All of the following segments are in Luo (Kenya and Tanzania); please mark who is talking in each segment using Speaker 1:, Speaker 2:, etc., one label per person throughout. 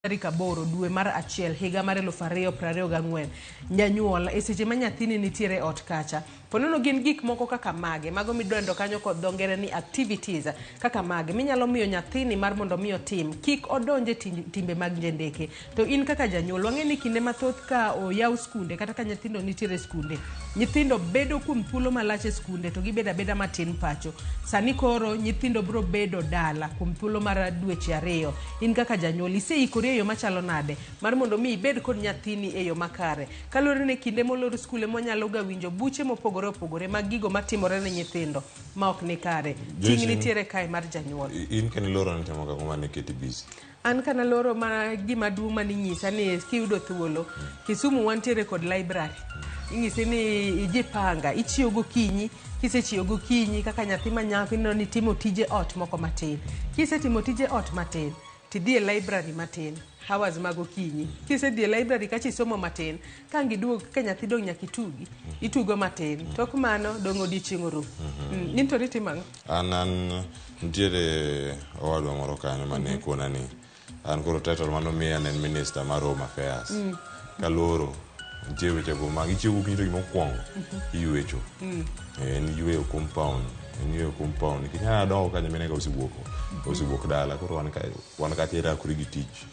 Speaker 1: Tarik 8 dwe mar achiel higa mar 2024, Janyuol, e seche ma nyathini nitiere e ot kacha, ponono gin gik moko kaka mage, mago midendo kanyo kod dho ngere ni activities kaka mage minyalo miyo nyathini mar mondo mi otim kik odonj e timbe mag njendeke. To in kaka janyuol, wang'e ni kinde mathoth ka oyaw skunde kata ka nyithindo nitiere e skunde, nyithindo bedo kuom thuolo malach e skunde to gibedo abeda matin pacho. Sani koro nyithindo biro bedo dala kuom thuolo mar dweche ariyo. In kaka janyuol iseikori e yo machalo nade mar mondo mi ibed kod nyathini e yo makare? Kaluwore ni kinde molor skul ema wanyalo ga winjo buche mopogore opogore mag gigo matimore ne nyithindo ma ok ni kare. Ting' nitiere kae mar janyuol.
Speaker 2: In kane iloro nitimo ang'o mane keti busy?
Speaker 1: An ka naloro mana gima duong' mane inyisa ni kiyudo thuolo, Kisumu wantiere kod library. Inyisi ni ijipanga, ichiew gokinyi, kisechiew gokinyi kaka nyathi ma nyako ineno ni itimo tije ot moko matin. Kisetimo tije ot matin, tidhi e library matin hours mag okinyi. Kisedhi e library kacha isomo matin, ka ang' iduogo ka nyathi dong' nyaka itugi, itugo matin. Tok mano dong' odiochieng' orumo. In to nitimo ang'o?
Speaker 2: An an nitiere owadwa moro kanyo mane kona ni an koro title mane omiya ne en minister mar Home Affairs. Kaloro nitie weche go mag ichiew gokinyi to gima okwongo iywecho. Eh, En yweyo compound, en yweyo compound. Nikech an adongo ka nyimine ga osewuok, osewuok dala koro wan ka wan kacha irakori gi tich.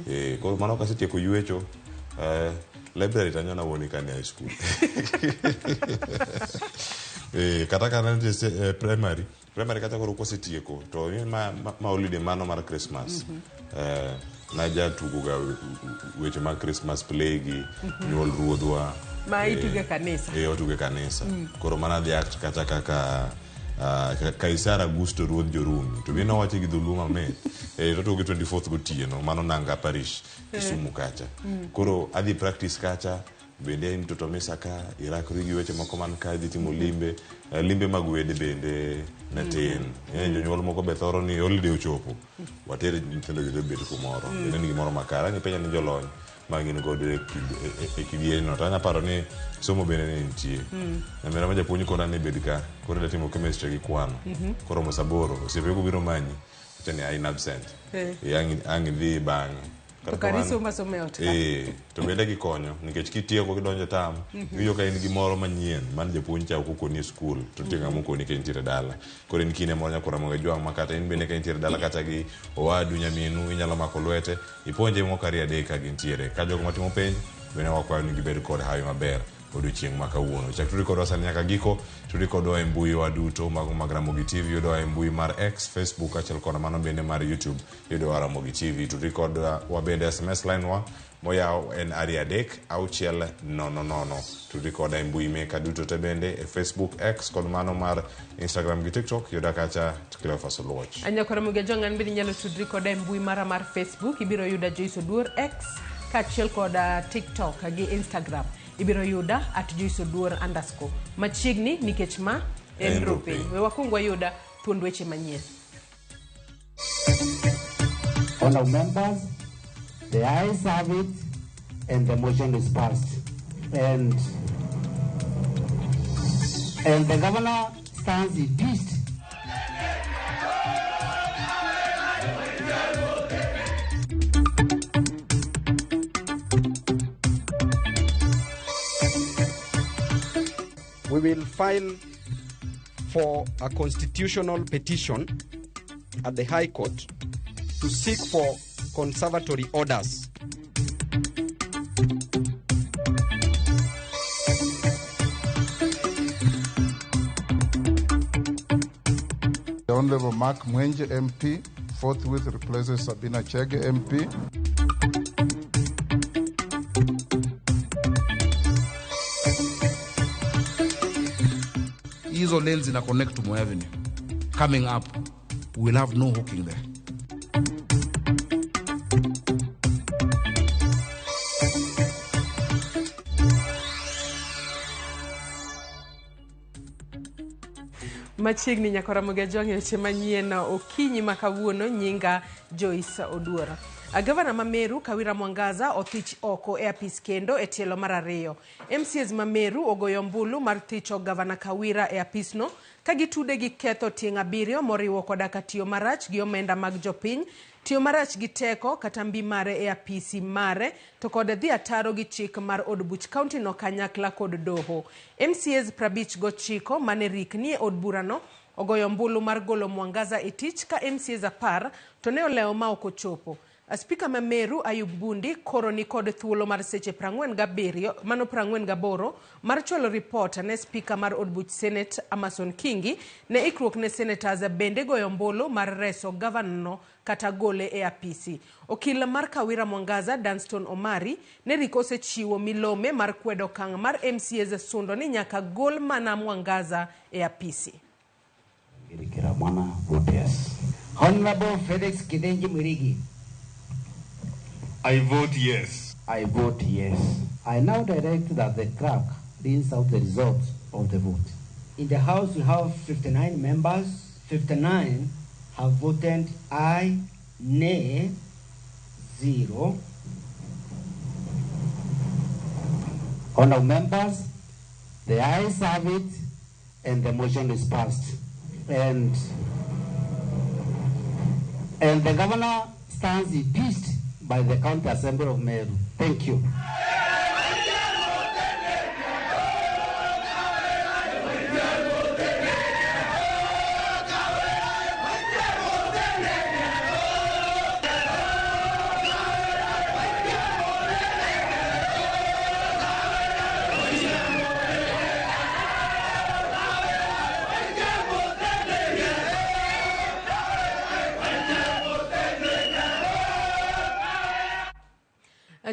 Speaker 2: Eh, koro mano kasetieko ywecho eh, library to anyona wuon ka ni high school. Eh, kata ka ne nitie eh, primary, primary kata koro kosetieko to ing'e ma, ma, ma holiday mano mar Christmas. Eh, najatugo ga weche mag Christmas play gi nyuol ruodhwa.
Speaker 1: Ma itugo e kanisa.
Speaker 2: Eh, watugo e kanisa. Koro mana dhi act kacha kaka Kaisar Augusto ruodh jo-Rumi. To be nowache gi dholuo mamit. Eh, to tugo 24th gotieno, mano Nanga Parish, Kisumu kacha. Koro adhi practice kacha, bende in mtoto misa ka, irakri gi weche moko man ka, idhi timo limbe. Eh, limbe mag wede bende ne tin. Eh, jonyuol moko be thoro ni holiday ochopo, water nyithindo gidhi obed kumoro. Bende ni gimoro makare. Ang' ipenja ni jolony, ma gin godo e e kidieny to anya paro ni somo bende ne nitie. Nyamera ma japuonj kona ni bed ka, koro idwa timo chemistry gi kwano. Koromo saa aboro, osiepe kobiro manyi, wacho ni in absent. Eh, ang' idhi bang'e.
Speaker 1: To kare isomo asoma e ot ka.
Speaker 2: Eh, to bende gikonyo nikech kitieko kidonjo tam, iwinjo ka in gi moro manyien man japuonj cha ok okoni e skul, to nitie ng'ama okoni ka intiere dala. Koro en kinde moro nyakwar Ramogi Ajwang' ma kata in bende ka intiere dala kata gi owadu, nyaminu, inyalo mako lwete Ipuonje moko ariyo adek ka gintiere. Ka jogo matimo penj bende wakwayo ni gibed kod hawi maber odiochieng' ma kawuono. Chak tudi kodwa sani nyaka giko. Tudi kodwa e mbui wa duto mago mag Ramogi TV. Yudowa e mbui mar X, Facebook kaachiel kod mano bende mar YouTube. Yudowa Ramogi TV. Tudi kodwa wabende SMS line wa moyaw en 2 3 6 0 0. Tudi koda e mbui meka duto te bende e Facebook, X kod mano mar Instagram gi TikTok. Yuda kacha Cleophas Oluoch.
Speaker 1: Nyakwar Ramogi Ajwang' an bende inyalo tudri koda e mbui mara mar Facebook, ibiro yuda Joyce Oduor, X kaachiel kod TikTok gi Instagram ibiro yuda at Joyce Oduor underscore. Machiegni nikech ma en
Speaker 2: En
Speaker 1: Rupiny.
Speaker 2: Rupiny.
Speaker 1: We wakwong wayuda thuond weche manyien.
Speaker 3: Honourable members, the ayes have it and the motion is passed. And, and the governor stands impeached.
Speaker 4: We will file for a constitutional petition at the High Court to seek for conservatory orders.
Speaker 5: The Honorable Mark Mwenje MP forthwith replaces Sabina Chege MP.
Speaker 6: Hizo lanes zina connect to Moi Avenue. Coming up, we'll have no hooking there.
Speaker 1: Machiegni nyaka Ramogi Ajwang' e weche manyien okinyi ma kawuono nyinga Joyce Oduor. Gavana ma Meru Kawira Mwangaza othich oko e apis kendo e tielo mar ariyo. MCAs ma Meru ogoyo ombulu mar thicho Gavana Kawira e apisno ka gitude gi ketho tieng' abiriyo moriwo koda ka tiyo marach gi omenda mag jopiny Tiyo marach gi teko kata mbi mare e apisi mare to kod dhi ataro gi chik mar od buch kaunti no kanyakla kod doho. MCAs 59 mane rikni e od burano ogoyo ombulu mar golo Mwangaza e tich ka MCAs 10 to ne olewo ma ok ochopo. Spika ma Meru Ayub Bundi koro ni kod thuolo mar seche 47 mano 48 mar chwalo ripot ne spika mar od buch Senate Amason Kingi ne ikruok ne senators bende goyo ombulu mar reso gavana kata gole e apisi. Okil mar Kawira Mwangaza Danston Omari ne rik osechiwo milome mar kwedo okang' mar MCAs sundo ni nyaka gol mana Mwangaza e apisi.
Speaker 3: Honorable Felix Kithinji Mwirigi.
Speaker 7: I vote yes.
Speaker 3: I vote yes. I now direct that the clerk reads out the results of the vote. In the House, we have 59 members. 59 have voted aye, nay, 0. Honorable members, the ayes have it, and the motion is passed. And the governor stands impeached by the County Assembly of Meru. Thank you.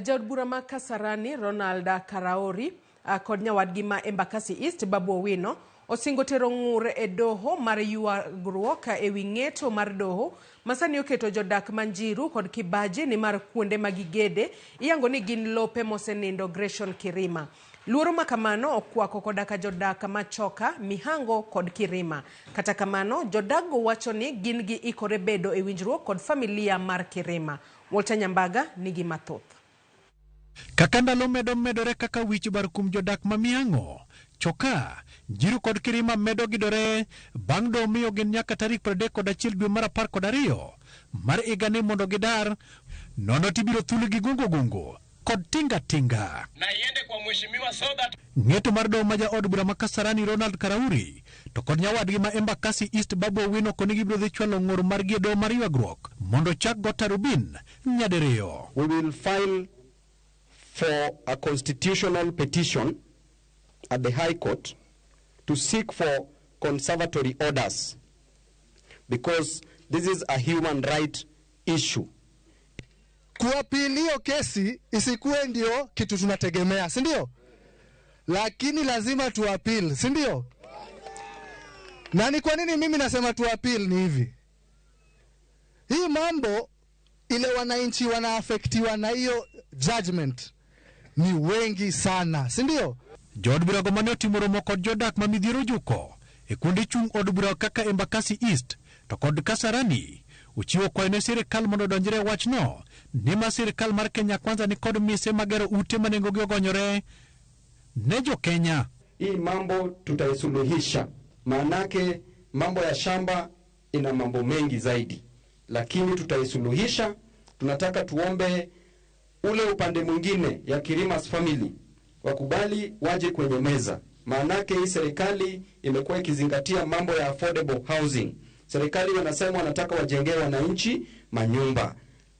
Speaker 1: Jaod bura ma Kasarani Ronald Karauri kod nyawadgi ma Embakasi East Babu Owino osingo tero ng'ur e doho mar ywagruok ewi ng'eto mar doho masani oketo jodak ma Njiru kod Kibaji ni mar kuonde ma gigede iyango ni gin lope mosenindo Greshon Kirima. Luoro ma kamano okwako koda ka jodak ma Choka, Mihango kod Kirima. Kata kamano, jodakgo wacho ni gin gi ikore bedo e winjruok kod familia mar Kirima. Walter Nyambaga nigi mathoth.
Speaker 8: Kaka ndalo medo medore kaka wich bar kuom jodak ma Mihango, Choka, Njiru kod Kirima medo gidore bang' doho miyo gin nyaka tarik 31 dwe mar 12 mar higani mondo gidar, nono tibiro thulgi gungo gungo kod tinga tinga.
Speaker 9: Na iende kwa mheshimiwa so that
Speaker 8: Ng'eto mar doho ma jaod bura ma Kasarani Ronald Karauri to kod nyawadgi ma Embakasi East Babu Owino koni gibiro dhi chwalo ng'ur margi e doho mar ywagruok mondo chak go tarubin nyadiriyo.
Speaker 4: We will file for a constitutional petition at the High Court to seek for conservatory orders, because this is a human right issue.
Speaker 10: Kuapili hiyo kesi isikuwe ndio kitu tunategemea, si ndio? Lakini lazima tuapil, si ndio? Na ni kwa nini mimi nasema tuapil ni hivi? Hii mambo ile wananchi wanaafektiwa na hiyo judgment ni wengi sana, si ndio?
Speaker 8: Jood burago mane otimo romo kod jodak ma Midhiero Juko e kuonde chung' od bura kaka Embakasi East to kod Kasarani ochiwo kwayo ne sirikal mondo odonjre e wachno ni ma sirikal mar Kenya Kwanza ni kod mise magero ute ma nengogi ogonyore ne jo Kenya.
Speaker 4: Hii mambo tutaisuluhisha, maanake mambo ya shamba ina mambo mengi zaidi, lakini tutaisuluhisha. Tunataka tuombe ule upande mwingine ya Kirima's family wakubali waje kwenye meza, maanake hii serikali imekuwa ikizingatia mambo ya affordable housing. Serikali wanasema wanataka wajengee wananchi manyumba.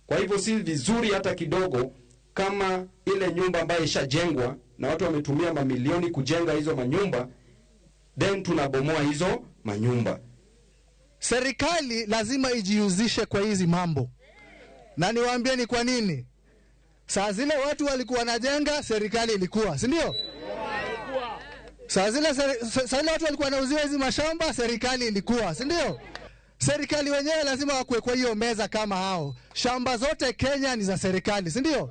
Speaker 4: Kwa hivyo si vizuri hata kidogo kama ile nyumba ambayo ishajengwa na watu wametumia mamilioni kujenga hizo manyumba, then tunabomoa hizo manyumba.
Speaker 10: Serikali lazima ijihusishe kwa hizi mambo. Na niwaambie ni kwa nini. Saa zile watu walikuwa wanajenga, serikali ilikuwa, si ndio? Saa zile watu walikuwa wanauziwa hizi mashamba, serikali ilikuwa, si ndio? Serikali wenyewe lazima wakuwe kwa hiyo meza kama hao. Shamba zote Kenya ni za serikali, si ndio?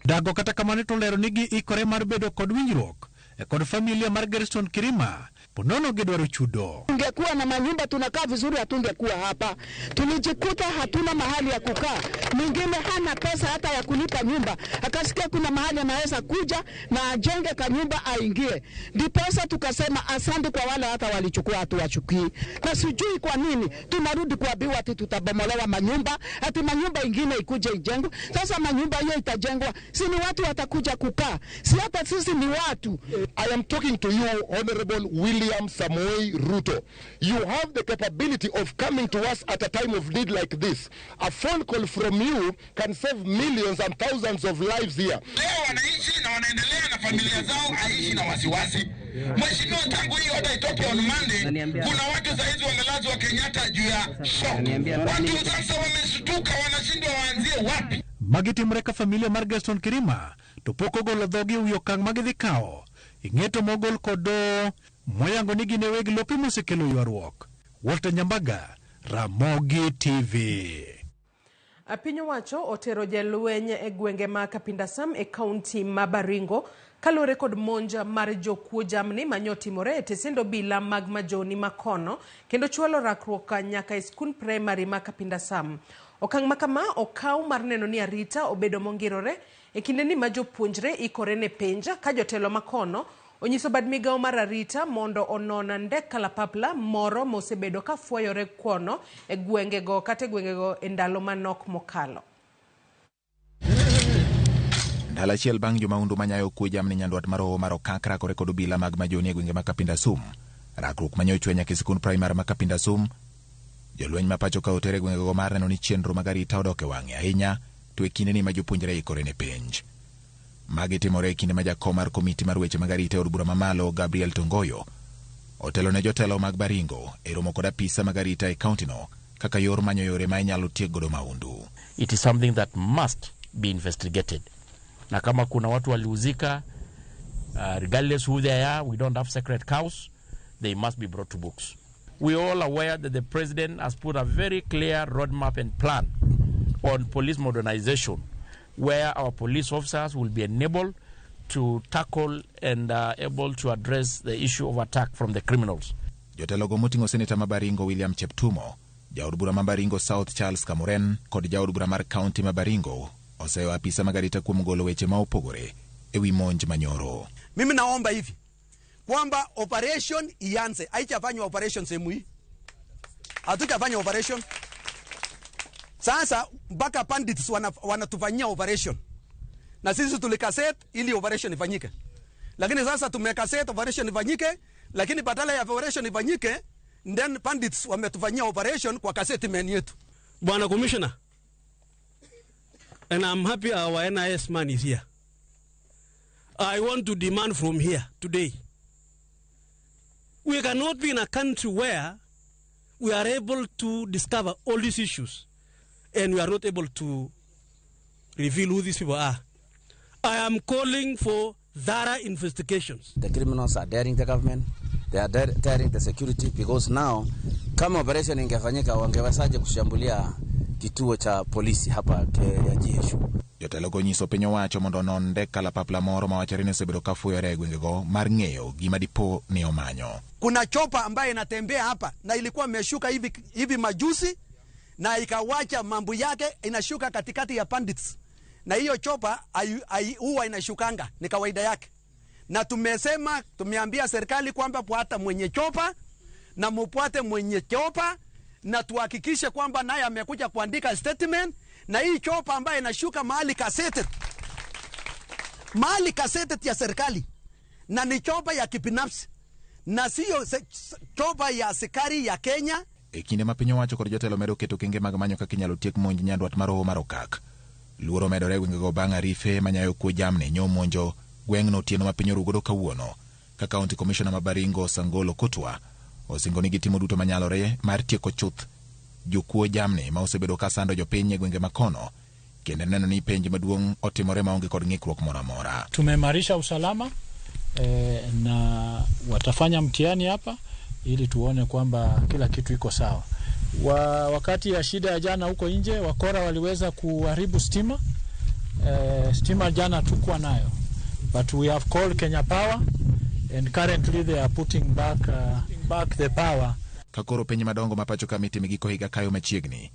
Speaker 8: Dago kata kamano to lero ni giikore mar bedo kod winjruok e kod familia mar Gerson Kirima Ponono gidwaro chudo.
Speaker 11: Tungekuwa na manyumba tunakaa vizuri, hatungekuwa hapa. Tulijikuta hatuna mahali ya kukaa, mwingine hana pesa hata ya kulipa nyumba, akasikia kuna mahali anaweza kuja na ajenge kanyumba aingie. Ndiposa tukasema asante kwa wale hata walichukua, hatuwachukii. Na sijui kwa nini tunarudi kuambiwa ati tutabomolewa manyumba, ati manyumba ingine ikuje ijengwe. Sasa manyumba hiyo itajengwa, si ni watu watakuja kukaa? Si hata sisi ni watu.
Speaker 12: I am talking to you, Honorable William Samoei Ruto. You have the capability of coming to us at a time of need like this. A phone call from you can save millions and thousands of lives here.
Speaker 13: Leo wanaishi na wanaendelea na familia zao, aishi na wasiwasi. Mheshimiwa, tangu hii order itoke on Monday, kuna watu saizi wamelazwa Kenyatta juu ya shock. Watu sasa wameshtuka, wanashindwa waanzie wapi.
Speaker 8: Magi timore ka familia mar Gaston Kirima to pok ogolo dhogi ewi okang' ma gidhi kawo e ng'eto mogol kod doho moyango ni gin e weg lope mosekelo ywaruok. Walter Nyambaga, Ramogi TV.
Speaker 1: Piny owacho otero jalweny e gwenge ma Kapindasam e kaunti ma Baringo kaluwore kod monj mar jokuo jamni manyotimore e tesend obila mag Majoni makono kendo chwalo rakruok nyaka e skund primary ma Kapindasam. Okang' ma kama okaw mar neno ni arita obedo mongirore e kindeni ma jopuonjre ikore ne penj ka jotelo makono onyiso bad migawo mar arita mondo onon ndek kalapapla moro mosebedo ka fwayore kuono e gwengego kata e gwengego e ndalo manok mokalo.
Speaker 14: Ndalo achiel bang' jomaundu manyayo kuo jamni nyandwat mar Hoho mar Okak rakore kod obila mag Majoni e gwenge ma Kapindasum. Rakruok manyochwe nyaka e sikund primar ma Kapindasum. Jolweny ma pacho ka oter e gwengego mar neno ni chenro mag arita odok e wang'e ahinya to e kindeni ma jopuonjre ikore ne penj. Magi timore e kinde ma jakom mar komiti mar weche mag arita e od bura mamalo Gabriel Tongoyo otelo ne jotelo mag Baringo e romo kod apisa mag arita e kauntino kaka yor manyo yore ma inyalo tiek godo maundu.
Speaker 15: It is something that must be investigated. Na kama kuna watu walihusika, regardless who they are, we don't have sacred cows, they must be brought to books. We are all aware that the president has put a very clear roadmap and plan on police modernization, where our police officers will be enabled to tackle and able to address the issue of attack from the criminals.
Speaker 14: Jotelogo moting'o seneta ma Baringo William Cheptumo, jaod bura ma Baringo South Charles Kamuren kod jaod bura mar kaunti ma Baringo oseyo apisa mag arita kuom golo weche ma opogore ewi monj manyoro.
Speaker 16: Mimi naomba hivi kwamba operation ianze. Haijafanywa operation sehemu hii, hatujafanya operation. Sasa mpaka bandits wanatufanyia operation, na sisi tulikaset ili operation ifanyike, lakini sasa tumekaset operation ifanyike, lakini badala ya operation ifanyike, then bandits wametufanyia operation kwa kaseti men yetu.
Speaker 17: Bwana Commissioner, and I'm happy our NIS man is here. I want to demand from here today. We cannot be in a country where we are able to discover all these issues and we are not able to reveal who these people are. I am calling for thorough investigations.
Speaker 18: The criminals are daring the government. They are daring the security because now kama operation ingefanyika wangewezaje kushambulia kituo cha polisi hapa ya GSU?
Speaker 14: Jotelo nyiso piny owacho mondo onon ndek kalapapla moro mawachore ni osebedo ka fuyore e gwengego mar ng'eyo gima dipo ni omanyo.
Speaker 16: Kuna chopa ambaye inatembea hapa na ilikuwa imeshuka hivi majuzi na ikawacha mambo yake inashuka katikati ya bandits, na hiyo chopa huwa inashukanga, ni kawaida yake. Na tumesema, tumeambia serikali kwamba fuata mwenye chopa na mupate mwenye chopa na tuhakikishe kwamba naye amekuja kuandika statement. Na hii chopa ambaye inashuka mahali kasete ya serikali, na ni chopa ya kibinafsi na sio chopa ya askari ya Kenya.
Speaker 14: E kinde ma piny owacho kod jotelo medo keto kenge mag manyo kaka inyalo tiek monj nyandwat mar Hoho mar Okak. Luoro medore e gwengego bang' arife manyayo kuo jamni nyomonjo gweng'no otieno ma piny orugodo kawuono, ka County Commissioner ma Baringo Sangolo Kotwa osingo ni gitimo duto manyalore mar tieko chuth jokuo jamni ma osebedo ka sando jopiny e gwenge makono kendo neno ni penj maduong' otimore maonge kod ng'ikruok moro amora.
Speaker 19: Tumeimarisha usalama na watafanya mtihani hapa ili tuone kwamba kila kitu iko sawa. Wakati ya shida ya jana huko nje, wakora waliweza kuharibu stima. Stima jana tukuwa nayo, but we have called Kenya Power. And currently they are putting back, back the power.
Speaker 14: Ka koro penj madongo ma pacho ka mitimo e giko higa kayo machiegni,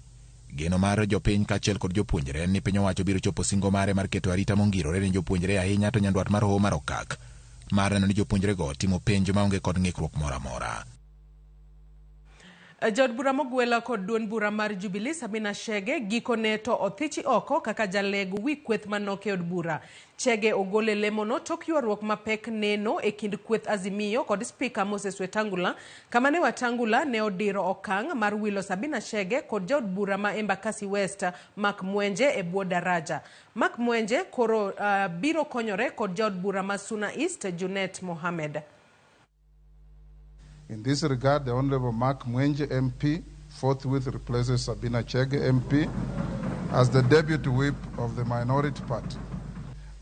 Speaker 14: geno mar jopiny kaachiel kod jopuonjre en ni piny owacho biro chopo singo mare mar keto arita mongirore ne jopuonjre ahinya to nyandwat mar Hoho mar Okak mar neno ni jopuonjrego timo penj maonge kod ng'ikruok moro amora.
Speaker 1: Jaod bura mogwel kod duond bura mar Jubilee Sabina Chege gikone to othichi oko kaka jaleg wi kweth manok e od bura. Chege ogol e lemono tok ywaruok mapek neno e kind kweth Azimio kod spika Moses Wetangula, kama ne Wetangula ne odiro okang' mar wilo Sabina Chege kod jaod bura ma Embakasi West Mark Mwenje e bwo daraja. Mark Mwenje koro biro konyore kod jaod bura ma Suna East Junet Mohamed.
Speaker 5: In this regard, the Honorable Mark Mwenje MP forthwith replaces Sabina Chege MP as the deputy whip of the minority party.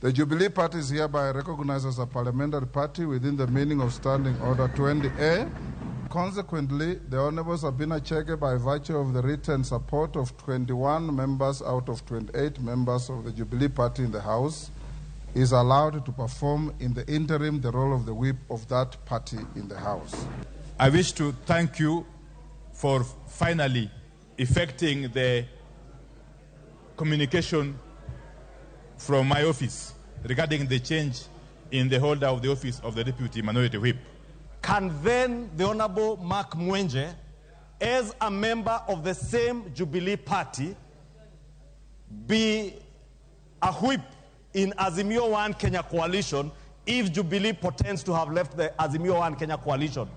Speaker 5: The Jubilee Party is hereby recognized as a parliamentary party within the meaning of Standing Order 20A. Consequently, the Honorable Sabina Chege, by virtue of the written support of 21 members out of 28 members of the Jubilee Party in the House, is allowed to perform in the interim the role of the whip of that party in the House.
Speaker 20: I wish to thank you for finally effecting the communication from my office regarding the change in the holder of the office of the Deputy Minority Whip.
Speaker 21: Can then the Honorable Mark Mwenje, as a member of the same Jubilee Party, be a whip in Azimio One Kenya coalition if Jubilee pretends to have left the Azimio One Kenya coalition?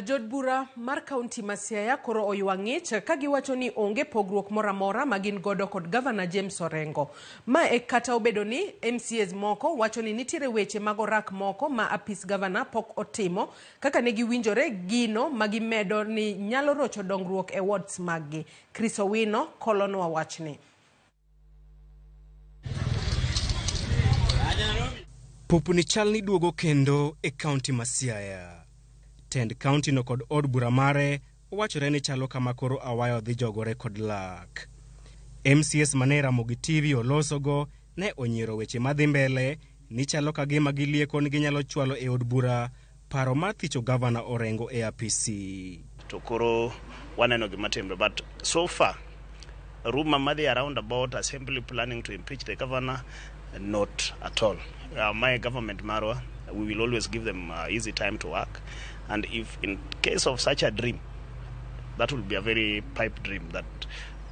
Speaker 1: Jaod bura mar kaunti ma Siaya koro oywa ng'ich ka giwacho ni onge pogruok moro amora ma gin godo kod Gavana James Orengo. Ma e kata obedo ni MCAs moko wacho ni nitiere weche mag orak moko ma apis gavana pok otimo kaka ne giwinjore gino ma gimedo ni nyalo rocho dongruok e wards maggi. Chris Owino kolonwa wachni.
Speaker 22: Popni chal ni duogo kendo e kaunti ma Siaya. Tend kaunti no kod od bura mare wachore ni chalo kama koro awayo dhi jogore kod lak. MCS mane Ramogi TV olosogo ne onyiero weche madhi mbele ni chalo ka gima gilieko ni ginyalo chwalo e od bura paro mar thicho gavana Orengo e apisi.
Speaker 23: To koro waneno gima timre, but so far rumor madhi around about assembly planning to impeach the governor, not at all. My government marwa, we will always give them easy time to work, and if in case of such a dream, that will be a very pipe dream that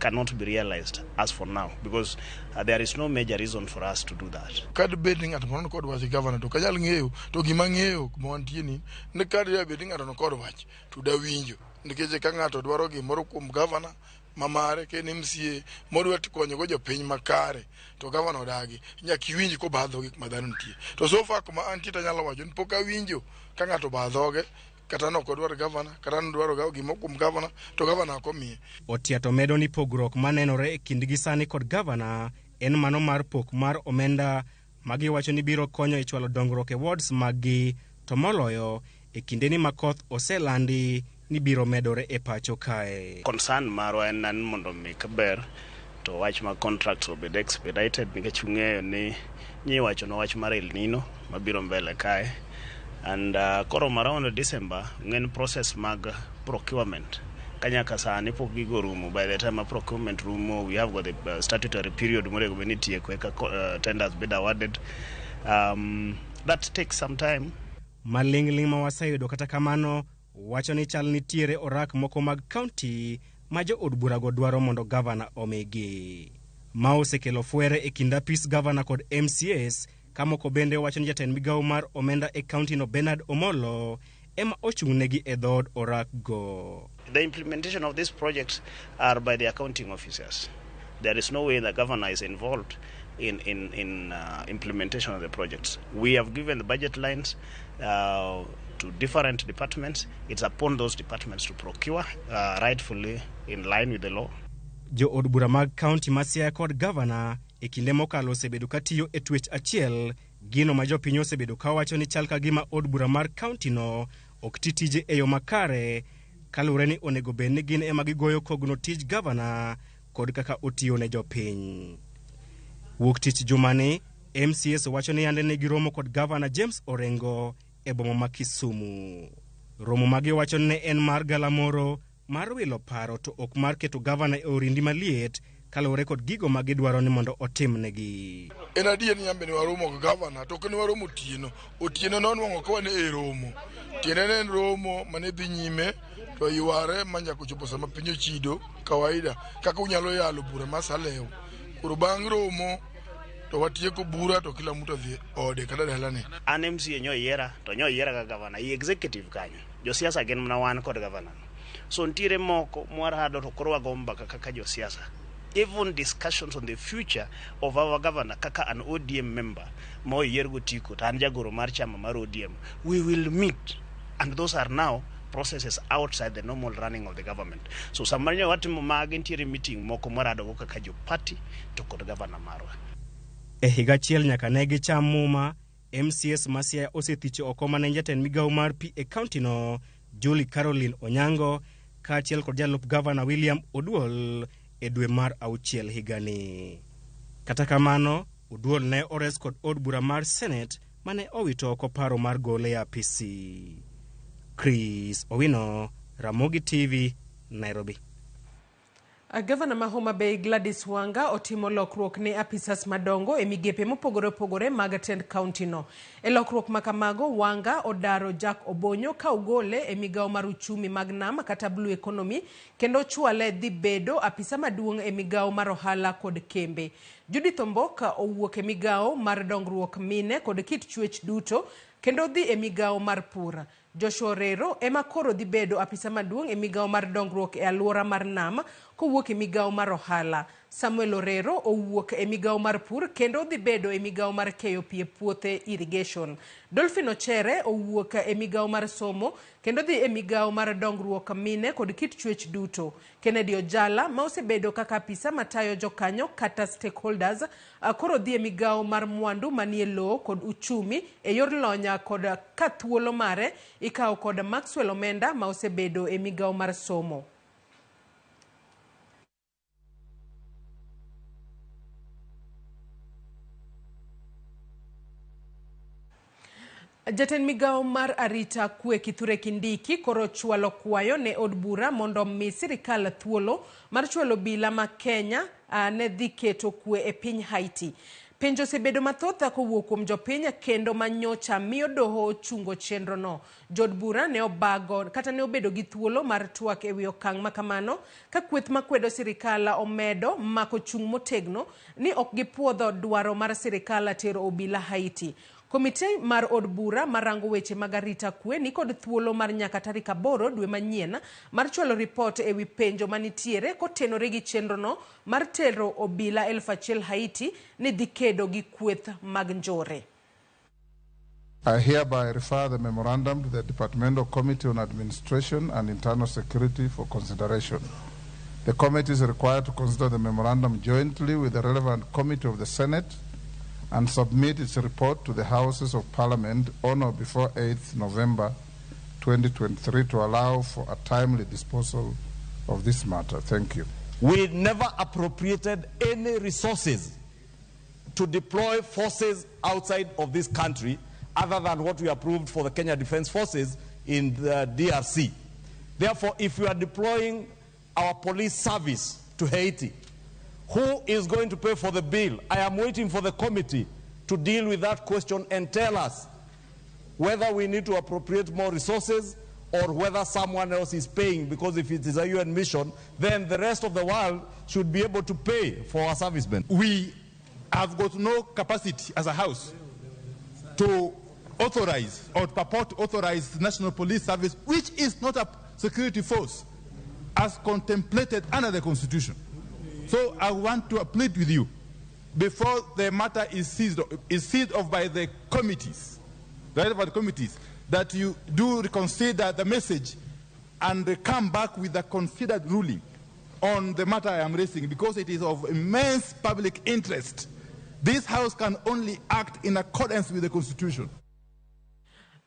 Speaker 23: cannot be realized as for now, because there is no major reason for us to do that.
Speaker 24: Kad bed ni ng'ato moro kod wach governor to kanyal ng'eyo to gima ng'eyo kuma wantie ni ne kad bed ni ng'ato kod wach to da winjo, nikech ka ng'ato dwaro gimoro kuom governor mamare ka en MCA modwa konyogo jopiny makare to governor odagi, nyaka iwinj kobadho gik ma dhano nitie. To so far kuma antie tanyalo wacho ni pok awinjo ka ng'ato obadhoge kata nok odwar governor kata nodwaro gimoro kuom governor to governor ok omiye.
Speaker 22: Otia to medo ni pogruok manenore e kindgi sani kod governor en mano mar pok mar omenda magiwacho ni biro konyo e chwalo dongruok e wards maggi, to moloyo e kindeni ma koth oselandi ni biro medore e pacho kae.
Speaker 23: Concern marwa en ni mondo mi kaber to wach mag contracts obed expedited, nikech ung'eyo ni nyiwacho no wach mar El Nino mabiro mbele kae, and koro around December ng'en process mag procurement kanyaka sani pok gigo rumo. By the time a procurement rumo, we have got the statutory period monego bed ni itieko eka tenders bed awarded. That takes some time.
Speaker 22: Maling'ling' ma waseyudo kata kamano wacho ni chal nitiere orak moko mag kaunti ma jo od burago dwaro mondo gavana omigi. Ma osekelo fwere e kind apis gavana kod MCAs, ka moko bende wacho ni jatend migawo mar omenda e kaunti no Bernard Omolo ema ochung'negi e dhood orak go.
Speaker 23: The implementation of these projects are by the accounting officers. There is no way the governor is involved in implementation of the projects. We have given the budget lines to different departments. It's upon those departments to procure rightfully in line with the law.
Speaker 22: Jo od bura mag kaunti ma Siaya kod gavana e kinde mokalo osebedo katiyo e twech achiel, gino ma jopiny osebedo kawacho ni chal ka gima od bura mar kaunti no ok ti tije e yo makare, kaluwore ni onego bed ni gin ema gigoyo kogno tij gavana kod kaka otiyo ne jopiny. Wuok tich jumani, MCAs wacho ni yande ne giromo kod gavana James Orengo e boma ma Kisumu. Romo ma giwacho ni ne en mar galamoro mar wilo paro to ok mar keto gavana e orindi maliet kaluwore kod gigo ma gidwaro ni mondo otimnegi.
Speaker 24: En adier ni nyambe ne waromo gi gavana to ok ne waromo otieno. Otieno nonwang'o ka wan e romo. Tiende ne en romo mane dhi nyime to yware ma nyaka ochopo sama piny ochido kawaida kaka unyalo yalo bura ma salew. Koro bang' romo to watieko bura to kila mtu odhi ode kata dalane.
Speaker 23: An MCA nyo yiera to nyo yiera ka gavana i executive kanyo. Josiasa gin mana wan kod gavana. So nitiere moko mwarado to koro wago mbaka kaka josiasa. Even discussions on the future of our governor kaka an ODM member ma oyier gotiko to an jagoro mar chama mar ODM, we will meet and those are now processes outside the normal running of the government. So sama nyo watimo magi nitiere meeting moko mwaradogo kaka jo party to kod governor marwa.
Speaker 22: E higa achiel nyaka ne gicham muma, MCAs ma Siaya osethicho oko mane jatend migawo mar pi e kauntino Julie Caroline Onyango kaachiel kod jalup gavana William Oduol e dwe mar auchiel higani. Kata kamano, Oduol ne ores kod od bura mar Senate mane owito oko paro mar gole e apisi. Chris Owino, Ramogi TV, Nairobi.
Speaker 1: Gavana ma Homa Bay Gladys Wanga otimo lokruok ne apisas madongo e migepe mopogore opogore mag tend kaunti no. E lokruok ma kamago, Wanga odaro Jack Obonyo ka ogole e migawo mar uchumi mag nam kata Blue Economy kendo chwale dhi bedo apisa maduong' e migawo mar ohala kod kembe. Judith Omboka owuok e migawo mar dongruok mine kod kit chwech duto kendo dhi e migawo mar pur. Joshua Orero ema koro dhi bedo apisa maduong' e migawo mar dongruok e alwora mar nam kowuok e migawo mar ohala. Samuel Orero owuok e migawo mar pur kendo dhi bedo e migawo mar keyo pi e puothe irrigation. Dolphin Ochere owuok e migawo mar somo kendo dhi e migawo mar dongruok mine kod kit chwech duto. Kennedy Ojala ma osebedo kaka apisa matayo jokanyo kata stakeholders koro dhi e migawo mar mwandu manie lowo kod uchumi e yor lony kod ka thuolo mare ikawo kod Maxwell Omenda ma osebedo e migawo mar somo. Jatend migawo mar arita kwe Kithure Kindiki koro chwalo kwayo ne od bura mondo mi sirikal thuolo mar chwalo obila ma Kenya ne dhi keto kwe e piny Haiti. Penjo osebedo mathoth kowuok kuom jopiny kendo manyocha miyo doho ochungo chenro no. Jood bura ne obago kata ne obedo gi thuolo mar twak ewi okang' ma kamano ka kweth makwedo sirikal omedo mako chung' motegno ni ok gipuodho dwaro mar sirikal tero obila Haiti. Komite mar od bura marango weche mag arita kwe ni kod thuolo mar nyaka tarik 8 dwe manyien mar chwalo ripot ewi penjo manitiere kotenore gi chenrono mar tero obila 1000 Haiti ni dhi kedo gi kweth mag njore.
Speaker 5: I hereby refer the memorandum to the Departmental Committee on Administration and Internal Security for consideration. The committee is required to consider the memorandum jointly with the relevant committee of the Senate and submit its report to the Houses of Parliament on or before 8th November 2023 to allow for a timely disposal of this matter. Thank you.
Speaker 21: We never appropriated any resources to deploy forces outside of this country other than what we approved for the Kenya Defence Forces in the DRC. Therefore, if we are deploying our police service to Haiti, who is going to pay for the bill? I am waiting for the committee to deal with that question and tell us whether we need to appropriate more resources or whether someone else is paying, because if it is a UN mission, then the rest of the world should be able to pay for our servicemen.
Speaker 20: We have got no capacity as a house to authorize or purport to authorize the National Police Service, which is not a security force as contemplated under the Constitution. So I want to plead with you, before the matter is seized off by the committees, the relevant committees, that you do reconsider the message and come back with a considered ruling on the matter I am raising, because it is of immense public interest. This House can only act in accordance with the Constitution.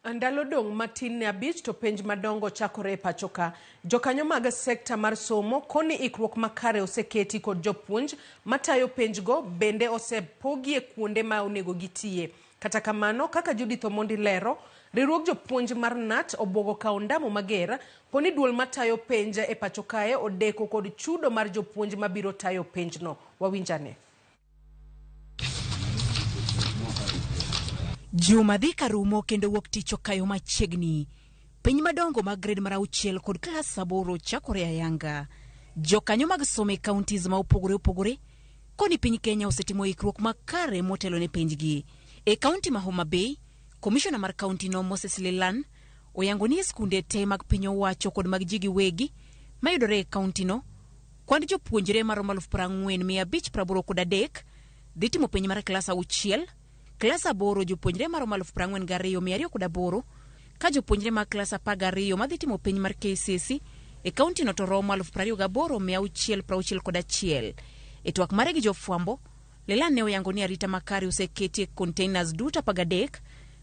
Speaker 1: Ndalo dong' matin ne 5 to penj madongo chakore e pacho ka. Jokanyo mag sekta mar somo koni ikruok makare oseketi kod jopuonj matayo penjgo bende osepogie kuonde ma onego gitiye. Kata kamano, kaka Judith Omondi lero, riwruog jopuonj mar KNUT obwogo kawo ondamo mager poni duol matayo penj e pacho kae odeko kod chudo mar jopuonj mabiro tayo penjno. Wawinjane.
Speaker 2: Juma dhi karumo kendo wuok tich okayo machiegni. Penj madongo mag grade mar 6 kod klas 8 chakore ayanga. Jokanyo mag somo e counties ma opogore opogore koni piny Kenya osetimo ikruok makare motelo ne penjgi. E kaunti ma Homa Bay, komishona mar kaunti no Moses Lelan oyango ni e skunde te mag piny owacho kod mag ji giwegi mayudore e kaunti no, kwand jopuonjre maromo 40,583 dhi timo penj mar klas 6, klas 8 jopuonjre maromo 42,208, ka jopuonjre mag klas 12 madhi timo penj mar KCSE e kaunti no to romo 28,661. E twak mare gi jofwambo, Lelan ne oyango ni arita makare oseketi e containers duto 13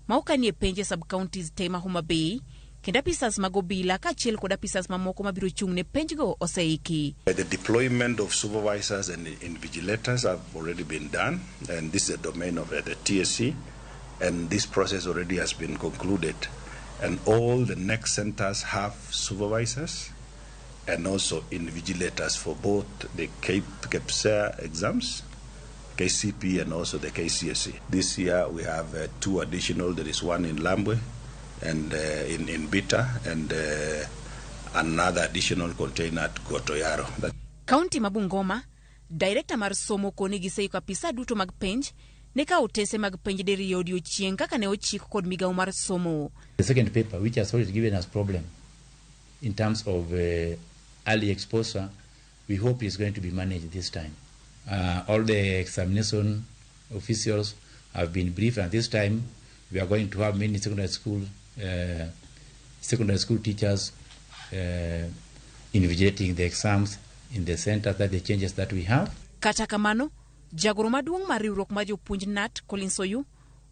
Speaker 2: ma okanie penj e sub-counties te ma Homa Bay, kendo apisas mag obila kaachiel kod apisas mamoko mabiro chung' ne penjgo oseiki.
Speaker 3: The deployment of supervisors and invigilators have already been done, and this is the domain of the TSC, and this process already has been concluded. And all the next centers have supervisors and also invigilators for both the KPSEA exams, KCP, and also the KCSE. This year we have 2 additional. There is one in Lambwe and in Bita, and another additional container at Gotoyaro.
Speaker 2: Kaunti ma Bungoma, director mar somo koni giseiko apisa duto mag penj ne kawo otese mag penj diriyo odiochieng' kaka ne ochik kod migawo mar somo.
Speaker 6: The second paper, which has always given us problem in terms of early exposure, we hope is going to be managed this time. All the examination officials have been briefed, and this time we are going to have many secondary school teachers invigilating the exams in the center, that the changes that we have.
Speaker 2: Kata kamano, jagoro maduong' mar riwruok mar jopuonj KNUT, Collins Oyu,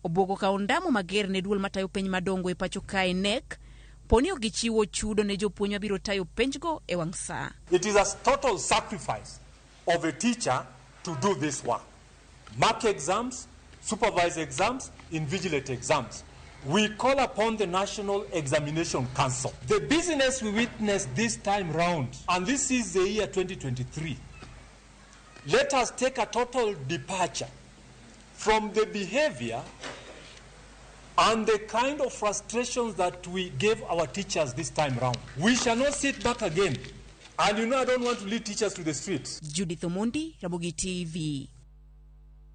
Speaker 2: obwogo kawo ondamo mager ne duol matayo penj madongo e pacho kae KNEC, poni ok gichiwo chudo ne jopuonj mabiro tayo penjgo e wang' sa.
Speaker 7: It is a total sacrifice of a teacher to do this work. Mark exams, supervise exams, invigilate exams. We call upon the National Examination Council. The business we witnessed this time round, and this is the year 2023, let us take a total departure from the behavior and the kind of frustrations that we gave our teachers this time round. We shall not sit back again. And you know, I don't want to lead teachers to the streets.
Speaker 2: Judith Omondi, Ramogi TV.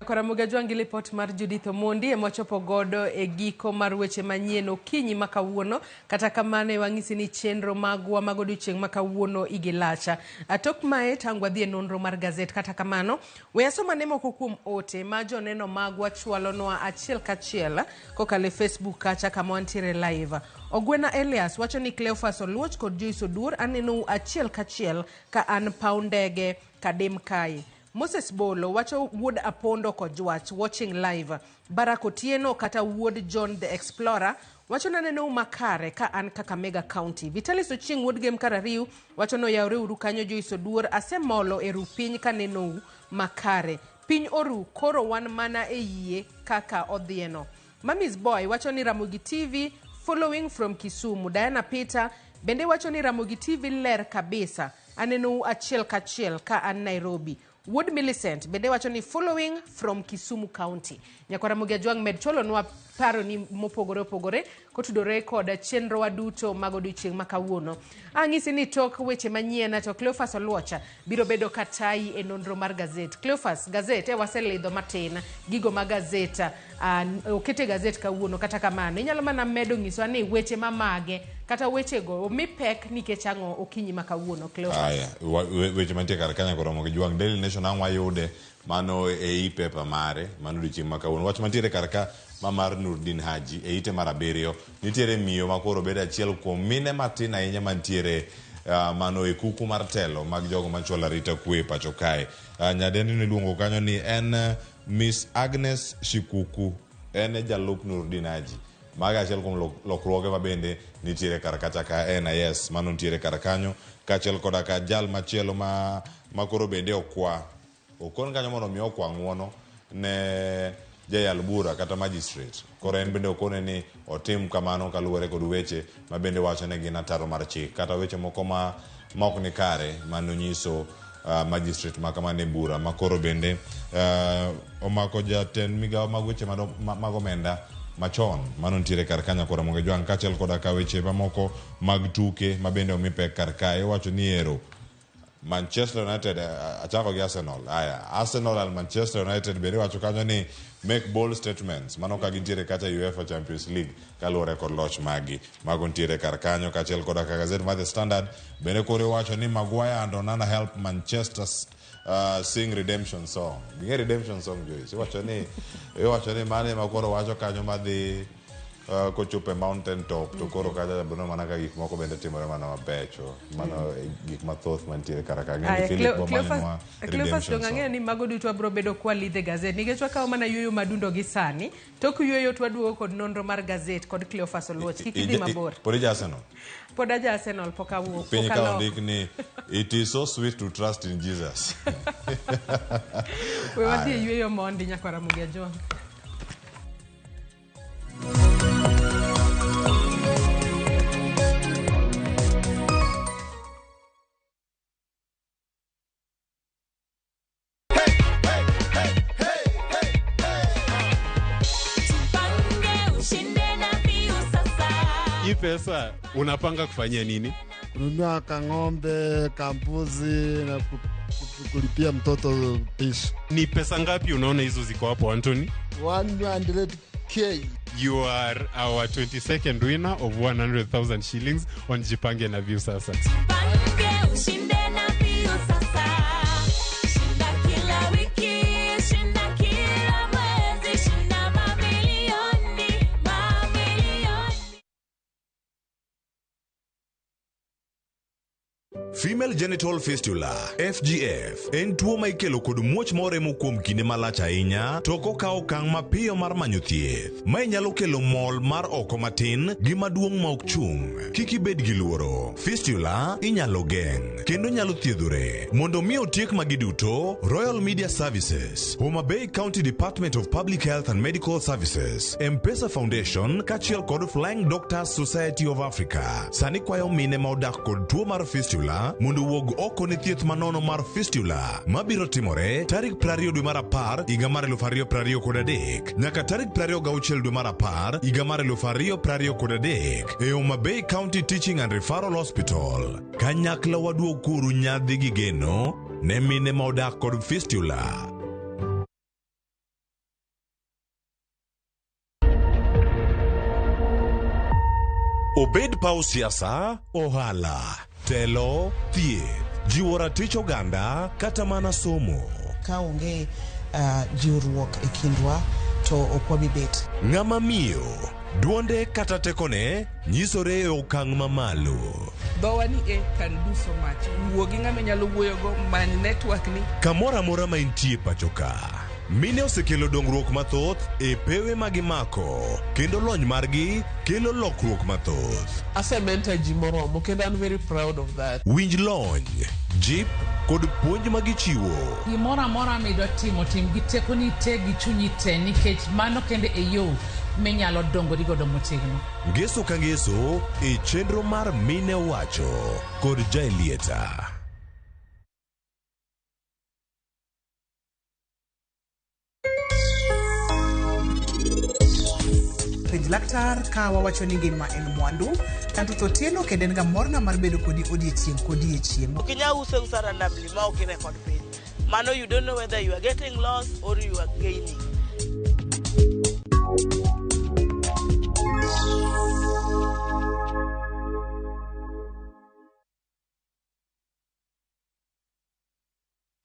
Speaker 1: Ramogi Ajwangi lipot mar Judith Omondi ema wachopo godo e giko mar weche manyien okinyi ma kawuono. Kata kamano wang'isi ni chenro magwa mag odiochieng' ma kawuono igi lacha. Tok mae tang' wadhi e nonro mar gazet. Kata kamano we asomane moko kuom ote ma joneno magwa chwalonwa achiel kachiel kokalo e Facebook kacha kama wantiere live. Ogwena Elias wacho ni Cleophas Oluoch kod Joyce Oduor anenou achiel kachiel ka an paw ndege Kadem kae. Moses Bolo wacho wuod Apondo Kojwach watching live. Barack Otieno kata wuod John the Explorer wacho nanenou makare ka an Kakamega County. Vitalis Ochieng' wuod Gem Karariu wacho noyawre uru kanyo Joyce Oduor asemolo e ru piny kanenou makare. Piny oru koro wan mana e yie kaka odhieno. Mamis Boy wacho ni Ramogi TV following from Kisumu. Diana Peter bende wacho ni Ramogi TV ler kabisa. Anenou achiel kachiel ka an Nairobi. Wuod Millicent bende wacho ni following from Kisumu County. Nyakwar Ramogi Ajwang' med chwalonwa paro ni mopogore opogore kotudore kod chenro wa duto mag odiochieng' ma kawuono. Ang'isi ni tok weche manyien to Cleophas Oluocha biro bedo katayi e nonro mar gazet. Cleophas, gazet e waselidho matin gigo ma gazet okete gazet kawuono. Kata kamano inyalo mana medo nyisowa ni weche mamage kata wechego omi pek nikech ang'o okinyi ma kawuono Cleophas.
Speaker 25: Aya, weche mantie kar kanyo koromo gi Jwang'. Daily Nation ang' wayude mano e e-paper mare mano odiochieng' ma kawuono. Wach mantiere kar ka ma mar Nurdin Haji e ite mar 7 nitiere miyo ma koro bedo achiel kuom mine matin ahinya mantiere mano e kuku mar telo mag jogo machwalo arita kwe e pacho kae. Nyadendi niluongo kanyo ni en Miss Agnes Shikuku, en e jalup Nurdin Haji. Mago achiel kuom lokruoge ma bende nitiere kar kacha ka NIS mano nitiere kar kanyo kaachiel koda ka jal machielo ma makoro bende okwa okon kanyo mondo mi okwa ng'uono ne jayal bura kata magistrate. Koro en bende okone ni otim kamano kaluwore kod weche ma bende wacho ni gin ataro mar chik kata weche moko ma ok ni kare manonyiso magistrate ma kamano e bura ma koro bende omako jatend migawo mag weche mag omenda machon mano nitiere kar kanyo koro Ramogi Jwang' kaachiel koda ka weche mamoko mag tuke ma bende omi pek kar kae iwacho ni ero Manchester United achako gi Arsenal. Aya, Arsenal and Manchester United bende iwacho kanyo ni make bold statements mano ka gintiere kacha UEFA Champions League kaluwore kod loch maggi. Mago nitiere kar kanyo kaachiel koda ka gazet mar The Standard bende koro iwacho ni Maguire and Onana help Manchester sing redemption song. Ging'e redemption song Joyce. Iwacho ni mane ma koro wacho kanyo madhi kochopo e mountain top to koro kacha bono mana ka gik moko bende timore mana mabecho. Mano gik mathoth mantiere kar ka. Ng'eni Philip Bomani
Speaker 1: Cleophas dong' ang'eyo ni mago duto wabiro bedo kwa lidhe gazet nikech wakawo mana yueyo madundo gi sani. Tok yueyo to waduogo kod nonro mar gazet kod Cleophas Oluoch. Kik idhi mabor.
Speaker 25: Pod ija Arsenal?
Speaker 1: Pod aja Arsenal pok awuok.
Speaker 25: Piny ka ondik ni it is so sweet to trust in Jesus.
Speaker 1: We wadhi e yueyo mondi nyakwar Ramogi Ajwang'.
Speaker 4: Hii pesa unapanga kufanyia nini?
Speaker 9: Kununua kang'ombe, kambuzi na kulipia mtoto pishi.
Speaker 4: Ni pesa ngapi unaona hizo ziko hapo Anthony?
Speaker 9: 100K.
Speaker 4: You are our 22nd winner of 100,000 shillings on Jipange na Viusasa.
Speaker 10: Jipange ushinde na Viusasa. Shinda kila wiki, shinda kila mwezi, shinda mamilioni, mamilioni.
Speaker 25: Female genital fistula FGF en tuo ma ikelo kod muoch moremo kuom kinde malach ahinya to ok okaw okang' mapiyo mar manyo thieth. Mae nyalo kelo mol mar oko matin gi maduong' ma ok chung'. Kik ibed gi luoro. Fistula inyalo geng' kendo nyalo thiedhore. Mondo mi otiek magi duto, Royal Media Services, Homa Bay County Department of Public Health and Medical Services, M-Pesa Foundation kaachiel kod Flying Doctors Society of Africa sani kwayo mine ma odak kod tuo mar fistula mondo wuog oko ne thieth manono mar fistula mabiro timore tarik 20 dwe mar 10 higa mar 2023 nyaka tarik 26 dwe mar 10 higa mar 2023 e Homa Bay County Teaching and Referral Hospital. Kanyakla waduog kuru nyadhi gi geno ne mine ma odak kod fistula. Obed paw siasa, ohala, telo, thieth, jiwo ratich oganda kata mana somo.
Speaker 11: Ka onge jiwruok e kindwa to ok wabi bet.
Speaker 25: Ng'ama miyo, duonde kata tekone nyisore e okang' mamalo.
Speaker 12: Dhowa ni e can do so much. Wuo gi ng'ama inyalo wuoyogo, many network ni.
Speaker 25: Kamoro amora ma intie pacho ka, mine osekelo dongruok mathoth e pewe ma gimako kendo lony margi kelo lokruok mathoth.
Speaker 12: Asementa ji moromo kendo I'm very proud of that.
Speaker 25: Winj lony, jip kod puonj ma gichiwo.
Speaker 26: Gimoro amora midwa timo, tim gi tekoni te gi chunyi te nikech mano kende e yo minyalo dongori godo motegno.
Speaker 25: Ngeso ka ngeso e chenro mar Mine Owacho kod Jaelieta.
Speaker 11: Penj laktar ka wawacho ni ngima en mwandu. Anto Otieno kendo en ga morna mar bedo kodi odiechieng' kodiechieng'.
Speaker 27: Ok inyal uso usa randomly ma ok i-record piny. Mano you don't know whether you are getting loss or you are gaining.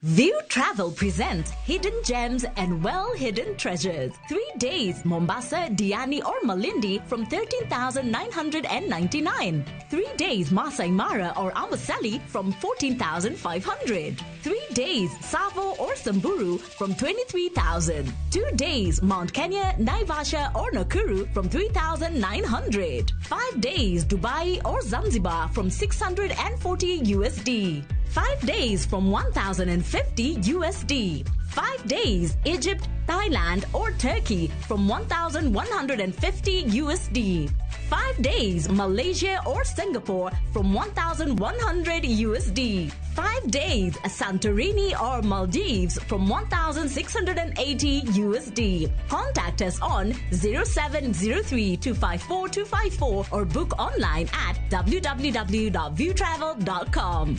Speaker 28: View
Speaker 8: Travel presents Hidden Gems and Well Hidden Treasures. 3 days Mombasa, Diani, or Malindi from 13,999. 3 days Masai Mara or Amboseli from 14,500. 3 days Tsavo or Samburu from 23,000. 2 days Mount Kenya, Naivasha, or Nakuru from 3,900. 5 days Dubai or Zanzibar from 640 USD. 5 days from 1,050 USD. 5 days Egypt, Thailand, or Turkey from 1,150 USD. 5 days Malaysia or Singapore from 1,100 USD. 5 days Santorini or Maldives from 1,680 USD. Contact us on 0703 254 254 or book online at www.viewtravel.com.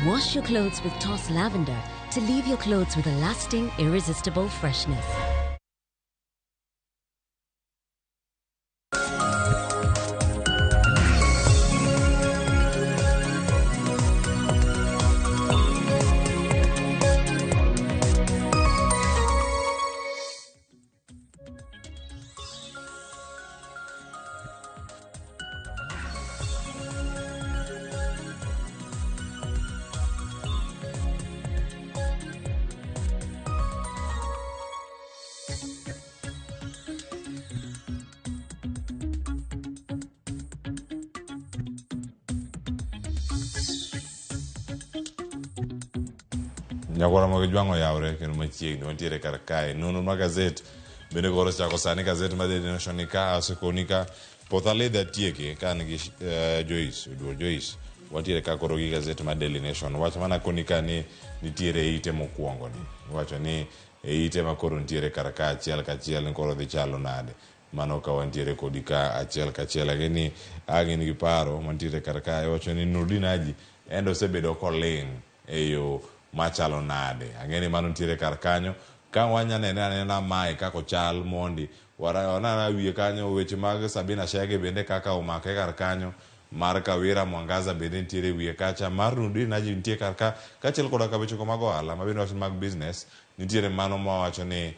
Speaker 13: Wash your clothes with Toss Lavender to leave your clothes with a lasting, irresistible freshness.
Speaker 25: Nyakwara mag Jwang' oyawre kendo machiegni wantiere kar kae. Nonro mar gazet bende koro osechako sani gazet mar Daily Nation ni ka asekoni ka poth alidhe atieki ka an gi Joyce Oduor Joyce wantiere ka koro gi gazet mar Daily Nation. Wach mana koni ka ni nitiere e ite mokwongo ni iwacho ni e ite ma koro nitiere kar ka achiel kachiel ni koro dhi chalo nade mano ka wantiere kodi ka achiel kachiel ang'e ni ang' in gi paro mantiere kar ka iwacho ni Nurdin Haji en osebedo koling' e yo machalo nade ang'e ni mano nitiere kar kanyo ka wanya nene anena mae kaka ochal mondi wanana wiye kanyo weche mag Sabina Chege bende kaka omake kar kanyo mar Kawira Mwangaza bende nitiere wiye kacha mar Nurdin Haji nitie kar ka kaachiel koda ka weche mag ohala ma bende wacho mag business nitiere mano mawacho ni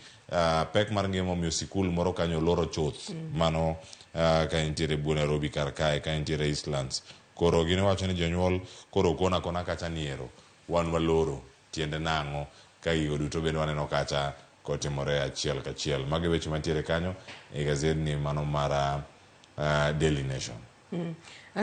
Speaker 25: pek mar ngima omiyo sikul moro kanyo oloro chuth mano ka nitiere buo Nairobi kar kae ka nitiere Eastlands koro gin wacho ni jonyuol koro kona kona kacha ni ero wan waloro tiende nang'o ka gigo duto bende waneno kacha kotimore achiel kachiel mago e weche mantiere kanyo e gazedni mano mar Daily Nation.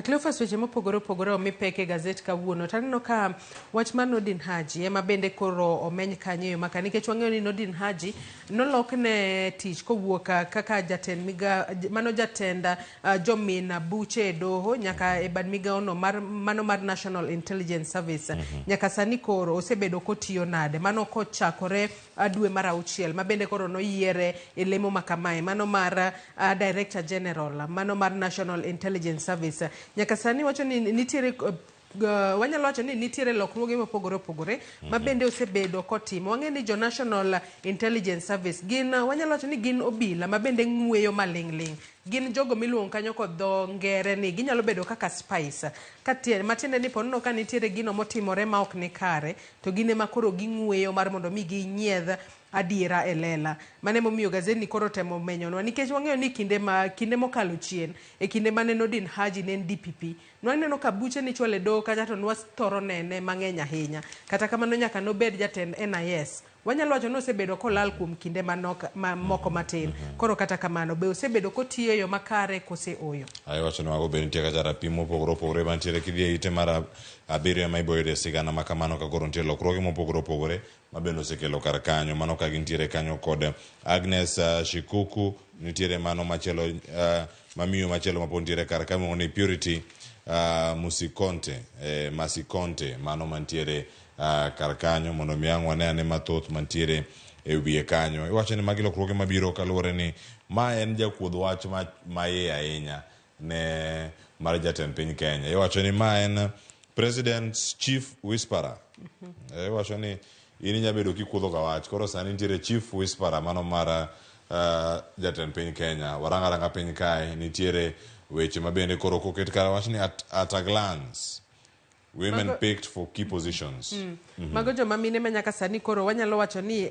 Speaker 1: Cleophas, weche mopogore opogore omi pek e gazet kawuono to aneno ka wach mar Nordin Haji ema bende koro omeny kanyo e yo maka nikech wang'eyo ni Nordin Haji nolokne tich kowuok kaka jatend miga, mano jatend jomin buche e doho nyaka e bad migawono mar mano mar National Intelligence Service. Nyaka sani koro osebedo kotiyo nade mano kochakore dwe mar auchiel ma bende koro noyiere e lemo ma kamae mano mar Director General mano mar National Intelligence Service nyaka sani wacho ni nitiere wanyalo wacho ni nitiere lokruoge mopogore opogore ma bende osebedo kotimo. Wang'e ni jo National Intelligence Service gin wanyalo wacho ni gin obila ma bende ng'weyo maling' ling', gin jogo miluongo kanyo kod dho ngere ni ginyalo bedo kaka spies ka matiende ni ponono ka nitiere gino motimore ma ok ni kare to gin ema koro ging'weyo mar mondo mi ginyiedh adiera e lela. Mano emomiyo gazetni koro temo menyonwa nikech wang'eyo ni kinde ma kinde mokalo chien e kinde mane Nordin Haji ne en DPP nwaneno ka buche nichwalo e doho kacha to nwathoro nene mang'eny ahinya. Kata kamano nyaka nobed jatend NIS wanyalo wacho ni osebedo kolal kuom kinde manok ma, moko matin. Koro kata kamano be osebedo kotiyo e yo makare kose oyo?
Speaker 25: Aye wacho ni mago be nitie kacha rapim mopogore opogore mantiere kidhi e ite mar abiriyo ema ibo yude sigana ma kamano ka koro nitie lokruoge mopogore opogore ma bende osekelo kar kanyo mano ka gintiere kanyo kod Agnes Shikuku nitiere mano machielo mamiyo machielo mapod nitiere kar ka miluongo ni Purity Musikonte Masikonte mano mantiere kar kanyo mondo mi ang' wane ane mathoth mantiere e wiye kanyo. Iwacho ni magi lokruoge mabiro kaluwore ni ma en jakuodh wach ma iye ahinya ne mar jatend piny Kenya. Iwacho ni ma en President's Chief Whisperer. Iwacho ni In inya bedo kikuodho ga wach. Koro sani nitiere chief whisperer mano mar jatend piny Kenya. Warang aranga piny kae nitiere weche ma bende koro koket kar wach ni at a glance. Women picked for key positions.
Speaker 1: Mago joma mine ma nyaka sani koro wanyalo wacho ni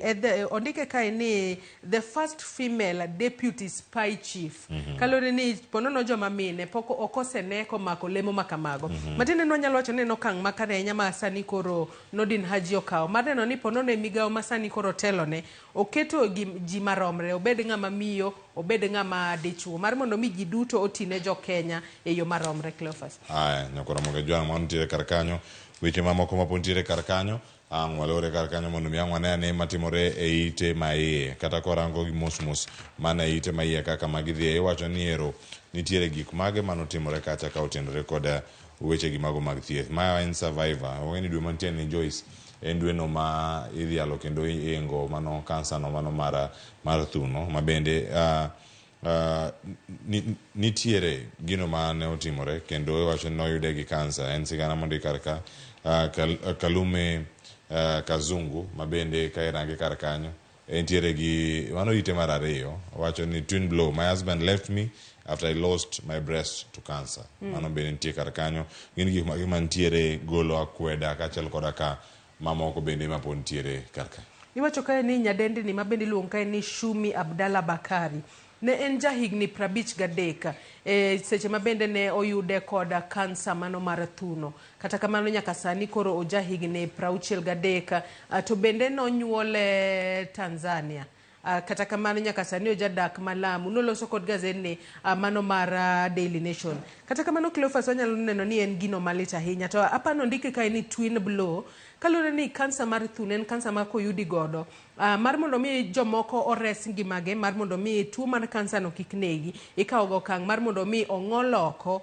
Speaker 1: ondike kae ni the first female deputy spy chief. Kaluwore ni ponono joma mine pok ok osene komako lemo ma kamago. Matiende ni wanyalo wacho ni en okang' makare ahinya ma sani koro Nordin Haji okawo mar neno ni ponono e migawo ma sani koro otelone oketo ji maromre, obed ng'ama miyo, obed ng'ama dichuo, mar mondo mi ji duto otine jo Kenya e yo maromre. Cleophas.
Speaker 25: Aya, nyakora Ramogi Jwang' mano nitiere kar kanyo. Weche mamoko mapod nitiere kar kanyo, ang' walore kar kanyo mondo mi ang' wane ane matimore e ite ma iye. Kata kwarango gi mos mos mana e ite ma iye kaka magi dhiye, iwacho ni ero nitiere gik mage manotimore kacha ka otenore kod weche gi mago mag thieth. Ma en survivor. Wang'e ni dwe mantie ni Joyce en dwe no ma idhialo kendo iingo mano kansa no mano mar thuno ma bende nitiere gino ma ne otimore kendo iwacho ni noyude gi kansa. En sigana mondik kar ka Kalume Kazungu ma bende ka irange kar kanyo entiere gi mano ite mar ariyo owacho ni twin blow, my husband left me after I lost my breast to cancer. Mano bende nitie kar kanyo. Gin gik mage mantiere golo akweda kaachiel koda ka mamoko bende mapod nitiere kar ka.
Speaker 1: Iwacho kae ni nyadendini ma bende iluongo kae ni Shumi Abdalla Bakari ne en jahigni 53 e seche ma bende ne oyude kod kansa mano mar thuno. Kata kamano nyaka sani koro ojahigni 63, to bende nonyuole Tanzania. Kata kamano nyaka sani ojadak Malamu. Noloso kod gazetni mano mar Daily Nation. Kata kamano Cleophas wanyalo neno ni en gino malit ahinya. To apano ondike kae ni twin blow. Kaluwore ni kansa mar thuno en kansa ma koyudi godo, mar mondo mi jomoko ores ngimage, mar mondo mi tuo mar kansa no kik negi, ikawo ga okang' mar mondo mi ong'ol oko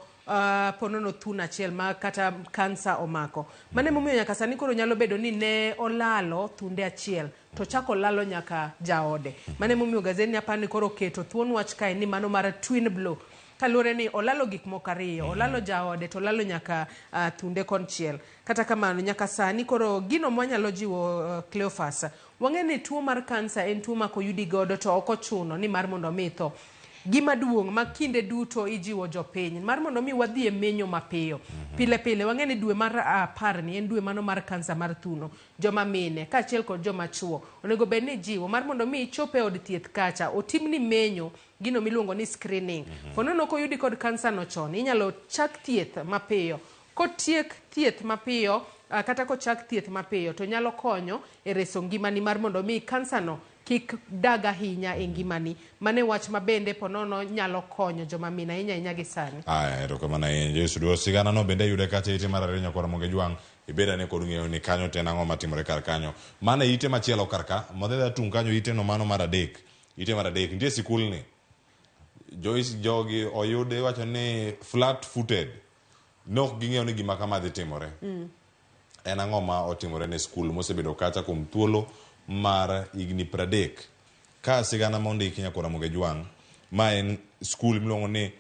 Speaker 1: ponono thuno achiel ma kata kansa omako. Mano emomiyo nyaka sani koro nyalo bedo ni ne olalo thunde achiel to chako lalo nyaka jaode. Mano emomiyo gazetni apani koro oketo thuon wach kae ni mano mar twin blow. Kaluwore ni olalo gik moko ariyo, olalo jaode to olalo nyaka thunde konchiel. Kata kamano nyaka sani koro gino mwanyalo jiwo Cleophas, wang'e ni tuo mar kansa en tuo ma koyudi godo to ok ochuno ni mar mondo mi itho. Gima duong' ma kinde duto ijiwo jopiny mar mondo mi wadhi e menyo mapiyo. Pile pile wang'e ni dwe mar 10 ni en dwe mano mar kansa mar thuno. Joma mine kaachiel kod joma chuo onego bed ni ijiwo mar mondo mi ichop e od thieth kacha otimni menyo gino miluongo ni screening. Ponono koyudi kod kansa no chon, inyalo chak thieth mapiyo. Kotiek thieth mapiyo, kata kochak thieth mapiyo to nyalo konyo e reso ngimani mar mondo mi kansa no kik dag ahinya e ngimani. Mano e wach ma bende ponono nyalo konyo joma mine ahinya ahinya gi sani.
Speaker 25: Aya, erokamano ahinya. Joyce Oduor, sigana no bende yude kacha ite mar ariyo nyakwar Ramogi Jwang'. Ibed ane kod ng'eyo ni kanyo to en ang'o matimore kar kanyo. Mano e ite machielo kar ka, modhi tung' kanyo ite no mano mar adek. Ite mar adek, nitie sikulni. Joyce jogi oyud iwacho ni flat footed. Ne ok ging'eyo ni gima kama dhi timore. En ang'o ma otimore ne skul mosebedo kacha kuom thuolo mar higni 30. Ka sigana mondiki nyakwar Ramogi Jwang', ma en skul miluongo ni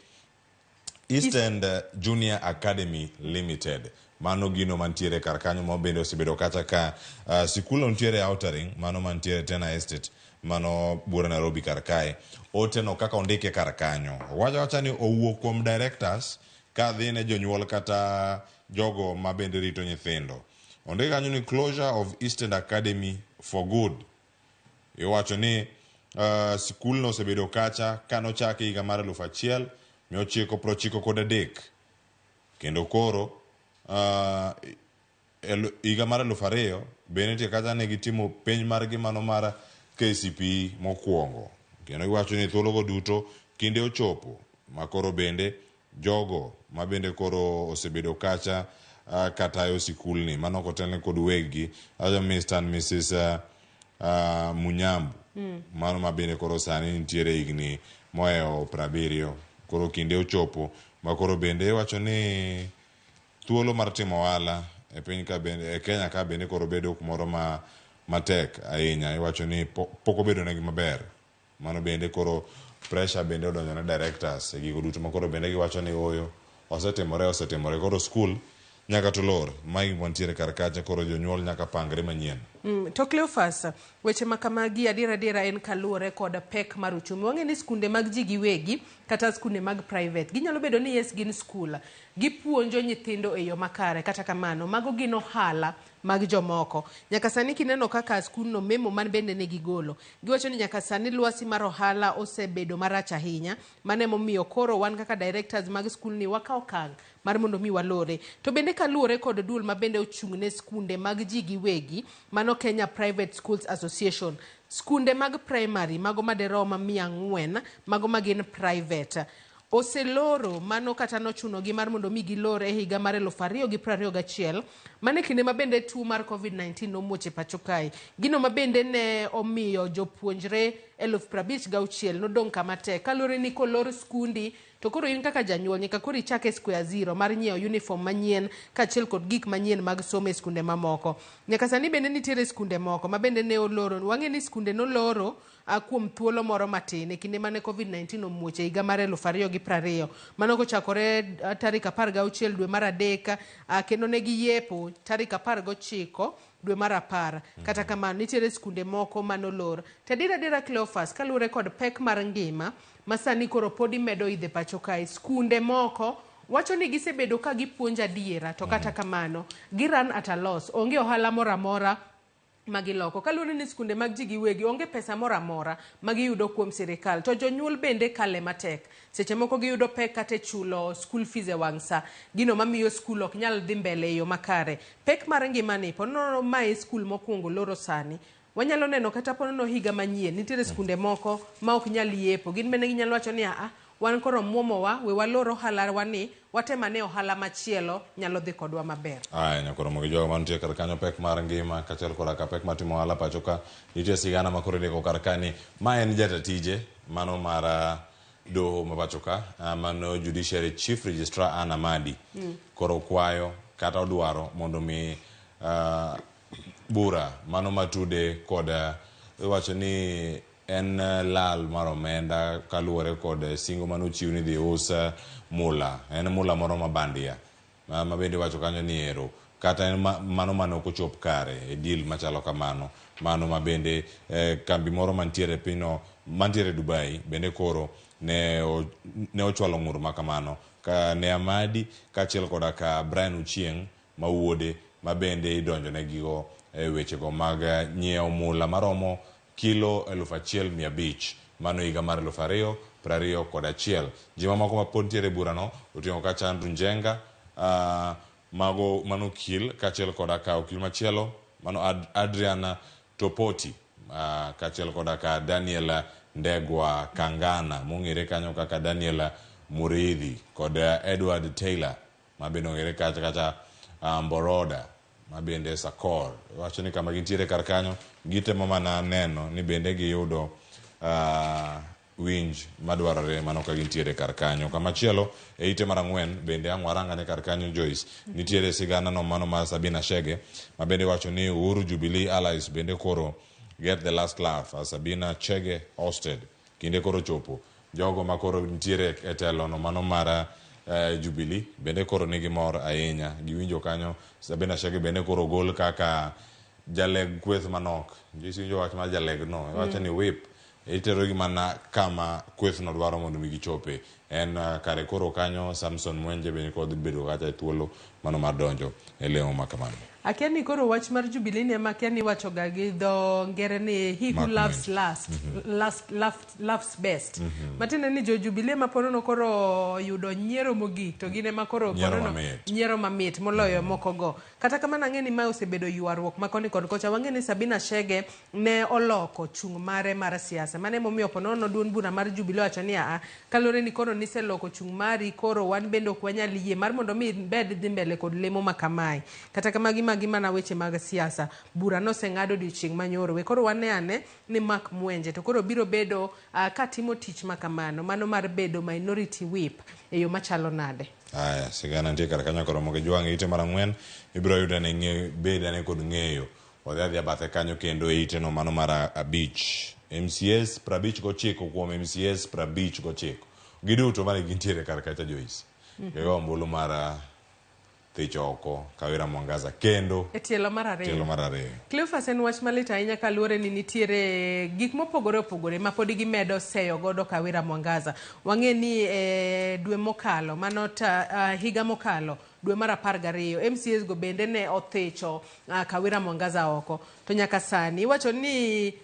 Speaker 25: East End Junior Academy Limited. Mano gino mantiere kar kanyo ma bende osebedo kacha ka sikul no nitiere Outer Ring, mano mantiere Tena Estate, mano buore Nairobi kar kae. Ote no kaka ondike kar kanyo. Owacho awacha ni owuok kuom directors ka dhi ne jonyuol kata jogo ma bende rito nyithindo. Ondike kanyo ni closure of East End Academy for good. Iwacho ni sikulno osebedo kacha kanochake higa mar 1993. Kendo koro higa mar 2000 bende nitie kacha ne gitimo penj margi mano mar KCPE mokwongo. Kendo giwacho ni thuologo duto kinde ochopo ma koro bende jogo ma bende koro osebedo kacha katayo sikulni mano kotelne kod weggi Mr. and Mrs. Munyambu. Mano ma bende koro sani nitiere higni mohewo 70. Koro kinde ochopo ma koro bende iwacho ni thuolo mar timo ohala e piny ka bende e Kenya ka bende koro bedo kumoro ma matek ahinya. Iwacho ni pok obedo negi maber. Mano bende koro pressure bende odonjo ne directors e gigo duto ma koro bende giwacho ni oyo osetimore koro skul nyaka to lor. Mae gik mantiere kar kacha koro jonyuol nyaka pangre manyien.
Speaker 1: To Cleophas, weche ma kamagi adier adiera en kaluwore kod pek mar uchumi. Wang'e ni skunde mag ji giwegi kata skunde mag private ginyalo bedo ni yes gin skul, gipuonjo nyithindo e yo makare, kata kamano mago gin ohala mag jomoko. Nyaka sani kineno kaka skundno memo man bende ne gigolo, giwacho ni nyaka sani lwasi mar ohala osebedo marach ahinya. Mano emomiyo koro wan kaka directors mag skulni wakawo okang' mar mondo mi walore. To bende kaluwore kod duol ma bende ochung' ne skunde mag ji giwegi, mano Kenya Private Schools Association, skunde mag primary mago maderom 400 mago magin private oseloro mano kata nochunogi mar mondo mi gilor e higa mar 2021. Mano e kinde ma bende tuo mar COVID-19 nomuoch e pacho kae. Gino ma bende ne omiyo jopuonjre 56,000 nodong' kama tek kaluwore ni kolor skundi to koro in kaka janyuol nyaka koro ichak e square zero mar nyiewo uniform manyien kaachiel kod gik manyien mag somo e skunde mamoko. Nyaka sani bende nitiere skunde moko ma bende ne oloro. Wang'e ni skunde noloro kuom thuolo moro matin e kinde mane COVID-19 omuoch e higa mar 2020. Mano kochakore tarik 16 dwe mar 3 kendo ne giyepo tarik 19 dwe mar 10. Kata kamano nitiere skunde moko manolor. To adier adiera Cleophas, kaluwore kod pek mar ngima ma sani koro pod imedo idhe pacho kae, skunde moko wacho ni gisebedo ka gipuonjo adiera to kata kamano gi run at a loss. Onge ohala moro amora magiloko. Kaluwore ni skunde mag ji giwegi onge pesa moro amora magiyudo kuom sirikal, to jonyuol bende kale matek. Seche moko giyudo pek kata e chulo school fees e wang' sa, gino mamiyo skul ok nyal dhi mbele e yo makare. Pek mar ngimani, ponono mae skul mokwongo loro sani, wanyalo neno kata ponono higa manyien, nitiere skunde moko ma ok nyal yepo. Gin bende ginyalo wacho ni aa, wan koro muomowa, we walor ohalawa ni, watem ane ohala machielo nyalo dhi kodwa maber.
Speaker 25: Aya, nyakoro mogi jogo mantie kar kanyo pek mar ngima kaachiel koda ka pek mar timo ohala pacho ka. Nitie sigana ma koro indiko kar ka ni ma en jata tije mano mar doho ma pacho ka, mano Judiciary Chief Registrar Anna Amadi. Koro kwayo kata odwaro mondo mi bura mano matude kod iwacho ni en lal mar omenda kaluwore kod singo mane ochiw ni dhi us mula. En mula moro ma bandia ma bende iwacho kanyo ni ero kata en mano mane ok ochop kare e deal machalo kamano, mano ma bende kambi moro mantiere e pinyno mantiere Dubai bende koro ne ochwalo ng'ur ma kamano ka ne Amadi kaachiel koda ka Brian Ochieng' ma wuode ma bende idonjo ne gigo e wechego mag nyiewo mula maromo kilo 1,500 mano higa mar 2021. Ji mamoko ma pod nitiere e burano oting'o kacha Andrew Njenga, mago mano okil kaachiel koda ka okil machielo mano Adrian Topoti, kaachiel koda ka Daniel Ndegwa Kangana mong'ere kanyo kaka Daniel Muridhi kod Edward Taylor ma bende ong'ere kacha kacha Mboroda ma bende Sakor. Wacho ni kama gintiere kar kanyo gitemo mana neno ni bende giyudo winj madwarore mano ka gintiere kar kanyo. Kamachielo e ite mar 4 bende ang' warangane kar kanyo Joyce, nitiere sigana no mano mar Sabina Chege ma bende wacho ni Uhuru Jubilee Allies bende koro get the last laugh as Sabina Chege hosted. Kinde koro chopo jogo ma koro nitiere e telo no mano mar Jubilee bende koro nigi mor ahinya. Giwinjo kanyo Sabina Chege bende koro gol kaka jaleg kweth manok. Joyce winjo wach mar jaleg no, iwacho ni whip itero gi mana kama kweth no dwaro mondo mi gichope. En kare koro kanyo Samson Mwenje bende kod bedo kacha e thuolo mano mar donjo e lemo ma kamano.
Speaker 1: Akia ni koro wach mar Jubilee ni ema akia ni iwacho ga gi dho ngere ni he who loves last, last, laughs best. Matiende ni jo Jubilee ma ponono koro yudo nyiero mogik to gin ema koro ponono nyiero mamit moloyo moko go. Kata kamano ang'e ni mae osebedo ywaruok ma koni kod kocha. Wang'e ni Sabina Chege ne oloko chung' mare mar siasa. Mano emomiyo ponono duond bura mar Jubilee owacho ni aa, kaluwore ni koro niseloko chung' mari, koro wan bende ok wanyal yie mar mondo mi ibed dhi mbele kod lemo ma kamae. Kata kamagi magi mana weche mag siasa. Bura noseng'ad odiochieng' manyoro. We koro wane ane ni Mark Mwenje to koro biro bedo katimo tich ma kamano, mano mar bedo minority whip e yo machalo nade.
Speaker 25: Aya, sigana nitie kar kanyo koromo gi jwang' ite mar 4, ibiro yudo ni ng'e bed ane kod ng'eyo. Wadhi adhiya bathe kanyo kendo e ite no mano mar 5. MCAs 59 kuom MCAs 59. Giduto mane gintiere kar kacha Joyce. Gigo ombulu mar thicho oko Kawira Mwangaza kendo
Speaker 1: E tielo mar ariyo.
Speaker 25: tielo mar ariyo.
Speaker 1: Cleophas en wach malit ahinya kaluwore ni nitiere gik mopogore opogore ma podi gimedo seyo godo Kawira Mwangaza. Wang'e ni e, dwe mokalo mano ta, higa mokalo dwe mar 12 MCAs go bende ne othicho Kawira Mwangaza oko. To nyaka sani iwacho ni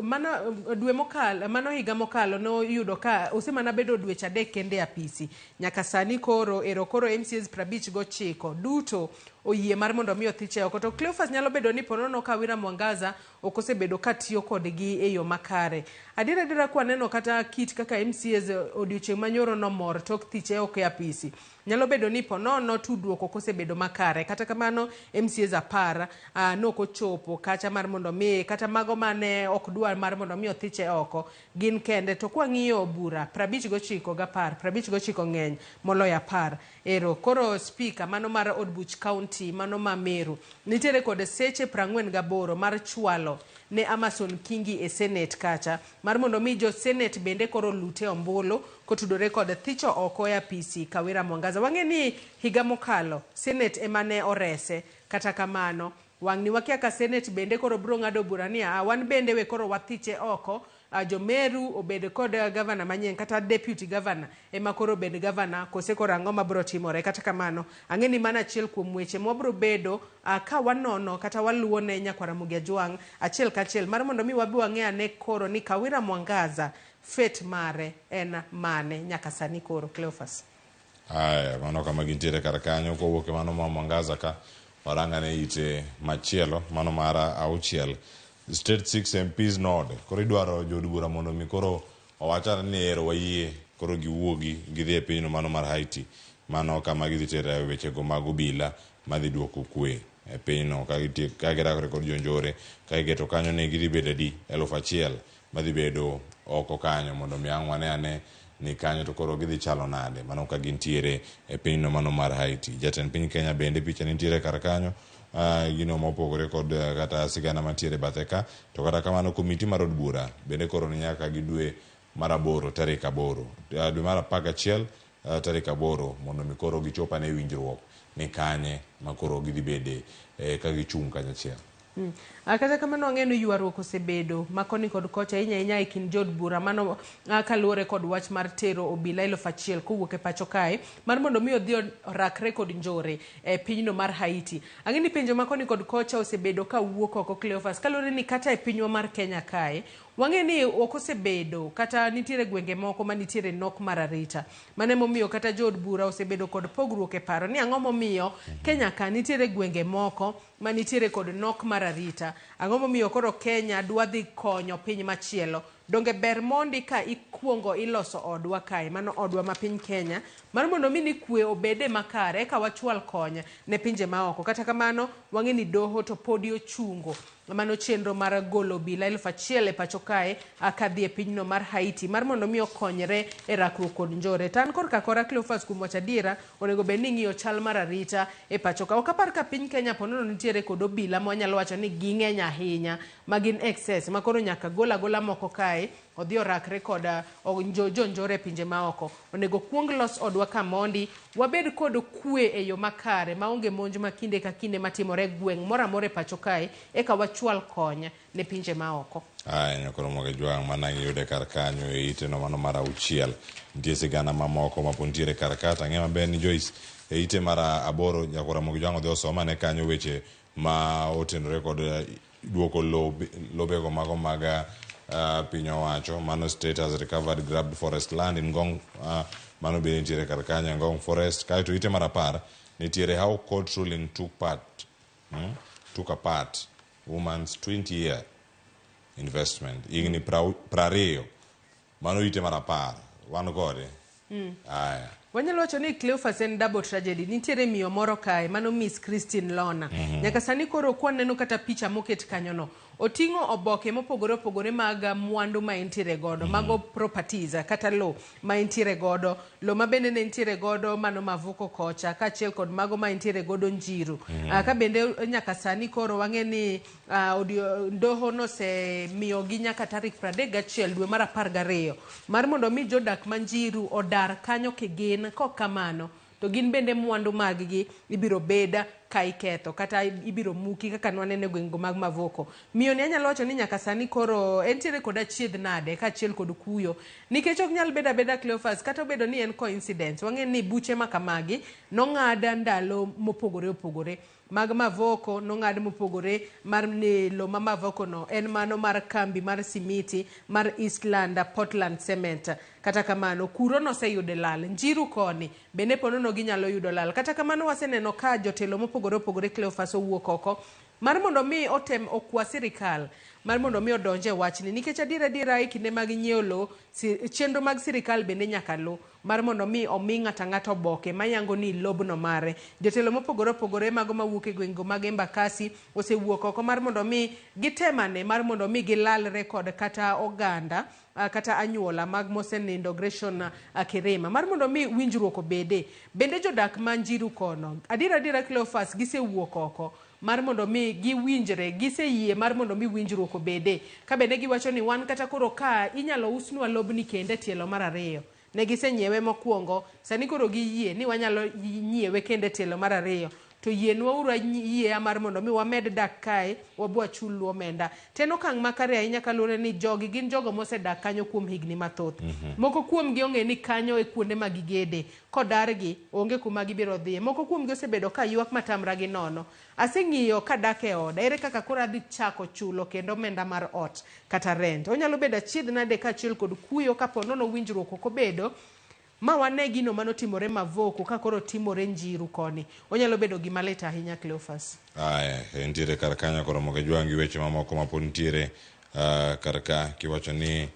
Speaker 1: mano dwe mokalo mano higa mokalo noyudo ka osemana bedo dweche 3 kende e apisi. Nyaka sani koro ero koro MCAs 59 duto oyie mar mondo mi othiche oko. To Cleophas nyalo bedo ni ponono Kawira Mwangaza ok osebedo ka tiyo kodgi e yo makare. Adiera adiera kwaneno kata kit kaka MCAs odiochieng' manyoro nomor tok thiche oko e apisi. Nyalo bedo ni ponono tudruok ok osebedo makare. Kata kamano MCAs 10 nok ochopo kacha mar mondo mi kata mago mane ok dwar mar mondo mi othiche oko gin kende. To kwang'iyo bura 59 gi 10, 59 ng'eny moloyo 10. Ero koro speaker mano mar od buch county mano ma Meru nitiere kod seche 48 mar chwalo ne Amason Kingi e Senate kacha mar mondo mi jo Senate bende koro lute ombulu kotudore kod thicho oko e apisi Kawira Mwangaza. Wang'e ni higa mokalo Senate ema ne orese. Kata kamano wang'ni wakia ka Senate bende koro biro ng'ado bura ni wan bende we koro wathiche oko Jomeru obed kod governor manyien kata deputy governor ema koro obed governor kose koro ang'o mabiro timore. Kata kamano ang'e ni mano achiel kuom weche mwabiro bedo ka wanono kata waluwo ne nyakwar Ramogi Ajwang' achiel kachiel mar mondo mi wabi wang'e ane koro ni Kawira Mwangaza fate mare en mane nyaka sani koro. Cleophas.
Speaker 25: Aya, mano kama gintiere kar kanyo kowuok e mano ma Mwangaza ka warangane ite machielo mano mar 6. State 6 MPs nod. Koro idwaro jood bura mondo mi koro owachane ni ero wayie koro giwuogi gidhi e pinyno mano mar Haiti. Mano kama gidhi tere wechego mag obila madhi duoko kwe e pinyno ka girakore kod jonjore ka giketo kanyo ni gidhi bedo adi 1000 madhi bedo oko kanyo mondo mi ang' wane ane ni kanyo to koro gidhi chalo nade mano ka gintiere e pinyno mano mar Haiti. Jatend piny Kenya bende picha nitiere kar kanyo gino mopogore kod kata sigana mantiere bathe ka to kata kamano komiti mar od bura bende koro ni nyaka gi dwe mar 8 tarik 8 dwe mar 11 tarik 8 mondo mi koro gichop ane winjruok ni kanye ma koro gidhi bede ka gichung' kanyachiel.
Speaker 1: Kata kamano wang'eyo ni ywaruok osebedo ma koni kod kocha ahinya ahinya e kind jood bura mano kaluwore kod wach mar tero obila 1000 kowuok e pacho kae mar mondo mi odhi orakre kod njore e pinyno mar Haiti. Ang'e ni penjo ma koni kod kocha osebedo ka wuok oko Cleophas kaluwore ni kata e pinywa mar Kenya kae wang'e ni ok osebedo kata nitiere gwenge moko ma nitiere nok mar arita. Mano emomiyo kata jood bura osebedo kod pogruok e paro ni ang'o momiyo Kenya ka nitiere gwenge moko ma nitiere kod nok mar arita. Ang'o momiyo koro Kenya dwa dhi konyo piny machielo. Donge ber mondi ka ikuongo iloso odwa kae, mano odwa ma piny Kenya, mar mondo mi ni kwe obede makare eka wachwal kony ne pinje maoko. Kata kamano wang'e ni doho to podi ochungo mano chenro mar golo obila 1000 e pacho kae kadhi e pinyno mar Haiti mar mondo mi okonyre e rakruok kod njore. To an korka kora Cleophas kuom wacho adiera onego bed ni ing'iyo chal mar arita e pacho ka. Ok apar ka piny Kenya ponono nitiere kod obila ma wanyalo wacho ni ging'eny ahinya ma gin excess ma koro nyaka gol agola moko kae odhi orakre kod jonjore e pinje maoko. Onego kuong los odwa kamondi wabed kod kwe e yo makare maonge monj ma kinde ka kinde matimore gweng' moro amora e pacho kae eka wachwal kony ne pinje maoko.
Speaker 25: Aya, nyakoro Ramogi Ajwang' mana giyude kar kanyo e ite no mano mar 6. Nitie sigana mamoko ma pod nitiere kar ka. To ang'e maber ni Joyce e ite mar 8 nyakoro Ramogi Ajwang' odhi osomane kanyo weche ma otenore kod duoko lobego mago mag piny owacho. Mano state has recovered grabbed forest land in Ngong, mano bende nitiere kar kanyo Ngong Forest. Kaeto ite mar 10 nitiere how court ruling took apart woman's 20-year investment. Higni 20. Mano ite mar 10. Wan kode. Aya.
Speaker 1: Wanyalo wacho ni Cleophas en double tragedy. Nitiere miyo moro kae, mano Miss Christine Lona. Nyaka sani koro kwaneno kata picha moket kanyono, oting'o oboke mopogore opogore mag mwandu ma entiere godo, mago properties kata lo ma entiere godo, lo ma bende ne entiere godo mano Mavuko kocha, kaachiel kod mago ma entiere godo Njiru. Ka bende nyaka sani koro wang'e ni doho nosemiyogi nyaka tarik 31 dwe mar 12 mar mondo mi jodak ma Njiru odar kanyo kigin, kok kamano to gin bende mwandu maggi ibiro bed ka iketho kata ibiro muki kaka nwaneno e gwengego mag Mavoko. Miyo ni anyalo wacho ni nyaka sani koro entiere kod achiedh nade kaachiel kod kuyo nikech ok nyal bedo abeda Cleophas kata obedo ni en coincidence. Wang'e ni buche ma kamagi nong'ad ndalo mopogore opogore. Mag Mavoko nong'ad mopogore mar ni lo ma Mavoko no en mano mar kambi mar simiti mar Eastland Portland Cement. Kata kamano kuro noseyude lal. Njiru koni bende ponono ginyalo yudo lal. Kata kamano waseneno ka jotelo mopogore opogore Cleophas owuok oko mar mondo mi otem okwa sirikal mar mondo mi odonje wachni nikech adier adiera e kinde mag nyiewo lo chenro mag sirikal bende nyaka lu mar mondo mi omi ng'ato ang'ata oboke mayango ni lobno mare. Jotelo mopogore opogore mago mawuok e gwengego mag Embakasi osewuok oko mar mondo mi gitemane mar mondo mi gilalre kod kata oganda kata anyuola mag mosenindo Greshon Kirima mar mondo mi winjruok obede. Bende jodak ma Njiru kono adier adiera Cleophas gisewuok oko mar mondo mi giwinjre, giseyie mar mondo mi winjruok obede. Ka bende giwacho ni wan kata koro ka inyalo usnwa lobni kendo e tielo mar ariyo. Ne gisenyiewe mokwongo, sani koro giyie ni wanyalo nyiewe kendo e tielo mar ariyo. To yienwa uru yie mar mondo mi wamed dak kae, wabwa chul omenda. To en okang' makare ahinya kaluwore ni jogi gin jogo mosedak kanyo kuom higni mathoth. Moko kuomgi ong'e ni kanyo e kuonde ma gigede. Kodargi, onge kuma gibiro dhiye. Moko kuomgi osebedo ka ywak matamra gi nono. Aseng'iyo kadak e oda, ere kaka koro adhi chako chulo kendo omenda mar ot kata rent. Onyalo bedo achiedh nade kaachiel kod kuyo kapo nono winjruok ok obedo ma wane gino manotimore Mavoko ka koro timore Njiru koni. Onyalo bedo gima lit ahinya Cleophas.
Speaker 25: Aya, entiere kar kanyo koro moke jwang' gi weche mamoko ma pod nitiere kar ka kiwacho ni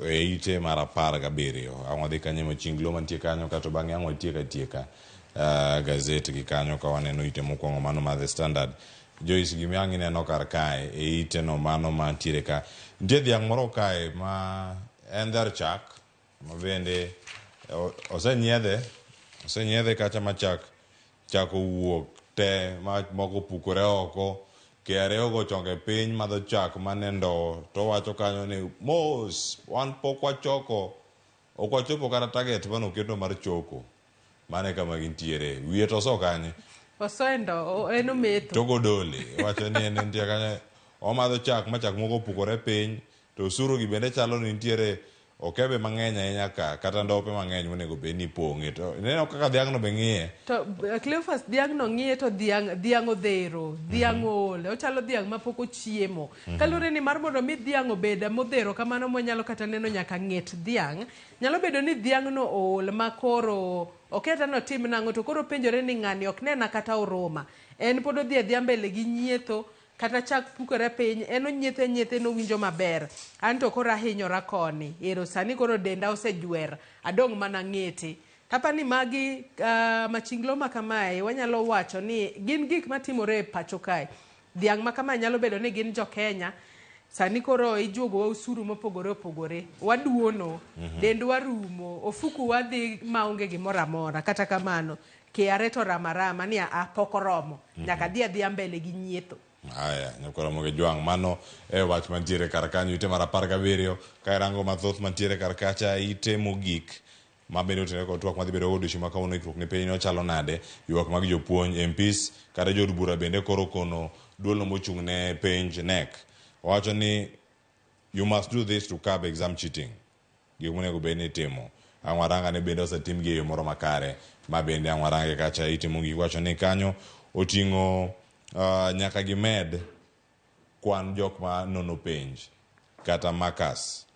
Speaker 25: e ite mar 17. Ang' wadhi kanyo machinglo mantie kanyo kato bang'e ang' watiek atieka gazet gi kanyo ka waneno ite mokwongo mano mar The Standard. Joyce, gima ang' ineno kar kae e ite no mano mantiere ka. Nitie dhiang' moro kae ma en dher chak ma bende osenyiedhe kacha ma chak owuok te ma moko opukore oko. KRA ogo chonge piny madho chak mane ndoo to wacho kanyo ni mos wan pok wachoko, ok wachopo kata target mane oketo mar choko. Mano e kama gintiere. Wiye to oso kanye?
Speaker 1: Oso e ndoo, en ometho.
Speaker 25: To godole. Wacho ni en nitie kanyo omadho chak ma chak moko opukore piny to osuru gi bende chalo ni nitiere okebe mang'eny ahinya ka kata ndope mang'eny monego bed ni ipong'e. To ineno kaka dhiang' no be ng'iye.
Speaker 1: To Cleophas dhiang' no ng'iye to dhiang' odhero, dhiang' ool, ochalo dhiang' mapok ochiemo. Kaluwore ni mar mondo mi dhiang' obed modhero kamano mwanyalo kata neno nyaka ng'et dhiang', nyalo bedo ni dhiang' no ool ma koro oketa notim nang'o to koro penjore ni ng'ani ok nena kata oroma. En pod odhi adhiya mbele gi nyietho kata chak pukore piny, en onyiethe nyiethe nowinjo maber. An to koro ahinyora koni. Ero sani koro denda osejwer, adong' mana ng'ete. Tapa ni magi machinglo ma kamae wanyalo wacho ni gin gik matimore e pacho kae. Dhiang' ma kamae nyalo bedo ni gin jo Kenya. Sani koro ijuogowa osuru mopogore opogore. Waduono, dendwa rumo, ofuku wadhi maonge gimoro amora. Kata kamano, KRA to rama rama ni a pok oromo. Nyaka dhi adhiya mbele gi nyietho.
Speaker 25: Aya, nyakora moge jwang' mano e wach mantiere kar kanyo ite mar 17 ka irango mathoth mantiere kar kacha ite mogik ma bende otenore kod twak madhi bedo odiochieng' ma kawuono ikruok ne piny ochalo nade, ywak mag jopuonj, MPs kata jood bura bende koro kono duolno mochung' ne penj KNEC. Owacho ni you must do this to curb exam cheating. Gik monego bed ni itimo. Ang' waranga ne bende osetim gi e yo moro makare ma bende ang' warange kacha ite mogik wacho ni kanyo oting'o nyaka gimed kwan jok ma nono penj kata markers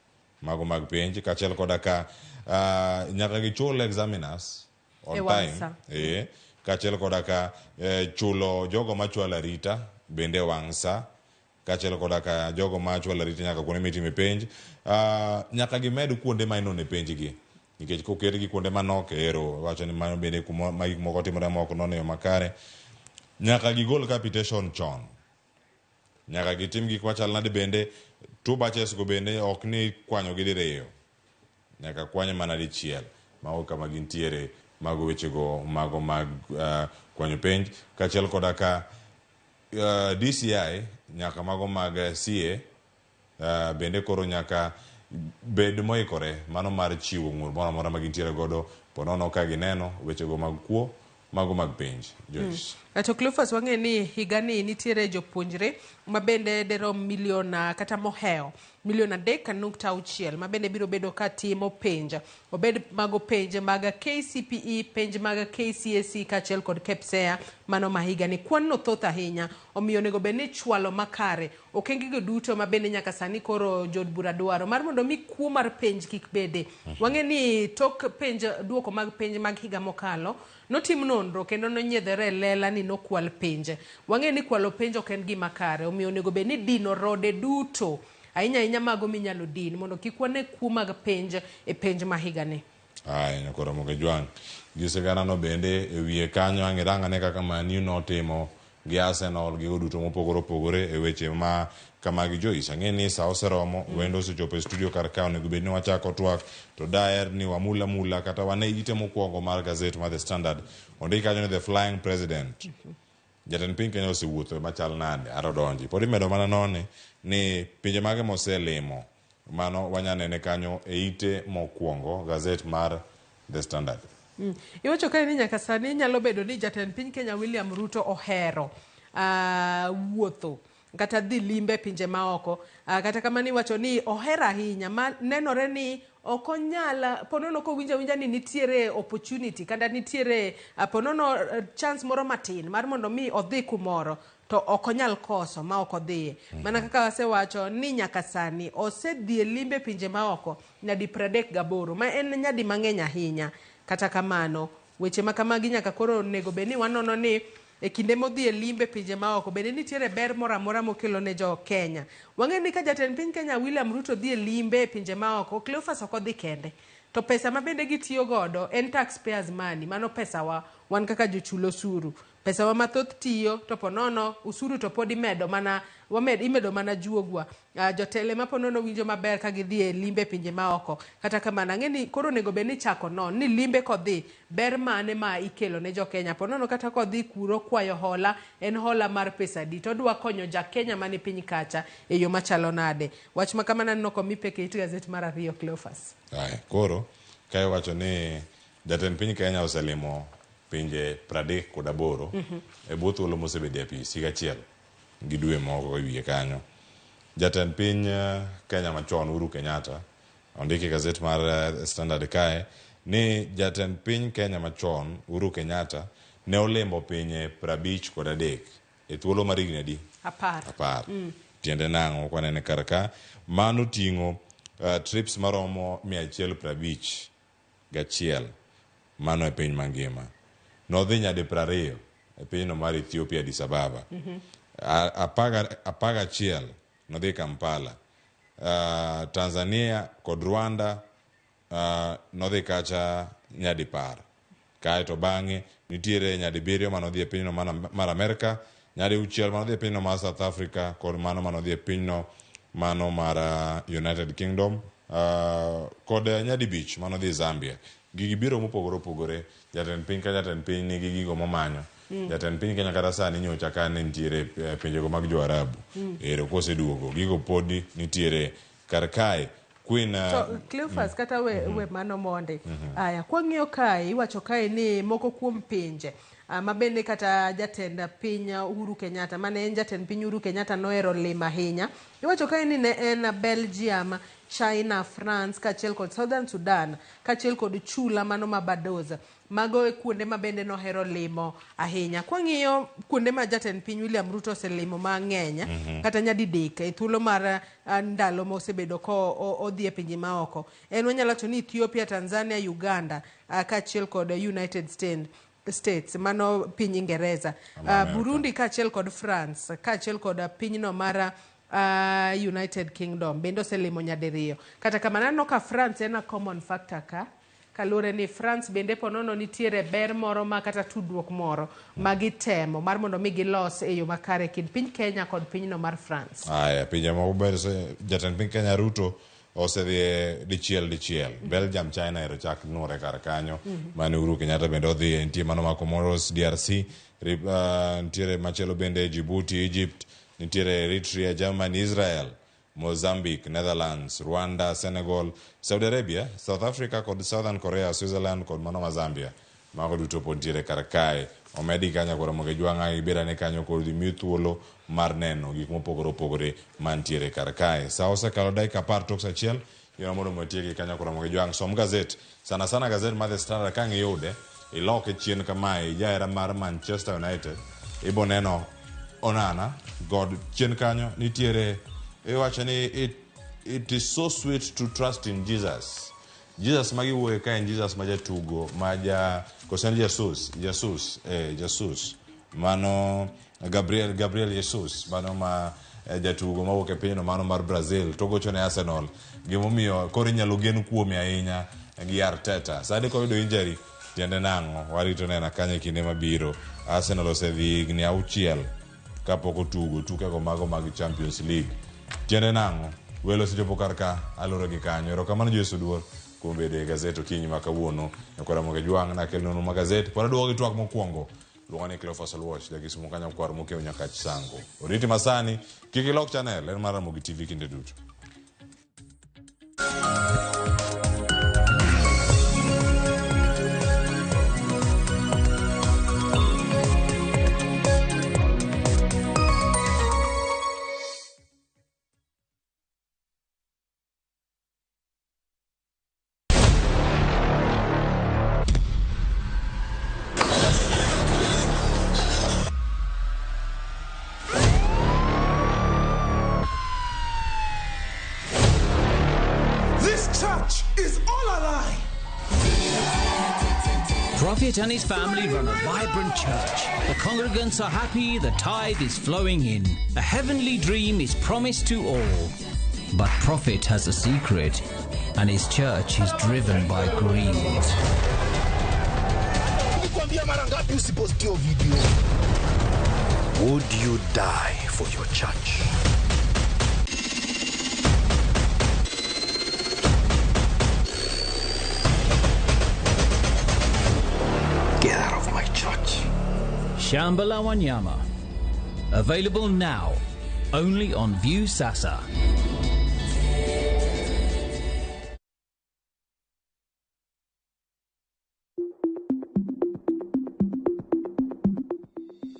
Speaker 25: mago mag penj kaachiel koda ka nyaka gichul examiners on time kaachiel koda ka chulo jogo machwalo arita bende wang' sa kaachiel koda ka jogo machwalo arita nyaka kuonde mitime penj nyaka gimed kuonde ma inone penj gi nikech koketgi kuonde manok ero wacho ni mano bende kuma ma gik moko timore ma ok non e yo makare. Nyaka gigol capitation chon. Nyaka gitim gik machal nade bende two batches go bende ok ni kwanyo gi diriyo. Nyaka kwanye mana dichiel. Mago kama gintiere mago wechego mago mag kwanyo penj kaachiel koda ka DCI nyaka mago mag CA bende koro nyaka Bed moikore mano mar chiwo ng'ur moro amora ma gintiere godo po nono ka gineno wechego mag kuo mago mag penj. Joyce.
Speaker 1: To Cleophas wang'e ni higani nitiere jopuonjre ma bende derom milion kata mohewo milion 3.6 ma bende biro bedo ka timo penj. Obed mago penj mag KCPE, penj mag KCSE kaachiel kod KPSEA mano ma higani. Kwan no thoth ahinya, omiyo onego bed ni ichwalo makare okengego duto ma bende nyaka sani koro jood bura dwaro mar mondo mi kuo mar penj kik bede. Wang'e ni tok penj duoko mag penj mag higa mokalo notim nonro kendo nonyiedhore e lela ni nokwal penj. Wang'e ni kwalo penj ok en gima kare, omiyo onego bed ni dino rode duto ahinya ahinya mago minyalo din mondo kik wane kuo mag penj e penj ma higani.
Speaker 25: Aya, nyakoro Ramogi Jwang'. Gi sigana no bende e wiye kanyo ang' irang ane kaka Man U notimo gi Arsenal gigo duto mopogore opogore e weche ma kamagi. Joyce, ang'e ni sa oseromo, wendo osechopo e studio kar ka, onego bed ni wachako twak, to daher ni wamul amula kata wane ite mokwongo mar gazet mar The Standard. Ondik kanyo ni The Flying President. Jatend piny Kenya osewuotho machal nade? Aro donji. Pod imedo mana none ni pinje mage moselimo. Mano wanya nene kanyo e ite mokwongo gazet mar The Standard.
Speaker 1: Iwacho kae ni nyaka sani nyalo bedo ni jatend piny Kenya William Ruto ohero wuotho kata dhi limbe pinje maoko. Kata kamano iwacho ni ohero ahinya ma nenore ni ok onyal ponono kowinjo awinja ni nitiere opportunity kata nitiere ponono chance moro matin mar mondo mi odhi kumoro to ok onyal koso ma ok odhiye. Mana kaka wasewacho ni nyaka sani osedhi e limbe pinje maoko nyadi 38 ma en nyadi mang'eny ahinya. Kata kamano weche ma kamagi nyaka koro onego bed ni wanono ni e kinde modhi e limbe pinje maoko bende nitiere ber moro amora mokelo ne jo Kenya. Wang'eyo ni ka jatend piny Kenya William Ruto dhi e limbe e pinje maoko, Cleophas ok odhi kende. To pesa ma bende gitiyo godo en taxpayers money, mano pesawa wan kaka jochul osuru. Pesawa mathoth tiyo to ponono usuru to pod imedo mana imedo mana juogwa. Jotelo ema ponono winjo maber ka gidhi e limbe pinje maoko. Kata kamano ang'e ni koro onego bed ni ichako non ni limbe kodhi ber mane ma ikelo ne jo Kenya. Ponono kata kodhi kuro kwayo hola en hola mar pesa adi to odwa konyo ja Kenya mani piny kacha e yo machalo nade. Wach ma kamano aneno komi pek e it gazet mar 2 Cleophas.
Speaker 25: Aya, koro ka iwacho ni jatend piny Kenya oselimo pinje 38 e bwo thuolo mosebedo e apis higa achiel gi dwe moko e wiye kanyo. Jatend piny Kenya machon Uhuru Kenyatta ondiki e gazet mar Standard kae ni jatend piny Kenya machon Uhuru Kenyatta ne olimo pinje 53 e thuolo mar higni adi?
Speaker 1: 10.
Speaker 25: 10. Tiende nang'o kwanene kar ka? Mano ting'o trips maromo 151 mano e piny mangima. Nodhi nyadi 20 e pinyno mar Ethiopia Addis Ababa. 11 nodhi Kampala. Tanzania kod Rwanda nodhi kacha nyadi 10. Kae to bang'e nitiere nyadi 7 manodhi e pinyno mar Amerka, nyadi 6 manodhi e pinyno mar South Africa kod mano manodhi e pinyno mano mar United Kingdom kod nyadi 5 manodhi Zambia. Gigi biro mopogore opogore. Jatend piny ka jatend piny nigi gigo momanyo. Jatend piny Kenya kata sani nyocha ka ne nitiere pinjego mag jo Arabu. Ero koseduogo gigo podi nitiere kar kae. Queen
Speaker 1: To Cleophas kata we mano monde. Aya, kwang'iyo kae iwacho kae ni moko kuom pinje ma bende kata jatend piny Uhuru Kenyatta mane en jatend piny Uhuru Kenyatta nohero limo ahinya. Iwacho kae ni ne en Belgium, China, France kaachiel kod Southern Sudan kaachiel kod chula mano ma Barbados. Mago e kuonde ma bende nohero limo ahinya. Kwang'iyo kuonde ma jatend piny William Ruto oselimo mang'eny kata nyadidek e thuolo mar ndalo mosebedo ko odhi e pinje maoko. En wanyalo wacho ni Ethiopia, Tanzania, Uganda kaachiel kod United States mano piny Ingereza. Burundi kaachiel kod France kaachiel kod pinyno mar United Kingdom bende oselimo nyadiriyo. Kata kamano aneno ka France en a common factor ka. Kaluwore ni France bende ponono nitiere ber moro ma kata tudruok moro ma gitemo mar mondo mi gilos e yo makare kind piny Kenya kod pinyno mar France.
Speaker 25: Aya, pinje moko ber jatend piny Kenya Ruto osedhi dichiel. Belgium, China ero chak nure kar kanyo. Mane Uhuru Kenyatta bende odhi, nitie mano ma Comoros, DRC, nitiere machielo bende Djibouti, Egypt, nitiere Eritrea, Germany, Israel. Mozambique, Netherlands, Rwanda, Senegal, Saudi Arabia, South Africa kod Southern Korea, Switzerland kod mano ma Zambia. Mago duto pod nitiere kar kae. Omedi kanyo koro mondo ijwang'a ibed ane kanyo koro imiyi thuolo mar neno gik mopogore opogore mantiere kar kae. Sa osekalo dakika apar tok sa achiel, yona mondo watieki kanyo koro mondo ijwang'. Som gazet, sana sana gazet mar The Standard ka ang' iyude, iloke chien kamae, ijahera mar Manchester United, ibo neno Onana god chien kanyo nitiere iwacho ni it is so sweet to trust in Jesus. Jesus ma giwuoye ka en Jesus ma jatugo ma ja koso en Jesus, Jesus, Jesus. Mano Gabriel Jesus, mano ma jatugo mawuok e pinyno mano mar Brazil to gocho ne Arsenal. Gimomiyo koro inyalo gen kuome ahinya gi Arteta. Sani koyudo injury tiende nang'o? Warito neno kanyo e kinde mabiro. Arsenal osedhi higni 6 kapok otugo tukego mago mag Champions League. Tiende nang'o? Welo osechopo kar ka, aloro gi kanyo. Erokamano Joyce Oduor kuom bedo e gazet okinyi ma kawuono. Nyakwar Ramogi Jwang' nakelonu ma gazet. Pod aduogo gi twak mokwongo. Luonga ni Cleophas Oluoch, jakisumu kanyo kwar mokew Nyakach Sango. Oriti masani, kik ilok channel, en mar Ramogi TV kinde duto.
Speaker 14: This church is all a lie.
Speaker 15: Prophet and his family run a vibrant church. The congregants are happy, the tithe is flowing in. A heavenly dream is promised to all. But Prophet has a secret, and his church is driven by greed.
Speaker 14: Nilikwambia mara ngapi usipost hiyo video?
Speaker 16: Would you die for your church? Get out of my church.
Speaker 15: Shamba la Wanyama. Available now, only on Viusasa.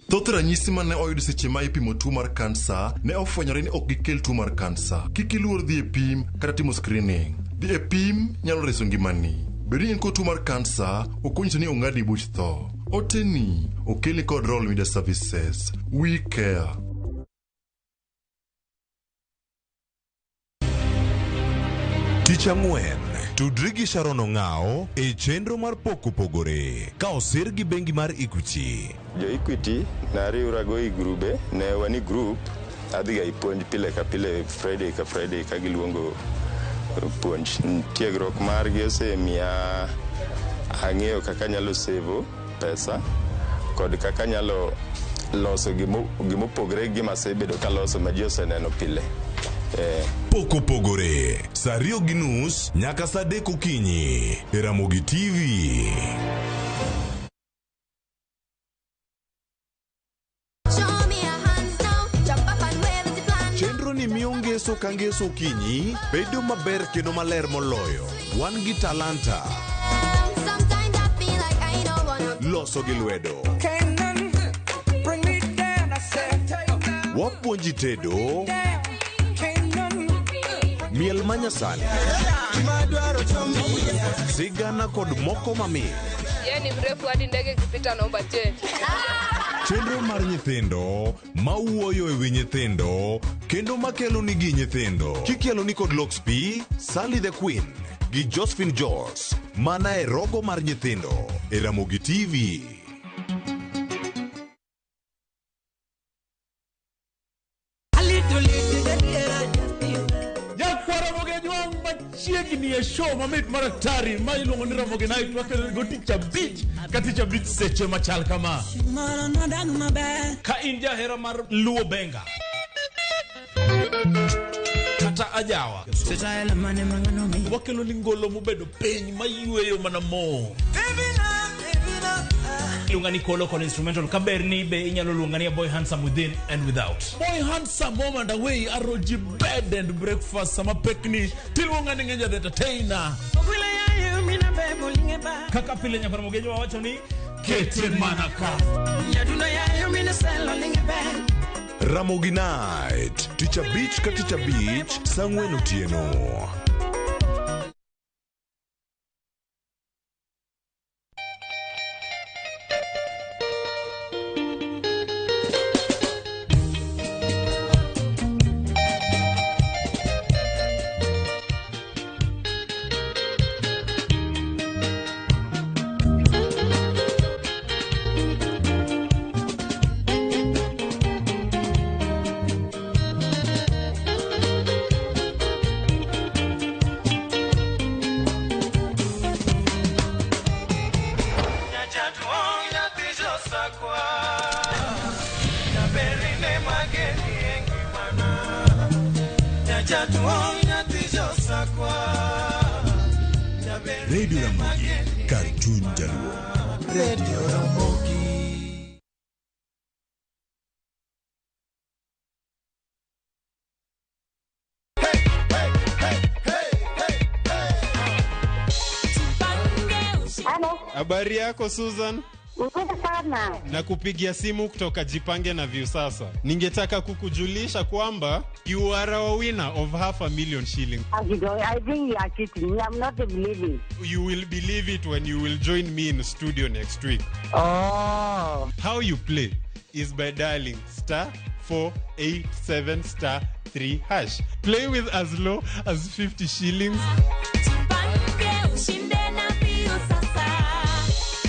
Speaker 17: Thoth ranyisi ma ne oyud seche ma ipimo tuo mar kansa ne ofwenyore ni ok gikel tuo mar kansa. Kik iluor dhi e pim kata timo screening. Dhi e pim nyalo reso ngimani. Bedo ni in kod tuo mar kansa ok onyiso ni ong'adni buch tho. Oteni okelni kod Royal Media Services. We care.
Speaker 18: Tich ang'wen, tudri gi Sharon Ong'ao e chenro mar Pok Opogore ka osir gi bengi mar Equity.
Speaker 19: Jo Equity nariwrago e grube, ne wan e group, adhiga e puonj pile ka pile, Friday ka Friday ka giluongo puonj. Tiegruok margi osemiya ang'eyo kaka anyalo sevo pesa kod kaka anyalo loso gimopogre gi gima asebedo kaloso ma ji oseneno pile.
Speaker 18: Pok Opogore, saa 2:30 nyaka saa 3 okinyi e Ramogi TV. Chenro ni miyo ngeso ka ngeso okinyi bedo maber kendo maler moloyo. Wan gi talanta. Loso gi lwedo. Wapuonji tedo. Miel manyasani. Sigana kod moko mamit.
Speaker 24: Yeye ni mrefu hadi ndege ikipita naomba change.
Speaker 18: Chenro mar nyithindo mawuoyo e wi nyithindo kendo makelo nigi nyithindo. Kikelo ni kod Lox P, Sally the Queen gi Josephine Jos mana e rogo mar nyithindo e Ramogi TV.
Speaker 28: Machiegni e show mamit mar atari ma iluongo ni Ramogi Night wakelo go tich abich ka tich abich seche machal kama. Ka in jahera mar Luo Benga kata ajawa, wakelo ni ngolo mobedo piny mayweyo mana mo. Iluonga ni Kolo kod instrumental kaberni be inyalo luonga ni a boy handsome within and without.
Speaker 3: Boy handsome home and away aroji bed and breakfast sama pekni tiluonga ni Ngeja the entertainer.
Speaker 28: Kaka pile nyakar mogejo wawacho ni
Speaker 3: kete mana ka.
Speaker 18: Ramogi Night, tich abich ka tich abich, saa ang'wen otieno. Radio Ramogi, kar chuny Jaluo.
Speaker 14: Radio Ramogi.
Speaker 4: Habari yako Susan?
Speaker 5: Nzuri sana.
Speaker 4: Nakupigia simu kutoka Jipange na Viusasa. Ningetaka kukujulisha kwamba you are our winner of 500,000 shillings.
Speaker 5: I think you are cheating. I'm not believing.
Speaker 4: You will believe it when you will join me in studio next week.
Speaker 5: Oh.
Speaker 4: How you play is by dialing star 487 star 3 hash. Play with as low as 50 shillings.
Speaker 10: Jipange ushinde na Viusasa.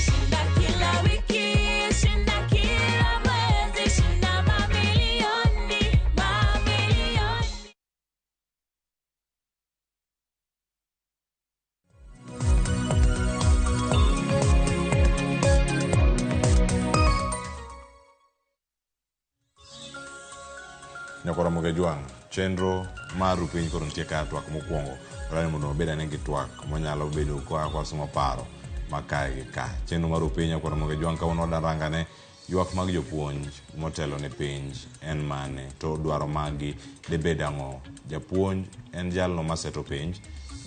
Speaker 10: Shinda kila wiki, shinda kila mwezi, shinda mamilioni, mamilioni.
Speaker 25: Nyakora Mogejwang', chenro mar piny koro nitie kar twak mokwongo dwaro ni mondo wabed ane gi twak manyalo bedo ka wasomo paro ma kae gi ka. Chenro mar piny Nyakwar Mogejwang' kawuono wadarangane ywak mag jopuonj motelo ne penj en mane to dwaro maggi debed ang'o. Japuonj en jalno maseto penj,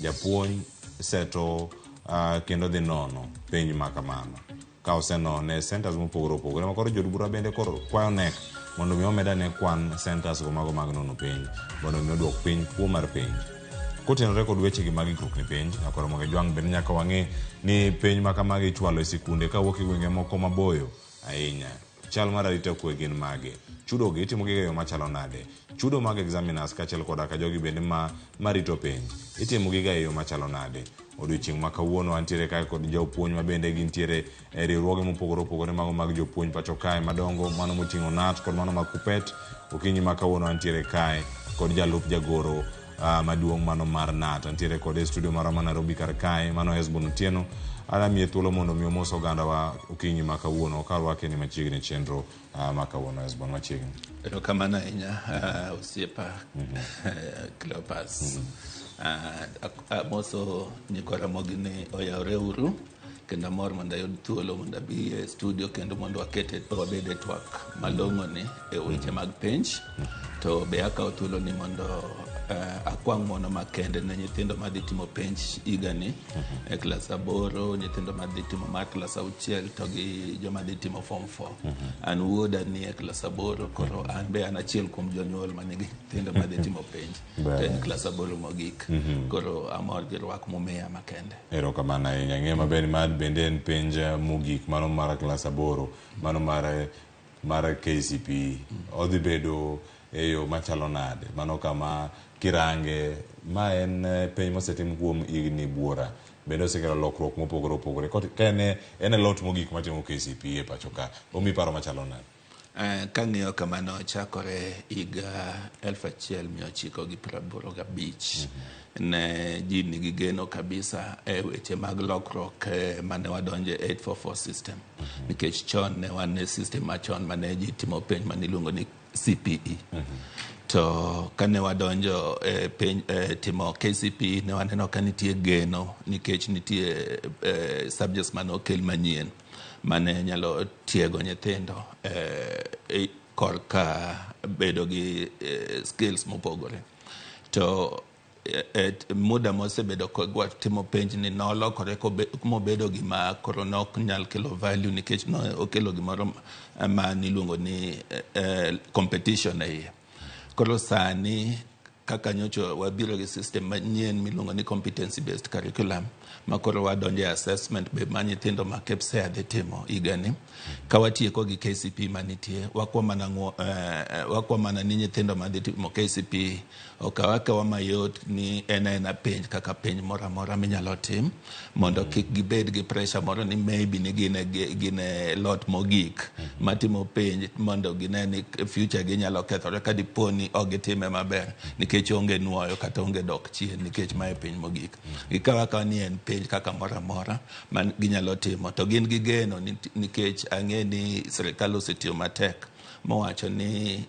Speaker 25: japuonj seto kendo dhi nono penj ma kamano. Ka osenone centers mopogore opogore ma koro jood bura bende koro kwayo KNEC mondo mi omed ane kwan centers go mago mag nono penj mondo mi oduok piny kuo mar penj. Kotenore kod wechegi mag ikruok ne penj, Nyakwar Mogejwang' bende nyaka wang'e ni penj ma kamagi ichwalo e sikunde kawuok e gwenge moko maboyo ahinya. Chal mar arita kwe gin mage? Chudo gi itimo gi e yo machalo nade? Chudo mag examiners kaachiel koda ka jogi bende marito penj itimo giga e yo machalo nade? Odiochieng' ma kawuono antiere kae kod jopuonj ma bende gintiere e riwruoge mopogore opogore mago mag jopuonj pacho kae madongo, mano moting'o KNUT kod mano mag KUPPET. Okinyi ma kawuono antiere kae kod jalup jagoro maduong' mano mar KNUT. Antiere kode e studio marwa ma Nairobi kar kae, mano Hesbon Otieno. Adamiye thuolo mondo mi omos ogandawa okinyi ma kawuono karwake ni machiegni chenro ma kawuono. Hesbon, machiegni.
Speaker 6: Erokamano ahinya osiepa Cleopas. Amoso nyikwa Ramogi ni oyawre uru kendo amor mondo ayud thuolo mondo abi e studio kendo mondo wakete wabed e twak malong'o ni e weche mag penj. To be akawo thuolo ni mondo akwa ng'uono makende ne nyithindo madhi timo penj higani e klas 8, nyithindo madhi timo mar klas 6 to gi joma dhi timo form 4. An wuoda ni e klas 8, koro an be an achiel kuom jonyuol manigi nyithindo madhi timo penj to en klas 8 mogik. Koro amor gi rwak mumiya makende.
Speaker 25: Erokamano ahinya. Ng'e maber mar bende en penj mogik mano mar klas 8, mano mar KCPE. Odhi bedo e yo machalo nade? Mano kama kirange, ma en penj mosetim kuom higni buora, bende osekelo lokruok mopogore opogore. Ka en e lot mogik matimo KCPE e pacho ka, omi paro machalo nade?
Speaker 6: Kang'iyo kama nochakore higa 1985, ne ji nigi geno kabisa e weche mag lokruok mane wadonje 844 system. Nikech chon ne wan e system machon mane ji timo penj mane iluongo ni CPE. To kane wadonjo e penj timo KCPE, ne waneno ka nitie geno nikech nitie subjects mane okel manyien mane nyalo tiego nyithindo korka bedo gi skills mopogore. To muda mosebedo timo penj ni nolokore mobedo gima koro nok nyal kelo value, nikech no okelo gimoro ma niluongo ni competition e iye. Koro sani kaka nyocha wabiro gi system manyien miluongo ni competency based curriculum, ma koro wadonjo e assessment be ma nyithindo ma KPSEA dhi timo higani. Ka watieko gi KCPE manitie, wakwa mana ni nyithindo madhi timo KCPE okaw akawa mayot ni en aena penj kaka penj moro amora minyalo tim, mondo kik gibed gi pressure moro ni maybe ni gin e lot mogik matimo penj, mondo gine ni future gi nyalo kethore ka dipo ni ok gitime maber, nikech onge nuoyo kata onge dok chien, nikech mae piny mogik. Gikaw akawa ni en penj kaka moro amora ma ginyalo timo, to gin gi geno nikech ang'e ni sirikal osetiyo matek mowacho ni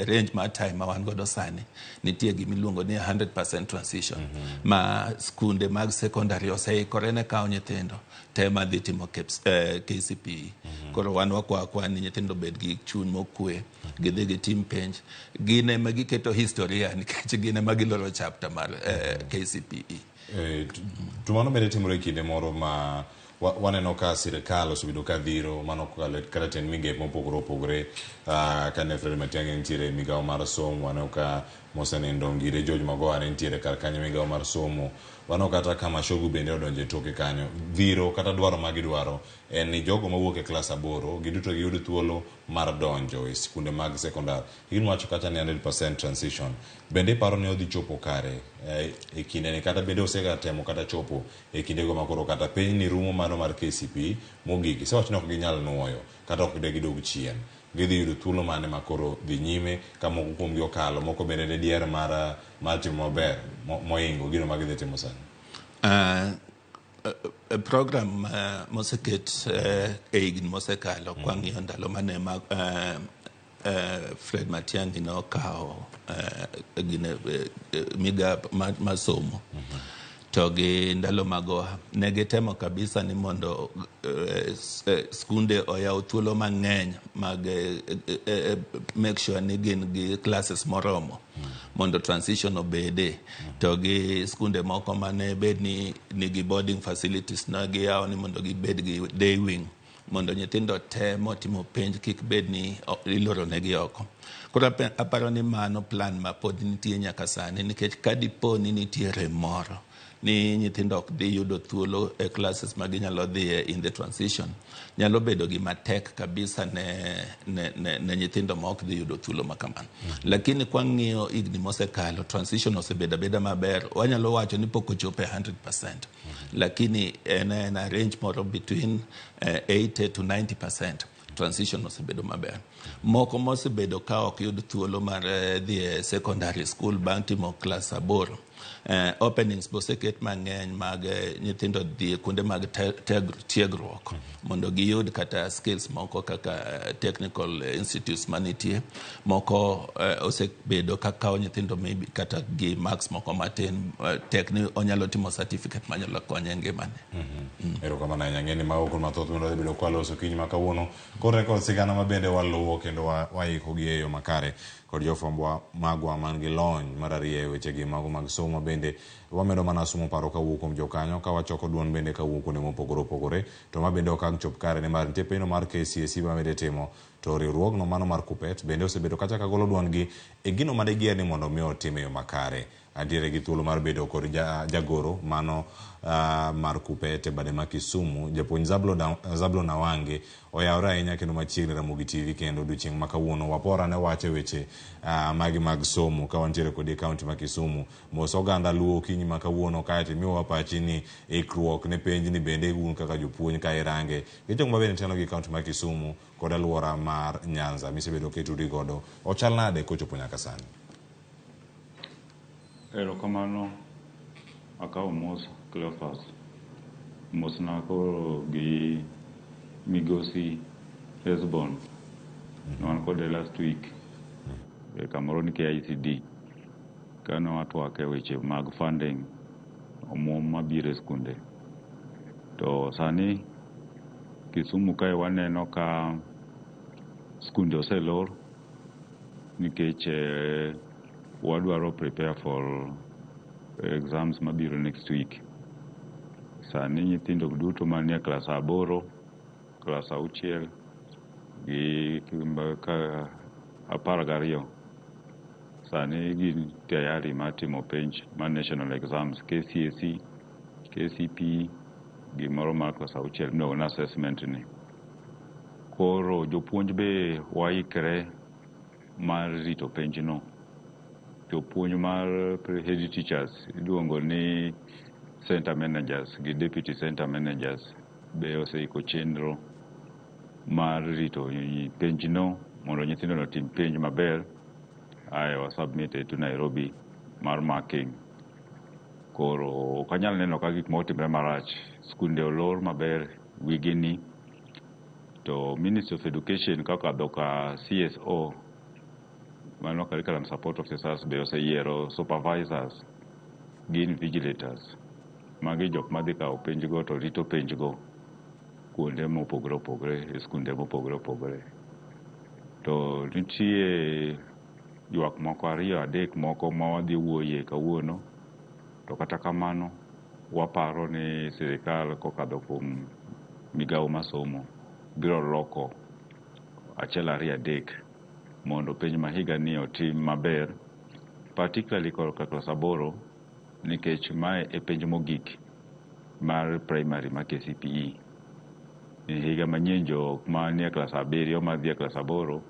Speaker 6: range mar time ma wan godo sani nitie gimiluongo ni 100% transition, ma skunde mag secondary oseikore ne kawo nyithindo te madhi timo KCPE. Koro wan wakwa akwa ni nyithindo obed gi chuny mokwe, gidhi gitim penj. Gin ema giketo historia, nikech gin ema giloro chapter mar KCPE.
Speaker 25: To mano bende timore e kinde moro ma waneno ka sirikal osebedo ka dhiro mano kokalo kata tend migepe mopogore opogore. Kane Fred Matiang'i nitiere e migawo mar somo, waneno ka mosenindo Ngire George Magoha ne nitiere kar kanyo migawo mar somo. Waneno kata ka Machogu bende odonjo e toke kanyo. Dhiro kata dwaro ma gidwaro en ni jogo mawuok e klas 8 giduto giyud thuolo mar donjo e skunde mag sekondar. In wacho kacha ni 100% transition. Bende iparo ni odhi chopo kare e kindeni, kata bende osega temo kata chopo e kindego ma koro kata piny ni rumo mano mar KCPE mogik? Isewacho ni ok ginyal nuoyo kata ok de gidog chien. Gidhi yudo thuolo mane ma koro dhi nyime ka moko kuomgi okalo, moko bende ne dier mar timo maber moingo gino ma gidhi timo sani?
Speaker 6: Program moseket e higni mosekalo, kwang'iyo ndalo mane ma Fred Matiang'i nokawo gine migap mar somo, to gi ndalo magoha, ne gitemo kabisa ni mondo skunde oyaw thuolo mang'eny mag make sure ni gin gi classes moromo mondo transition obede. To gi skunde moko mane bed ni nigi boarding facilities, ne giyawo ni mondo gibed gi day wing, mondo nyithindo te motimo penj kik bed ni iloro negi oko. Koro aparo ni mano plan ma pod nitie nyaka sani, nikech ka dipo ni nitie rem moro ni nyithindo ok dhi yudo thuolo e classes ma ginyalo dhiye in the transition, nyalo bedo gima tek kabisa ne nyithindo ma ok dhi yudo thuolo ma kamano. Lakini kwang'iyo higni mosekalo, transition osebedo abeda maber. Wanyalo wacho ni pok ochopo e 100%, lakini en a range moro between 80 to 90% transition osebedo maber. Moko mosebedo ka ok yud thuolo mar dhi e secondary school bang' timo klas 8, openings boseket mang'eny mag nyithindo dhi e kuonde mag tiegruok mondo giyud kata skills moko kaka technical institutes manitie. Moko osebedo ka kawo nyithindo maybe kata gi marks moko matin, tek ni onyalo timo certificate manyalo konye e ngimane.
Speaker 25: Erokamano ahinya. Ng'eni mago kod mathoth mondo dhi bedo kwaloso kiny ma kawuono kore kod sigana ma bende waluwo kendo waiko gi e yo makare kod jofwambo magwa man gi lony mar ariyo e wechegi mago mag somo. Bende wamedo mana somo paro kawuok kuom jokanyo ka wachoko duond bende kawuok kuonde mopogore opogore, to ma bende ok ang' chop kare nimar nitie penjo mar KCSE ma bende timo, to riwruogno mano mar KUPPET bende osebedo kacha ka golo duondgi e gino mane giher ni mondo mi otim e yo makare. Antiere gi thuolo mar bedo kod jagoro mano mar KUPPET e bade ma Kisumu, japuonj Zablon Awange. Oyawore ahinya kendo machiegni Ramogi TV kendo odiochieng' ma kawuono wapora ne wacho weche magi mag somo ka wantiere kodi e kaunti ma Kisumu. Mos oganda luo okinyi ma kawuono kaeto imiyowa pachi ni ikruok ne penj ni bende un kaka jopuonj ka irange gi jok ma bende telo gi kaunti ma Kisumu kod alwora mar Nyanza misebedo kitudi godo ochal nade kochopo nyaka sani?
Speaker 2: Erokamano, akawo mos Cleophas. Mosna koro gi migosi Hesbon. Ne wan kode last week e kamoro ni KICD kane watwak e weche mag funding omuom mabiro e skunde. To sani Kisumu kae waneno ka skunde oselor nikech wadwaro prepare for exams mabiro next week. Sani nyithindo duto manie klas 8, klas 6 gi 12 sani gin tayari mar timo penj mar national exams KCSE, KCPE gimoro mar klas 6 miluongo ni assessment ni. Koro jopuonj be waikre mar rito penjno. Jopuonj mar head teachers iluongo ni center managers gi deputy center managers be oseiko chenro mar rito penjno mondo nyithindo otim penj maber ae wa submit to Nairobi mar marking. Koro ok anyal neno ka gik moko otimre marach. Skunde olor maber wigini to Ministry of Education kokadho ka CSO mano curriculum support officers be oseyiero supervisors gi invigilators. Magi jok madhi kawo penjgo to rito penjgo kuonde mopogore opogore e skunde mopogore opogore. To nitie ywak moko 2 3 moko ma wadhi wuoye kawuono. To kata kamano waparo ni sirikal kokadho kuom migawo mar somo biro loko 1 2 3 mondo penj ma higani otim maber, particularly korka klas 8 nikech mae e penj mogik mar primary ma KCPE. E higa manyien jok manie klas 7 madhi e klas 8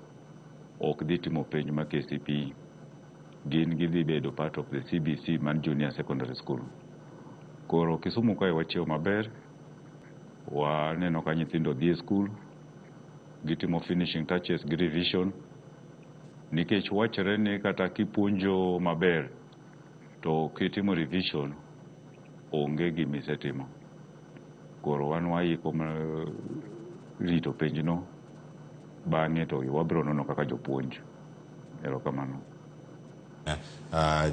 Speaker 2: ok dhi timo penj ma KCPE. Gin gidhi bedo part of the CBC man junior secondary school. Koro Kisumu kae wachiewo maber, waneno ka nyithindo dhi e school, gitimo finishing touches gi revision, nikech wachre ni kata kipuonjo maber to kitimo revision onge gima isetimo. Koro wan waiko rito penjno, bang'e to wabiro nono kaka jopuonj. Erokamano.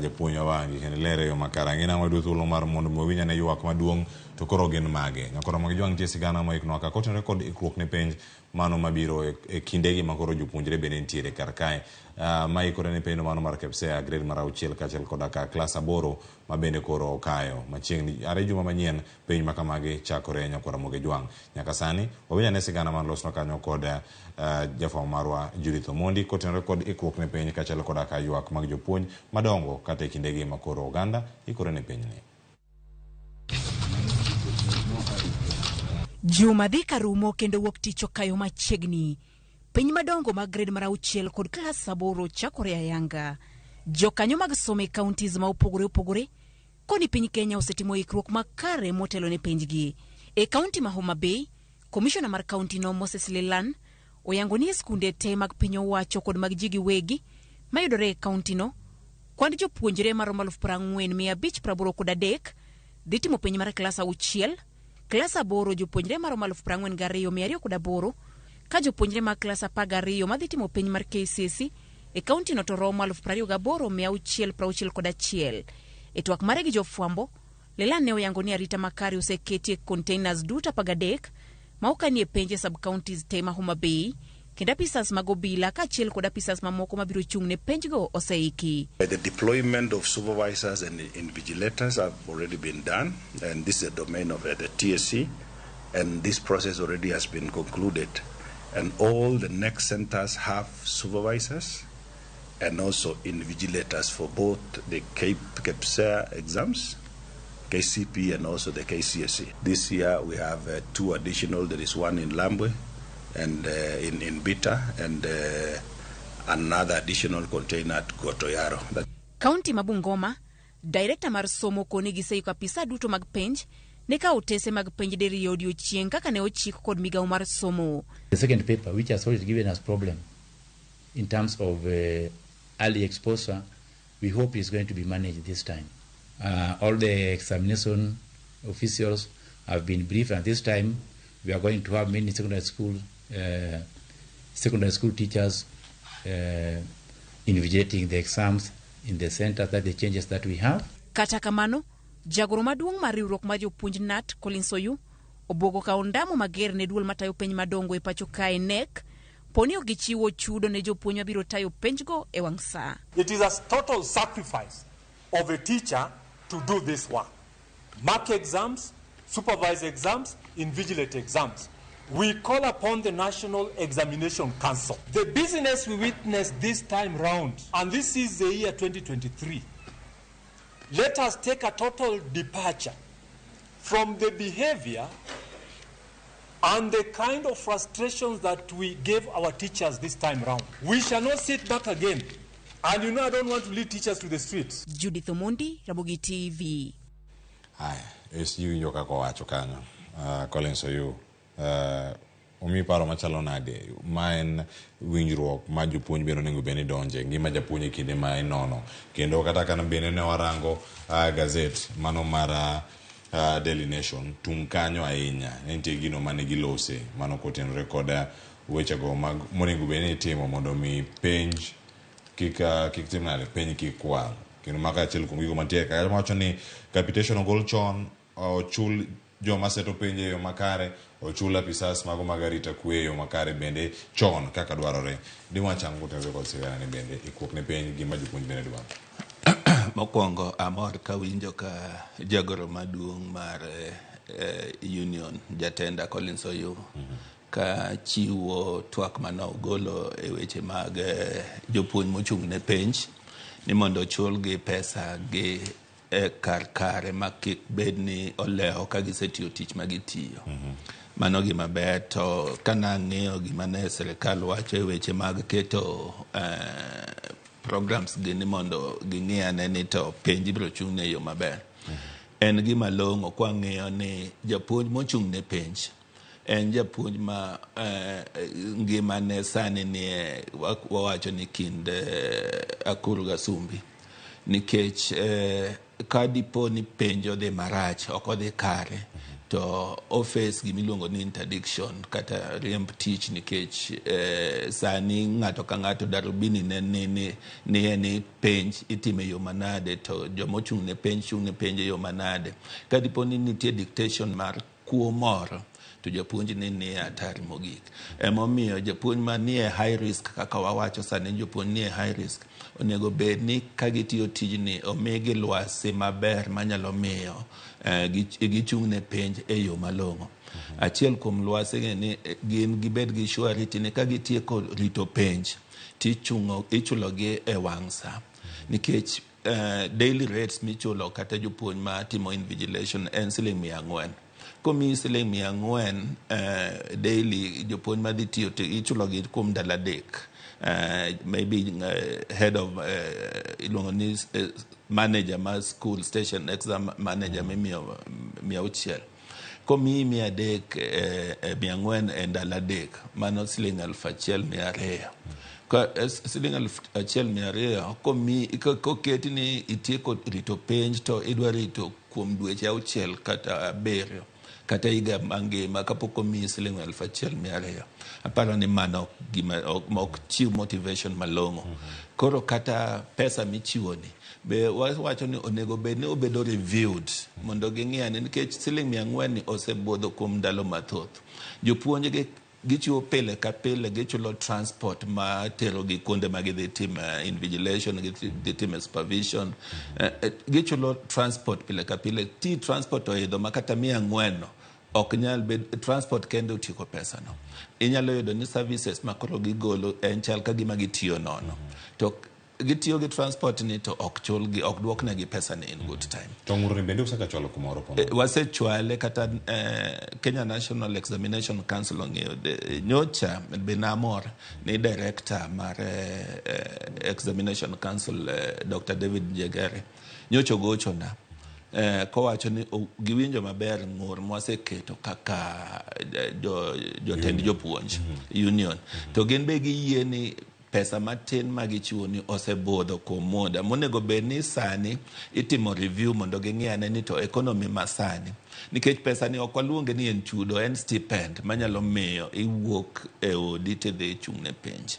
Speaker 25: Japuonj Awangi kendo lere yo makare. Ang'e nang'o wayudo thuolo mar mondo mi wawinj ane ywak maduong' to koro gin mage. Nyakoro mag jwang' nitie sigana moiknwa ka kotenore kod ikruok ne penj mano mabiro e kindegi ma koro jopuonjre bende nitiere kar kae. Maikore ne penj mano mar KPSEA grade mar 6 kaachiel koda ka klas 8 ma bende koro okayo. Machiegni are juma manyien penj ma kamagi chakore Nyakwar Ramogi Jwang'. Nyaka sani wawinj ane sigana man losnwa kanyo kod jafwambo marwa Judith Omondi kotenore kod ikruok ne penj kaachiel koda ka ywak mag jopuonj madongo kata e kindegi ma koro oganda ikore ne penjni.
Speaker 7: Juma dhi karumo kendo wuok tich okayo machiegni. Piny madongo mag grade mar 6 kod klas 8 chakore ayanga. Jokanyo mag somo e counties ma opogore opogore koni piny Kenya osetimo ikruok makare motelo ne penjgi. E kaunti ma Homa Bay, komishona mar kaunti no Moses Lelan oyango ni e skunde te mag piny owacho kod mag ji giwegi mayudore e kaunti no, kwand jopuonjre maromo 40,583 dhi timo penj mar klas 6, klas 8 jopuonjre maromo 42,208 ka jopuonjre mag klas 12 madhi timo penj mar KCSE e kaunti no to romo 28,661. E twak mare gi jofwambo, Lelan ne oyango ni arita makare oseketi e containers duto 13 ma okanie penj e sub-counties te ma Homa Bay, kendo apisas mag obila kaachiel kod apisas mamoko mabiro chung' ne penjgo oseiki.
Speaker 9: The deployment of supervisors and invigilators have already been done, and this is a domain of the TSC, and this process already has been concluded. And all the next centers have supervisors and also invigilators for both the KPSEA exams, KCP, and also the KCSE. This year we have 2 additional. There is one in Lambwe and in Bita, and another additional container at Gotoyaro.
Speaker 7: Kaunti ma Bungoma, director mar somo koni giseiko apisa duto mag penj ne kawo otese mag penj diriyo odiochieng' kaka ne ochik kod migawo mar somo.
Speaker 12: The second paper, which has always given us problem in terms of early exposure, we hope is going to be managed this time. All the examination officials have been briefed, and this time we are going to have many secondary school teachers invigilating the exams in the center, that the changes that we have.
Speaker 7: Kata kamano, jagoro maduong' mar riwruok mar jopuonj KNUT, Collins Oyu, Obwogo kawo ondamo mager ne duol matayo penj madongo e pacho kae KNEC poni ok gichiwo chudo ne jopuonj mabiro tayo penjgo e wang' saa.
Speaker 8: It is a total sacrifice of a teacher to do this work. Mark exams, supervise exams, invigilate exams. We call upon the National Examination Council. The business we witnessed this time round, and this is the year 2023, let us take a total departure from the behavior and the kind of frustrations that we gave our teachers this time round. We shall not sit back again. And you know, I don't want to lead teachers to the streets.
Speaker 7: Judith Omondi, Ramogi TV.
Speaker 25: Haya, SG winjo kaka owacho kanyo. Collins Oyuu, omiyi paro machalo nade? Ma en winjruok ma jopuonj bende onego bed ni donje, ngima japuonj e kinde ma inono. Kendo kata ka bende ne warango gazet mano mar Daily Nation, tung' kanyo ahinya. Ne nitie gino mane gilose, mano kotenore kod wechego mag monego bed ni itimo mondo mi penj kik kik tim nade, penj kik kwal. Kendo maka achiel kuom gigo mantie ka wacho ni capitation ogol chon, ochul joma seto penj e yo makare, ochul apisas mago mag arita kwe e yo makare bende chon kaka dwarore. Diwach ang'o kotenore kod sigana ni bende ikruok ne penj gima jopuonj bende dwaro?
Speaker 6: Mokwongo amor kawinjo ka jagoro maduong' mar union jatenda Collins Oyuu ka chiwo twak mane ogolo e weche mag jopuonj mochung' ne penj ni mondo ochulgi pesa gi e kar kare ma kik bed ni olewo ka gisetiyo tich ma gitiyo. Mano gima ber to kanang'iyo gima ne sirikal wacho e weche mag keto programs gi ni mondo ging'i ane ni to penj ibiro chung' e yo maber. En gima long'o kwang'iyo ni japuonj mochung' ne penj en japuonj ma ngimane sani nie wawacho ni kind akuru gasumbi nikech ka dipo ni penj odhi marach ok odhi kare to oface gimiluongo ni interdiction kata riemb tich nikech sani ng'ato ka ng'ato darubini ne ni ni ni ni penj itime yo manade to jomochung' ne penj chung' ne penj e yo manade ka dipo ni nitie dictation mar kuo moro to japuonj ni nie hatari mogik. Emomiyo japuonj manie high risk kaka wawacho sani jopuonj nie high risk onego bed ni ka gitiyo tijni omigi lwasi maber manyalo miyo gichung' ne penj e yo malong'o. Achiel kuom lwasi gi ni gin gibed gi surety ni ka gitieko rito penj tichungo ichulogi e wang' sa nikech daily rates michulo kata jopuonj ma timo invigilation en siling 400. Komiyi siling 400 daily jopuonj madhi tiyo to ichulogi kuom ndalo 3. Maybe head of iluongo ni manager mar school station exam manager mimiyo 600. Komiyi 300 400 e ndalo 3 mano siling 1200. Ka siling 1200 komiyi koketi ni itieko rito penj to idwa rito kuom dweche 6 kata 7 kata higa mangima kapok omiyi siling 1200. Aparo ni mano gima ok chiw motivation malong'o. Koro kata pesa michiwo ni be wawacho ni onego bed ni obedo reviewed mondo ging'i ane nikech siling 400 ni osebudho kuom ndalo mathoth. Jopuonj gi gichiwo pile ka pile gichulo transport ma terogi kuonde ma gidhi time invigilation, gidhi time supervision. Gichulo transport pile ka pile. Ti transport oidho ma kata 400 no ok nyal bed transport kende otieko pesa no. Inyalo yudo ni services ma koro gigolo en chal ka gima gitiyo nono. To gitiyo gi transport ni to ok chulgi, ok duoknegi pesa ni in good time.
Speaker 25: To ng'urni bende usegachwalo kumoro po?
Speaker 6: Wasechwale kata Kenya National Examination Council ong'eyo nyocha be namor ni director mar Examination Council Dr. David Njegere nyocha ogochona kowacho ni giwinjo maber ng'ur mwaseketo kaka jotend jopuonj union to gin be giyie ni pesa matin ma gichiwo ni osebudho kuom muda monego bed ni sani itimo review mondo ging'i ane ni to economy masani nikech pesa ni ok waluonge ni en chudo en stipend manyalo miyo iwuok e odi tidhi ichung' ne penj.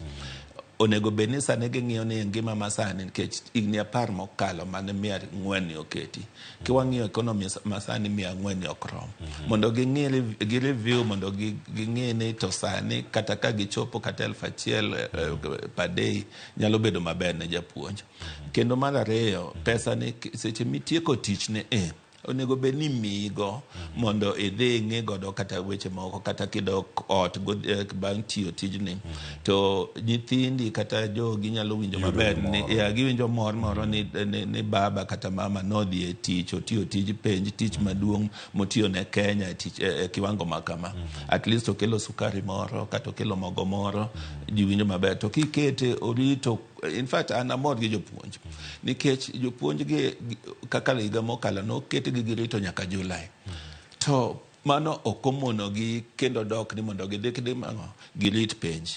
Speaker 6: Onego bed ni sani ging'iyo ni ngima ma sani nikech higni 10 mokalo mane 400 ni oketi. Kiwang'iyo economy ma sani 400 ni ok rom. Mondo ging'i gi review mondo ging'i ni to sani kata ka gichopo kata 1000 per day nyalo bedo maber ne japuonj. Kendo mar ariyo, pesa ni seche mitieko tich ne onego bed ni miyigo mondo idhi ing'i godo kata weche moko kata kidok ot bang' tiyo tijni to nyithindi kata jogi nyalo winjo maber ni ya giwinjo mor moro ni baba kata mama nodhi e tich otiyo tij penj tich maduong' motiyo ne Kenya tich e kiwango ma kama. At least okelo sukari moro kata okelo mogo moro ji winjo maber. To kikete orito. In fact an amor gi jopuonj nikech jopuonj gi kaka higa mokalo noketgi girito nyaka July. To mano ok omonogi kendo dok ni mondo gidhi gitimo girit penj.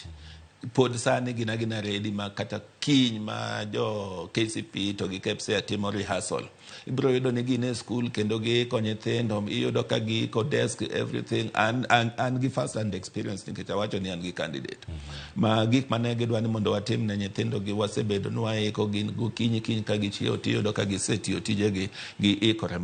Speaker 6: Pod sani gin agina ready ma kata kiny ma jo KCPE to gi KPSEA timo rehearsal. Ibiro yudo ni gin e school kendo giiko nyithindo, iyudo ka giiko desk everything. An gi first hand experience nikech awacho ni an gi candidate. Ma gik mane gidwa ni mondo watim ne nyithindo gi wasebedo ni waiko gin gokinyi kiny ka gichiewo tiyudo ka gisetiyo tijegi giikore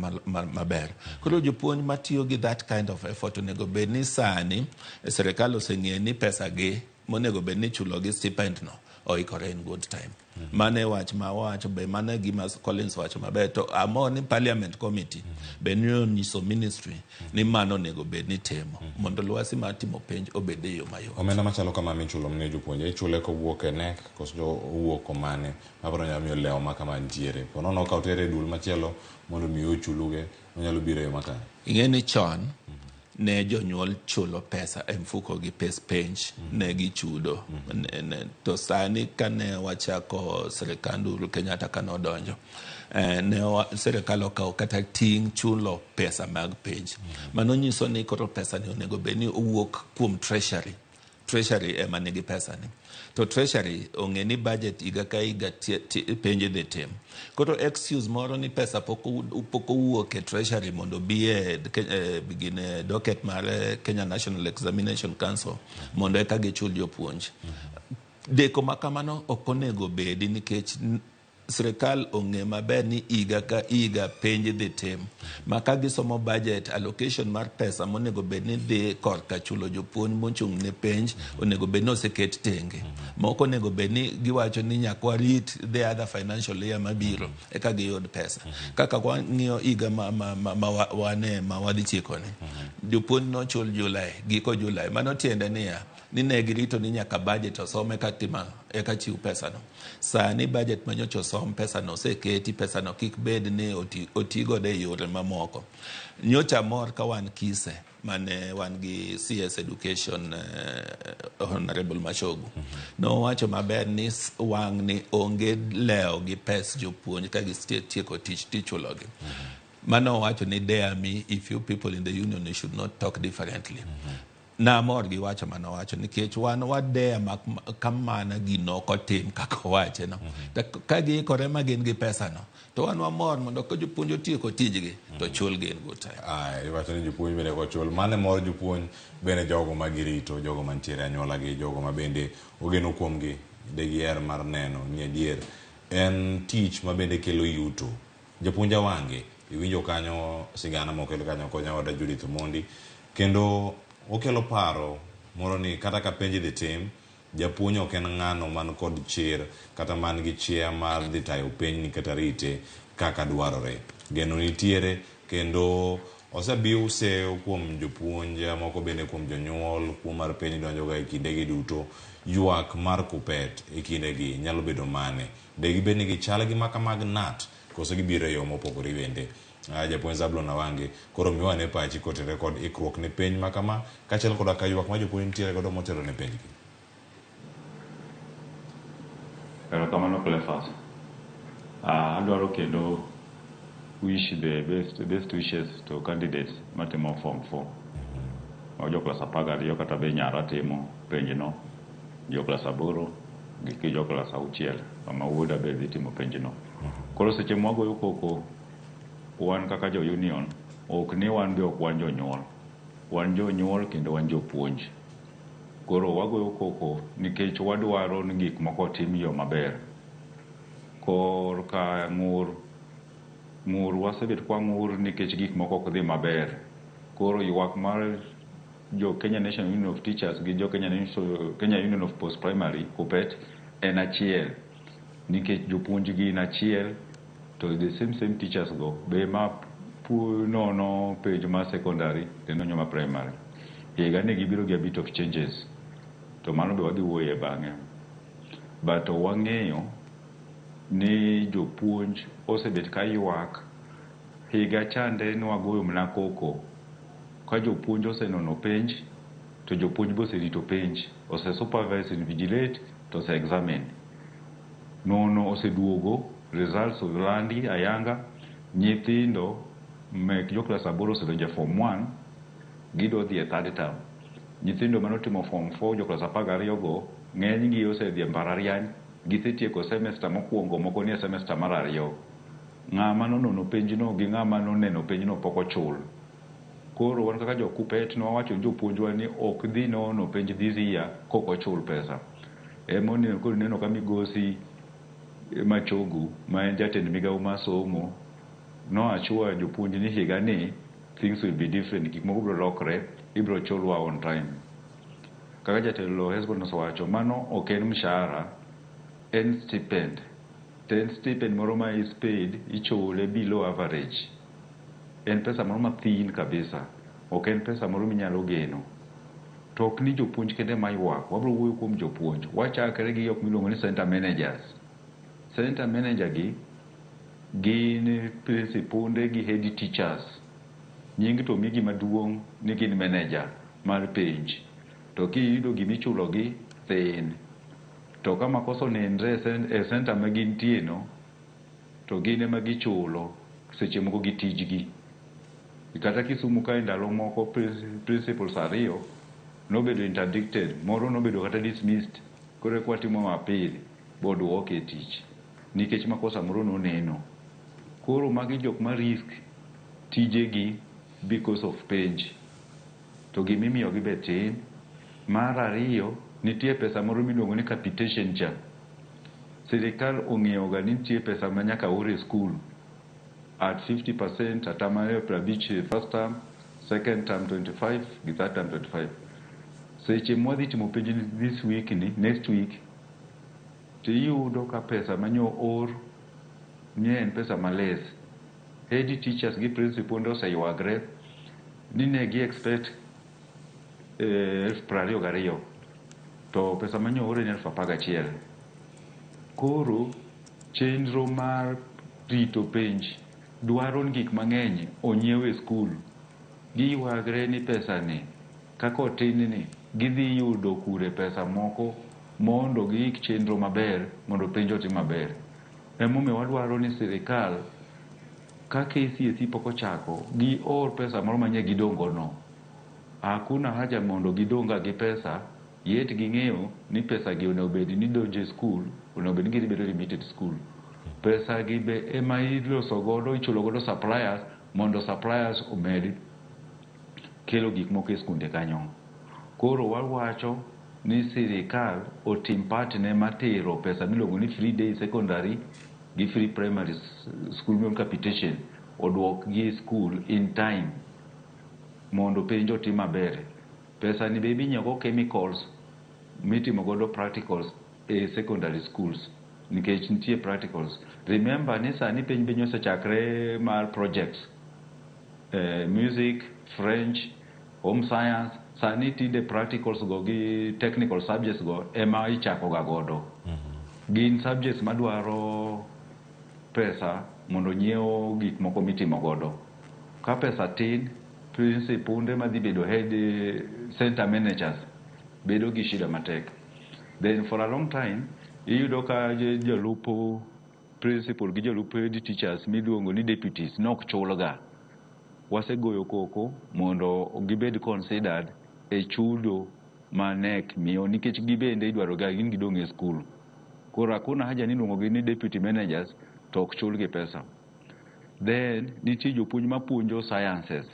Speaker 6: maber. Koro jopuonj matiyo gi that kind of effort onego bed ni sani sirikal oseng'eyo ni pesa gi monego bed ni chulo gi stipend no oikore in good time. Mane wach ma wacho be mane gima Collins wacho maber to amor ni parliament committee be ne onyiso ministry ni mano onego bed ni timo mondo lwasi mar timo penj obed e yo mayot.
Speaker 25: Omenda machalo kama michulo ne jopuonje ichule kowuok e KNEC koso owuok komane mabiro nyalo miyo lewo ma kama nitiere. Po nono ka otere e dul machielo mondo mi ochuluge onyalo biro e yo makare.
Speaker 6: Ing'e ni chon ne jonyuol chulo pesa e mfuko gi pes penj ne gichudo. To sani kane wachako sirikand Uhuru Kenyatta kane odonjo ne sirikal okawo kata ting' chulo pesa mag penj. Mano nyiso ni koro pesa ni onego bed ni owuok kuom treasury. Treasury ema nigi pesa ni. To treasury ong'e ni budget higa ka higa penj idhi tim. Koro excuse moro ni pesa pok owuok e treasury mondo obi e gine docket mar Kenya National Examination Council mondo eka gichul jopuonj. Deko ma kamano ok onego bedi nikech sirikal ong'e maber ni higa ka higa penj dhi tim. Ma ka gisomo budget allocation mar pesa monego bed ni dhi korka chulo jopuonj mochung' ne penj onego bed ni oseket tenge. Moko onego bed ni giwacho ni nyaka warit the other financial year mabiro eka giyud pesa. Kaka wang'iyo higa ma wane ma wadhi tiekoni. Jopuonj nochul July, giko July. Mano tiende niya ni ne girito ni nyaka budget osom eka tima eka chiw pesano. Sani budget manyocha osom pesano oseketi, pesano kik bed ni oti godo e yore mamoko. Nyocha mor ka wan Kise mane wan gi CS Education Honorable Machogu. Nowacho maber ni wang' ni onge lewo gi pes jopuonj ka gisetieko tich tichulogi. Mano owacho ni dare me if you people in the union you should not talk differently. Namor gi wacho mano wacho nikech wan wadea kamana gino ok otim kaka owache no. To ka giikore ma gin gi pesa no to wan wamor mondo ka jopuonj otieko tijgi to chulgi in good time.
Speaker 25: Aya, iwacho ni jopuonj bende kochul. Mano e mor jopuonj bende jogo ma girito, jogo mantiere e anyuola gi, jogo ma bende ogeno kuomgi de giher mar neno ni adier en tich ma bende kelo yuto. Japuonj Awange, iwinjo kanyo sigana mokel kanyo konya oda Judith Omondi kendo okelo paro moro ni kata ka penj idhi tim, japuonj ok en ng'ano man kod chir kata man gi chia mar dhi tayo penj kata rite kaka dwarore. Geno nitiere kendo osebiw seyo kuom jopuonj moko bende kuom jonyuol kuom mar penj donjoga e kindegi duto. Ywak mar KUPPET e kindegi nyalo bedo mane? De gibed ni gichal gi maka mag KNUT koso gibiro e yo mopogore bende? Japuonj Zablon Awange, koro miwa ane pachi kotenore kod ikruok ne penj ma kama kaachiel koda ka ywak ma jopuonj nitiere godo motelo ne penjgi.
Speaker 2: Erokamano Cleophas. Adwaro kendo wish the best wishes to candidates matimo form 4. Ma jo klas 12 kata be nyara timo penjno, jo klas 8 gi jo klas 6 ma wuoda be dhi timo penjno. Koro seche mwagoyo koko wan kaka jo union ok ni wan be ok wan jonyuol. Wan jonyuol kendo wan jopuonj. Koro wagoyo koko nikech wadwaro ni gik moko otim yo maber. Korka ng'ur, ng'ur wasebet kwa ng'ur nikech gik moko ok dhi maber. Koro ywak mar jo Kenya National Union of Teachers gi jo Kenya Union of Post Primary, KUPPET, en achiel. Nikech jopuonj gin achiel, to the same teachers go be ma nono penj mar secondary kendo nono ma primary. Higa ni gibiro gi a bit of changes, to mano be wadhi wuoye bang'e. But wang'eyo ni jopuonj osebet ka ywak higa chande nwagoyo mana koko ka jopuonj osenono penj to jopuonj be oserito penj, ose supervise, invigilate to ose examine. Nono oseduogo, results olandi ayanga, nyithindo mek jo klas 8 osedonjo e form 1, gidwa dhi e third term. Nyithindo manotimo form 4 jo klas 12 go, ng'eny gi osedhi e mbalariany, gisetieko semester mokwongo, moko nie semester mar 2. Ng'ama nonono penjno gi ng'ama noneno penjno pok ochul. Koro wan kaka jo KUPPET nwawacho ni jopuonjwa ni ok dhi nono penj this year kok ochul pesa. Emomiyo koro ineno ka migosi Machogu ma en jatend migawo mar somo no assure jopuonj ni higa ni things will be different, gik moko biro lokre, ibiro chulwa on time. Kaka jatelo Hesbon osewacho, mano ok en mshahara, en stipend. To en stipend moro ma is paid, ichule below average. En pesa moro mathin kabisa, ok en pesa moro minyalo geno. To ok ni jopuonj kende ma ywak, wabiro wuoyo kuom jopuonj. Wachakre gi jok miluongo ni center managers. Center manager gi gin principunde gi head teachers. Nying to omigi maduong' ni gin manager mar penj. To kiyudo gimichulogi thin. To ka makosa onenre e center ma gintie no, to gin ema gichulo seche moko gi tijgi. Kata Kisumu kae ndalo moko principals 2 nobedo interdicted, moro nobedo kata dismissed. Koro eka watimo appeal boduoke e tich nikech makosa moro noneno. Koro magi jok ma risk tijegi because of penj. To gimimiyogi be tin. Mar ariyo, nitie pesa moro miluongo ni capitation cha. Sirikal ong'eyo ga ni nitie pesa ma nyaka or e skul at 50%, atamalo 50 first term, second term 25 gi third term 25. Seche mwadhi timo penj this week ni, next week, to iyudo ka pesa manyo or nie en pesa males. Head teachers gi principal oseywagre ni ne gi expect 22,000 to pesa manyo or en 11,000. Koro chenro mar rito penj dwaro ni gik mang'eny onyiew e skul. Giywagre ni pesa ni kaka otin ni gidhi yudo kure pesa moko mondo giik chenro maber mondo penj otim maber. Emomiyo wadwaro ni sirikal ka KCSE pok ochako gior pesa moro manye gidong' no. Hakuna haja mondo gidong' gi pesa yet ging'eyo ni pesa gi onego bed ni donjo e skul, onego bed ni gidhi bedo limited school. Pesa gi be ema iloso godo, ichulo godo suppliers mondo suppliers omed kelo gik moko e skunde kanyo. Koro wawacho ni sirikal otim part ne matero pesa miluongo ni free day secondary gi free primary school miluongo ni capitation oduok gi e school in time mondo penj otim maber. Pesa ni be iminyiewo go chemicals mitimo godo practicals e secondary schools nikech nitie practicals. Remember ni sani penj be osechakre mar projects, music, French, home science. Sani tinde practicals go gi technical subjects go ema ichako ga godo. Gin subjects madwaro pesa mondo nyiew gik moko mitimo godo. Ka pesa tin, principunde madhi bedo head center managers bedo gi shida matek. Then for a long time, iyudo ka jolupo principal gi jolup head teachers miluongo ni deputies nok chulga. Wasegoyo koko mondo gibed considered e chudo ma KNEC miyo nikech gibende idwaro ga gin gidong' e skul. Koro hakuna haja ni iluongo gi ni deputy managers to ok chulgi pesa. Then nitie jopuonj mapuonjo sciences.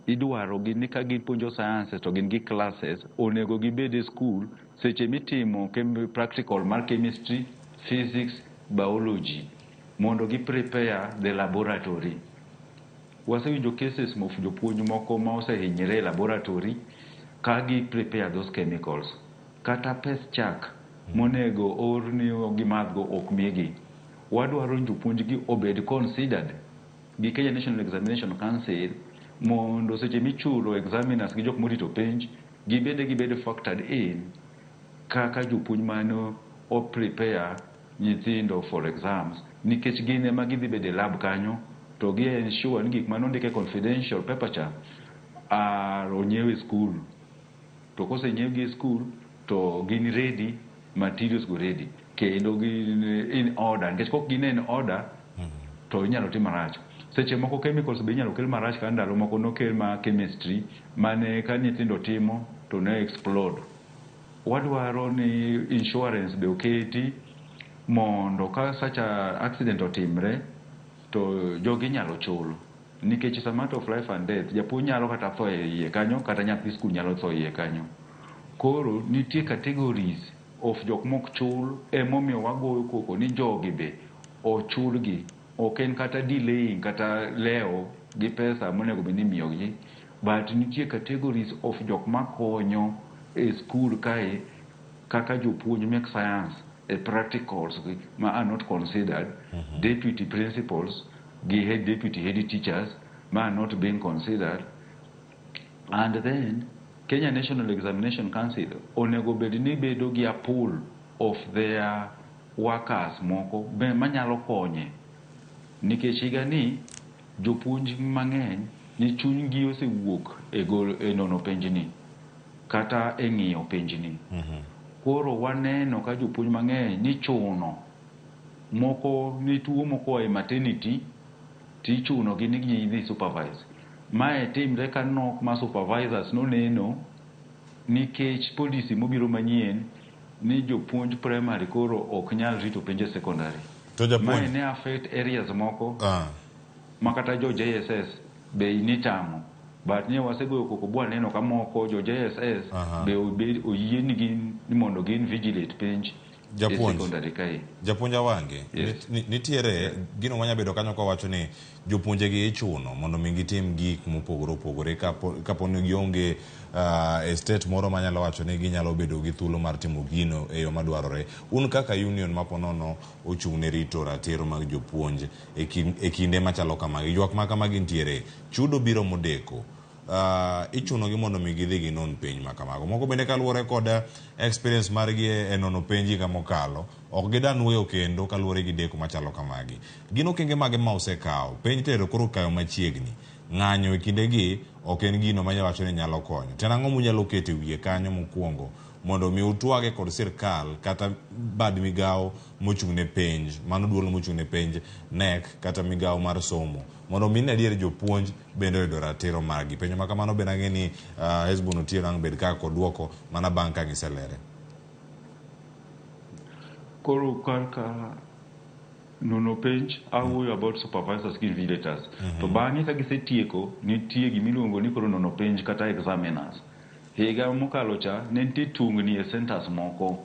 Speaker 2: Idwaro gi ni ka gipuonjo sciences to gin gi classes, onego gibed e school seche mitimo practical mar chemistry, physics, biology mondo gi prepare the laboratory. Wasewinjo cases of jopuonj moko ma osehinyre e laboratory ka gi prepare those chemicals. Kata pes chak monego or ni gimadhgo ok migi. Wadwaro ni jopuonj gi obed considered gi Kenya National Examination Council mondo seche michulo examiners gi jok morito penj gibende gibed factored in kaka jopuonj mano o prepare nyithindo for exams, nikech gin ema gidhi bedo e lab kanyo to gi ensure ni gik manondik e confidential paper cha are onyiew e school, to kosenyiew gi e school to gin ready, materials go ready kendo gin in order, nikech kok gin in order to inyalo tim marach. Seche moko chemicals be inyalo kel marach, ka ndalo moko nokel ma chemistry mane ka nyithindo timo to ne explode. Wadwaro ni insurance be oketi mondo ka such a accident otimre to jogi inyalo chul, nikech it's a matter of life and death. Japuonj nyalo kata tho e iye kanyo, kata nyathi skul nyalo tho e iye kanyo. Koro nitie categories of jok mok chul, emomiyo wagoyo koko ni jogi be ochulgi. Ok en kata delaying kata lewo gi pesa monego bed ni imiyogi, but nitie categories of jok makonyo e skul kae kaka jopuonj mek science e practicals gi ma are not considered, deputy principals gi head deputy head teachers ma are not being considered. And then Kenya National Examination Council onego bed ni bedo gi a pool of their workers moko be manyalo konye, nikech higa ni jopuonj mang'eny ni chunygi osewuok e gol e nono penjni kata e ng'iyo penjni. Koro waneno ka jopuonj mang'eny ni chuno moko ni tuo moko e maternity tichuno gi ni gidhi supervise. Mae timre ka nok ma supervisors noneno, nikech policy mobiro manyien ni jopuonj primary koro ok nyal rito penj e secondary.
Speaker 25: To japuonj-
Speaker 2: Mae ne affect areas moko ma kata jo JSS be nitamo, but ne wasegoyo koko bwaneno ka moko jo JSS be oyienigi ni mondo gin vigilate penj e
Speaker 25: Japuonj.
Speaker 2: secondary kae.
Speaker 25: Japuonj Awange, nitiere gino manya bedo kanyo kawacho ni jopuonje gi ichuno mondo mi gitim gik mopogore opogore kapo ni gionge e state moro manyalo wacho ni ginyalo bedo gi thuolo mar timo gino e yo madwarore. Un kaka union ma ponono ochung' ne rito ratiro mag jopuonj e kinde machalo kamagi, ywak ma kamagi nitiere, chudo biro modeko, ichuno gi mondo mi gidhi ginon penj ma kamago. Moko bende kaluwore kod experience margi e nono penj higa mokalo, ok gidan weyo kendo kaluwore gi deko machalo kamagi. Gin okenge mage ma osekawo? Penj tero koro kayo machiegni. Ng'anyo e kindegi ok en gino manyalo wacho ni nyalo konyo. To en ang'o munyalo keto e wiye kanyo mokwongo mondo mi utwage kod sirkal kata bad migawo mochung' ne penj, mano duol mochung' ne penj KNEC kata migawo mar somo, mondo mi ne adier jopuonj bende oyudo ratiro margi. Penjo ma kamano bende ang'e ni Hesbon Otieno ang' bed kaka oduoko mana bang' ka giselere.
Speaker 2: Koro kar ka nono penj awuoyo about supervisors gi invigilators, to bang'e ka gisetieko nitie gimiluongo ni koro nono penj kata examiners. Higa mokalo cha ne nitie tungni e centers moko,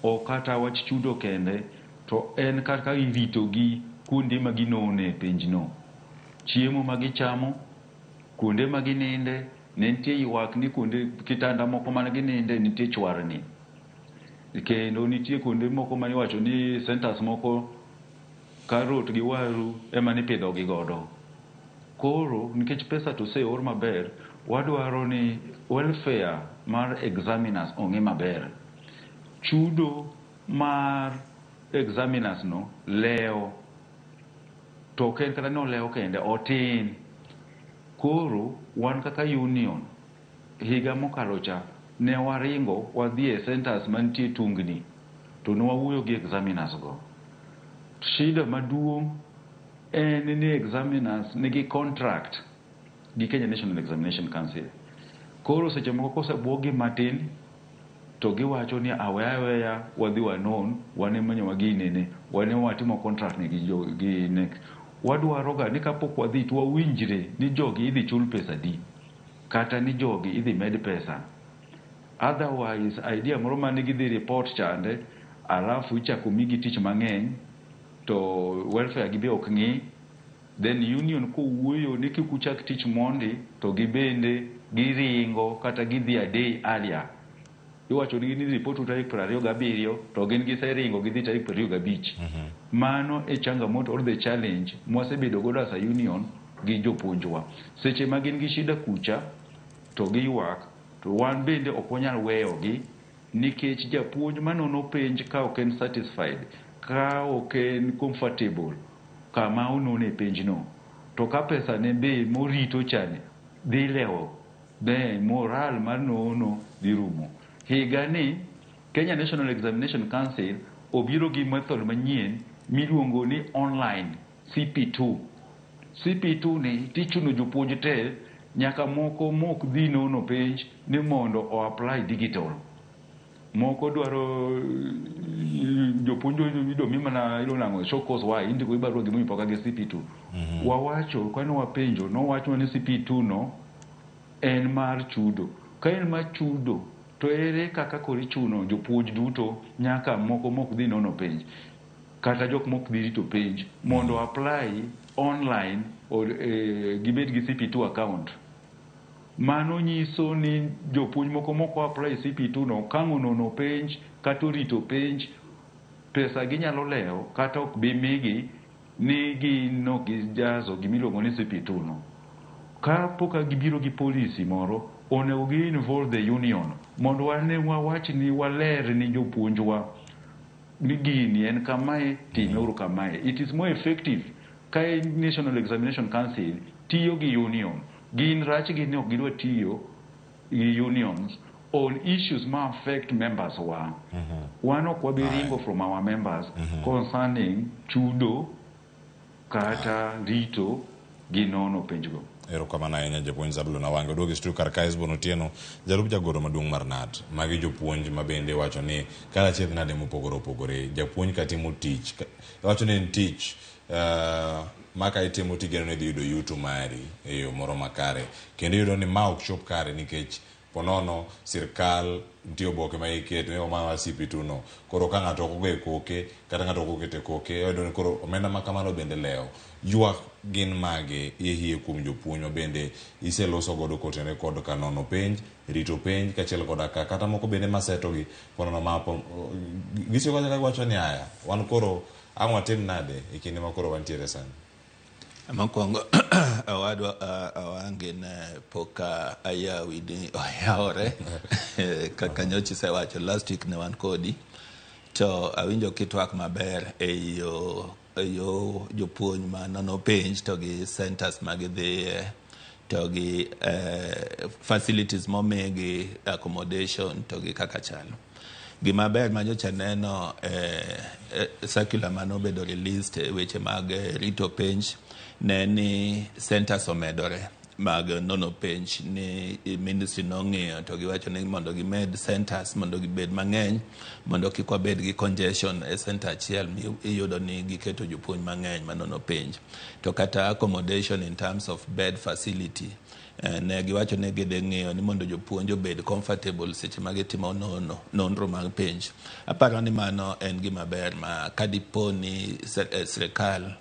Speaker 2: ok kata wach chudo kende, to en kaka iritogi kuonde ma ginone penjno, chiemo ma gichamo, kuonde ma gininde. Ne nitie ywak ni kuonde kitanda moko mane gininde nitie chwarni, kendo nitie kuonde moko mane iwacho ni centers moko karot gi waru ema nipidho gi godo. Koro nikech pesa to oseor maber, wadwaro ni welfare mar examiners ong'i maber. Chudo mar examiners no lewo, to ok en kata ni olewo kende, otin. Koro wan kaka union higa mokalo cha ne waringo wadhi e centers mantie tungni to ne wawuoyo gi examiners go. Shida maduong' en ni examiners nigi contract gi Kenya National Examination Council. Koro seche moko kosebuogi matin to giwacho ni awe aweya wadhi wanon wan ema nyo waginene, wan ema watimo contract ni gi, jo, gi KNEC. Wadwaro ga ni kapok wadhi to wawinjre ni jogi idhi chul pesa di. Kata ni jogi idhi med pesa. Otherwise, idea moro mane gidhi report chande, alafu ichako migi tich mang'eny, to welfare gi be ok ng'i, then union kowuoyo ni kik uchak tich mondi, to gibende giringo kata gidhi a day earlier. Iwacho nigi ni report tarik 27 to gin giseringo gidhi tarik 25. Mano e changamoto or the challenge mwasebedo godo as a union gi jopuonjwa. Seche ma gin gi shida kucha to giywak, to wan bende ok wanyal weyogi nikech japuonj manono penj ka ok en satisfied, ka ok en comfortable kama onone penjno, to ka pesa ne be morito chani dhi lewo, then moral mar nono dhi rumo. Higani Kenya National Examination Council obiro gi method manyien miluongo ni online CP2. CP2 ni tichuno jopuonj te nyaka moko mok dhi nono penj ni mondo o apply digital. Moko dwaro jopuonj yudo mi mana iluongo nang'o show cause why indiko gi barua gimomiyo pok gi CP2. Wawacho kane wapenjo nowachwa ni CP2 no en mar chudo. Ka en mar chudo to ere kaka koro ichuno jopuonj duto nyaka moko mok dhi nono penj kata jok mok dhi rito penj mondo apply online or gibed gi CP2 account. Mano nyiso ni jopuonj moko mok apply CP2 no ka ang' onono penj kata orito penj pesa ginyalo lewo kata ok bi migi ni gin ok gijazo gimiluongo ni CP2 no. Ka pok gibiro gi policy moro onego gi involve the union mondo wane wawach ni waler ni jopuonjwa ni gini en kamae timeuru kamae. It is more effective ka National Examination Council tiyo gi union. Gin rachgi ni ok gidwa tiyo gi unions on issues ma affect members wa. Wan ok wabi ringo from our members concerning chudo kata rito gi nono penjgo.
Speaker 25: Erokamano ahinya japuonj Zablon Awange. Oduogo e studio kar ka Hesbon Otieno, jalup jagoro maduong' mar KNUT. Magi jopuonj ma bende wacho ni kata achiedh nade mopogore opogore, japuonj katimo tich, wacho ni en tich ma ka itimo tigeno ni idhi yudo yuto mari e yo moro makare. Kendo iyudo ni ma ok chop kare nikech ponono sirkal nitie oboke ma iketo ni ma CP2 no. Koro ka ng'ato ok ogoye koke kata ng'ato ok okete koke, iyudo ni koro omenda ma kamano bende lewo. Ywak gin mage ihie kuom jopuonj ma bende iseloso godo kotenore kod ka nono penj, rito penj kaachiel koda ka kata moko bende masetogi ponono ma gisiko kacha ka giwacho ni aya wan koro ang' watim nade e kinde ma koro wantiere sani.
Speaker 6: Mokwongo owadwa Awange ne pok ayawi ni oyawore kaka nyocha isewacho last week ne wan kodi to awinjo kitwak maber e yo jopuonj ma nono penj to gi centers ma gidhiye to gi facilities momigi accommodation to gi kaka chalo. Gima ber ma nyocha neno circular manobedo released e weche mag rito penj ne ni centers omedore mag nono penj ni ministry nong'iyo to giwacho ni mondo gimed centers mondo gibed mang'eny mondo kik wabed gi congestion e center achiel iyudo ni giketo jopuonj mang'eny manono penj. To kata accommodation in terms of bed facility ne giwacho ni gidhi ng'iyo ni mondo jopuonj obed comfortable seche ma gitimo nonro mag penj. Aparo ni mano en gima ber ma kadipo ni sirikal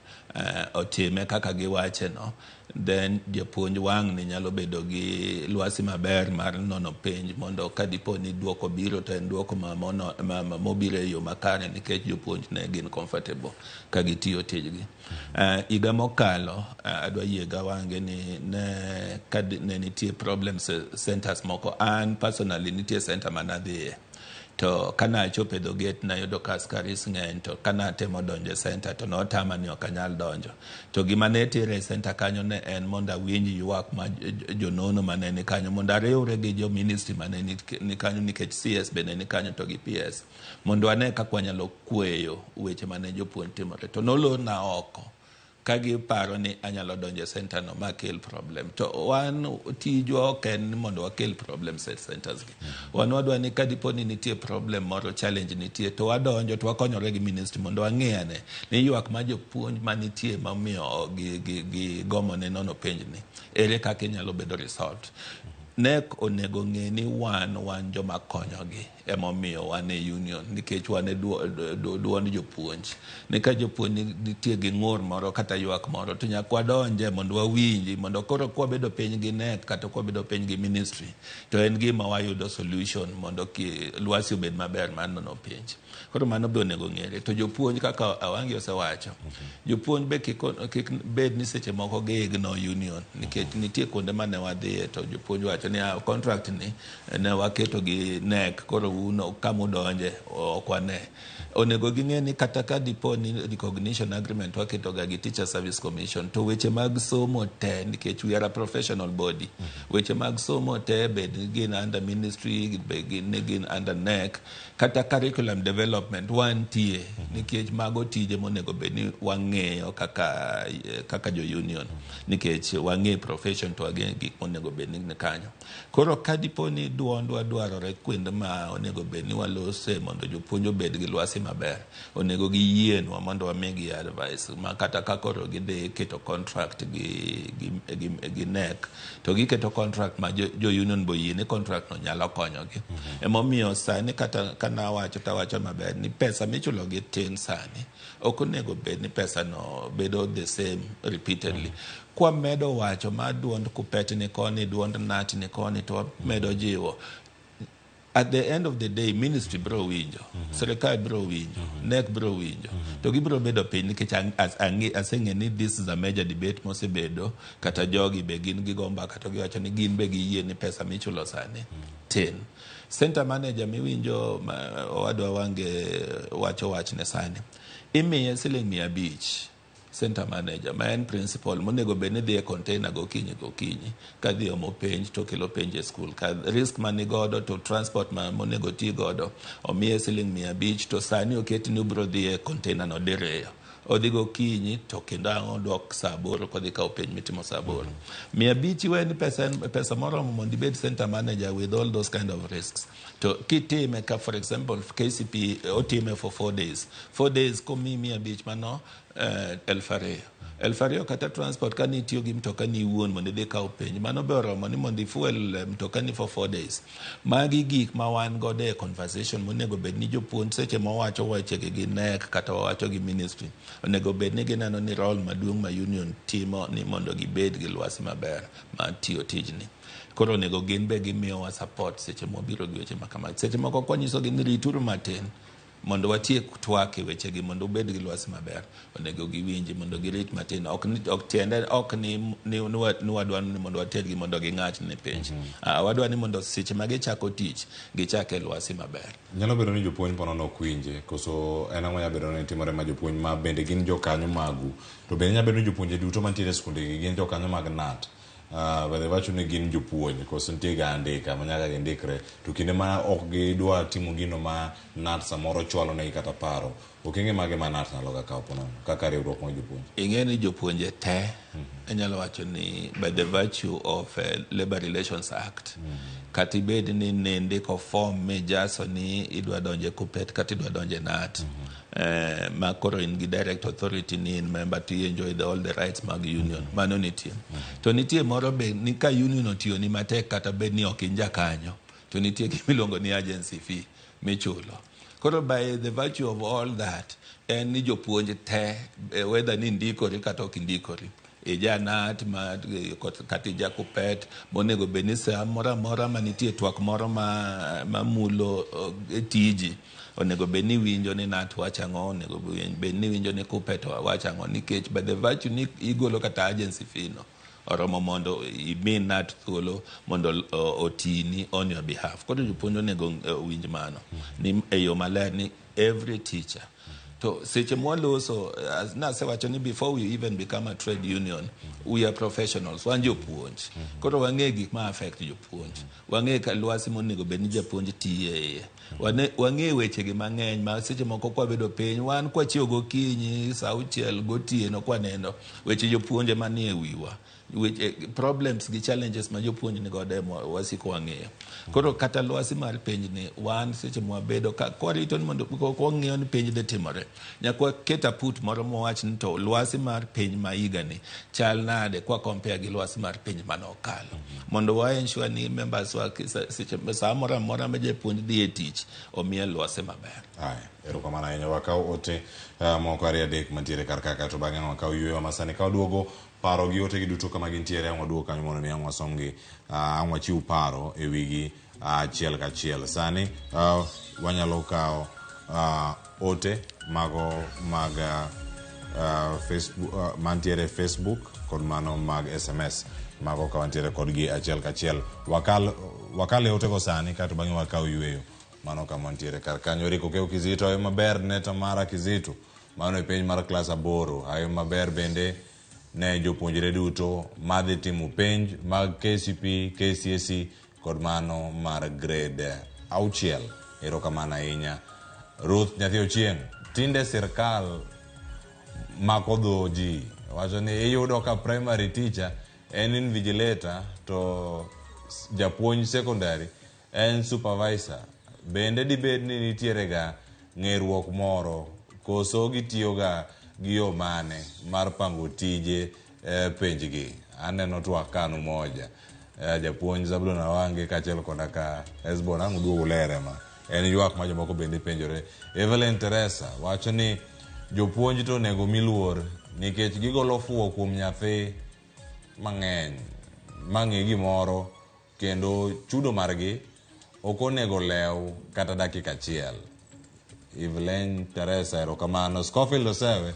Speaker 6: otime kaka giwache no, then japuonj wang' ni nyalo bedo gi lwasi maber mar nono penj mondo kadipo ni duoko biro to en duoko mobiro e yo makare nikech jopuonj ne gin comfortable ka gitiyo tijgi. Higa mokalo adwa yie gawange ni ne nitie problems centers moko. An personally nitie center manadhiye to kana achopo e dho gate nayudo ka askaris ng'eny to kana atemo donjo e center to notama ni ok anyal donjo. To gima ne tire e center kanyo ne en mondo awinj ywak ma jonono mane ni kanyo mondo ariwre gi jo ministry mane ni kanyo nikech CS bende ni kanyo to gi PS mondo ane kaka wanyalo kweyo weche mane jopuonj timore. To nolorna oko ka giparo ni anyalo donjo e center no ma kel problem. To wan tijwa ok en ni mondo wakel problems e centers gi. Wan wadwa ni kadipo ni nitie problem moro, challenge nitie, to wadonjo to wakonyore gi ministry mondo wang'i ane ni ywak ma jopuonj manitie momiyo gi gomo ne nono penj ni ere kaka inyalo bedo resolved. KNEC onego ng'e ni wan wan joma konyogi emomiyo wan e union nikech wan e duond jopuonj ni ka jopuonj nitie gi ng'ur moro kata ywak moro to nyaka wadonje mondo wawinji mondo koro kwabedo piny gi KNEC kata kwabedo piny gi ministry to en gima wayudo solution mondo ki lwasi obed maber mar nono penj. Koro mano be onego ng'ere. To jopuonj kaka Awangi osewacho, jopuonj be kik bed ni seche moko gi ignore union nikech nitie kuonde mane wadhiye to jopuonj wacho ni ah, contract ni ne waketo gi KNEC koro un kama udonje ok wane. Onego ging'e ni kata ka dipo ni recognition agreement waketo ga gi Teacher Service Commission to weche mag somo te nikech we are a professional body. Weche mag somo te bed ni gin under ministry bed ni gin under KNEC kata curriculum development wantie nikech mago tije monego bed ni wang'eyo kaka kaka jo union nikech wang'e profession to wang'e gik monego bed ni kanyo. Koro ka dipo ni duondwa dwarore kuonde ma onego bed ni walose mondo jopuonj obed gi lwasi maber, onego giyienwa mondo wamigi advice ma kata ka koro gidhi keto contract gi KNEC to giketo contract ma jo union boyie ni contract no nyalo konyogi. Emomiyo sani kata kanawacho tawacho maber ni pesa michulo gi tin sani ok onego bed ni pesa no bedo the same repeatedly. Kwamedo wacho ma duond KUPPET ni koni, duond KNUT ni koni to wamedo jiwo at the end of the day ministry bro winjo sirikal bro winjo KNEC bro winjo to gibro bedo piny nikech aseng'e ni this is a major debate mosebedo kata jogi be gin gigo mbaka to giwacho ni gin be giyie ni pesa michulo sani tin center manager miwinjo owadwa Wange wacho wachne sani imiye siling 500 center manager ma en principal monego bed ni dhi e container gokinyi gokinyi ka dhi omo penj to kelo penj e school ka risk manigodo to transport ma monego ti godo omiye siling 500 to sani oketi ni obiro dhi e container no diriyo odhi gokinyi to kendo ang' odok saa 8 kodhi kawo penj mitimo saa 8 500 iwe ni pesa en pesa moromo mondo ibed center manager with all those kind of risks to kitime ka for example KCPE otime for 4 days 4 days komiyi 500 mano 2000 2,000 kata transport ka nitiyo gi mtoka ni iwuon mondo idhi kaw penj mano be oromo ni mondo ifuel mtoka ni for 4 days magi gik ma wan godo e conversation monego bed ni jopuonj seche mawacho wechegi gi KNEC kata wawacho gi ministry onego bed ni gineno ni role maduong' ma union timo ni mondo gibed gi lwasi maber mar tiyo tijni koro onego gin be gimiyowa support seche mwabiro gi weche ma kamago seche moko kwanyisogi ni rituru matin mondo watiek twak e wechegi mondo ubed gi lwasi maber onego giwinji mondo girit matin ok ni ok tiende ok ni ni, ni wadwa ni mondo watergi mondo ging'ach ne penj wadwa ni mondo seche ma gichako tich gichak e lwasi maber.
Speaker 25: Nyalo bedo ni jopuonj po nono ok winje koso en ang'o nyalo bedo ni timore ma jopuonj ma bende gin jokanyo magu to bende nyalo bedo ni jopuonje duto mantiere e skunde gi gin jokanyo mag KNUT by the virtue ni gin jopuonj koso nitie ga andika ma nyaka gindikre to kinde ma ok gidwa timo gino ma KNUT samoro chwalo negi kata paro okenge mage ma KNUT nyalo ga kawo po nono kaka riwruok mar jopuonj.
Speaker 6: Ing'e ni jopuonje te inyalo wacho ni by the virtue of Labor Relations Act kata ibed ni nindiko form mijaso ni idwa donje KUPPET kata idwa donje KNUT ma koro in gi direct authority ni in member to enjoy all the rights mag union mano nitie to nitie moro be ni ka union otiyoni matek kata bed ni ok in jakanyo to nitie gimiluongo ni agency fee michulo koro by the virtue of all that en ni jopuonj te whether ni indikori kata ok indikori ija KNUT ma kata ija KUPPET monego bed ni saa moro amora manitie twak moro ma mulo tiji onego bed ni iwinjo ni KNUT wacho ang'o onego bed ni iwinjo ni KUPPET wacho ang'o nikech by the virtue ni igolo kata agency fee no oromo mondo imi KNUT thuolo mondo otini on your behalf koro jopuonj onego owinj mano ni e yo maler ni every teacher to seche mwaloso nasewacho ni before we even become a trade union we are professionals wan jopuonj koro wang'e gik ma affect jopuonj wang'e ka lwasi monego bed ni japuonj tiye iye wang'e wechegi mang'eny ma seche moko kwabedo piny wan kwachiewo gokinyi saa 6 gotieno kwaneno weche jopuonje manie wiwa. Weche problems gi challenges ma jopuonj ni godo ema wasiko wang'iyo. Koro kata lwasi mar penj ni wan seche mwabedo ka kwarito ni mondo kwang'iyo ni penj dhi timore, nyaka waket aput moro mwawach ni to lwasi mar penj ma higa ni chal nade kwa compare gi lwasi mar penj mane okalo. Mondo wa ensure ni members wa seche saa moro amora ma japuonj dhi e tich omiye lwasi maber.
Speaker 25: Haya, erokamano ahinya. Wakaw ote moko ariyo adek mantiere kar ka kaeto bang'e wakaw yueyo ma sani ka waduogo paro gi ote gi duto kama gintiere ang' waduog kanyo mondo mi ang' wasomgi ang' wachiw paro e wigi achiel kachiel. Sani wanyalo kawo ote mago mag Facebook, mantiere e Facebook kod mano mag SMS mago ka wantiere kodgi achiel kachiel. Wakal, wakal e otego sani kaeto bang'e wakaw yueyo mano kama wantiere kar kanyo. Eric Okeo Kizito, ayo maber ne Tamara Kizito, mano e penj mar klas 8. Ayo maber bende ne jopuonjre duto madhi timo penj mag KCP, KCSE kod mano mar grade 6. Erokamano ahinya. Ruth Nyathi Ochieng', tinde sirkal mako dho ji wacho ni iyudo ka primary teacher en invigilator to japuonj secondary en supervisor. Bende dibed ni nitiere ga ng'eruok moro koso gitiyo ga gi yo mane mar pango tije penjgi? Aneno twak kanu moja. Japuonj Zablon Awange kaachiel koda ka Hesbon ang' uduog ulere ma. En ywak ma jomoko bende penjore. Evelyn Teresa wacho ni jopuonj to onego mi luor nikech gigolo fuwo kuom nyathi mang'eny mang'e gimoro kendo chudo margi ok onego lew kata dakika achiel. Evelyn Teresa, erokamano. Scofield Osewe,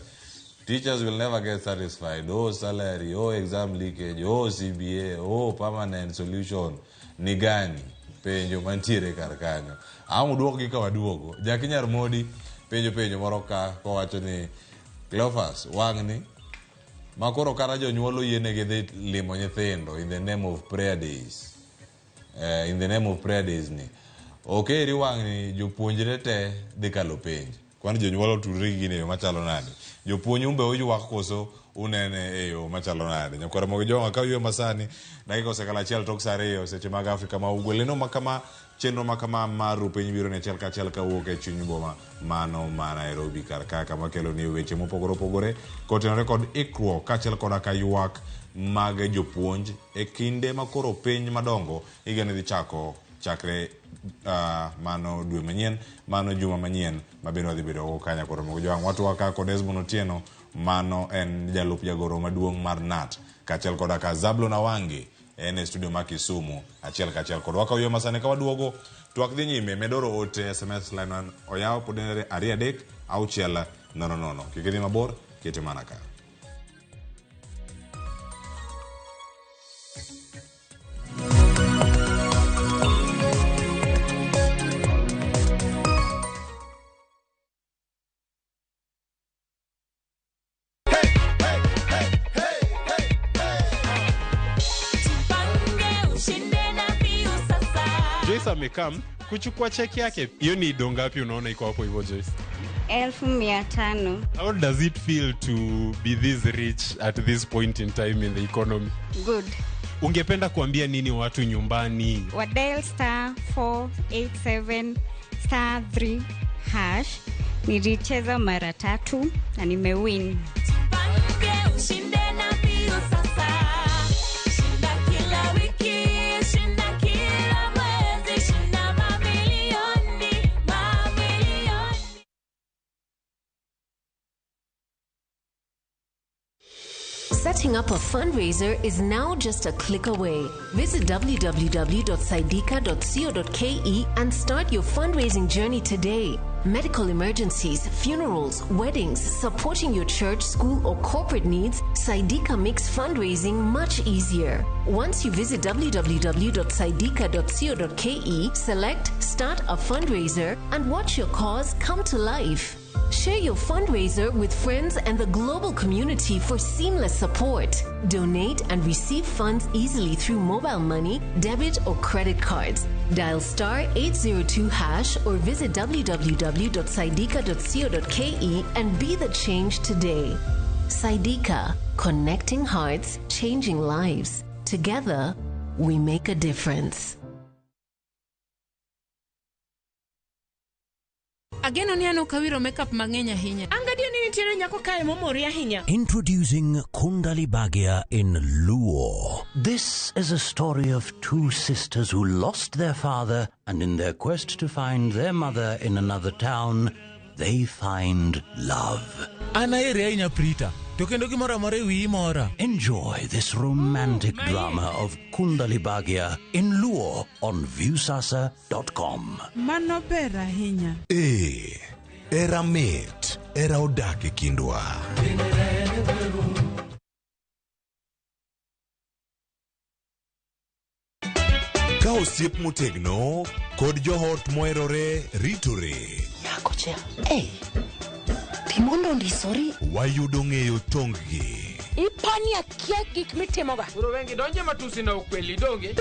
Speaker 25: teachers will never get satisfied. Oh salary, oh exam leakage, oh CBA, oh permanent solution. Ni gani? Penjo mantiere kar kanyo. Ang' uduokgi ka waduogo. Jaki Nyar Modi penjo moro ka kowacho ni Cleophas wang'ni ma koro kata jonyuol oyienegi dhi limo nyithindo in the name of prayer days. In the name of prayer days ni. Okeri wang'ni jopuonjre te dhi kalo penj. Kwani jonyuol otudre gi gini e yo machalo nade? Jopuonj umbe uywak koso unene e yo machalo nade? Nyakwar Ramogi Jowang'a ka uyueyo masani dakika osekalo 1 tok saa 2 seche mag Afrika ma Ugwe. Lendo makama chenro makama mar Rupiny biro ni achiel kachiel kawuok e chuny boma mano ma Nairobi kar ka kama kelo ni weche mopogore opogore kotenore kod ikruok kaachiel koda ka ywak mag jopuonj e kinde ma koro piny madongo higani dhi chako chakre mano dwe manyien, mano juma manyien ma bende wadhi bedo go kanya koro Ramogi Jowang'. Watwak ka kod Hesbon Otieno, mano en jalup jagoro maduong' mar KNUT, kaachiel koda ka Zablon Awange en e studio ma Kisumu achiel kachiel kod wakaw yo masani ka waduogo twak dhi nyime medoro ote SMS line oyaw pod en 2 3 6 0 0. Kik idhi mabor, kete mana ka.
Speaker 4: Joyce amekam kuchukua cheki yake. Hiyo ni do ngapi unaona iko hapo hivyo Joyce?
Speaker 11: 1500.
Speaker 4: How does it feel to be this rich at this point in time in the economy?
Speaker 11: Good.
Speaker 4: Ungependa kuambia nini watu nyumbani?
Speaker 11: Wa dial star 487 star 3 hash. Nilicheza mara 3 na nimewin.
Speaker 10: Jipange ushinde na mbio sasa. Shinda kila wiki, shinda kila mwezi, shinda mamilioni, mamilioni.
Speaker 13: Setting up a fundraiser is now just a click away. Visit www.saidika.co.ke and start your fundraising journey today. Medical emergencies, funerals, weddings, supporting your church, school, or corporate needs, Saidika makes fundraising much easier. Once you visit www.saidika.co.ke, select Start a Fundraiser and watch your cause come to life. Share your fundraiser with friends and the global community for seamless support. Donate and receive funds easily through mobile money, debit or credit cards. Dial star 802 hash or visit www.saidika.co.ke and be the change today. Saidika, connecting hearts, changing lives. Together, we make a difference.
Speaker 1: Ageno ni an ok awiro makeup mang'eny ahinya.
Speaker 16: An gadier ni nitiere nyako kae momori ahinya.
Speaker 20: Introducing Kundali Bhagya in Luo. This is a story of two sisters who lost their father, and in their quest to find their mother in another town, they find love.
Speaker 3: An ahere ahinya Prita, to kendo gimoro amora e wiyi mora.
Speaker 20: Enjoy this romantic drama of Kundali Bhagya in Luo on Viewsasa.com.
Speaker 21: Mano ber ahinya.
Speaker 18: Ee, era mit, era odak e kindwa. Ka osiep motegno kod joot moherore ritore.
Speaker 22: Nyakocha, ei, timondo ondisori.
Speaker 18: Wayudo ng'eyo tong-gi.
Speaker 16: Ipani akia gik mitimoga.
Speaker 23: Koro wengi donje matusi na ukweli donge.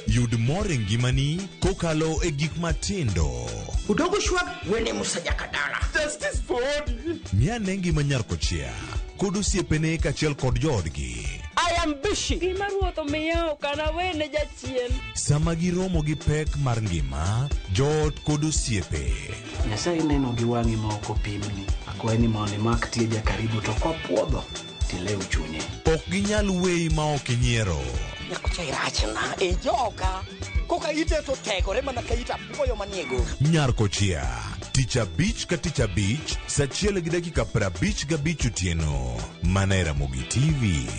Speaker 18: Yud mor e ngimani kokalo e gik matindo.
Speaker 26: Udogo shwag wene Musa Jakadala.
Speaker 23: Justice for Odi.
Speaker 18: Ng'ane ngima nyar kochia kod osiepene kaachiel kod joodgi.
Speaker 16: I am busy. Gima ruoth omiya ok anawene jachien.
Speaker 18: Sama giromo gi pek mar ngima, joot kod osiepe.
Speaker 27: Nyasaye neno gi wang'i ma ok opimni. Akwayi ni mondo imak tieja karibu to kopuodho tilew chunye.
Speaker 18: Ok ginyal weyi ma ok inyiero.
Speaker 26: Nyakocha irachna e joka. Koka ite to tegore mana ka ita apuoyo manie go.
Speaker 18: Nyar kochia, tich abich ka tich abich, saa 1:55 otieno. Mana e Ramogi TV.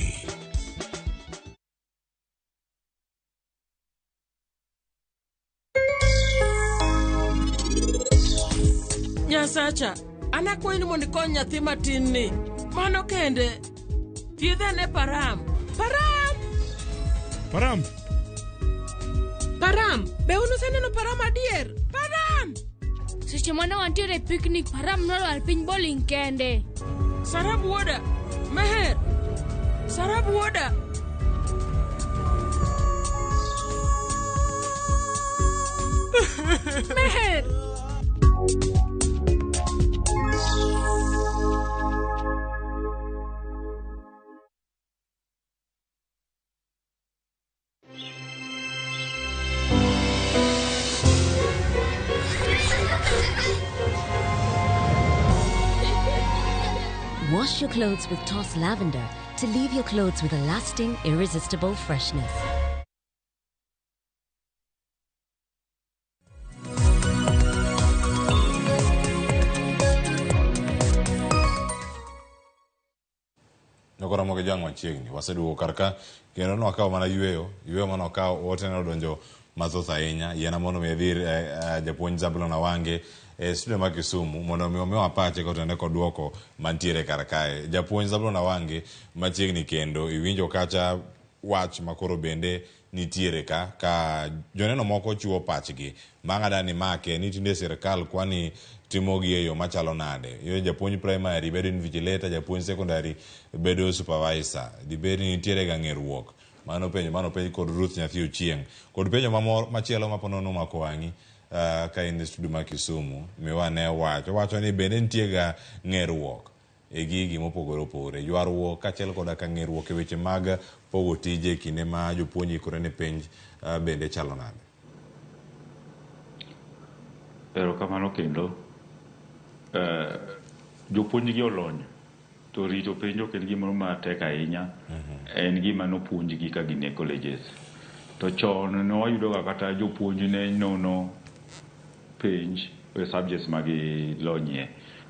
Speaker 23: Nyasacha, an akwayi ni mondo ikony nyathi matin ni. Mano kende. Thiedhe ane Param. Param!
Speaker 4: Param!
Speaker 23: Param! Be un useneno Param adier? Param!
Speaker 29: Seche mane wantiere e picnic, Param nolwar piny boling kende.
Speaker 23: Sarab wuoda! Meher! Sarab wuoda! Meher!
Speaker 30: Wash your clothes with Toss Lavender to leave your clothes with a lasting, irresistible freshness.
Speaker 25: Nokoromo gi jwang' machiegni waseduogo kar ka kendo nwakawo mana yueyo yueyo mane wakawo ote ne odonjo mathoth ahinya yiena mondo mi adhi ir japuonj Zablon Awange e studio ma Kisumu mondo mi omiwa pache kotenore kod duoko mantiere kar kae. Japuonj Zablon Awange machiegni kendo iwinjo kacha wach makoro bende nitiere ka ka joneno moko chiwo pachgi ma ng'ada ni make ni tinde sirkal kwani timo gi e yo machalo nade. Iyo japuonj primary bedo invigilator, japuonj secondary bedo supervisor. Dibed ni nitiere ga ng'eruok. Mano penjo mano penj kod Ruth Nyathi Ochieng'. Kod penjo mamor machielo ma ponono omako wang'i ka in e studio ma Kisumu miwa ne wach. Owacho ni bende nitie ga ng'eruok e gigi mopogore opogore. Ywaruok kaachiel koda ka ng'eruok e weche mag pogo tije e kinde ma jopuonj ikore ne penj bende chalo nade?
Speaker 2: Erokamano kendo. Jopuonj gi olony to rito penj ok en gimoro matek ahinya. En gima nopuonjgi ka gin e colleges. To chon ne wayudo ga kata jopuonj ne nono penj e subjects ma gilonyie.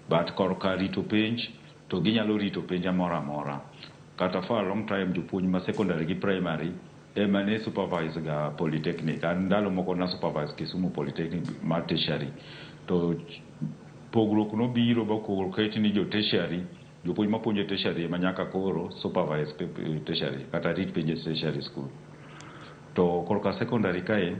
Speaker 2: But korka rito penj to ginyalo rito penj moro amora. Kata for a long time jopuonj ma secondary gi primary ema ne supervise ga polytechnic. An ndalo moko na supervise Kisumu Polytechnic mar tertiary. To pogruok nobiro ba ket ni jo tertiary, jopuonj mapuonjo e tertiary ema nyaka koro supervise tertiary kata rit penj e tertiary school. To korka secondary kae,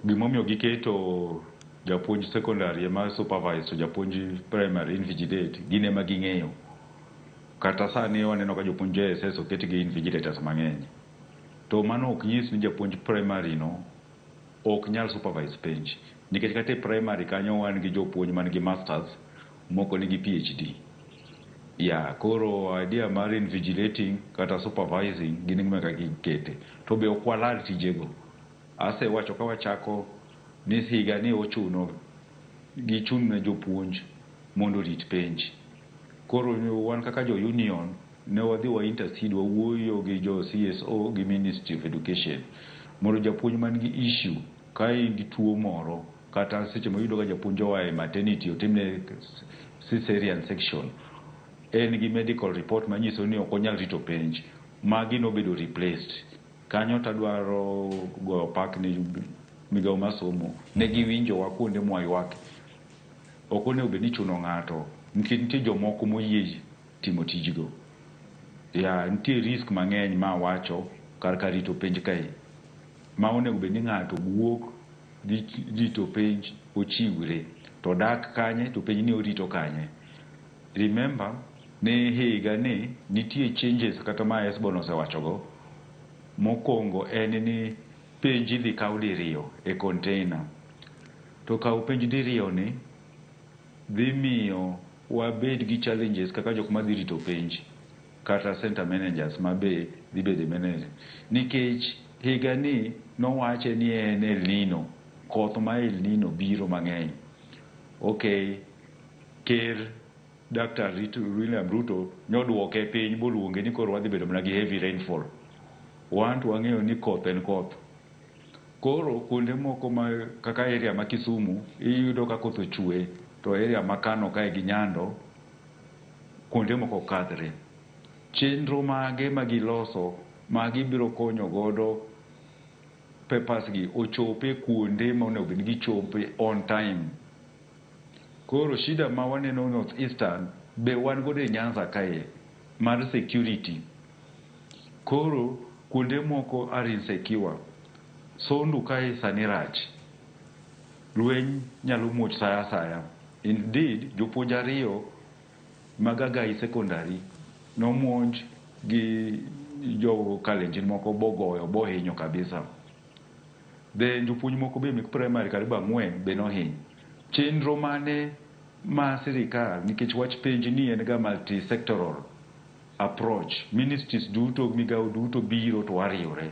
Speaker 2: gimomiyo giketo japuonj secondary ema supervise to japuonj primary invigilate, gin ema ging'eyo. Kata sani waneno ka jopuonj JSS oket gi invigilators mang'eny. To mano ok nyis ni japuonj primary no ok nyal supervise penj. Nikech kata e primary kanyo wan gi jopuonj man gi masters, moko nigi PhD. Ya, koro idea mar invigilating kata supervising gin gima kaka gikete. To be ok walal tijego. Asewacho ka wachako ni higa ni ochuno gichun ne jopuonj mondo orit penj. Koro wan kaka jo union ne wadhi wa intercede wawuoyo gi jo CSO gi Ministry of Education mondo japuonj man gi issue ka in gi tuo moro kata seche ma iyudo ka japuonj oa e maternity otimne cesarean section en gi medical report manyiso ni ok onyal rito penj magi nobedo replaced kanyo tadwaro goyo pak ni migawo mar somo ne giwinjowa kuonde mwaywak ok onego bed ni ichuno ng'ato nikech nitie jomoko moyie timo tijgo ya nitie risk mang'eny ma wacho kar ka rito penj kae ma onego bed ni ng'ato wuok dhi rito penj ochiwre to dak kanye to penj ni orito kanye remember ni higa ni nitie changes kata ma Esbon osewachogo mokwongo en ni penj idhi kaw diriyo e container to kawo penj diriyo ni dhi miyo wabed gi challenges kaka jok madhi rito penj kata center managers ma be dhi bedo manager nikech higa ni nowache ni en El Nino koth ma El Nino biro mang'eny okay ker Dr. William Ruto nyoduoke piny boluonge ni koro wadhi bedo mana gi heavy rainfall wan to wang'eyo ni koth en koth koro kuonde moko ma kaka area ma Kisumu iyudo ka koth ochwe to area ma Kano kae gi Nyando kuonde moko kadhre chenro mage ma giloso ma gibiro konyo godo papers gi ochope kuonde ma onego bed ni gichope on time koro shida ma waneno North Eastern be wan godo e Nyanza kae mar security koro kuonde moko are insecure Sondu kae sani rach lweny nyalo muoch sa asaya indeed jopuonj ariyo mag Agai Secondary nomuonj gi jo Kalenjin moko bogoyo bohinyo kabisa then jopuonj moko be mek primary karibu ang'wen be nohiny chenro mane ma sirikal nikech wach penj ni en ga multi-sectoral approach ministries duto migawo duto biro to wariwre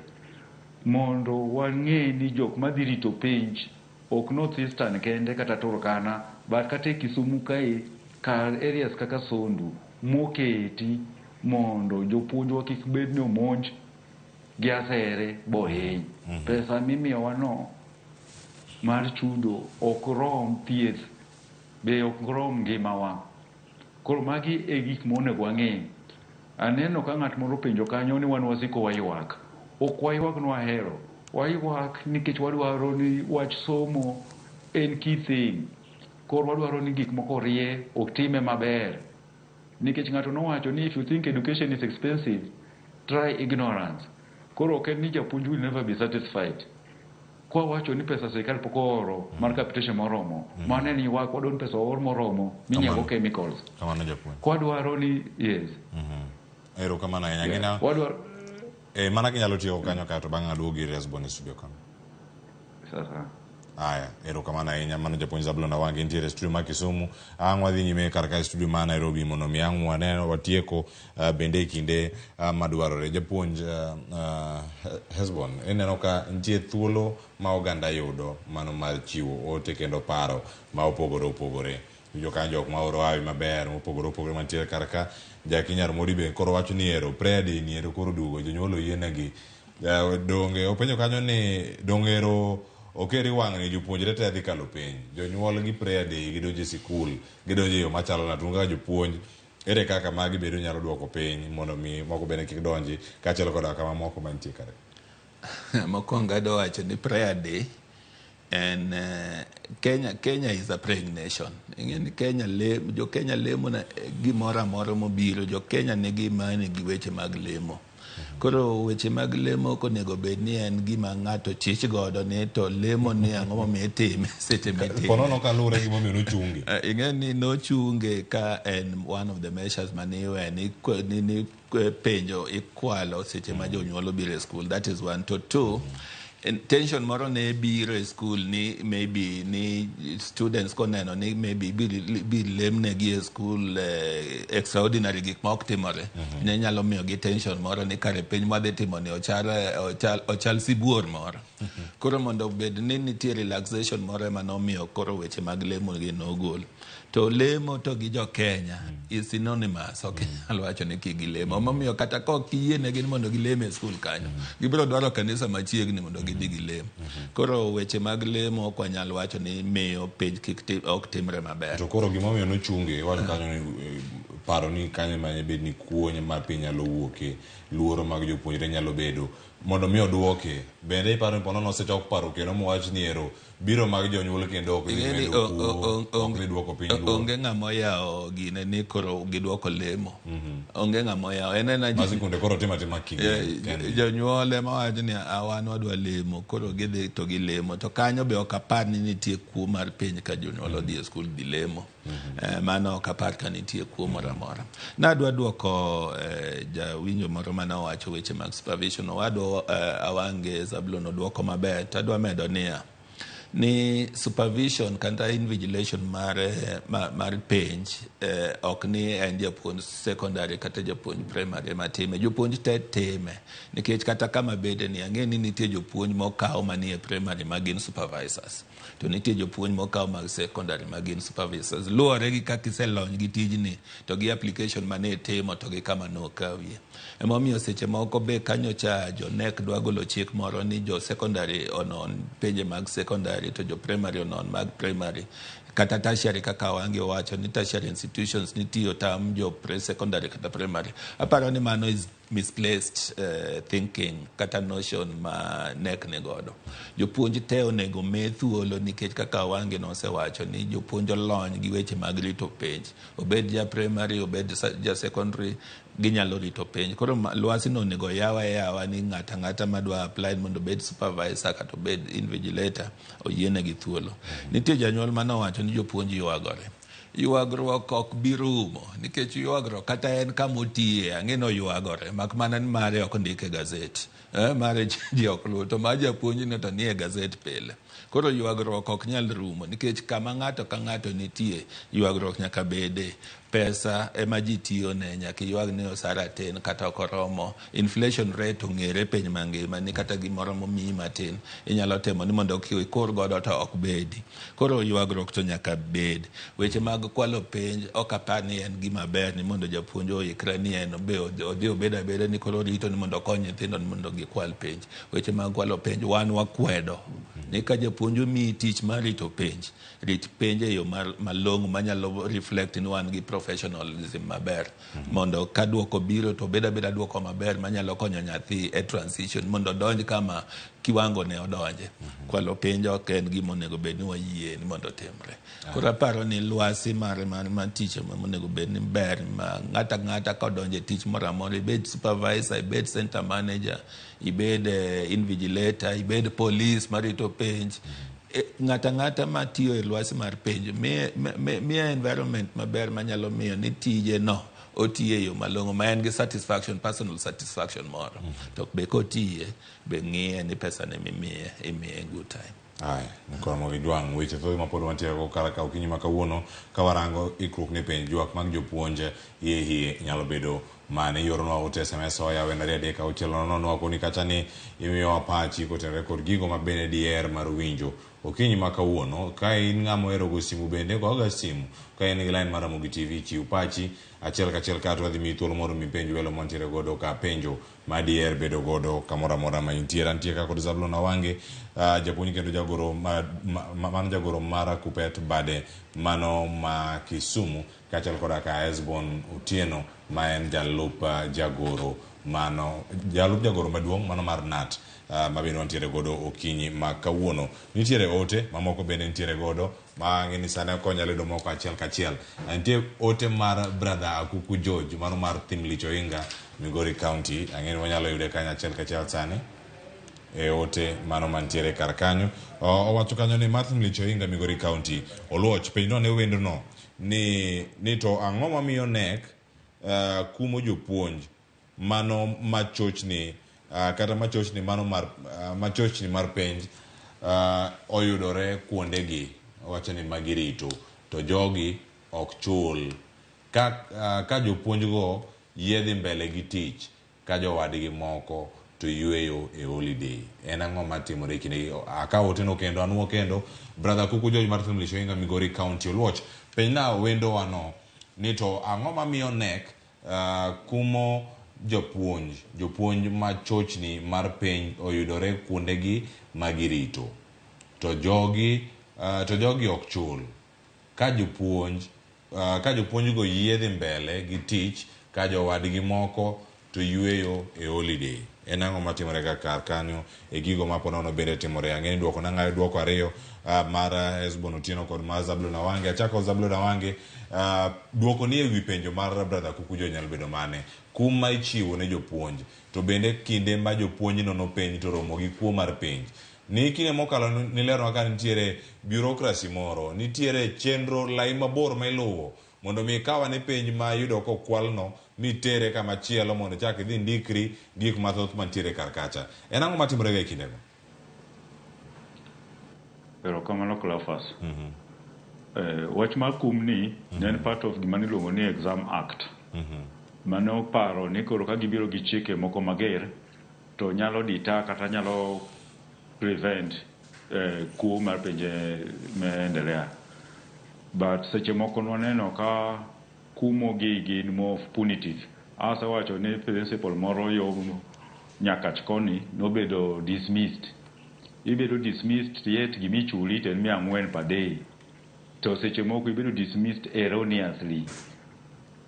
Speaker 2: mondo wang'e ni jok madhi rito penj ok North Eastern kende kata Turkana but kata e Kisumu kae kar areas kaka Sondu moketi mondo jopuonjwa kik bed ni omonj gi asere bohiny pesa mimiyowa no mar chudo ok rom thieth be ok rom ngimawa koro magi e gik monego wang'e aneno ka ng'at moro penjo kanyo ni wan wasiko waywak ok waywak ni wahero waywak nikech wadwaro ni wach somo en key thing koro wadwaro ni gik moko orie otime maber nikech ng'ato nowacho ni if you think education is expensive try ignorance koro ok en ni japuonj will never be satisfied kwawacho ni pesa sirikal pok ooro mar capitation moromo mano en ywak wadwaro ni pesa oor moromo minyiewo chemicals
Speaker 25: Kamano japuonj.
Speaker 2: kwadwaro ni yes
Speaker 25: Erokamano ahinya.
Speaker 2: Yeah.
Speaker 25: Gina
Speaker 2: Wadwaro
Speaker 25: mana kinyalo tieko kanyo kae to bang'e aduogi ir Hesbon e studio kanyo.
Speaker 2: Sasa.
Speaker 25: Aya, erokamano ahinya mano japuonj Zablon Awangi nitiere e studio ma Kisumu. Ang' wadhi nyime kar ka e studio ma Nairobi mondo mi ang' wane watieko bende e kinde madwarore. Japuonj Hesbon, ineno ka nitie thuolo ma oganda yudo mano mar chiwo ote kendo paro ma opogore opogore. Iwinjo kanyo jok ma oro hawi maber mopogore opogore mantiere kar ka. Jaki Nyar Modi be koro wacho ni ero prayer day ni ero koro duogo jonyuol oyienegi. Donge openjo kanyo ni donge ero okeri wang'ni jopuonjre te dhi kalo penj. Jonyuol gi prayer day gidonjo e sikul, gidonjo e yo machalo nade? Un kaka jopuonj, ere kaka magi bedo nyalo duoko piny mondo mi moko bende kik donji kaachiel koda kama moko mantie kare.
Speaker 6: Mokwongo adwa wacho ni prayer day en Kenya is a praying nation. Ing'e ni Kenya jo Kenya lemo na gimoro amora mobiro. Jo Kenya nigi imani gi weche mag lemo. Koro weche mag lemo ok onego bed ni en gima ng'ato chich godo ni to lemo ni ang'o momiyo itime seche mitime.
Speaker 25: Ponono kaluwore gi gimomiyo nochunge.
Speaker 6: Ing'e ni nochunge ka en one of the measures mane iwe ni penjo ikwalo seche ma jonyuol obiro e school. That is one. To two, Tension moro ne biro e school ni maybe ni students koneno ni maybe bi lemnegi e school extraordinary gik ma ok timore, ne nyalo miyo gi tension moro ni kare piny mwadhi timo ni ochal sibuor moro. Koro mondo obed ni nitie relaxation moro ema nomiyo koro weche mag lemo gi nogol. To lemo to gi jo Kenya is synonymous, ok inyal wacho ni kik gilemo. Emomiyo kata ka ok iyienegi ni mondo gilem e skul kanyo, gibiro dwaro kanisa machiegni mondo gidhi gilem. Koro weche mag lemo ok wanyal wacho ni miyo penj kik ok timre maber.
Speaker 25: To koro gimomiyo nochunge iwacho kanyo ni paro ni kanyo ema bed ni kuo mar piny nyalo wuoke, luoro mag jopuonjre nyalo bedo mondo mi oduoke. Bende iparo ni ponono osechak paro kendo mowach ni ero biro mag jonyuol kendo ok dhi medo kuo, ok dhi duoko piny luoro.
Speaker 6: Onge ng'ama oyawo gine ni koro giduoko lemo. Onge ng'ama oyawo. En ena
Speaker 25: Ma sikunde koro timo atima kinde.
Speaker 6: Jonyuol ema wacho ni wan wadwa lemo, koro gidhi to gilemo. To kanyo be ok apar ni nitie kuo mar piny ka jonyuol odhi e skul dhi lemo. Mano ok apar ka nitie kuo moro amora. Nadwa duoko jawinjo moro mane owacho weche mag supervision. Owadwa Awange Zablon oduoko maber. To adwa medo niya, ni supervision kata invigilation mar penj ok ni en japuonj secondary kata japuonj primary ema time. Jopuonj te time nikech kata kama bede ni ang'e ni nitie jopuonj mokaw manie primary ma gin supervisors, to nitie jopuonj mokaw mag secondary ma gin supervisors. Luwore gi kaka iselony gi tijni to gi application mane itimo to gi kama nokawie. Emomiyo seche moko be kanyocha jo KNEC dwa golo chik moro ni jo secondary onon penje mag secondary to jo primary onon mag primary, kata tertiary kaka Wangi owacho ni tertiary institutions nitie otam jo pre-secondary kata primary. Aparo ni mano is misplaced thinking kata notion ma KNEC ni godo. Jopuonj te onego mi thuolo nikech kaka Wangi nosewacho ni jopuonj olony gi weche mag rito penj. Obed ja primary, obed ja secondary, ginyalo rito penj. Koro lwasi no onego yaw ayawa ni ng'ato ang'ata madwa apply mondo obed supervisor kata obed invigilator oyienegi thuolo. Nitie janyuol manowacho ni jopuonj ywagore. Ywagruok ok bi rumo nikech ywagruok kata en kama otiye ang'e ni oywagore mak mana ni mare ok ndik e gazet. Mare ji ok luw to mar japuonjno to nie gazet pile. Koro ywagruok ok nyal rumo nikech kama ng'ato ka ng'ato nitie ywagruok nyaka bede. Pesa ema ji tiyone, nyaka iywag ni osara tin kata ok oromo. Inflation rate ong'ere piny mangima ni kata gimoro momiyi matin inyalo temo ni mondo ikur godo to ok bedi. Koro ywagruok to nyaka bed. Weche mag kwalo penj ok apar ni en gima ber ni mondo japuonj oikre ni en be odhi obed abeda ni koro orito ni mondo okony nyithindo ni mondo gikwal penj. Weche mag kwalo penj wan wakwedo ni ka japuonj omiyi tich mar rito penj, rit penj e yo malong'o manyalo reflect ni wan gi professionalism maber mondo ka duoko biro to obed abeda duoko maber manyalo konyo nyathi e transition mondo odonj kama kiwango ne odonje. Kwalo penj ok en gima onego bed ni wayie ni mondo otimre. Koro aparo ni lwasi mar tich ema onego bed ni ber ma ng'ato ang'ata kodonjo e tich moro amora, ibed supervisor, ibed center manager, ibed invigilator, ibed police marito penj, ng'ato ang'ata matiyo e lwasi mar penj miye environment maber manyalo miyo ni tije no otiye e yo malong'o ma en gi satisfaction, personal satisfaction moro. To be kotiye be ng'iye ni pesa ne mimiye imiye in good time.
Speaker 25: Aya, Ramogi Jwang', weche thoth ma pod wantiere go kar ka okinyi ma kawuono ka warango ikruok ne penj ywak mag jopuonj hie hie nyalo bedo mane. Ioronwa ote SMS oyawe 2 3 6 0 0 wakoni kacha ni imiyowa pachi kotenore kod gigo ma bende diher mar winjo okinyi ma kawuono. Ka in ng'ama ohero go simu bende go ga simu, ka in gi line mar Ramogi TV chiw pachi achiel kachiel kato wadhi miyi thuolo mondo mi penj welo mantiere godo ka penjo ma diher bedo godo kamoro amora ma intiere. Antie ka kod Zablon Awange, japuonj kendo jagoro mano jagoro mar Kupet bade mano ma Kisumu, kaachiel koda ka Esbon Otieno ma en jalup jagoro mano jalup jagoro maduong' mano mar KNUT ma bende wantiere godo okinyi ma kawuono. Nitiere ote mamoko bende nitiere godo ma ang'e ni sani ok onyal yudo moko achiel kachiel. Nitie ote mar brother Akuku George mano mar Thimlich Oinga Migori County, ang'e ni wanyalo yude kanyo achiel kachiel sani e ote mano mantiere kar kanyo. Owacho kanyo ni mar Thimlich Oinga Migori County Oluoch penjno ne wendno ni to ang'o mamiyo KNEC kumo jopuonj mano machochni Kata machochni mano mar machochni mar penj oyudore kuondegi wacho ni magirito to jogi ok chul ka jopuonjgo yie dhi mbele gi tich ka jowadgi moko to yueyo e holiday. En ang'o matimore e kindegi? Akawo oteno kendo anuo kendo brother Kuku George Martin Mlishoinga Migori County Oluoch penjna wendowa no ni to ang'o mamiyo KNEC kumo jopuonj ma chochni mar penj oyudore kuondegi magirito to jogi ok chul ka jopuonjgo yie dhi mbele gi tich ka jowadgi moko to yueyo e holiday. En ang'o matimore ga kar kanyo e gigo ma ponono bende timore? Ang'e ni duoko nang'ayo duoko ariyo mar Hesbon Otieno kod mar Zablon Awange. Achako Zablon Awange, duoko ni e wi penjo mar brother Kuku George nyalo bedo mane? Kum ma ichiwo ne jopuonj to bende kinde ma jopuonj nono penj to romo gi kuo mar penj. Ni kinde mokalo nileronwa ka nitiere bureaucracy moro, nitiere chenro lai mabor ma iluwo mondo mi ikaw ane penj ma iyudo kokwalno mitere kama chielo mondo ichak idhi ndikri gik mathoth mantiere kar kacha. En ang'o matimore ga e kindego?
Speaker 2: Erokamano Cleophas. Wach mar kum ni ne en part of gima niluongo ni Exam Act. Mane oparo ni koro ka gibiro gi chike moko mager to nyalo deter kata nyalo prevent kuo mar penje maendelea. But seche moko nwaneno ka kumo gi gin more punitive. Asewacho ni principal moro yo Nyakach koni nobedo dismissed. Ibedo dismissed yet gimichuli to en 400 per day. To seche moko ibedo dismissed erroneously.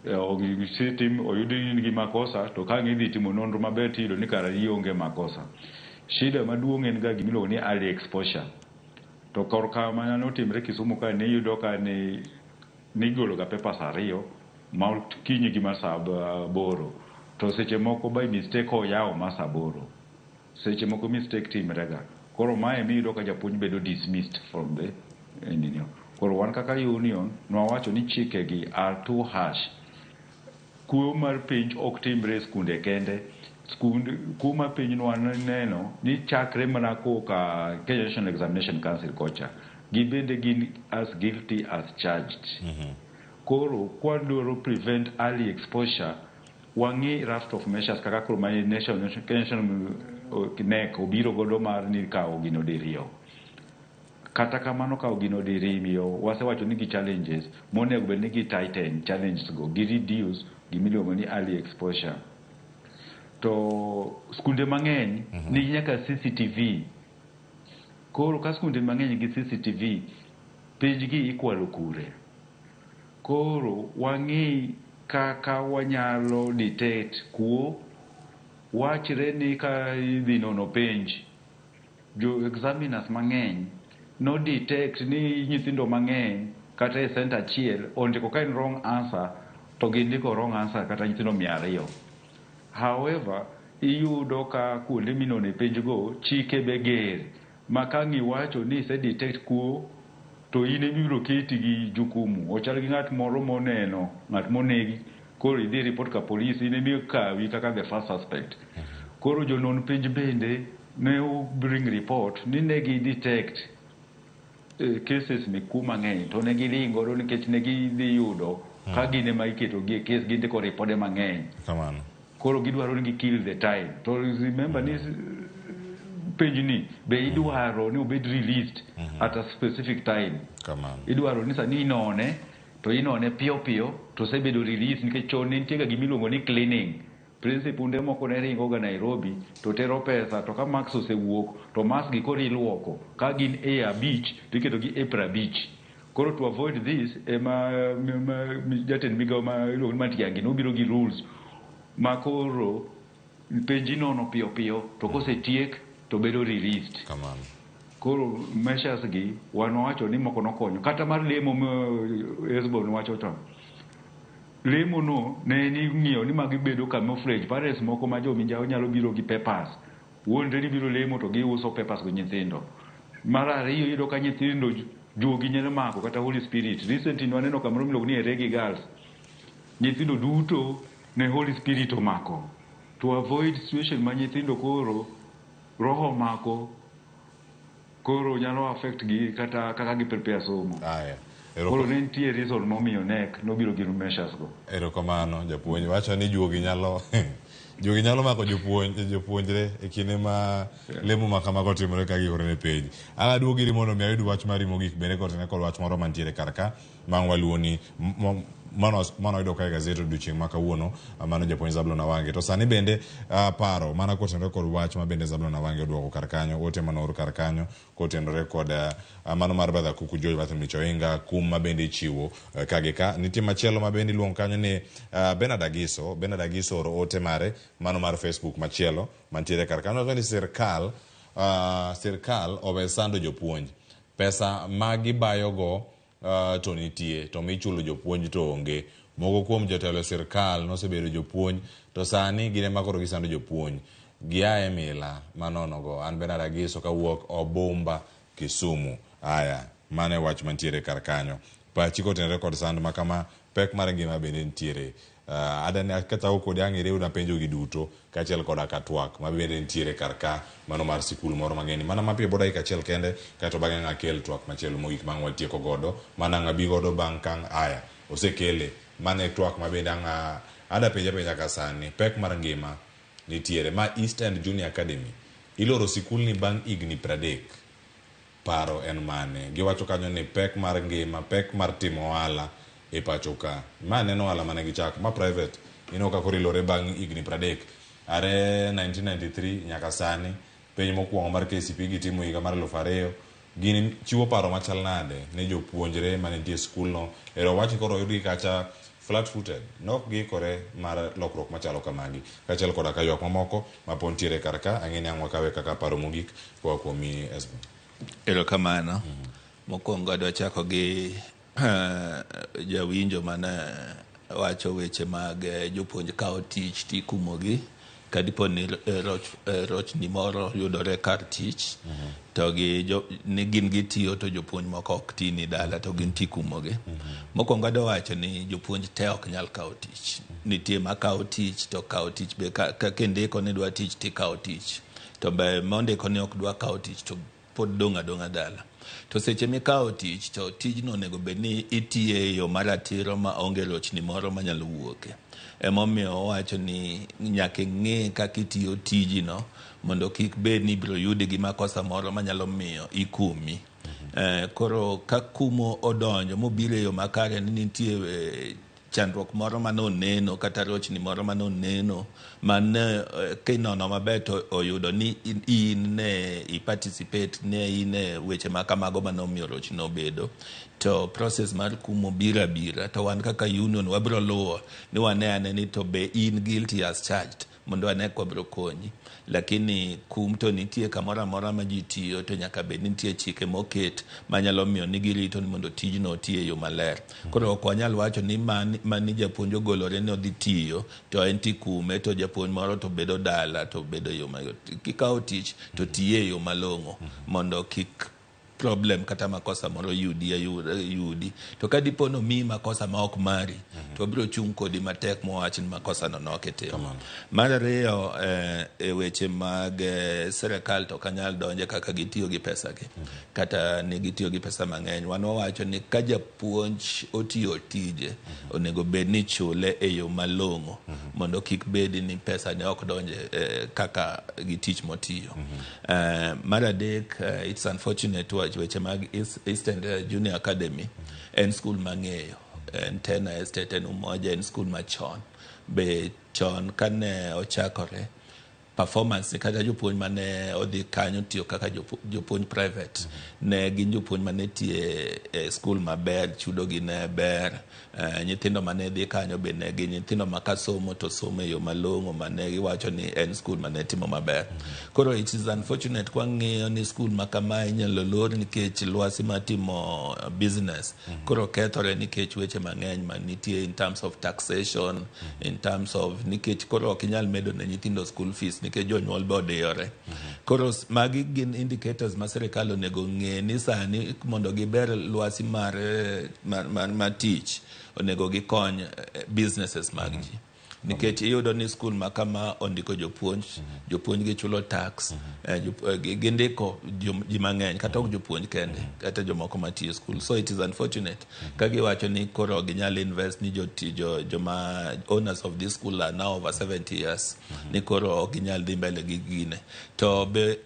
Speaker 2: Osetim oyudi ni in gi makosa to ka ang' idhi timo nonro maber tiyudo ni kara ionge makosa. Shida maduong' en ga gimiluongo ni early exposure. To korka mana notimre Kisumu ka niyudo ka ni nigolo ga papers ariyo ma okinyi gi ma saa 8 to seche moko by mistake oyawo ma saa 8. Seche moko mistake timre ga. Koro mae miyudo ka japuonj bedo dismissed from the nini. Koro wan kaka union nwawacho ni chike gi are too harsh. Kuo mar penj ok timre e skunde kende. Kuo mar penj nwaneno ni chakre mana koka Kenya National Examination Council kocha. Gibende gin as guilty as charged. Koro kwadwaro prevent early exposure, wang'i raft of measures kaka koro ma National KNEC obiro godo mar ni kawo gino diriyo. Kata kamano kawo gino diriyo, wasewacho ni gi challenges monego bed ni gi tighten challenges go, gi reduce gimiluongo ni early exposure. To skunde mang'eny nigi nyaka CCTV. Koro ka skunde mang'eny gi CCTV, penj gi ikwalo kure. Koro wang'i kaka wanyalo detect kuo. Wachre ni ka idhi nono penj, jo examiners mang'eny no detect ni nyithindo mang'eny kata e center achiel ondiko ka en wrong answer to gindiko wrong answer kata nyithindo 200. However, iyudo ka kuonde minone penj go chike be ger ma ka ang' iwacho ni ise detect kuo to in ema ibiro keti gi jukumu. Ochal gi ng'at moro moneno ng'at monegi koro idhi report ka police in ema ikawi kaka the first suspect. Koro jonon penj bende ne bring report ni ne gi detect cases mek kuo mang'eny to ne giling godo nikech ne gidhi yudo ka gin ema iketo gi e case gindiko ripode mang'eny.
Speaker 25: Kamano.
Speaker 2: Koro gidwaro ni gi kill the time. To remember ni penj ni be idwaro ni obed released at a specific time.
Speaker 25: Kamano.
Speaker 2: Idwaro ni sani inone to inone piyo piyo to osebedo released nikech chon ne nitie ga gimiluongo ni cleaning. Principal moko ne ringo ga Nairobi to tero pesa to ka marks osewuok to marks gi koro iluoko ka gin A 5 to iketo gi A 50. Koro to avoid this ema jatend migao ma iluongo ni Matiang'i nobiro gi rules ma koro penj inono piyo piyo to kosetiek to bedo released.
Speaker 25: Kamano.
Speaker 2: Koro measures gi wan wawacho ni moko nokonyo kata mar lemo Hesbon wacho to lemo no ne ni ng'iyo ni magi bedo camouflage. Parents moko ma jominjawo nyalo biro gi papers wuondre ni biro lemo to giuso papers go nyithindo. Mar ariyo iyudo ka nyithindo juogi nyalo mako kata Holy Spirit. Recently nwaneno kamoro miluongo ni Eregi Girls. Nyithindo duto ne Holy Spirit omako. To avoid situation ma nyithindo koro roho mako koro nyalo affect gi kata kaka gi prepare somo. Koro ne nitie reason momiyo KNEC nobiro gi measures go.
Speaker 25: Erokamano japuonj wacho ni juogi nyalo juogi nyalo mako jopuonj jopuonjre e kinde ma lemo ma kamago timore ka giikore ne penj. Ang' aduogo iri mondo mi ayud wach mari mogik bende kotenore kod wach moro mantiere kar ka ma ang' waluwo ni mano mano wayudo ka e gazet odiochieng' ma kawuono mano japuonj Zablon Awange. To sani bende paro mana kotenore kod wach ma bende Zablon Awange oduoko kar kanyo ote manoor kar kanyo kotenore kod mano mar Brother Kuku George Bartholomew Choinga kum ma bende ichiwo ka gi ka. Nitie machielo ma bende iluongo kanyo ni Bernard Agiso. Bernard Agiso oro ote mare mano mar Facebook machielo mantiere kar kanyo wacho ni sirkal sirkal owe sando jopuonj. Pesa ma gibayogo to nitie to michulo jopuonj to onge. Moko kuom jotelo e sirkal nosebedo jopuonj to sani gin ema koro gisando jopuonj. Gia e mila manono go. An Bernard Agiso kawuok Obumba, Kisumu. Aya, mano e wach mantiere kar kanyo. Pachi kotenore kod sand ma kama, pek mar ngima bende nitiere. Adani kachako kodi ang' iriwna penjo gi duto kaachiel koda ka twak ma bende nitiere kar ka mano mar sikul moro mang'eni. Mana mapiyo bo dakika achiel kende kaeto bang'e ang' akel twak machielo mogik ma ang' watieko godo. Mano ang' abi godo bang' ka aya osekele. Mano e twak ma bende ang' ada penja penja ka sani. Pek mar ngima nitiere. Ma East End Junior Academy iloro sikulni bang' higni 30. Paro en mane? Giwacho kanyo ni pek mar ngima, pek mar timo ohala e pacho ka. Ma neno ohala mane gichako, ma private. Ineno ka koro ilore bang' higni 30. Are 1993 nyaka sani, penj mokwongo mar KCPE gitimo higa mar 2000. Gini chiwo paro machal nade ne jopuonjre mane nitie e skulno? Ero wach ni koro oyudgi kacha flat footed. Nok giikore mar lokruok machalo kamagi. Kaachiel koda ka ywak mamoko ma pod nitiere kar ka, ang'e ni ang' wakawe kaka paro mogik koa kuomi Esbon.
Speaker 6: Erokamano. Mokwongo adwa chako gi jawinjo mane wacho weche mag jopuonj kawo tich tikumogi kadipo ni rochni moro yudore kar tich to gi jo, ni gin gitiyo to jopuonj moko ok ti ni dala to gin tikumogi. Mokwongo adwa wacho ni jopuonj te ok nyal kawo tich. Nitie makawo tich to kawo tich be ka kindiko ni dwa tich tikawo tich. To be mondiko ni ok dwa kawo tich to pod dong' adong'a dala. To seche mikawo tich to tijno onego bed ni itiye e yo maratiro ma onge rochni moro manyalo wuoke. Emomiyo owacho ni nyaka ing'e kaka itiyo tijino mondo kik bed ni ibiro yudi gi makosa moro manyalo miyo ikumi. Koro ka kumo odonjo mobiro e yo makare ni nitie chandruok moro mane oneno kata rochni moro mane oneno mane kinono maber to oyudo ni in ne i participate ne in e weche ma kamago mane omiyo rochno obedo to process mar kumo biro abira to wan kaka union wabiro luwo ni wane ane ni to be in guilty as charged mondo wane ka wabiro konyi. Lakini kum to nitie kamoro amora ma ji tiyo to nyaka bed ni nitie chike moket manyalo miyo ni girito ni mondo tijno oti e yo maler. Koro ok wanyal wacho ni mani japuonj ogolore ni odhi tiyo to en tikume to japuonj moro to bedo dala to bedo e yo mayot. Kikawo tich to tiye e yo malong'o mondo kik problem kata makosa moro yudi yudi. To ka dipo ni omiyi makosa ma ok mari to wabiro chung' kodi matek mowach ni makosa no nok itimo. Mar ariyo e weche mag sirikal to ok anyal donje kaka gitiyo gi pesa gi kata ni gitiyo gi pesa mang'eny. Wan wawacho ni ka japuonj otiyo tije onego bed ni ichule e yo malong'o mondo kik bed ni pesa ne ok donje kaka gi tich motiyo. Mar adek it's unfortunate weche mag East End Junior Academy en skul mang'eyo en Tena Estate en Umoja en skul machon be chon kane ochakore performance kata jopuonj mane odhi kanyo tiyo kaka jopuonj private ne gin jopuonj mane tiye e skul maber chudo gi ne ber nyithindo mane dhi kanyo be ne gin nyithindo ma kasomo to somo e yo malong'o mane giwacho ni en skul mane timo maber. Koro it is unfortunate kwang'iyo ni skul ma kamae inyalo lor nikech lwasi mar timo business koro kethore nikech weche mang'eny manitie in terms of taxation, in terms of nikech koro ok inyal medo ne nyithindo school fees nikech jonyuol be odiyore. Koro magi gin indicators ma sirikal onego ng'e ni sani mondo giber lwasi mar tich onego gikony businesses mag ji. Nikech iyudo ni skul ma kama ondiko jopuonj, jopuonj gichulo tax, gindiko ji mang'eny, kata ok jopuonj kende, kata jomoko matiyo e skul. So it is unfortunate ka giwacho ni koro ok ginyal invest ni joma owners of this school are now over 70 years, ni koro ok ginyal dhi mbele gi gine. To be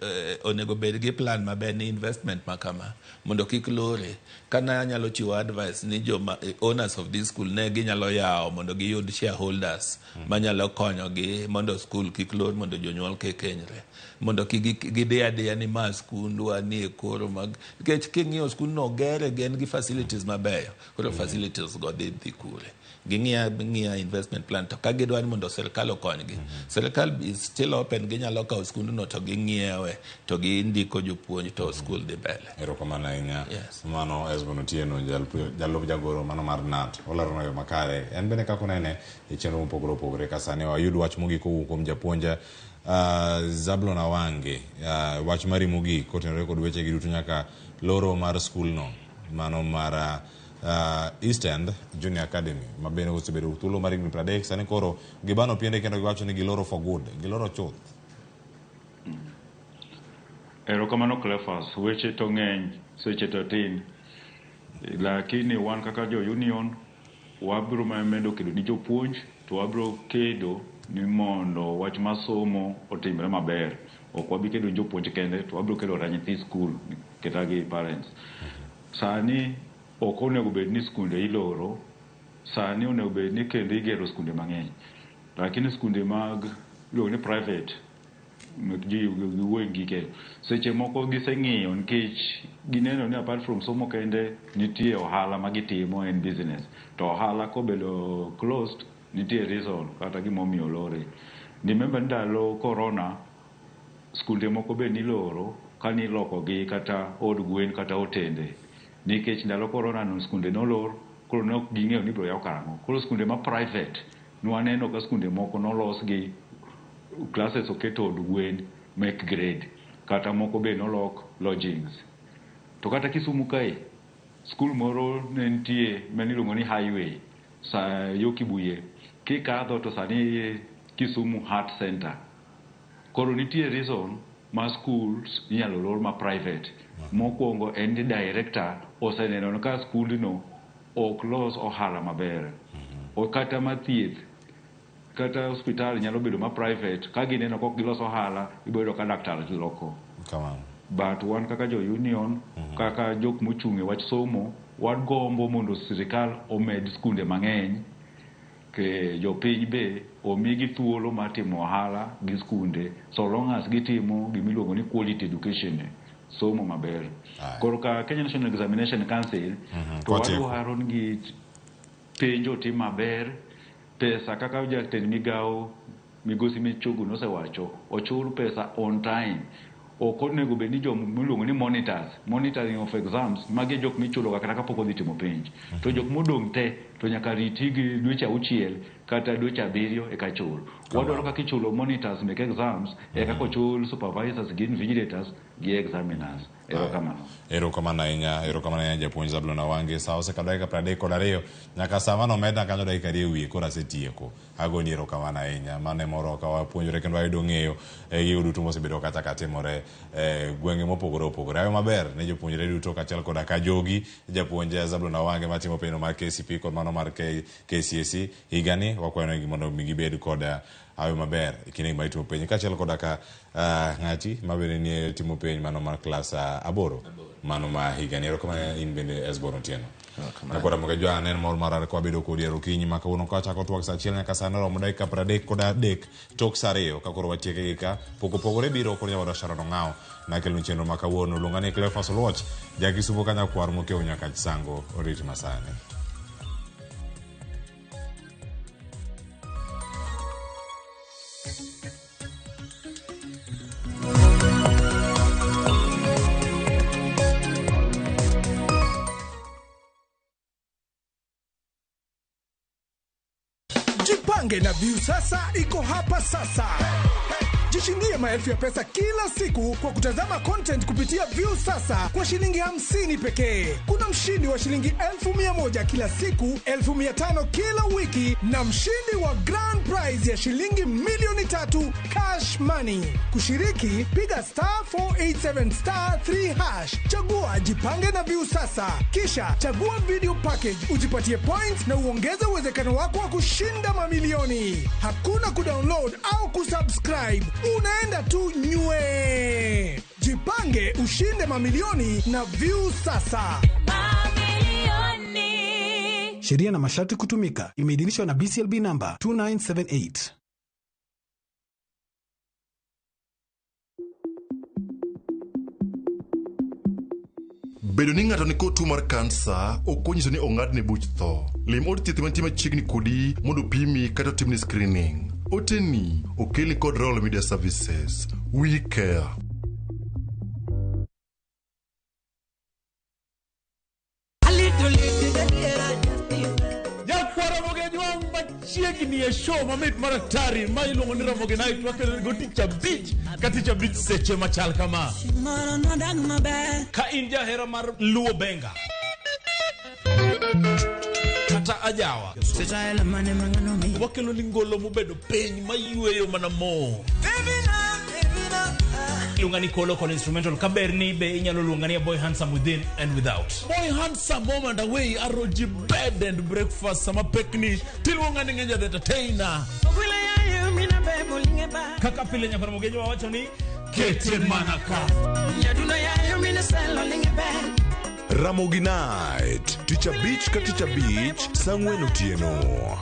Speaker 6: onego bed gi plan maber ni investment ma kama mondo kik lore. Kana anyalo chiwo advice ni joma owners of this school ne ginyalo yawo mondo giyud shareholders manyalo konyogi mondo skul kik lor, mondo jonyuol kik hinyre, mondo kik gidhi adiya ni ma skundwa ni e koro mag, nikech king'iyo skundno ogere, gen gi facilities mabeyo, koro facilities go dhi kure? Ging'iya ng'iya investment plan. To ka gidwa ni mondo sirikal okonygi, sirikal is still open, ginyalo kawo skundno to ging'iewe to gindiko jopuonj to skul dhi mbele.
Speaker 25: Erokamano ahinya.
Speaker 6: Yes.
Speaker 25: Mano Esbon Otieno, jalup jagoro mano mar KNUT. Olerona yo makare. En bende kaka unene e chenro mopogore opogore ka sani wayud wach mogik kowuok kuom japuonj Zablon Awange. Wach mari mogik kotenore kod wechegi duto nyaka loro mar skulno mano mar East End Junior Academy ma bende osebedo thuolo mar higni 30, sani koro gibano piende kendo giwacho ni giloro for good, giloro chuth.
Speaker 2: Erokamano Cleophas, weche to ng'eny, seche to tin. Lakini wan kaka jo union wabiro mana medo kedo ni jopuonj, to wabiro kedo ni mondo wach mar somo otimre maber. Ok wabi kedo ni jopuonj kende, to wabiro kedo kata nyithi skul kata gi parents. Sani ok onego bed ni skunde iloro, sani onego bed ni kendo igero skunde mang'eny. Lakini skunde mag iluongo ni private mek ji giwegi ke seche moko giseng'iyo nikech gineno ni apart from somo kende nitie ohala ma gitimo, en business, to ohala kobedo closed nitie reason kata gimomiyo olore. Remember ni ndalo corona skunde moko be niloro ka nilokogi kata od gwen kata otende, nikech ndalo corona no skunde nolor, koro ne ok ging'eyo ni ibiro yaw karang'o. Koro skunde ma private nwaneno ka skunde moko nolos gi classes oket od gwen mek grade, kata moko be nolok lodgings. To kata Kisumu kae, skul moro ne nitie mane iluongo ni Highway sa yo Kibuye, kikadho to sani Kisumu Heart Center. Koro nitie reason ma schools inyalo lor ma private. Mokwongo en ni director oseneno ni ka skundno ok los ohala maber. O kata ma thieth, kata hospital nyalo bedo ma private, ka gineno kok gilos ohala, ibiro yudo ka laktar loko.
Speaker 25: Kamano.
Speaker 2: But wan kaka jo union, kaka jok mochung' e wach somo, wagombo mondo sirikal omed skunde mang'eny, ke jopiny be omigi thuolo mar timo ohala gi skunde, so long as gitimo gimiluongo ni quality education, somo maber. Koro ka Kenya National Examination Council, to
Speaker 25: Kotieko.
Speaker 2: wadwaro ni penj otim maber, pesa kaka jatend migawo migosi Michogu nosewacho, ochul pesa on time. Ok onego bed ni jom miluongo ni monitors, monitoring of exams, magi e jok michulo ga kata kapok odhi timo penj. To jok modong' te to nyaka riti gi dweche 6 kata dweche 7 eka chul. Wadwaro kaka ichulo monitors mek exams, e kaka ochul supervisors gi invigilators gi examiners. Erokamano.
Speaker 25: Erokamano ahinya, erokamano ahinya japuonj Zablon Awange. Sa osekalo dakika 32, nyaka sa mano omedna kanyo dakika 2 e wiye, koro asetieko. Agoni erokamano ahinya. Mano e moro ka wapuonjore kendo wayudo ng'eyo e gigo duto mosebedo kata ka timore e gwenge mopogore opogore. Ayo maber ne jopuonjre duto kaachiel koda ka jogi, japuonj Zablon Awange matimo penjo mar KCPE kod mano mar KCSE higani wakwayo negi mondo mi gibed kod hawi maber e kinde ma itimo penj, kaachiel koda ka ng'ati ma bende nie timo penj mano mar klas 8 mano ma higani. Erokamano in bende Esbon Otieno. Nakwara moga jwa en mor mar ka wabedo kodi e okinyi ma kawuono ka wachako twak sa 1 nyaka sani oromo dakika 33 tok sa 2 ka koro watieke gi ka pok opogore biro kod nyawadwa Sharon Ong'awo nakelonu chenro ma kawuono. Luonga ni Cleophas Oluoch, jakisumo ka nyakwar mokiewo nyaka Sango orit masani.
Speaker 5: Jipange na Viusasa iko hapa sasa. Jishindie maelfu ya pesa kila siku kwa kutazama content kupitia Viusasa kwa shilingi 50 pekee. Kuna mshindi wa shilingi 100,000 kila siku, 500,000 kila wiki na mshindi wa grand prize ya shilingi 3,000,000 cash money. Kushiriki, piga star 487 star 3 hash, chagua jipange na Viusasa, kisha chagua video package ujipatie points na uongeze uwezekano wako wa kushinda mamilioni. Hakuna kudownload au kusubscribe, unaenda tu nywe. Jipange ushinde mamilioni na Viusasa.
Speaker 8: Sheria na masharti kutumika. Imeidhinishwa na BCLB namba 2978.
Speaker 9: Bedo ni ng'ato nikod tuo mar kansa ok onyiso ni ong'adne buch tho. Lim od thieth mantie machiegni kodi mondo pimi kata otimni screening. Oteni okelni kod Royal Media Services. We care.
Speaker 3: Nyakwar Ramogi Ajwang' machiegni e show mamit mar atari ma iluongo ni Ramogi Night wakelo tich abich ka tich abich seche machal kama.
Speaker 12: Ka in jahera mar Luo Benga kata ajawa,
Speaker 3: wakelo ni ngolo mobedo piny mayweyo mana mo.
Speaker 12: Iluonga ni Kolo kod instrumental kaber ni be inyalo luonga ni a boy handsome within and without.
Speaker 3: Boy handsome home and away aroji bed and breakfast sama pekni tiluonga ni ng'enya the entertainer.
Speaker 12: Kaka pile nyakwar Ramogi Ajwang' wacho ni
Speaker 3: kete mana ka.
Speaker 18: Ramogi Night, tich abich ka tich abich, saa 4 otieno.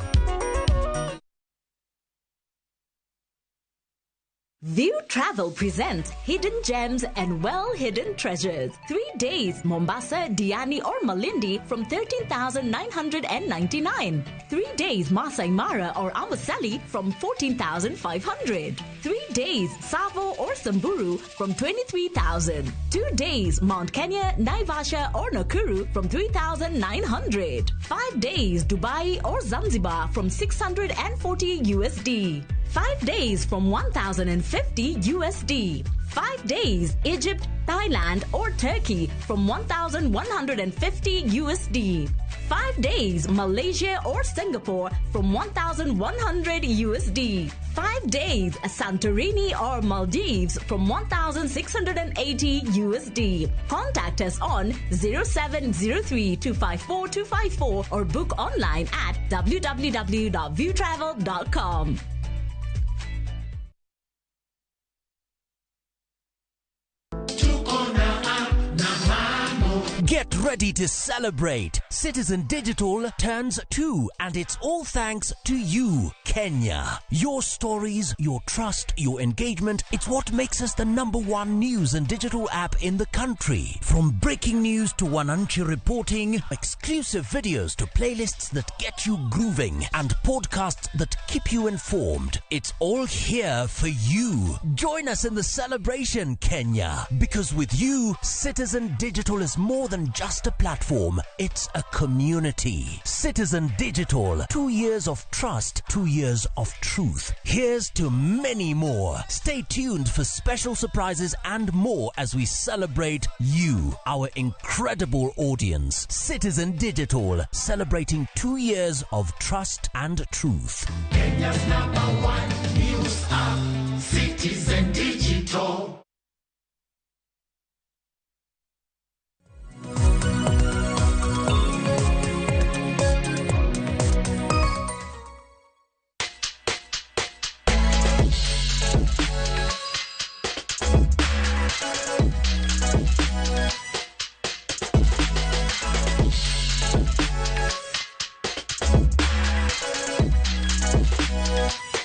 Speaker 14: View Travel presents Hidden Gems and Well Hidden Treasures. 3 days, Mombasa, Diani, or Malindi from 13,999. 3 days, Masai Mara or Amboseli from 14,500. 3 days, Savo or Samburu from 23,000. 2 days, Mount Kenya, Naivasha, or Nakuru from 3,900. 5 days, Dubai or Zanzibar from 640 USD. 5 days from 1,050 USD. 5 days, Egypt, Thailand, or Turkey from 1,150 USD. 5 days, Malaysia or Singapore from 1,100 USD. 5 days, Santorini or Maldives from 1,680 USD. Contact us on 0703 254 254 or book online at www.viewtravel.com.
Speaker 20: Get ready to celebrate. Citizen Digital turns 2, and it's all thanks to you, Kenya. Your stories, your trust, your engagement, it's what makes us the #1 news and digital app in the country. From breaking news to Wananchi reporting, exclusive videos to playlists that get you grooving, and podcasts that keep you informed. It's all here for you. Join us in the celebration, Kenya, because with you, Citizen Digital is more than just a platform, it's a community. Citizen Digital, 2 years of trust, 2 years of truth. Here's to many more. Stay tuned for special surprises and more as we celebrate you, our incredible audience. Citizen Digital, celebrating 2 years of trust and truth.
Speaker 15: Kenya's #1 news app, Citizen Digital.